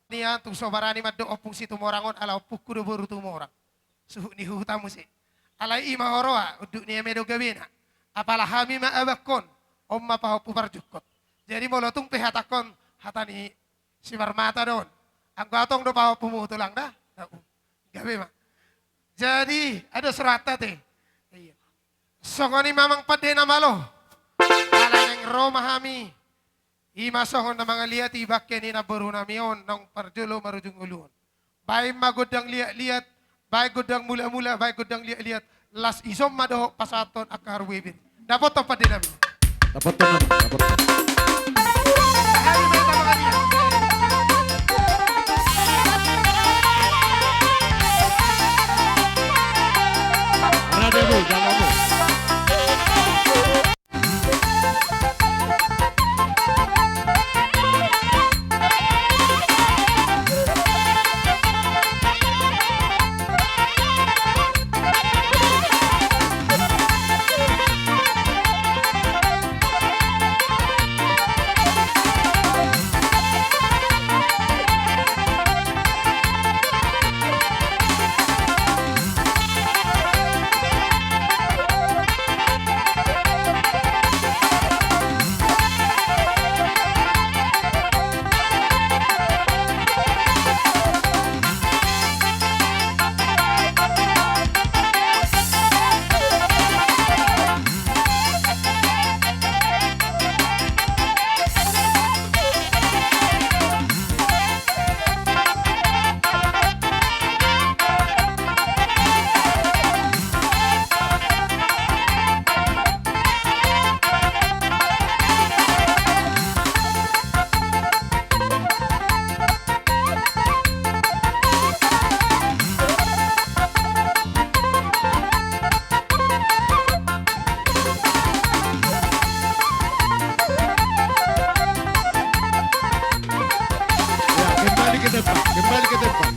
Nian tung so barani mandok Ompung Situmorang on, ala ompungku do boru Tumorang. Suhut ni huhuta muse. Alai i ma huroha, unduk ni eme do gabena. Apala hami ma abangkon, on ma pahompu parjungkot. Jadi molo tung pe hatangkon, hata ni Simarmata do on. Anggo au tong do pahompumu tulang da. Gabe ma. Jadi, ado surat ate. Iya. Songon i ma amang pande na malo. Ala naeng ro ma hami. I ma songon na mangaliati bangke ni namboru nami on naung parjolo marujung ulu on. Baen ma gondang liat-liat, baen gondang mula-mula, baen gondang liat-liat. Las ison ma dohot pasahathon angka harbue pir. Dapothon pande nami. Dapothon nami, dapothon. Hami ma hita mangaliat. Rade mu, jago mu. Ya, kembali ke tempat, kembali ke tempat.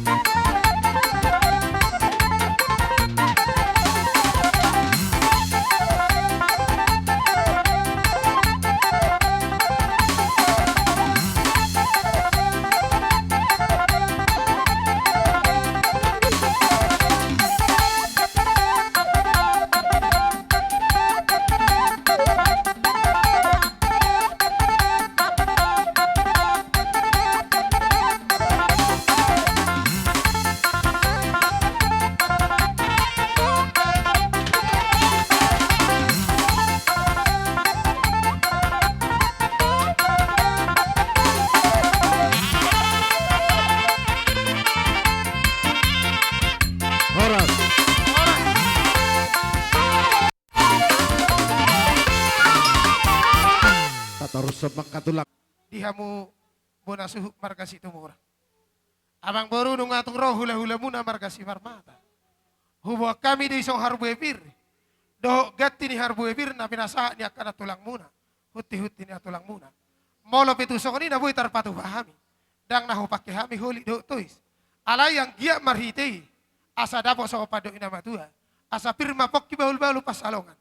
Horas. Tatorus semangat tulang. Di hamu bona suhut marga Situmorang. Amang boru, nunga tung ro hula-hulamuna marga Simarmata. Huboan hami do i songon harbue pir. Dohot ganti ni harbue pir na pinasahat ni angka nantulangmuna. Hunti-hunti ni nantulangmuna. Molo pe tung songon i na boi tarpatupa hami. Ndang na hupangke hami holik dohot tois. Alai anggiat marhite i. Asa dapot songon pandok ni na matua. Asa pir ma pongki bahul-bahul pansalongan.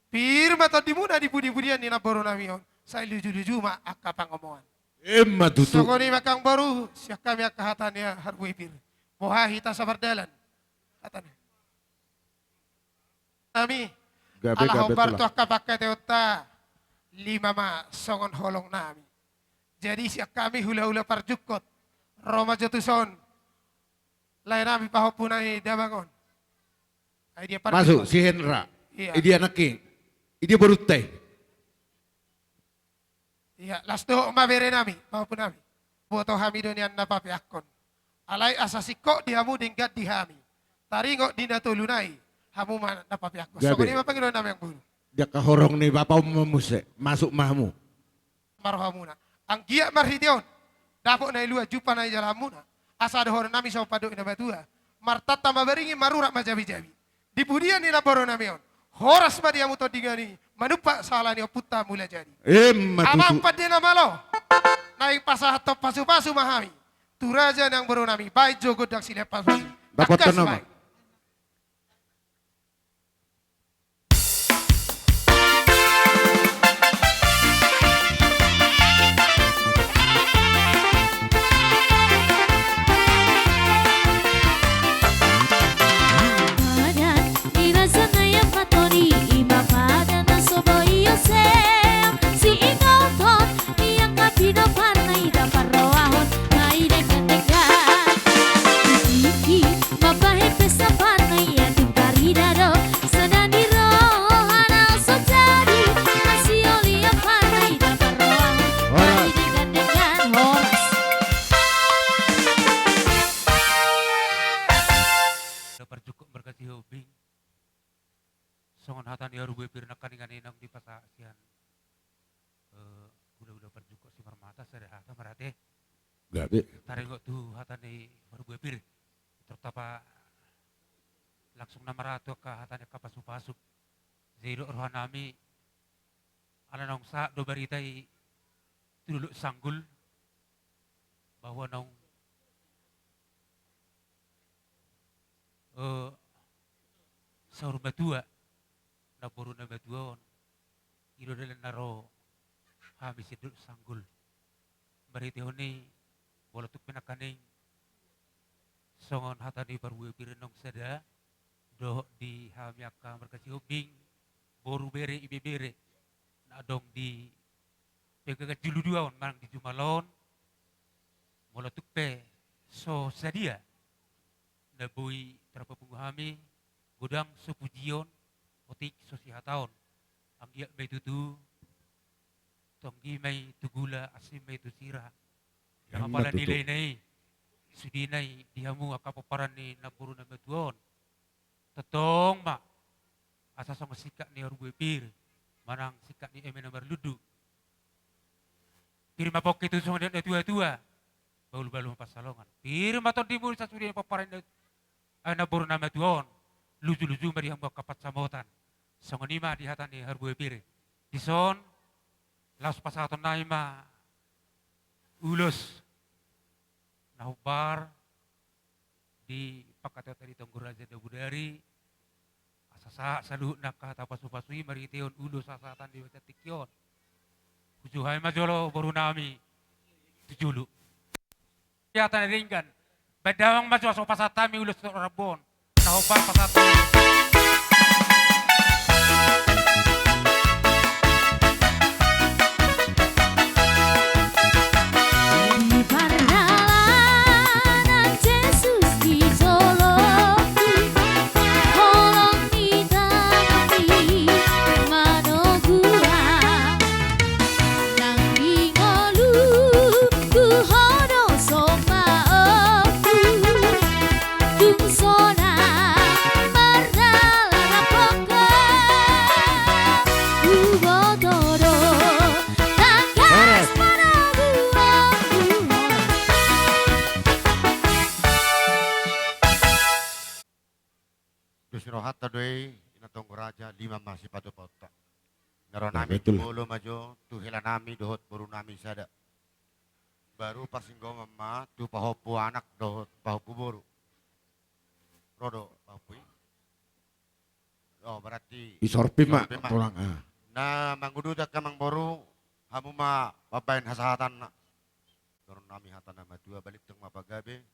Pir ma tondimuna di pudi-pudian ni namboru nami on. Sai luju-luju ma angka pangomoan. Emma tutu. Songon i ma amang boru, sian hami angka hata ni harbue pir. Boha hita sabardalan. Hata ni. Nami. Gabe, ala gabe hombar tulang. Tu angka pangkataionta. Lima ma songon holong nami. Jadi sian hami hula-hula parjungkot. Ro ma jo tuson. Lae nami pahompu nami damang on. Ai dia parjungkot. Masuk, si Hendra. Iya. Idia nangkin. Idia borunta i. Iya, las dohot ma bere nami, pahompu nami. Boto hami do nian na papeakhon. Alai asa singkop di hamu denggan di hami. Taringot di na tolu nai, hamu ma na papeakhon. Gabe. Songon i ma pangidoan nami amang boru. Di angka horong ni bapa on ma muse, masuk ma hamu. Marrohamuna. Anggiat marhite on dapot na i lua jumpa na i jalahanmuna. Asa dohonon nami songon pandok ni na matua. Martanta ma baringin, marurat ma jabijabi. Di pudian ni namboru nami on, horas ma di hamu tondingan i manumpak sahala ni ompunta Mulajadi. Emma tutu. Amang pande na malo, naeng pasahathon pasupasu ma hami tu raja ni namboru nami, baen jo gondang silehon pasupasu. Dapothon nama. Padan ni raja na i amanta on, i ma padan na so boi ose, siingkoton ni angka pinompar na i da parrohahon na i denggan-denggan. Tingki mambahen pesta parna i, atik tarida do sada ni roha na so jadi, na siolian parna i da parrohahon na i denggan-denggan. Horas. Parjukut marga Sihombing. Songon hata ni marbue pir nangkaningan i naung dipasahat sian, eh, hulahula parjukut Simarmata, sada hata ma rade. Gabe. Taringot tu hata ni marbue pir. Terutama langsung nama ra tu angka hata ni angka pasupasu. Jadi didok roha nami, ala naung sahat do barita i tu Dolok Sanggul, bahwa naung, eh, saur matua namboru na matua on, i do dalan na ro hami sian Dolok Sanggul. Marhitehon i, molo tung pe nangkaning songon hata ni marbue pir naung sada, dohot di hami angka marga Sihombing, boru bere, ibebere, na adong di pagagan julu dua on manang di jumalo on, molo tung pe so sadia na boi tarpapungu hami, godang so pujion, otik so sihataon. Anggiat ma i tutu, tonggi ma i tu gula, asi ma i tu sira. Emma tutu. Nang apala nilaina i, sudena i di hamu angka pomparan ni namboru na matua on. Tongtong ma asa songon singkat ni marbue pir manang singkat ni eme na marlundu. Pir ma pongki tutu songon didok na tua-tua. Bahul-bahul ma pansalongan. Pir ma tondimu di sasude ni pomparan ni, eh, namboru na matua on. Luju-luju ma di hamu angka pansamotan. Songon i ma di hata ni marbue pir. Dison, laos pasahaton nami ma ulos na hombar di pangkataion ni Tonggo Raja Dabudari, asa sahat saluhutna angka hata pasu-pasu i marhitehon ulos hasahatan di bagasan tingki on. Huju hami ma jolo boru nami tu julu. Hata na denggan. Baen damang ma jo asa pasahat hami ulos tu rambu on. Na hombar pasahat hami. Di pardalanan Jesus di jolongku, holong ni tanganmi manoguhon. Nang di ngolungku ho do sombaonku, tung sonang mardalan rap ho, huboto do tangkas panoguhonku. Dos ni rohanta do i, Inang Tonggo Raja, lima ma sipatupaonta. Na ro nami tu molo ma jo tu hela nami dohot boru nami sada. Baru parsinggoman ma tu pahompu anak dohot pahompu boru. Ro do pahompu i. Oh, berarti isorpi ma, isorpi ma tulang, ah. Na manguduti angka amangboru, hamu ma mambaen hasahatanna. Dohonon nami hata na matua, balintang ma pagabe,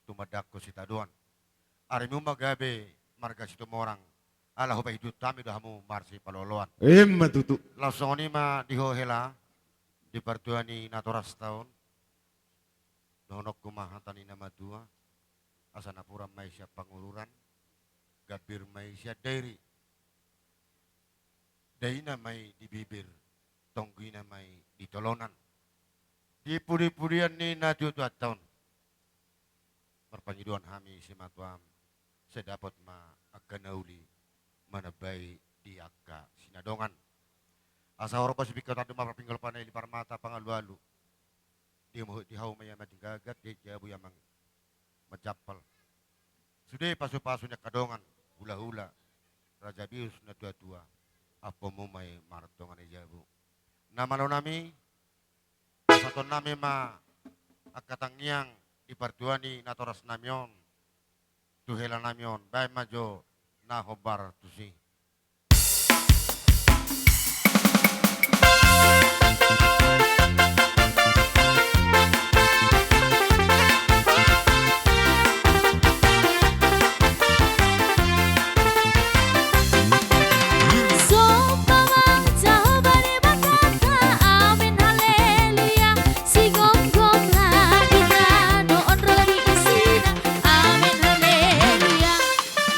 tumandangkon sitadoan. Arimu ma gabe marga Situmorang, ala hupaihutihut hami do hamu marsipaloaloan. Emma tutu. Laos songon i ma di ho hela, di partua ni natorasta on. Dohononku ma hata ni na matua, asa napuran ma i sian pangururan, gambir ma i sian dairi. Daina ma i di bibir, tonggina ma i di tolonan. Di pudipudian ni natuatuanta on, marpangidoan hami simatuam, sai dapot ma angka na uli manambai di angka sinadongan. Asa horbo sipingkotan duma parpinggol paneli parmata pangalualu. Di mo-, di hau ma ia mangagat, di jabu ia mang-, manjampal. Sude pasu-pasu ni angka dongan, hula-hula, raja bius, natuatua, ampumu ma i mardongan i jabu. Na malo nami, pasahaton nami ma angka tangiang di partua ni natoras nami on, tu hela nami on, baen ma jo na hombar tusi. Somba ma Jahowa Debata, amen haleluya, sigomgom lagi tano on ro di isina, amen haleluya.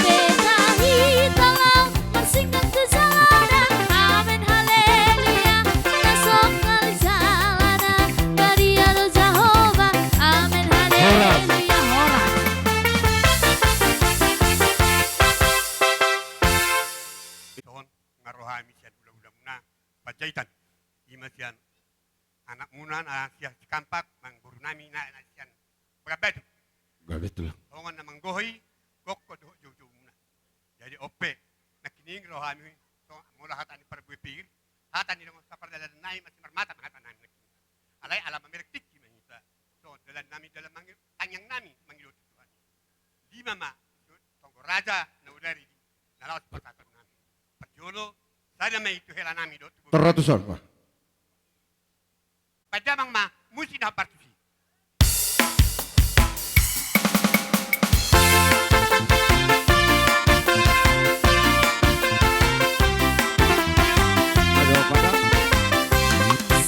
Beta hita laho marsingkat tu jalanan, amen haleluya. Na songgop jalanan, badia do Jahowa, amen haleluya. Horas. Songon na roha ni sian hula-hulamuna Panjaitan, ima sian anakmuna na sian Sikampak, amangboru nami na, na sian Bagambatu. Gabe tulang. Songon na manggohi gokhon dohot jou-joumuna. Jadi on pe nangkining rohami, songon molo hata ni parbue pir, hata ni dongan sapardalanan nami, masimarmata ma hata nami nangkining. Alai ala mamereng tingki ma hita, songon dalan nami, dalan mangi-, tangiang nami mangido tu Tuhan i. Lima ma, songon raja na udari di na laos pasahaton nami. Parjolo, sada ma i tu hela nami dohot tu boru. Torratus on ma. Baen damang ma musi na partusi.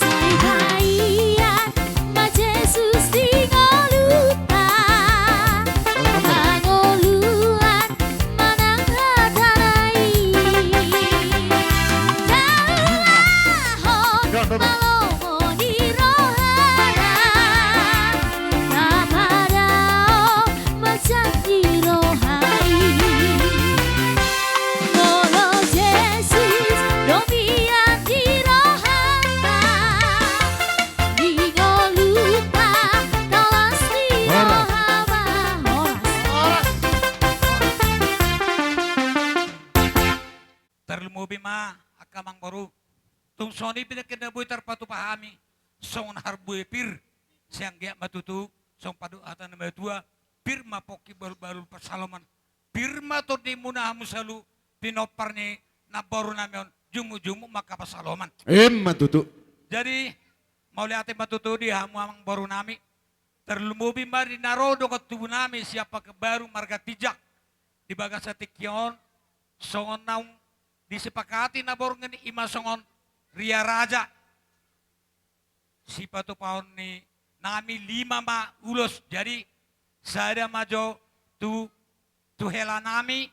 Sai baen ma Jesus di ngolunta, hangoluan manang hatana i. Taulahon malomo ni rohana, tapadaon ma jat ni roha i. Molo Jesus do mian di rohanta, di ngolunta, tangkas ni roha ma. Horas. Tarlumobi ma angka amangboru. Tung songon i pe nangkin na boi tarpatupa hami songon harbue pir. Sai anggiat ma tutu songon pandok hata ni natuatua, pir ma pongki balul-balul pansalongan. Pir ma tondimuna hamu salu pinompar ni namboru nami on, jumuk-jumuk ma angka pansalongan. Emma tutu. Jadi mauliate ma tutu di hamu amangboru nami. Tarlumobi ma di na ro dongan tubu nami sian Pekanbaru marga Tinjak di bagasan tingki on, songon naung disepakati na borngin, ima songon ria raja sipatupaon ni nami, lima ma ulos. Jadi sada ma jo tu, tu hela nami,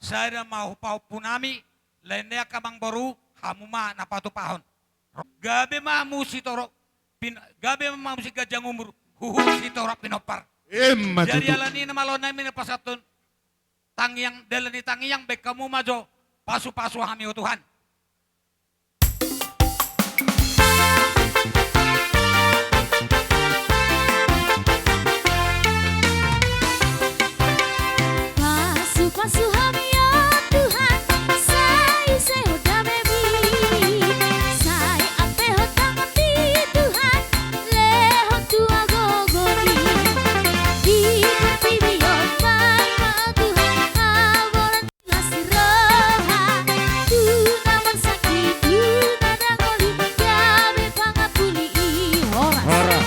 sada ma hu pahompu nami, lainna angka amangboru, hamu ma na patupahon. Gabe ma hamu sitorop pin-, gabe ma hamu siganjang umur, huhut sitorop pinompar. Emma tutu. Jadi alani na malo nami na pasahathon tangiang, dalan ni tangiang, baen hamu ma jo pasu-pasu hami, o Tuhan. Pasu-pasu hami, o Tuhan, sai sehon damemi, sai ampehon tangan ni Tuhan, lehon tua gogo i. Di portibi on paima Tuhan, haboran las ni roha, tu na marsangkit, tu na dangol i, gabe pangapuli i. Horas. Horas.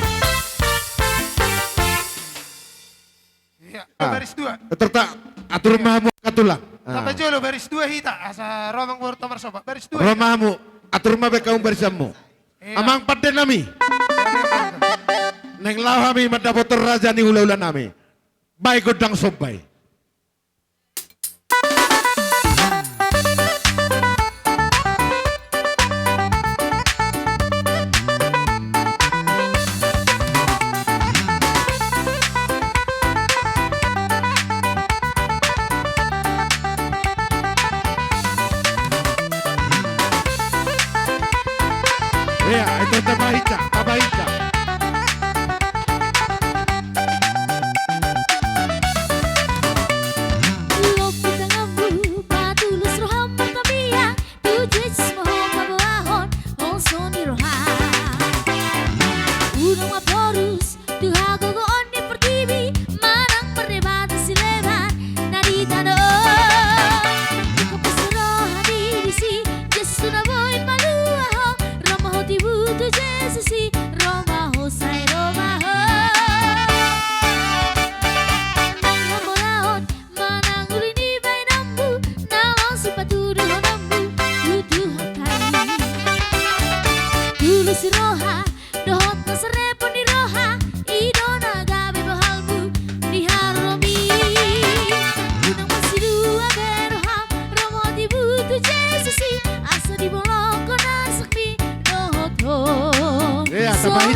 Iya, ah, baris dua. Terta, atur ma hamu angka tulang. Ah. Tamba jolo baris dua hita, asa ro amangboru tu marsoba. Baris dua. Ro ma hamu, atur ma baen hamu barisanmu. Iya. Amang pande nami. Naeng laho hami mandapothon raja ni hula-hula nami. Baen gondang somba i.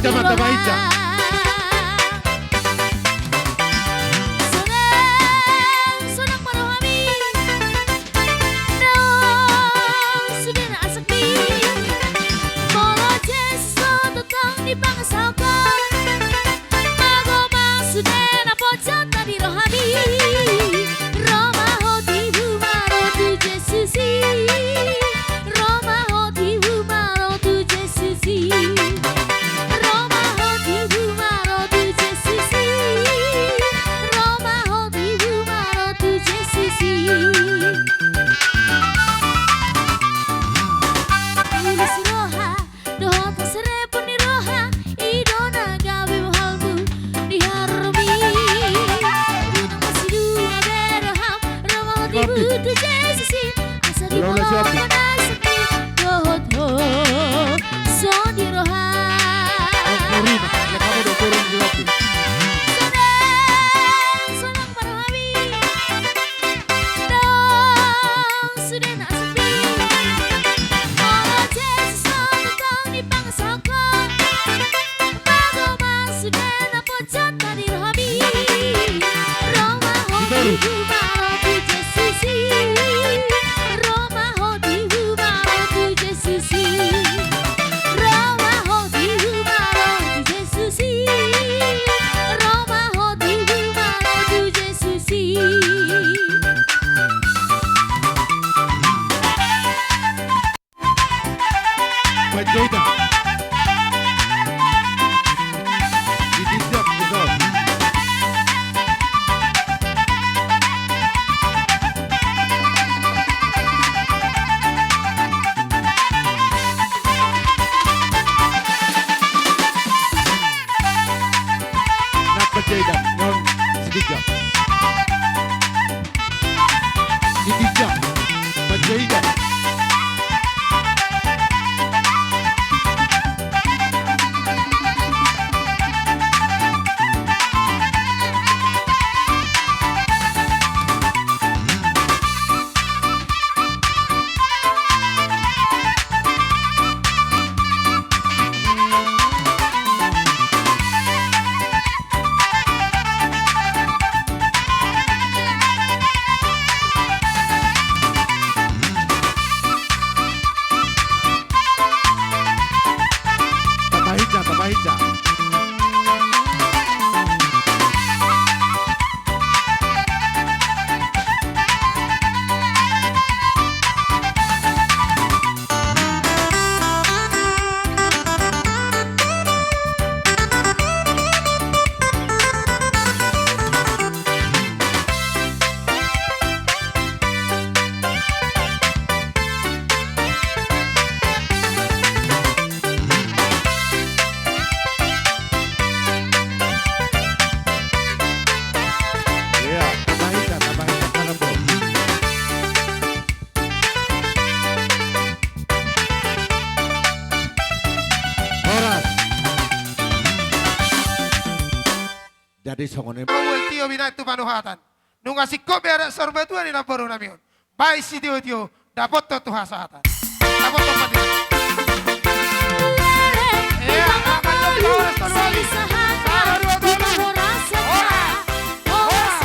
Sama tama ica. Sonang, sonang ma rohami. Naung sude na asakmi. Molo Jesus do tongtong dipangasahon. Mago ma sude na poncot na di rohami. Ro ma ho tibu ma ro tu Jesus i. Ro ma ho tibu ma ro tu Jesus i. Ro ma ho tibu ma ro tu Jesus i. Ro ma ho tibu ma ro tu Jesus i. Tulus roha dohot hasarepon ni roha, i do na gabe bohalmu di haroromi. Unang masidung be roham, ro ma ho tibu tu Jesus i. Asa dibolongkon asakmi dohot ho, songon i roha. Sonang, sonang ma rohami. Naung sude na asakmi. Molo Jesus do tongtong dipangasahon. Mago ma sude na poncot na di rohami. Ro ma ho tibu ma ro tu Jesus i. Ro ma ho tibu ma ro tu Jesus i. Ro ma ho tibu ma ro tu Jesus i. Ro ma ho tibu ma ro tu Jesus i. Panjaitan. Ditinjak, betul. Nang Panjaitan, non Sitinjak. Sitinjak, Panjaitan. Tapahinsa, tapahinsa. Ia, tapahinsa, tapahinsa, tapahinsa. Horas. Jadi songon i ma. Tio binahen tu panuhatan. Nunga singkop be adat saur matua ni namboru nami on. Baen sitiotio, dapothon tu hasahatan. Dapothon pati. Ia, horas tolu hali. Sada, dua, tolu. Horas. Horas.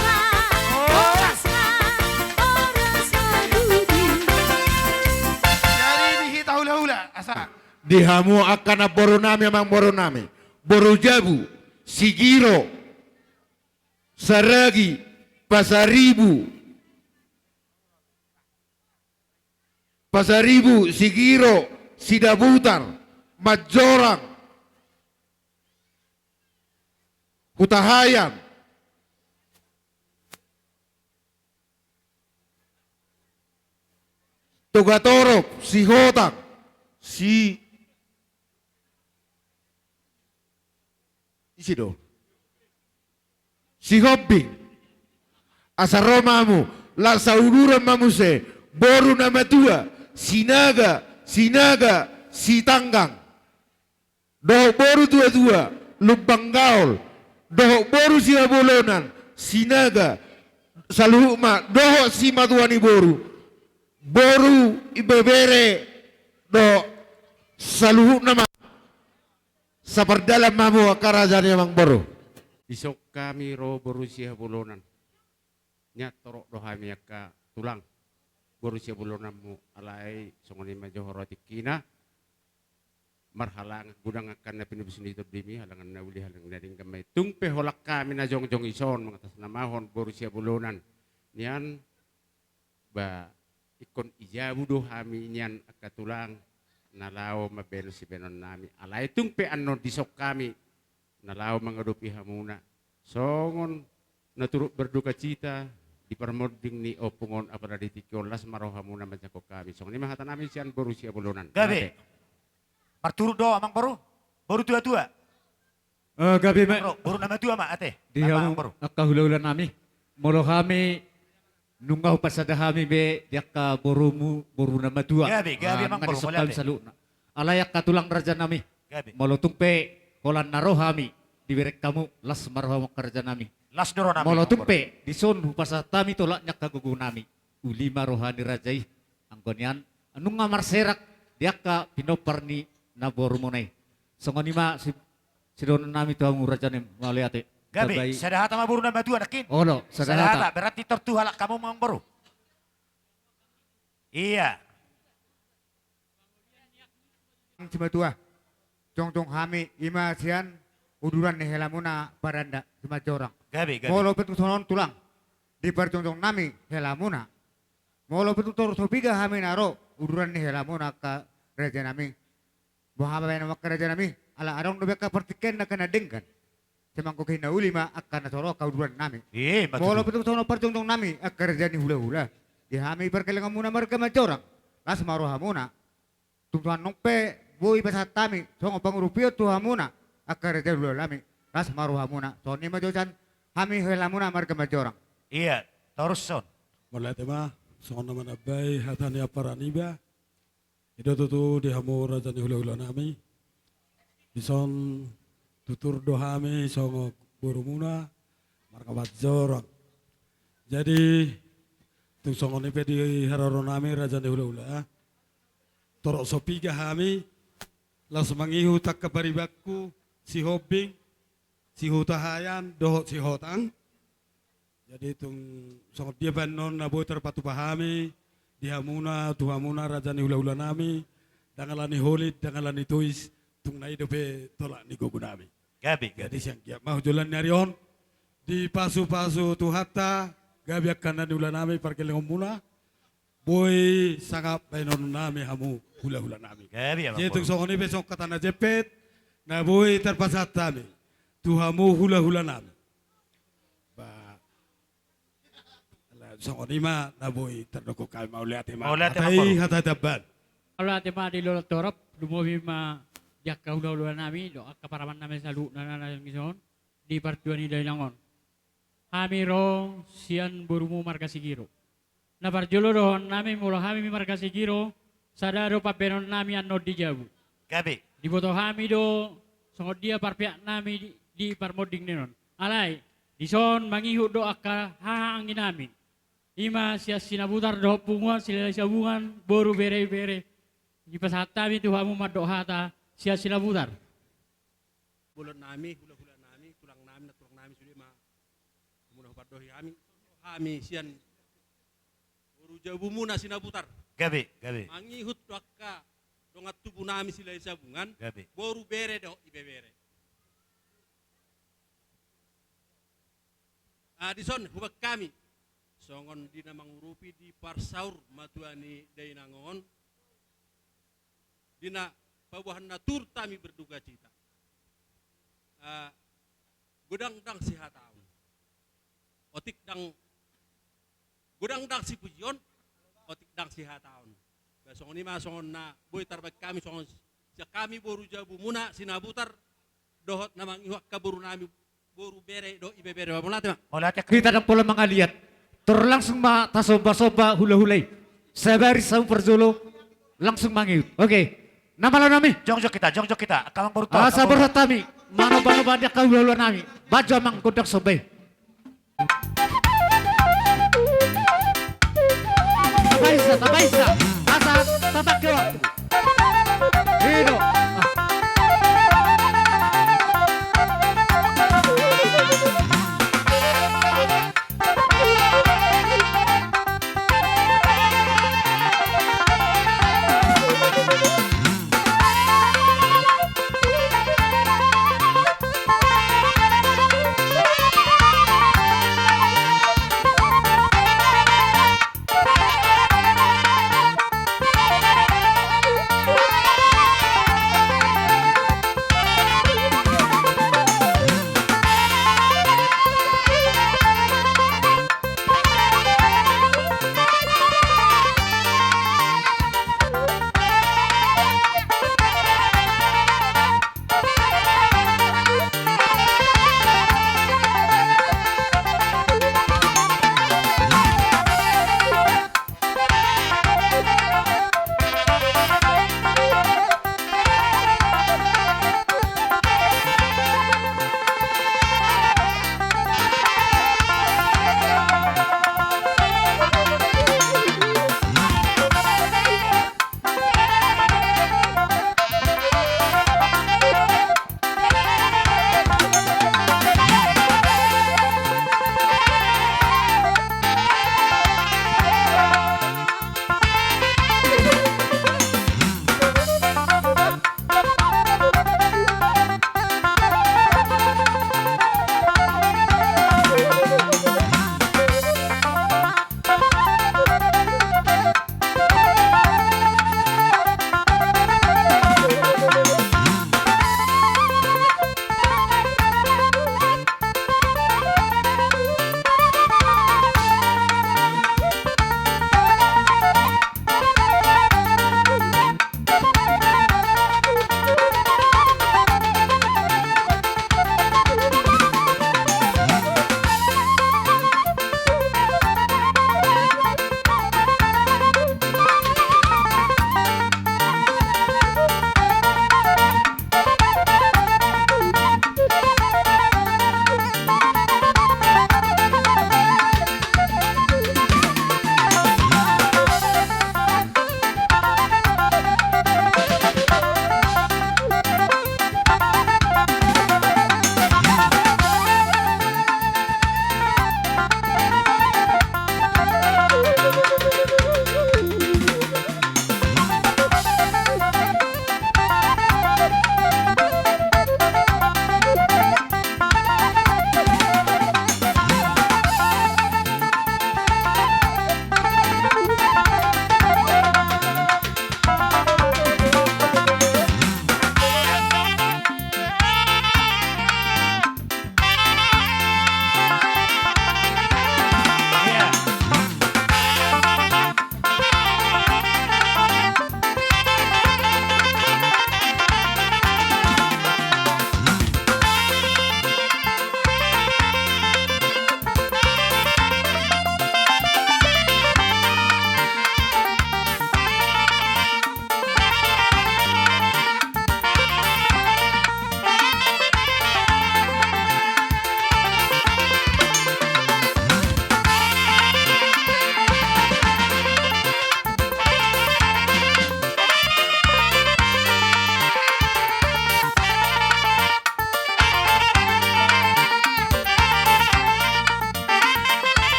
Horas. Jadi di hita hulahula, asa. Di hamu angka namboru nami, amangboru nami, boru jabu, sigiro, saragi, pasaribu, pasaribu, sigiro, sidabutar, manjorang, hutahaean, togatorop, sihotang, si Ise do? Sihombing. Asa ro ma hamu, laos sauduran ma muse, boru na matua, Sinaga, Sinaga, Sitanggang. Dohot boru tuatua, Lumban Gaol. Dohot boru Sihabolonan, Sinaga. Saluhut ma, dohot simatua ni boru. Boru, ibebere, dohot saluhutna ma. Sapardalan ma hamu angka raja ni amangboru. Dison hami ro boru Sihabolonan. Nian torop do hami angka tulang boru Sihabolonanmu, alai songon i ma jo huroha tingkina. Marhalangan godang angka na pinobus ni tondimi, halangan na uli, halangan na denggan ma i. Tung pe holan hami na jongjong dison mangatasnamahon boru Sihabolonan. Nian ba ingkon di jabu do hami nian angka tulang na laho mambahen sibahenonnami. Alai tung pe annon dison hami na laho mangadopi hamuna songon na turut berdukacita di parmonding ni ompung on, apala di tingki on las ma rohamuna manjangkon hami. Songon i ma hatanami sian boru Sihabolonan. Gabe. Ate. Marturut do amangboru? Boru tuatua. Eh, gabe ma. Boru, boru na matua ma ate. Di hamu angka hulahulanami, molo hami nunga hupasada hami be di angka borumu boru na matua. Gabe, gabe amangboru, mauliate. Alai angka tulang rajanami, molo tung pe holan na ro hami dibereng hamu, las ma rohamu angka rajanami. Las do rohanami. Molo tung pe dison hupasahat hami tolap ni angka gogonami, uli ma roha ni raja i. Anggo nian nunga marserak di angka pinompar ni na borumuna i. Songon i ma si, sidohononnami tu hamu rajanami, mauliate. Gabe, sada hata ma boru na matua nangkin. Olo, sada hata. Berarti tor tu halak hamu amangboru. Ia. Simatua, jongjong hami i ma sian uduran ni helamuna Paranda Simanjorang. Gabe, gabe. Molo pe tung songon on tulang, di parjongjongnami helamuna. Molo pe tung tor so piga hami na ro uduran ni helamuna angka rajanami. Boha ma bahenon angka rajanami, ala adong do be angka partingkian na angka na denggan. Sai manggohi na uli ma angka na so ro angka udurannami. Molo pe tung songon on parjongjongnami angka raja ni hulahula, di hami parkelengonmuna marga Manjorang, las ma rohamuna. Tung so annon pe boi pasahat hami songon pangurupion tu hamuna angka raja ni hulahulanami, las ma rohamuna. Songon i ma jo sian hami helamuna marga Manjorang. Ia, torus son. Mauliate ma, songon na manambai hata ni ampara niba. I do tutu di hamu raja ni hulahulanami. Dison tutur do hami songon borumuna marga Manjorang. Jadi tung songon i pe di haroronami raja ni hulahula, torop so piga hami, laos mangihut angka paribanku, Sihombing, Sihutahaean dohot Sihotang. Jadi tung songon dia bahenon na boi tarpatupa hami di hamuna, tu hamuna raja ni hulahulanami, ndang ala ni holit, ndang ala ni tois, tung na i dope tolak ni gogonami. Gabe, gabe. Jadi sian giat ma hujoloan ni ari on, dipasupasu Tuhanta gabe angka na niulanami parkelengonmuna, boi sangap bahenonnami hamu hulahulanami. Gabe, amangboru. Jadi tung songon i pe songon hata na jempek na boi tarpasahat hami tu hamu hulahulanami. Ba, ala songon i ma na boi tardok hami, mauliate ma. Mauliate, amangboru. Hata i hata tambahan. Mauliate ma di lolo torop, lumobi ma di angka hulahulanami dohot angka paramannami saluhutna na dison di partua ni dainang on. Hami ro sian borumu marga Sigiro. Na parjolo dohononnami, molo hami marga Sigiro, sada do pambahenonnami annon di jabu. Gabe. Diboto hami do songon dia parpeaknami di, di parmonding ni on. Alai dison mangihut do angka hahaangginami. I ma sian Sinabutar dohot punguan Silahisabungan, boru, bere, ibebere. Dipasahat hami tu hamu mandok hata sian Sinabutar. Bolonnami, hulahulanami, tulangnami, nantulangnami, sude ma hamuna hupandohi hami. Hami sian boru jabumuna Sinabutar. Gabe, gabe. Mangihut tu angka dongan tubunami Silahisabungan. Gabe. Boru, bere dohot ibebere. Ah, dison hubaen hami songon di na mangurupi di parsaur matua ni dainang on, di na paboahan na turut hami berdukacita. Ah, godang ndang sihataon. Otik ndang, godang ndang sipujion, otik ndang sihataon. Ba songon i ma songon na boi tarbaen hami songon sian hami boru jabumuna Sinabutar dohot na mangihut angka borunami boru, bere dohot ibebere. Mauliate ma. Mauliate. Hita ndang pola mangaliat. Tor langsung ma tasombasomba hulahula i. Sabaris hamu parjolo langsung mangihut. Oke. Na malonami. Jongjong hita, jongjong hita. Angka amangboru, asa borhat hami manombanombaan di angka hulahulanami. Baen jo amang gondang somba i. Tapaisa, tapaisa. Asa tatangke waktu. I do.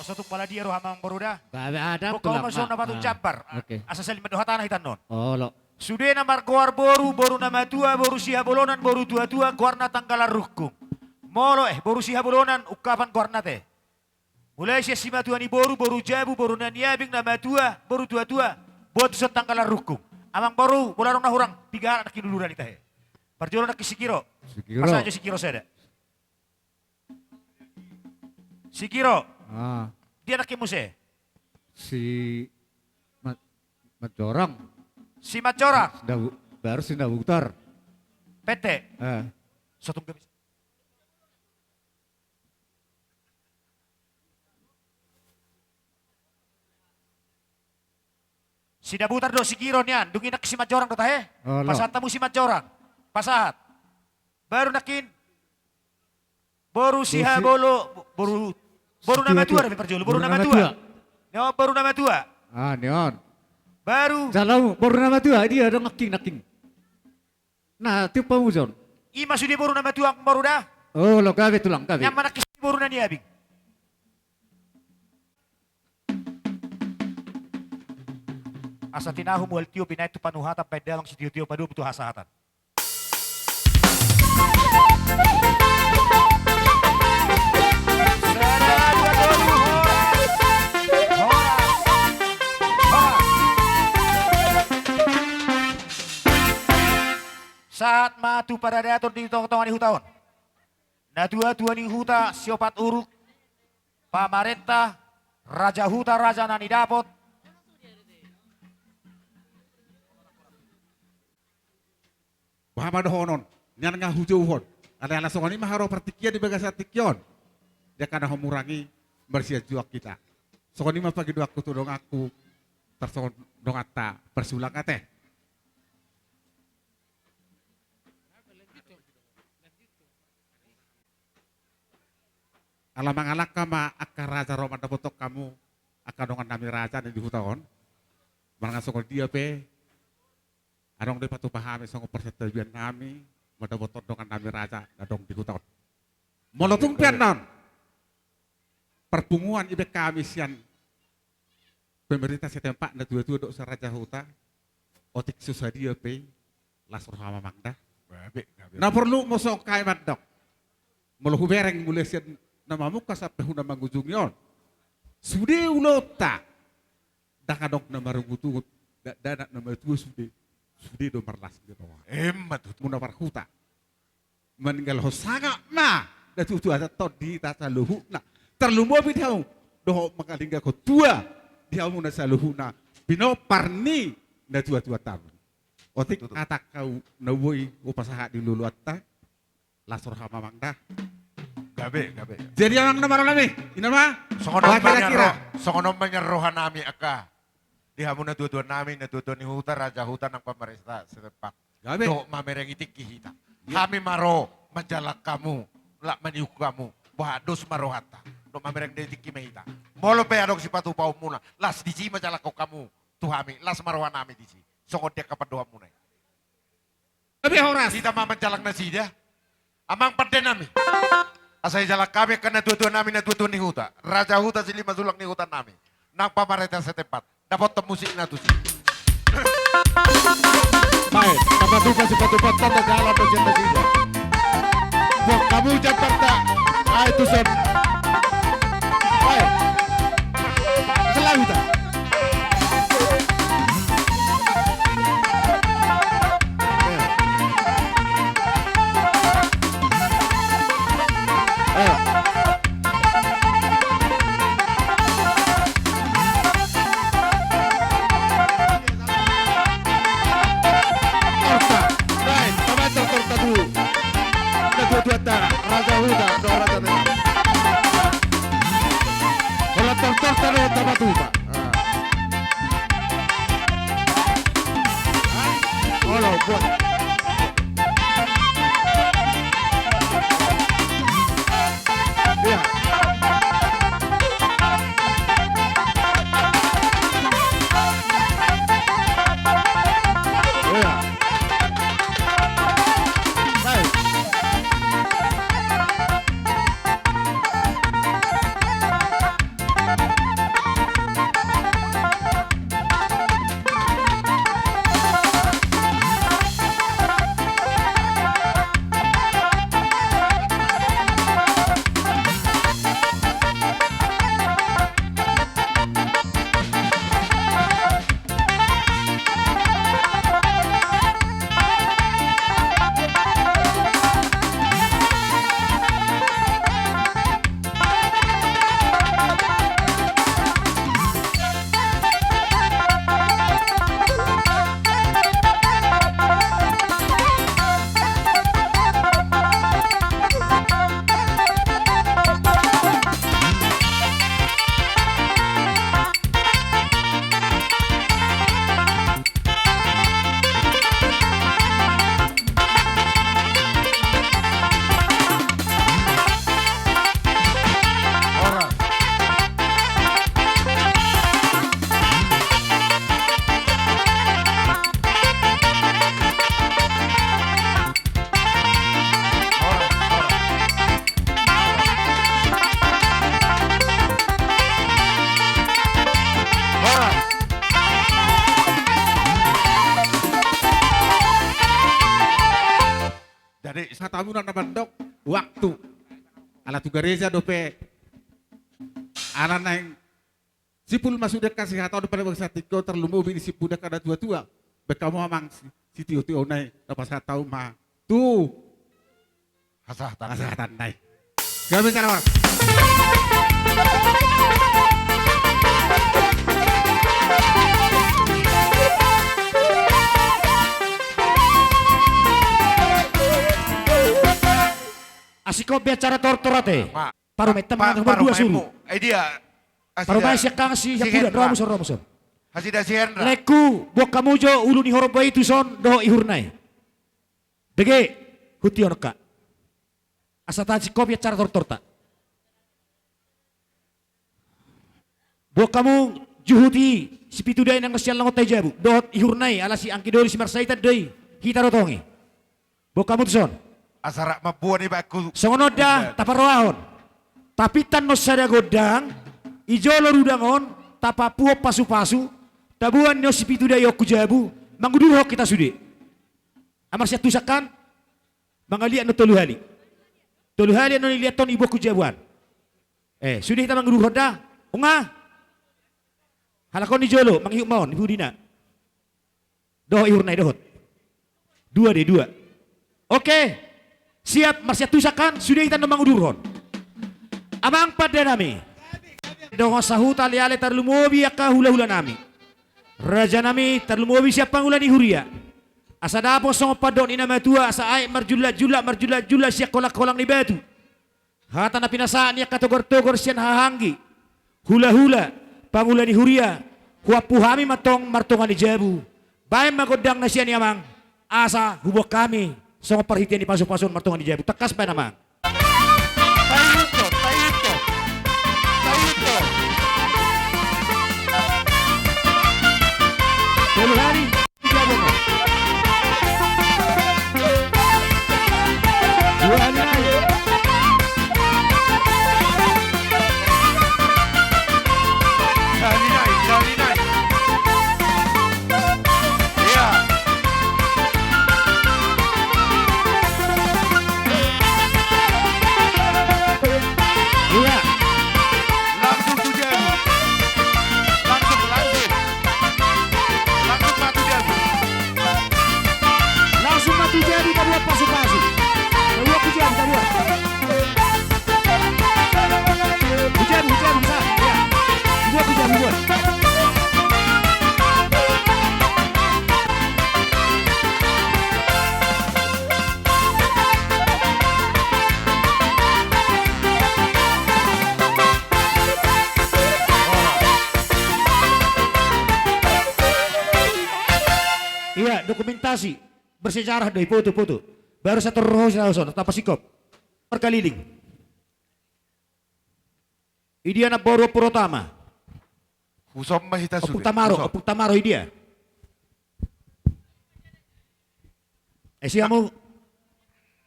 Sotung pala dia roha amang boru da. Gabe adat. Pokokna tulang, so na patung jambar. Oke. Asa saliman do hatana hita annon. Olo. Sude na margoar boru, boru na matua, boru Sihabolonan, boru tuatua, goarna Tanggalan Rungkung. Molo, eh, boru Sihabolonan, ungkapan goarna te. Mulai sian simatua ni boru, boru jabu, boru na niabing, na matua, boru tuatua, boan tu son Tanggalan Rungkung. Amang boru, molo adong na hurang, piga halak nangkin uluran i tahe. Parjolo nangkin si Kiro. Si Kiro. Pasahat jo si Kiro sada. Si Kiro. Ah. Dia nangkin muse. Si Ma-, Majorang. Si Majorang. Sindabu-, baru Sindabutar. Pete. Eh. Sotung gabe. Sindabutar do si Kiro nian, dung i nangkin si Majorang do tahe. Olo. Pasahat hamu si Majorang. Pasahat. Baru nangkin. Boru Sihabolo, boru, boru na matua do pe parjolo, boru na matua. Ni on boru na matua. Ah, ni on. Baru. Jalo, boru na matua, dia do nangkin, nangkin. Na, tiup hamu jo on. I ma sude boru na matua, boru da. Olo, gabe tulang, gabe. Ni on ma nangkin boru na niabing. Asa tinahu mual tiop i na tu panuhatan, baen damang sitiotio, padomu tu hasahatan. Sahat ma tu paradaton di tongatonga ni huta on. Natuatua ni huta siopat uruk, pamarenta, raja huta, raja na nidapot. Boha ma dohonon, nian nga hujouhon. Alai ala songon i ma haroa partingkian di bagasan tingki on. Di angka na homurang i marsianjuang hita. Songon i ma pangidoanku tu donganku, tarsongon donganta parsiulang ate. Ala mangalangka ma angka raja ro mandapothon hamu angka dongan nami raja na di huta on. Manang songon dia pe adong do i patupa hami songon parsantabian nami mandapothon dongan nami raja na adong di huta on. Molo tung pe annon parpunguan ibaen hami sian pemerintah setempat, natuatua dohot sian raja huta, otik so sadia pe i, las roha ma amang da. Gabe, gabe. Na porlu muse hami mandok. Molo hubereng mulai sian na mamungka sampe hu na mangujungi on, sude ulaonta ndang adong na marungutungut, dakdanak na matua sude, sude do marlas ni roha. Emma tutu. Muna parhuta. Maninggalhon sangap ma natuatuanta on di hita saluhutna. Tarlumobi di hamu dohot mangalingkahon tua di hamuna saluhutna pinompar ni natuatuanta on. Otik, tutu, hata hau na boi hupasahat di loloanta, las roha ma amang da. Gabe, gabe. Jadi amang na marhaha nami, i nama. Songon on ma nian roha, songon on ma nian roha nami angka di hamu natuatua nami, natuatua ni huta, raja huta nang pamarenta setempat. Gabe. Dohot mamereng i tingki hita. Iya. Hami ma ro manjalang hamu, laho maniuk hamu. Boha, dos ma rohanta. Dohot mamereng i tingki ma hita. Molo pe adong sipatupaonmuna, las disi ma jalakhon hamu tu hami, las ma roha nami disi. Songon dia angka pandohanmuna i. Gabe, horas. Hita ma manjalang nasida. Amang pande nami. Asa dijalakhon hami angka natuatua nami, natuatua ni huta, raja huta, silima sulang ni huta nami nang pamarenta setempat. Dapothon musikna tusi. Bae, tapatupa sipatupaonta, tajalo ma sian nasida. Buang hamu jambarta. Ai tuson. Bae. Selalu ta. Torta. Bae, pamaen torta tu natuatuanta, raja huta dohot raja ni. Holan tortorta do tapatupa. Ah. Olo, buat. Iya. Iya. Baik. Hamu na mandok waktu. Ala tu gareja dope. Ala naeng simpul ma sude, kasih hatau dope na bangsa tiko, tarlumobi di simpul deka na tua-tua. Baen hamu amang si, sitio-tio nai, na pasahat hau ma tu hasahatan, hasahatan nai. Gabe cara. Asikopi acara tortor ate. Parumaen, pa-, parumaen dua suru. Eh, dia. Parumaen sian Kang si Yapudan, romus on, romus on. Hasida si Hendra. Laengku, boan hamu jo ulu ni horbo i tuson dohot ihurna i. Dege, huti on ka. Asa tasikopi acara tortorta. Boan hamu juhut i, si Pitudai nang sian Langonta i jabu dohot ihurna i, ala si anggi doli si Marsaitan do i, hita do tong i. Boan hamu tuson. Asa rap mamboan i bakku. Songon on da taparoahon. Tapinta annon sada gondang, i jolo rudang on, tapapuhon pasu-pasu, taboan ni on si Pitudai on tu jabu, mangudurhon hita sude. Amar sian tu sangkan, mangaliat annon tolu hali. Tolu hali annon iliathon iboan tu jabu an. Eh, sude hita mangudurhon da. Unga. Halak on i jolo, mangihut ma on, i pudina. Dohot ihurna i dohot. Dua de, dua. Oke. Siap, marsiantusak kan, sude hita annon mangudurhon. Amang pande nami. Dongan sahuta, ale-ale, tarlumobi angka hula-hula nami. Raja nami, tarlumobi sian pangula ni huria. Asa dapot songon pandok ni na matua, asa aek marjulak-julak, marjulak-julak sian kolang-kolang ni batu. Hata na pinasahat ni angka togor-togor sian haha anggi, hula-hula, pangula ni huria, huampu hami ma antong martonga ni jabu. Baen ma gondang na sian i amang, asa huboan hami songon parhitean ni pasu-pasu on martonga ni jabu. Tangkas baen amang. Tolu hali. Iya. Langsung tu jabu. Langsung, langsung. Langsung ma tu jabu. Langsung ma tu jabu, tabuat pasu-pasu. Tabuat tu jabu, tabuat. Tu jabu, tu jabu, sa. Iya. Tabuat tu jabu, tabuat. Iya, dokumentasi. Bersejarah do i, foto, foto. Baru satu roh, satu roh, tapasingkop. Markaliling. Idia namboru Ompu Rotama? Huson ma hita sude. Ompu Tamaro, Ompu Tamaro idia? Eh, si hamu.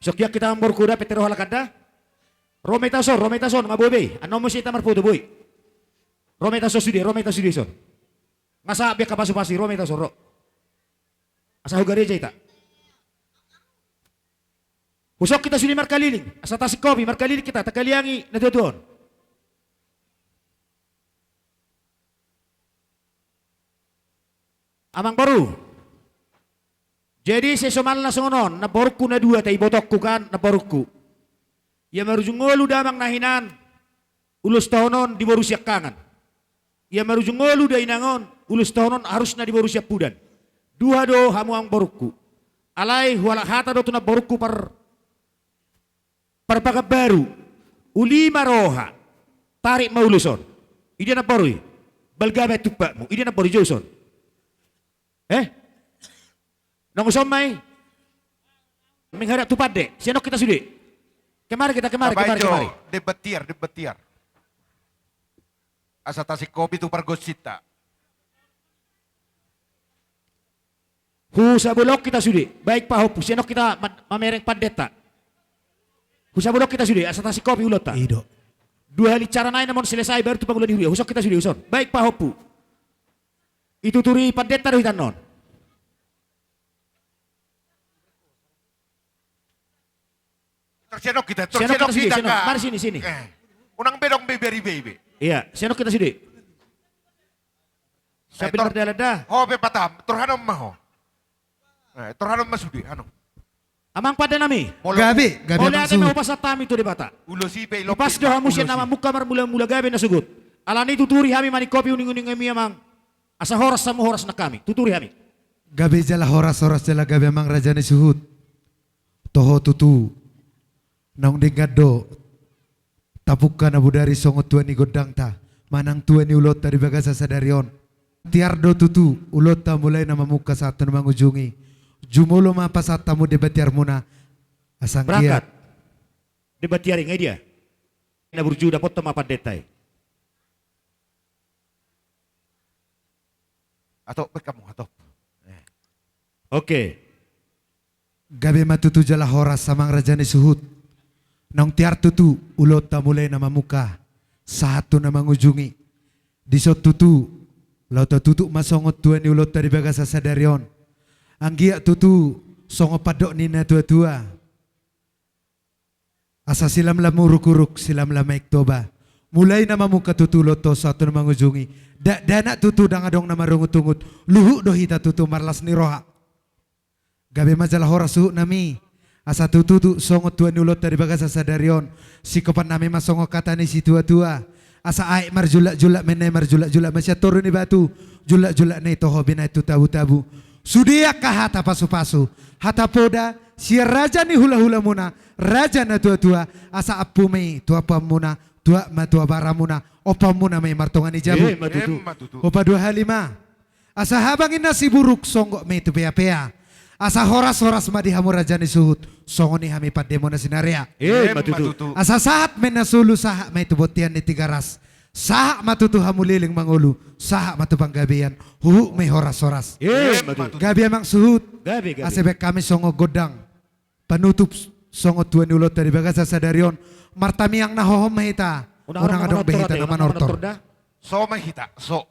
Sokian hita namboru, kuda pete roha lakanda. Ro ma hita son, ro ma hita son, nga boi be. Annon muse hita marfoto boi. Ro ma hita son sude, ro ma hita sude son. Nga sahat be angka pasu-pasu i, ro ma hita son, ro. Asa hu gareja hita. Husok hita sude markaliling, asa tasingkopi, markaliling hita, takaliangi na tua-tua on. Amang boru. Jadi sai somalna songon on, namborungku na dua, ta ibotongku kan, namborungku. Ia marujung ngolu damang na hinan, ulos tohonon di boru siangkangan. Ia marujung ngolu da inangon, ulos tohonon harusna di boru siampudan. Duha do hamu amang borungku. Alai hualap hata do tu namborungku par, parpagan baru. Uli ma roha. Tarik ma ulos on. Idia namboru i? Balga ma i tumpakmu. Idia namboru i, jo ulos on. Eh? Nunga ulos on ma i. Menghadap tu pande. Sian on hita sude. Kemari hita, kemari, kemari, kemari. Debat tiar, debat tiar. Asa tasingkopi tu pargonsinta. Husabolok hita sude. Baen pahompu. Sian on hita ma-, mamereng pandenta. Husabolok hita sude. Asa tasingkopi ulonta. I do. Dua hali cara nai na mon selesai baru tu pangula ni huria. Husok hita sude, ulos on. Baen pahompu. Ituturi pandenta do hita annon. Tor sian on hita, tor sian on hita, sian on hita, sian on. Mari sini, sini. Eh. Unang be adong be iberibe. Iya, sian on hita sude. Eh, sambil tor-, mardalan da. Ho pe patam, tor hanon ma ho. Eh, tor hanon ma sude, hanon. Amang pande nami. Molo gabe, gabe. Molo ate ma hupasahat hami tu Debata. Ulos i pe, i pe pas do hamu sian na mamungka marmula-mula gabe na sogot. Alani i tuturi hami maningkopi uning-uning nami amang. Asa horas hamu horas nang hami. Tuturi hami. Gabe jala horas, horas jala gabe amang raja ni suhut. Toho tutu. Naung denggan do tapungka na bodari songon tua ni gondangta manang tua ni ulaonta di bagasan sadari on. Tiar do tutu ulaonta mulai na mamungka sahat tu na mangujungi. Jumolo ma pasahat hamu demban tiarmuna. Asa anggiat. Berangkat. Demban tiar i nga i dia? Na burju, dapothon ma pandenta i. Atop, baen hamu, atop. Eh. Oke. Gabe ma tutu jala horas amang raja ni suhut. Naung tiar tutu ulaonta mulai na mamungka sahat tu na mangujungi. Dison tutu, laho tatutu ma songon tua ni ulaonta di bagasan sadari on. Anggiat tutu songon pandok ni na tua-tua. Asa silamlam uruk-uruk, silamlam Aek Toba. Mulai na mamungka tutu ulaonta on sahat tu na mangujungi. Dakdanak tutu ndang adong na marungut-ungut. Luhut do hita tutu marlas ni roha. Gabe ma jala horas suhut nami. Asa tutu tutu songon tua ni ulaonta di bagasan sadari on. Singkopan nami ma songon hata ni situa-tua. Asa aek marjulak-julak ma inna i, marjulak-julak ma sian toru ni batu. Julak-julak na i toho binahen tu tabu-tabu. Sude angka hata pasu-pasu, hata poda sian raja ni hula-hulamuna, raja na tua-tua, asa ampu ma i tu apuanmuna, tuat ma tu abaramuna, ompaonmuna ma i martonga ni jabu. Emma tutu. Emma tutu. Hupaduahali ma. Asa habang inna siburuk songgop ma i tu pea-pea. Asa horas-horas ma di hamu raja ni suhut, songon i hami pandemuna Sinarea. Emma tutu. Emma tutu. Asa sahat ma inna solu, sahat ma i tu bontean ni Tigaras. Sahat ma tutu hamu leleng mangolu, sahat ma tu panggabean, huhut ma i horas-horas. Emma tutu. Gabe amang suhut. Gabe, gabe. Asa baen hami songon gondang panutup songon tua ni ulaonta di bagasan sadari on. Martamiang na hohom ma hita. Unang adong be hita na manortor. So ma hita, so.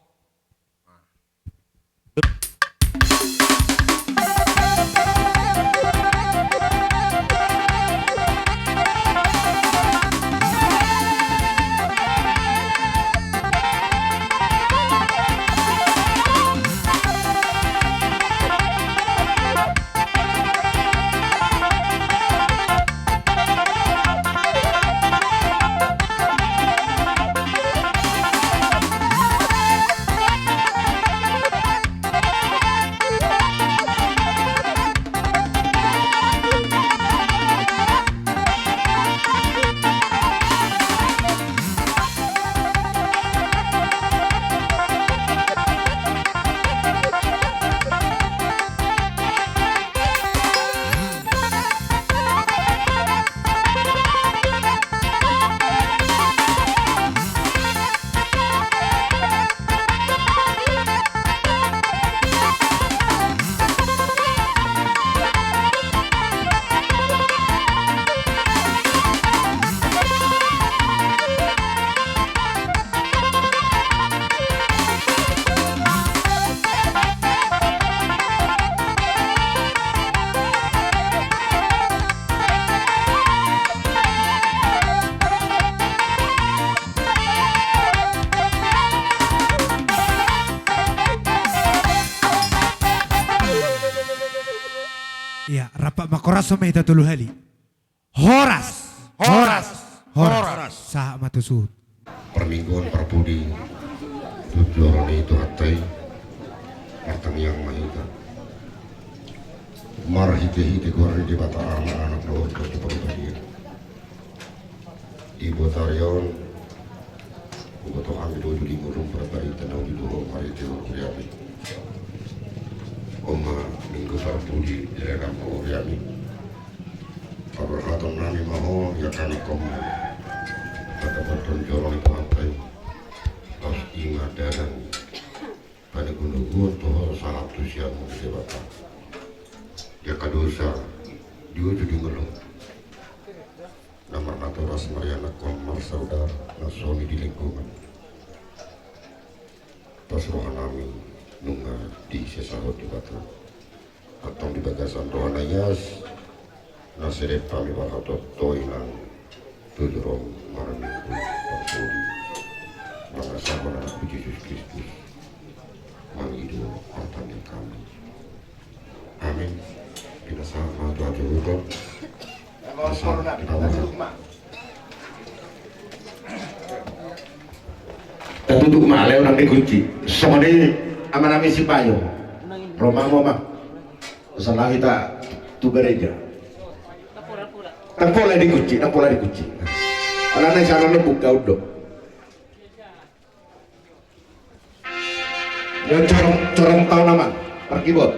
Iya, rap ma, horas ma hita tolu hali. Horas. Horas. Horas. Horas. Sahat ma tu suhut. Parmingguon parpudi tu joro ni Tuhanta i, martangiang ma hita. Marhite-hite goar ni Debata Ama, Anak dohot Tondi Porbadia. Di botari on, huboto hami do ujung ni ngolum, parbarita na uli do ho marhite ho huriami. On ma minggu parpudi di legang ho huriami. Paborhaton nami ma ho, ia kan kom padapothon joro ni Tuhanta i. Laos i ma dalan panigunuguon tu ho sahat tu siamun ni Debata. Di angka dosa di ujung ni ngolum. Na marnatoras marianakhon marsaudara na songon i di lingkungan. Pas roha nami nunga disesahon Debata. Antong di bagasan roha na ias, Na sedap hami marhatohot Ho nang tu joro marminggu parsaholi, mangasahon Anakmu Jesus Kristus mangido partangiangan hami. Amin. Pinasahat ma tu hatubuton. Asa kita berdoa. Tatutup ma, lehon nang dikunci. Songon i, amanami Sipayo. Ro ma hamu ma. Asa laho hita tu gereja. Ndang pola dikunci, ndang pola dikunci. Alana i sarono buka undo. Yo, corong, corong taon, amang. Parkibot.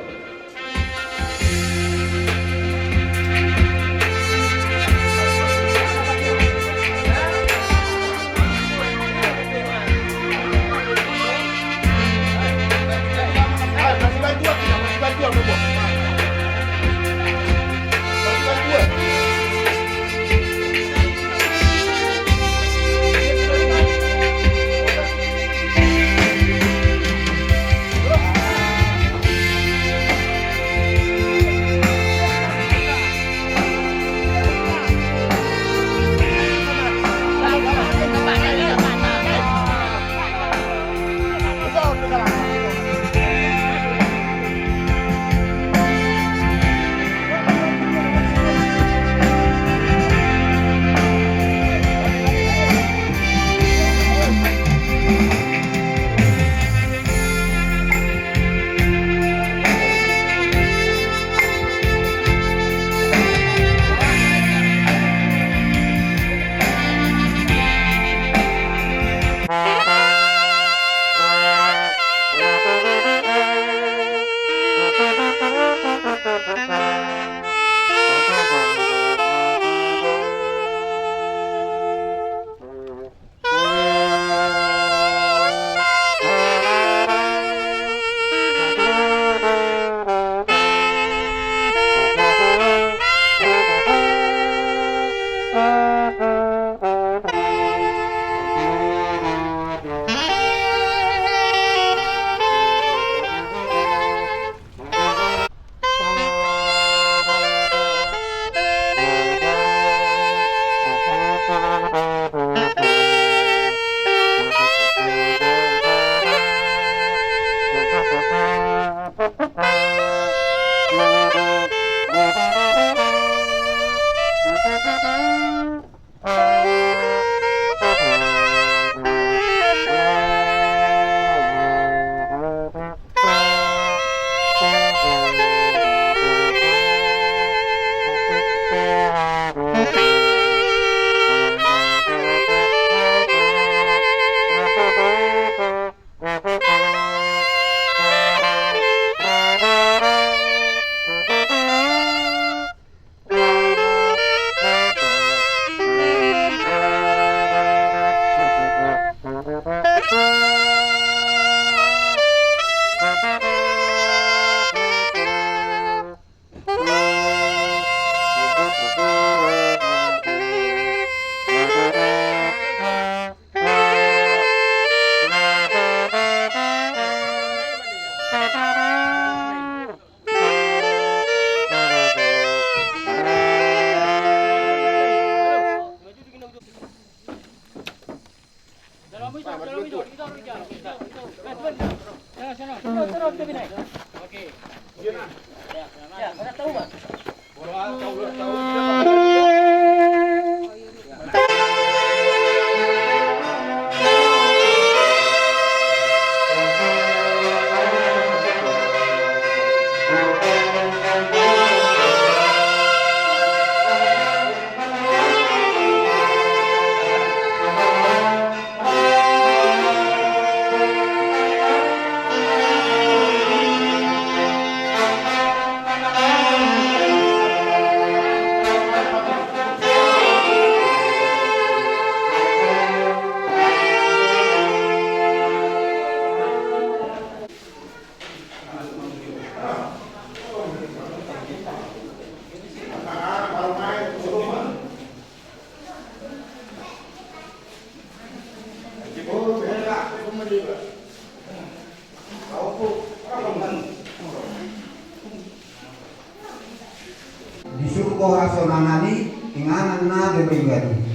Disuruh hasonangan i, inganan na bebegani.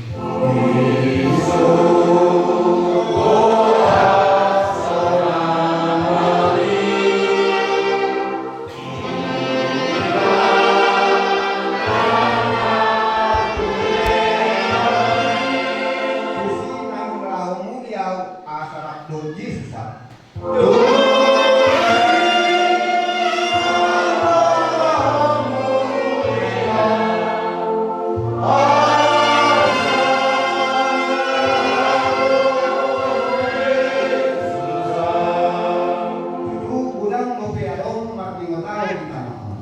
Tusi naung laho muli au, asa rap dohot Jesus au. Tutu godang dope adong marningot au di tano on.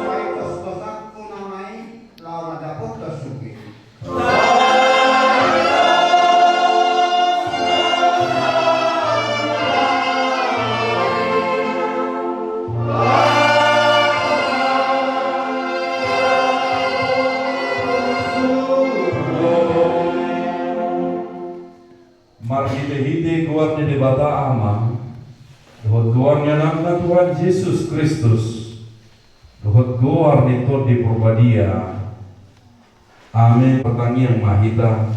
Sai tos-tosangku nama i, laho mandapothon suge. Marhite-hite goar ni Debata Ama, dohot goar ni Anakna Tuhan Jesus Kristus, dohot goar ni Tondi Porbadia. Amen. Martangiang ma hita.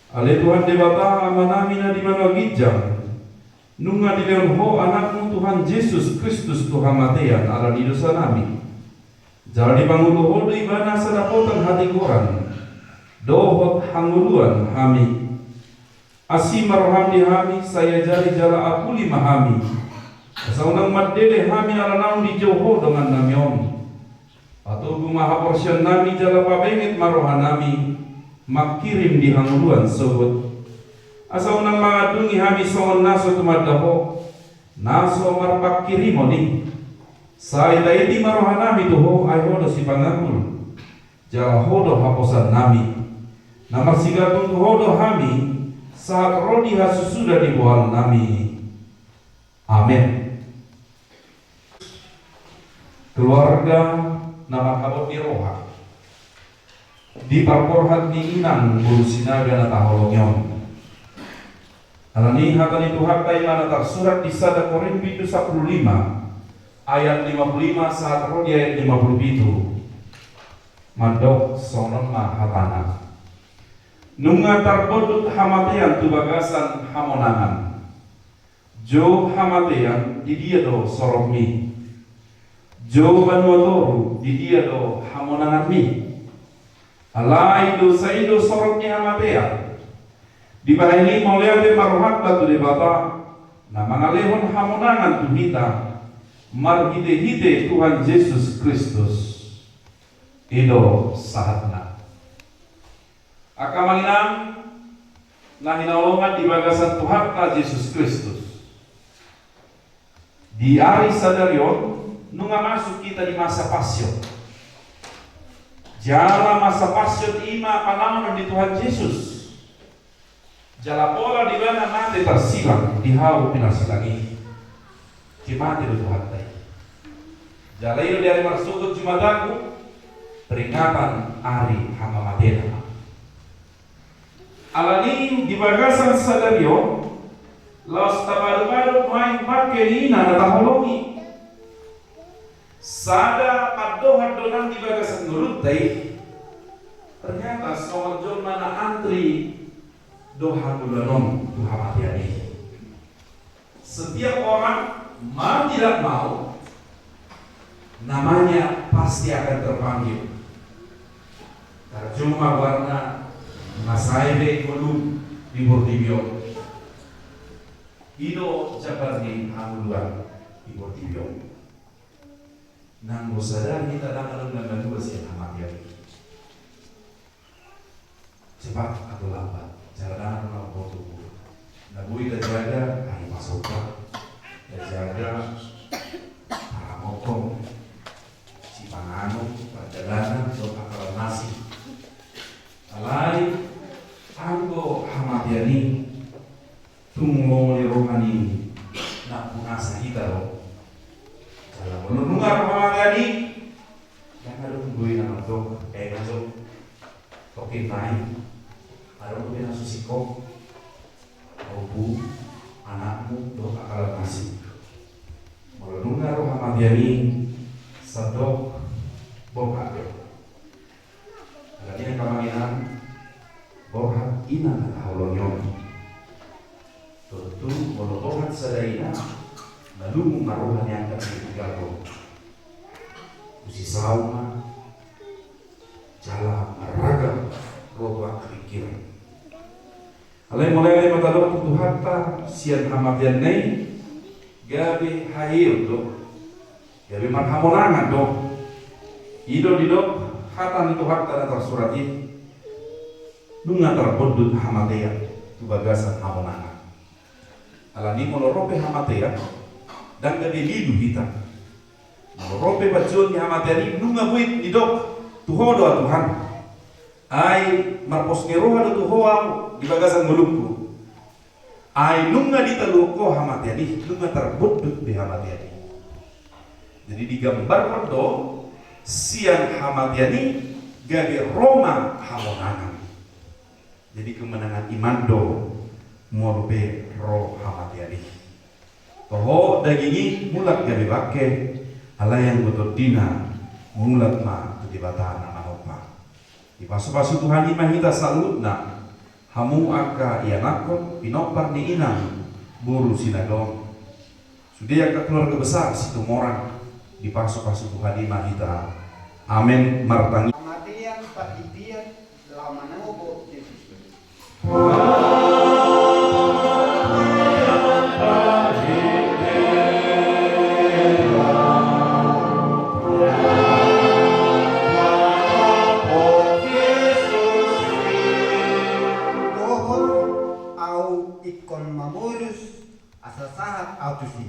Ale Tuhan Debata, Amanami na di banua ginjang, nunga dilehon Ho Anakmu Tuhan Jesus Kristus tu hamatean ala ni dosanami. Jala dipangolu Ho do Ibana asa dapotan hatigoran dohot hangoluan hami. Asi ma roham di hami, sai ajari jala apuli ma hami, asa unang mandele hami ala naung dijou Ho dongannami on. Patogu ma haporseaonnami jala pabenget ma rohanami mangkirim di hangoluan sogot, asa unang mangandungi hami songon na so tumanda Ho, na so marpangkirimon i. Sai taiti ma rohanami tu Ho, ai Ho do sipangangul, jala Ho do haposaonnami. Na marsigantung tu Ho do hami, sahat ro di hasusuda ni bohalnami. Amen. Keluarga na marhabot ni roha, di parborhat ni inang boru Sinaga na taholongi on. Ala ni hata ni Tuhanta i ma na tarsurat di sada Korin bindu sampulu lima, ayat lima pulu lima sahat ro di ayat lima pulu pitu. Mandok songon on ma hatana. Nunga tarbondut hamatean tu bagasan hamonangan. Jo hamatean, di dia do sorokmi? Jo banua toru, di dia do hamonanganmi? Alai dosa i do sorok ni hamatean. Dibahen i mauliate ma rohanta tu Debata, na mangalehon hamonangan tu hita, marhite-hite Tuhan Jesus Kristus. I do sahatna. Angka amang inang na hinaholongan di bagasan Tuhanta Jesus Kristus. Di ari sadari on, nunga masuk hita di masa Pasion. Jala masa Pasion i ma panaonon ni Tuhan Jesus. Jala pola do Ibana mate tarsilang di hau pinarsilang i. Mate do Tuhanta i. Jala i do di ari marsogot Jumat Agung, peringatan ari hamamatena. Alani di bagasan sadari on, laos tapadopadop nuaeng bangke ni ina na taholongi. Sada pandohan do nang di bagasan ngolunta i. Ternyata songon jolma na antri do hangoluan on tu hamatean i. Setiap orang, mau tidak mau, namanya pasti akan terpanggil. Tarjuma goarna, masae be ngolu di portibi on. I do jambar ni hangoluan di portibi on. Nanggo sadari hita dang adong na malua sian hamatean i. Cepat atau lambat, jala dang adong na umpotohon. Na boi tajaga ari pasompa, tajaga paramokon, sipanganon, pardalanan, dohot angka na asing. Alai anggo hamatean i, tung lomo ni roha ni nampuna hita do. Jala molo nunga ro hamatean i, Ndang adong boi na mandok, eh, na jo. Tokin nai, adong dope na so singkop, ompu, anakmu, dohot angka laklakmu. Molo nunga ro hamatean i, sandok, borhat do. Alani i angka amang inang, borhat i na tahaholongi on. Tontu molo borhat sada ina, na lungun ma roha ni angka na tinggal ro. Usi saung ma, jala marragam ro tu angka pingkiran. Alai molo eme ma tadok tu Tuhanta sian hamateanna i, gabe haheheon do, gabe marhamonangan do. I do didok hata ni Tuhanta na tarsurat i, nunga tarbondut hamatean tu bagasan hamonangan. Alani molo ro pe hamatean, ndang gabe lilu hita. Molo ro pe panjouon ni hamatean i, nunga boi didok tu ho do ahu Tuhan. Ai marpos ni roha do tu ho ahu di bagasan ngolungku. Ai nunga ditaluhon ho hamatean i, nunga tarbondut be hamatean i. Jadi digambarhon do sian hamatean i gabe ro ma hamonangan. Jadi kemenangan iman do molo pe ro hamatean i. Toho daging i mulak gabe bangke, alai anggo tondina mulak ma tu Debata na manompa. Dipasupasu Tuhan i ma hita saluhutna, hamu angka ianakhon pinompar ni inang boru Sinaga on. Sude angka keluarga besar Situmorang, dipasupasu Tuhan i ma hita. Amen. Martangiang. Hamatean parhitean laho manogot Jesus. Dohot ahu ingkon mamolus asa sahat ahu tusi.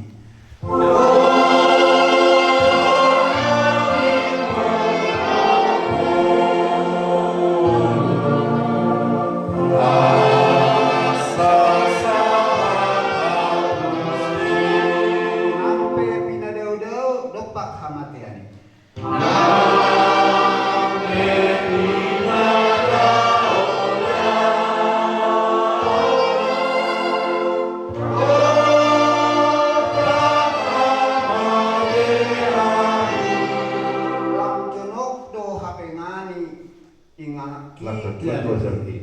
Nang pe pinadaodao dompak hamatean i. Lam jonok do hape nani inganak. Langkon ki dua jam ki.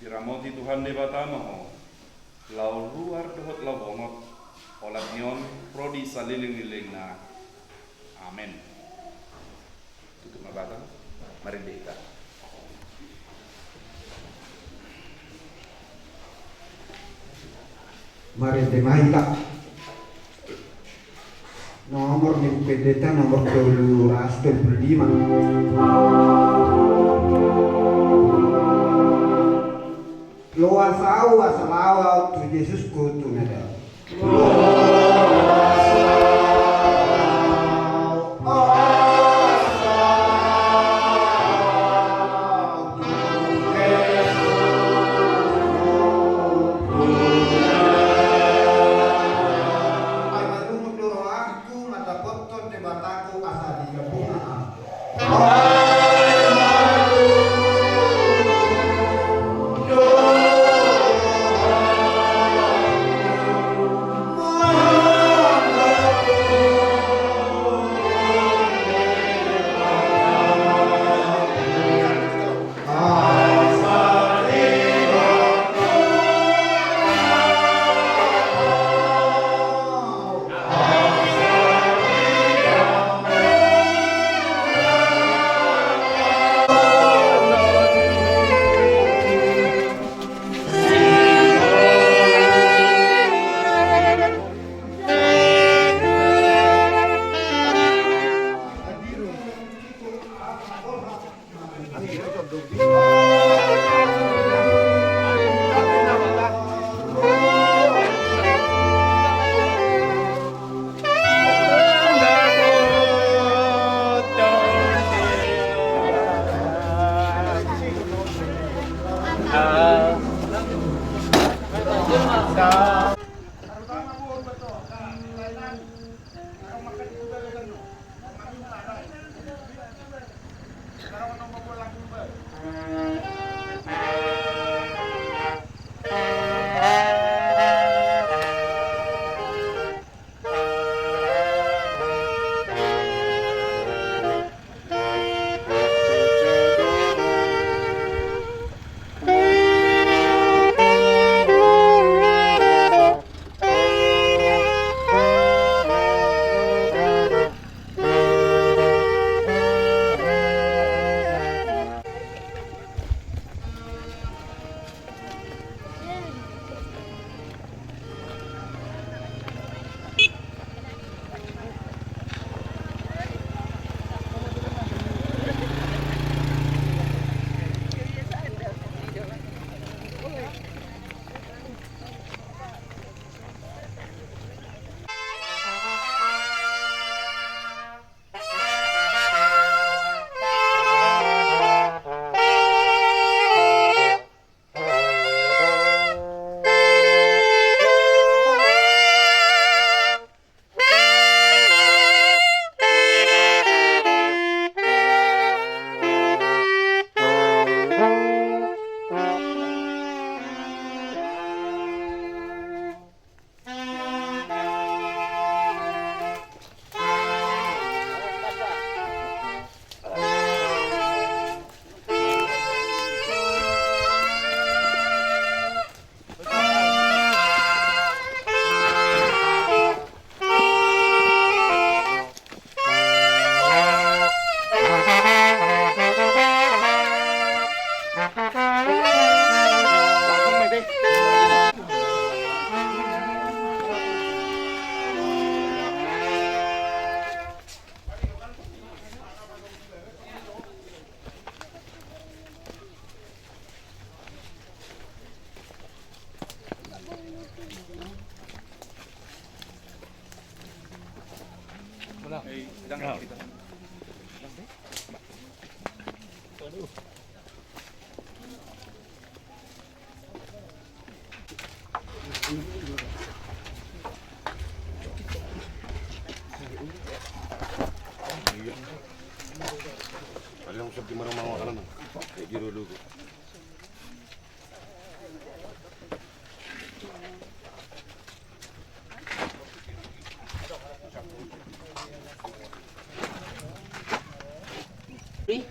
Diramoti Tuhan Debata ma ho, laho ruar dohot laho bongot, olat ni on ro di salelenglelengna. Amen. Tutup ma bata, marende hita. Marende ma hita. Nomor ni Pendeta nomor tolu ratus tolu puluh lima. Loas ahu asa laho ahu tu Jesus, ho tu na dao. Ai malungun do rohangku mandapothon Debataku asa digabungan ahu.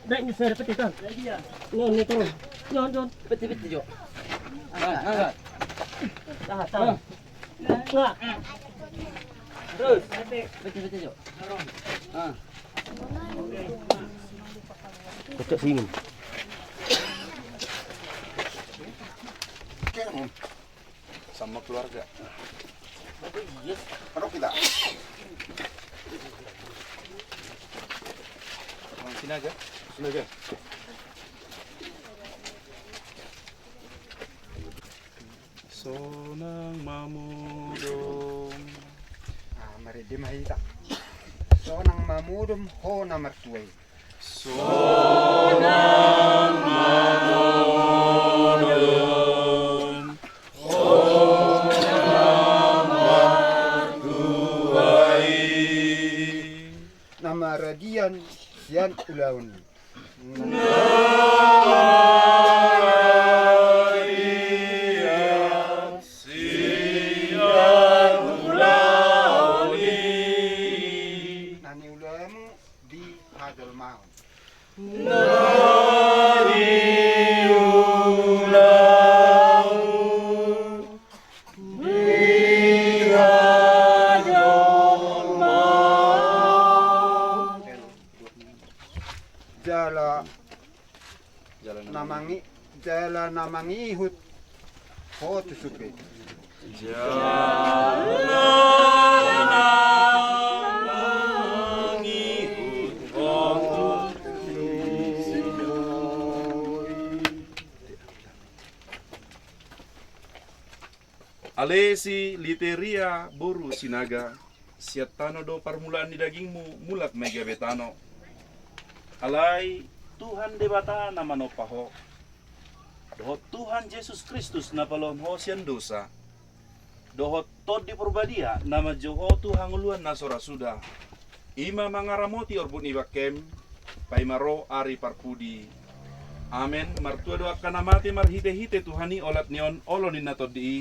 Dai, ni sere pete kan. Ngon, ni turun. Ngon, ngon. Pete, pete jo. Angkat, angkat. Tahan, tahan. Enggak. Terus. Pete, pete jo. Ah. Kocok sini. Sama keluarga. Ado kita. Bang Sinaga. Sinaga. Sonang mamodom. Ah, marende ma hita. Sonang mamodom ho na martua i. Sonang mamodom ho na martua i. Na maradian sian ulaon i. Na maradian sian ulaon i. Na niulamu di hajolmaon. Na niulamu di hajolmaon. Jala na mangi-, jala na mangihut ho tu surgo i. Jala na mangihut ho tu surgo i. Ale si Literia boru Sinaga, sian tano do parmulaan ni dagingmu, mulak ma i gabe tano. Alai Tuhan Debata na manompa ho. dohot Tuhan Jesus Kristus na paluahon ho sian dosa, dohot Tondi Porbadia na manjou ho tu hangoluan na so ra suda, i ma mangaramoti orbuk ni bangkem, paima ro ari parpudi. Amen. Martua do angka na mate marhitehite Tuhan i olat ni on olo ninna Tondi i,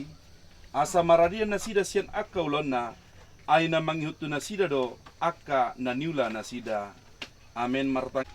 asa maradian nasida sian angka ulaonna, ai na mangihut tu nasida do angka na niula nasida. Amen. Martang-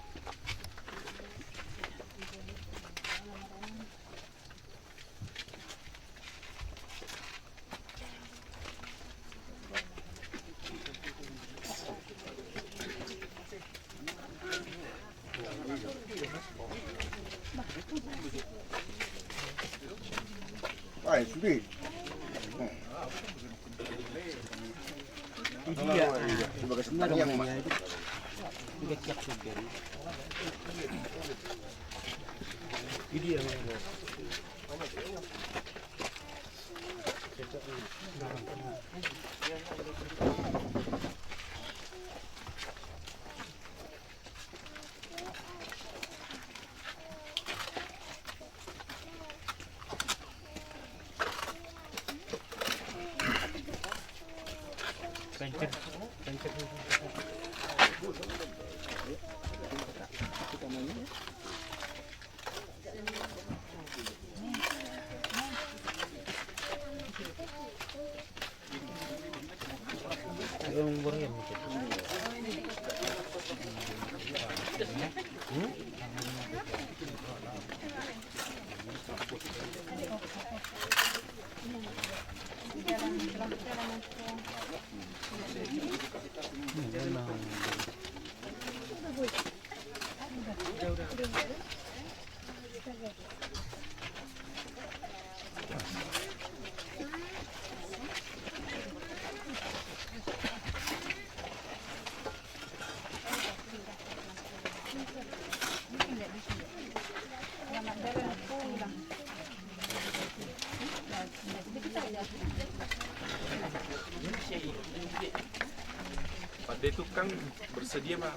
Pandai tukang bersedia, Bang.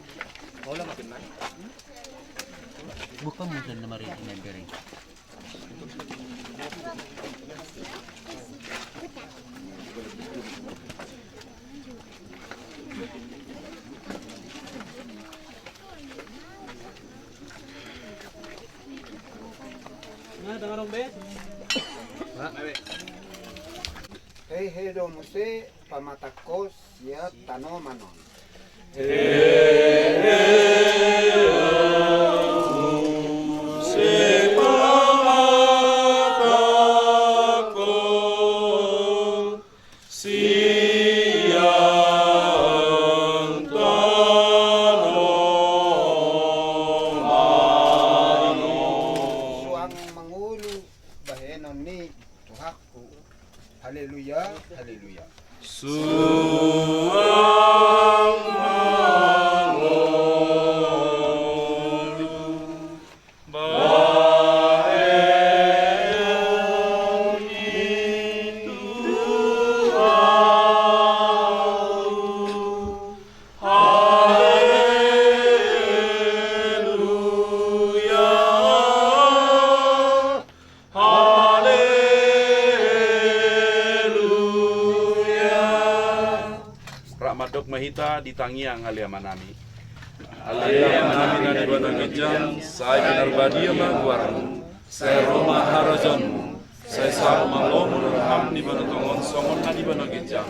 Bukan musim kemarin ini, Beri. Hehe do muse pamatangkos sian tanoman on. Suang mangolu bahenon ni Tuhanku. Haleluya, haleluya. Suang mangolu bahenon ni Tuhanku. Haleluya. Haleluya. Rap mandok ma hita di tangiang Ale Amanami. Ale Amanami na di banua ginjang, sai pinarbadia ma goarmu, sai ro ma harajaonmu, sai saut ma lomo ni roham di banua tonga on songon na di banua ginjang.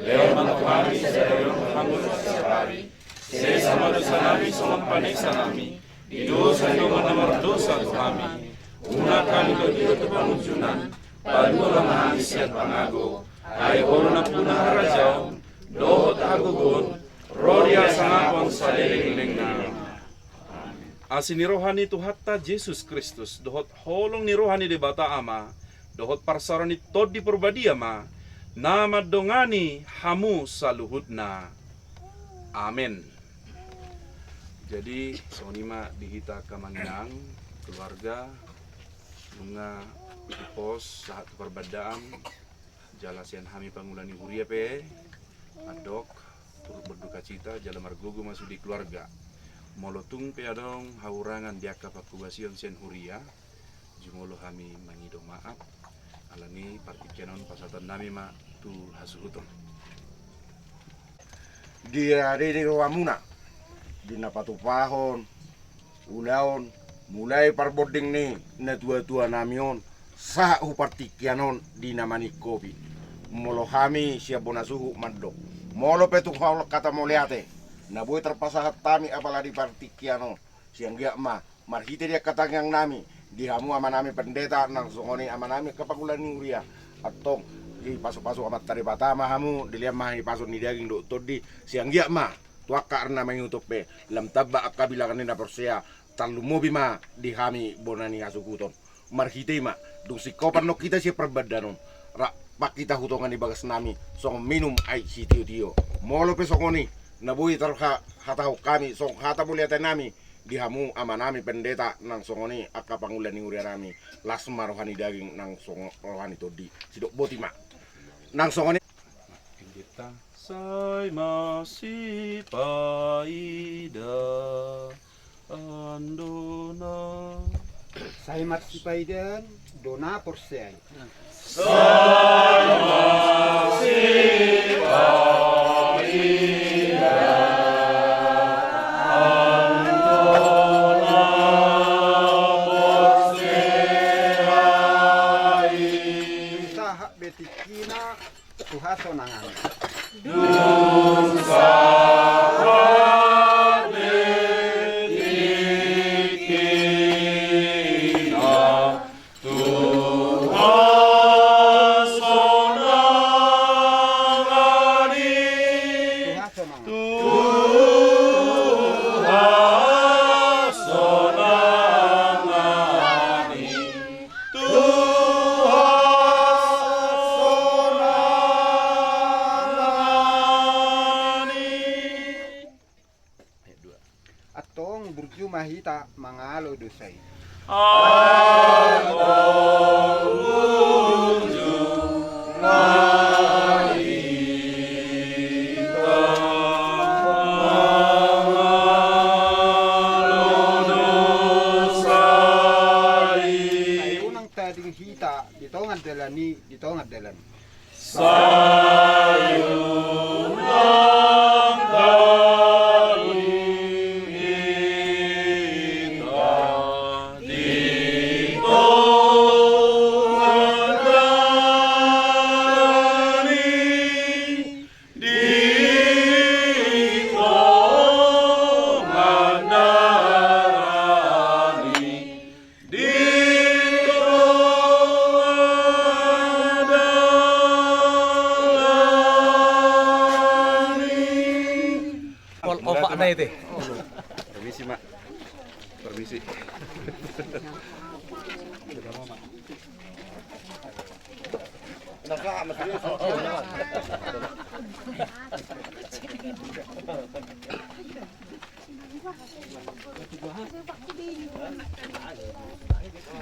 Lehon ma tu hami sadari on hangoluan siapari. Sesa ma dosanami songon panesanami di dosa ni dongan na mardosa tu hami. Unang hami togihon tu pangunjunan, palua ma hami sian pangago. Ai Ho do nampuna harajaon dohot hagogoon ro di hasangapon saleleng ni lelengna. Asi ni roha ni Tuhanta Jesus Kristus, dohot holong ni roha ni Debata Ama, dohot parsaoran ni Tondi Porbadia ma na mandongani hamu saluhutna. Amen. Jadi songon i ma di hita angka amang inang, keluarga, nunga dipos sahat tu parbandaan, jala sian hami pangula ni huria pe, mandok turut berdukacita, jala margogo ma sude keluarga. Molo tung pe adong hahurangan di angka pangkobasion sian huria, Molo hami mangido maaf, alani partingkian on pasahatonnami ma tu hasuhuton. Di rade ni rohamuna, di na patupahon ulaon, mulai parbonding ni natuatuanami on, sahat tu partingkian on di na maningkopi. Molo hami sian bona suhut mandok, molo pe tung holan hata mauliate na boi tarpasahat hami apala di partingkian on, sai anggiat ma marhite di angka tangiangnami, di hamu amanami pendeta nang songon i amanami angka pangula ni huria. Antong dipasupasu Amanta Debata ma hamu, dilehon ma hahipason ni daging dohot tondi, sai anggiat ma tu angka ari na mangihuthon pe lam tamba angka bilangan ni na porsea, tarlumobi ma di hami bona ni hasuhuton. Marhite i ma, dung singkop annon hita sian parbandanon, rap hita tu tonga ni bagasnami songon minum aek sitiotio. Molo pe songon i na boi tarha-, hatahon hami songon hata mauliatenami di hamu amanami pendeta nang songon i angka pangula ni hurianami, las ma roha ni daging nang songon roha ni tondi. Sidok boti ma. Nang songon i. Sai marsipaidaan dona. Sai marsipaidaan dona porsea i. Sahat be tingkina tu hasonangan. Antong burju ma hita mangalo dosa i. Sai unang tading hita di tonga dalan i, di tonga dalan. Sai unang tading hita di tonga dalan i, di tonga dalan i. Di tonga dalan i. Pol opak na ite. Permisi, Mak. Permisi.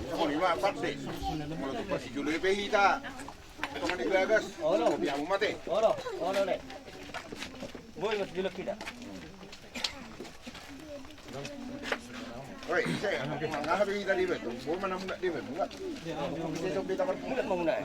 Songon i ma, Pak, de. Molo tung pasijolo i pe hita tonga ni bagas. Olo. Biar mate. Olo, olo, le. Boi, mas, bilok kita. Oi, ise, mangaha be hita di be, tu, boi mana muna di be, buat. Ise, tu, beta ber-, muna, muna.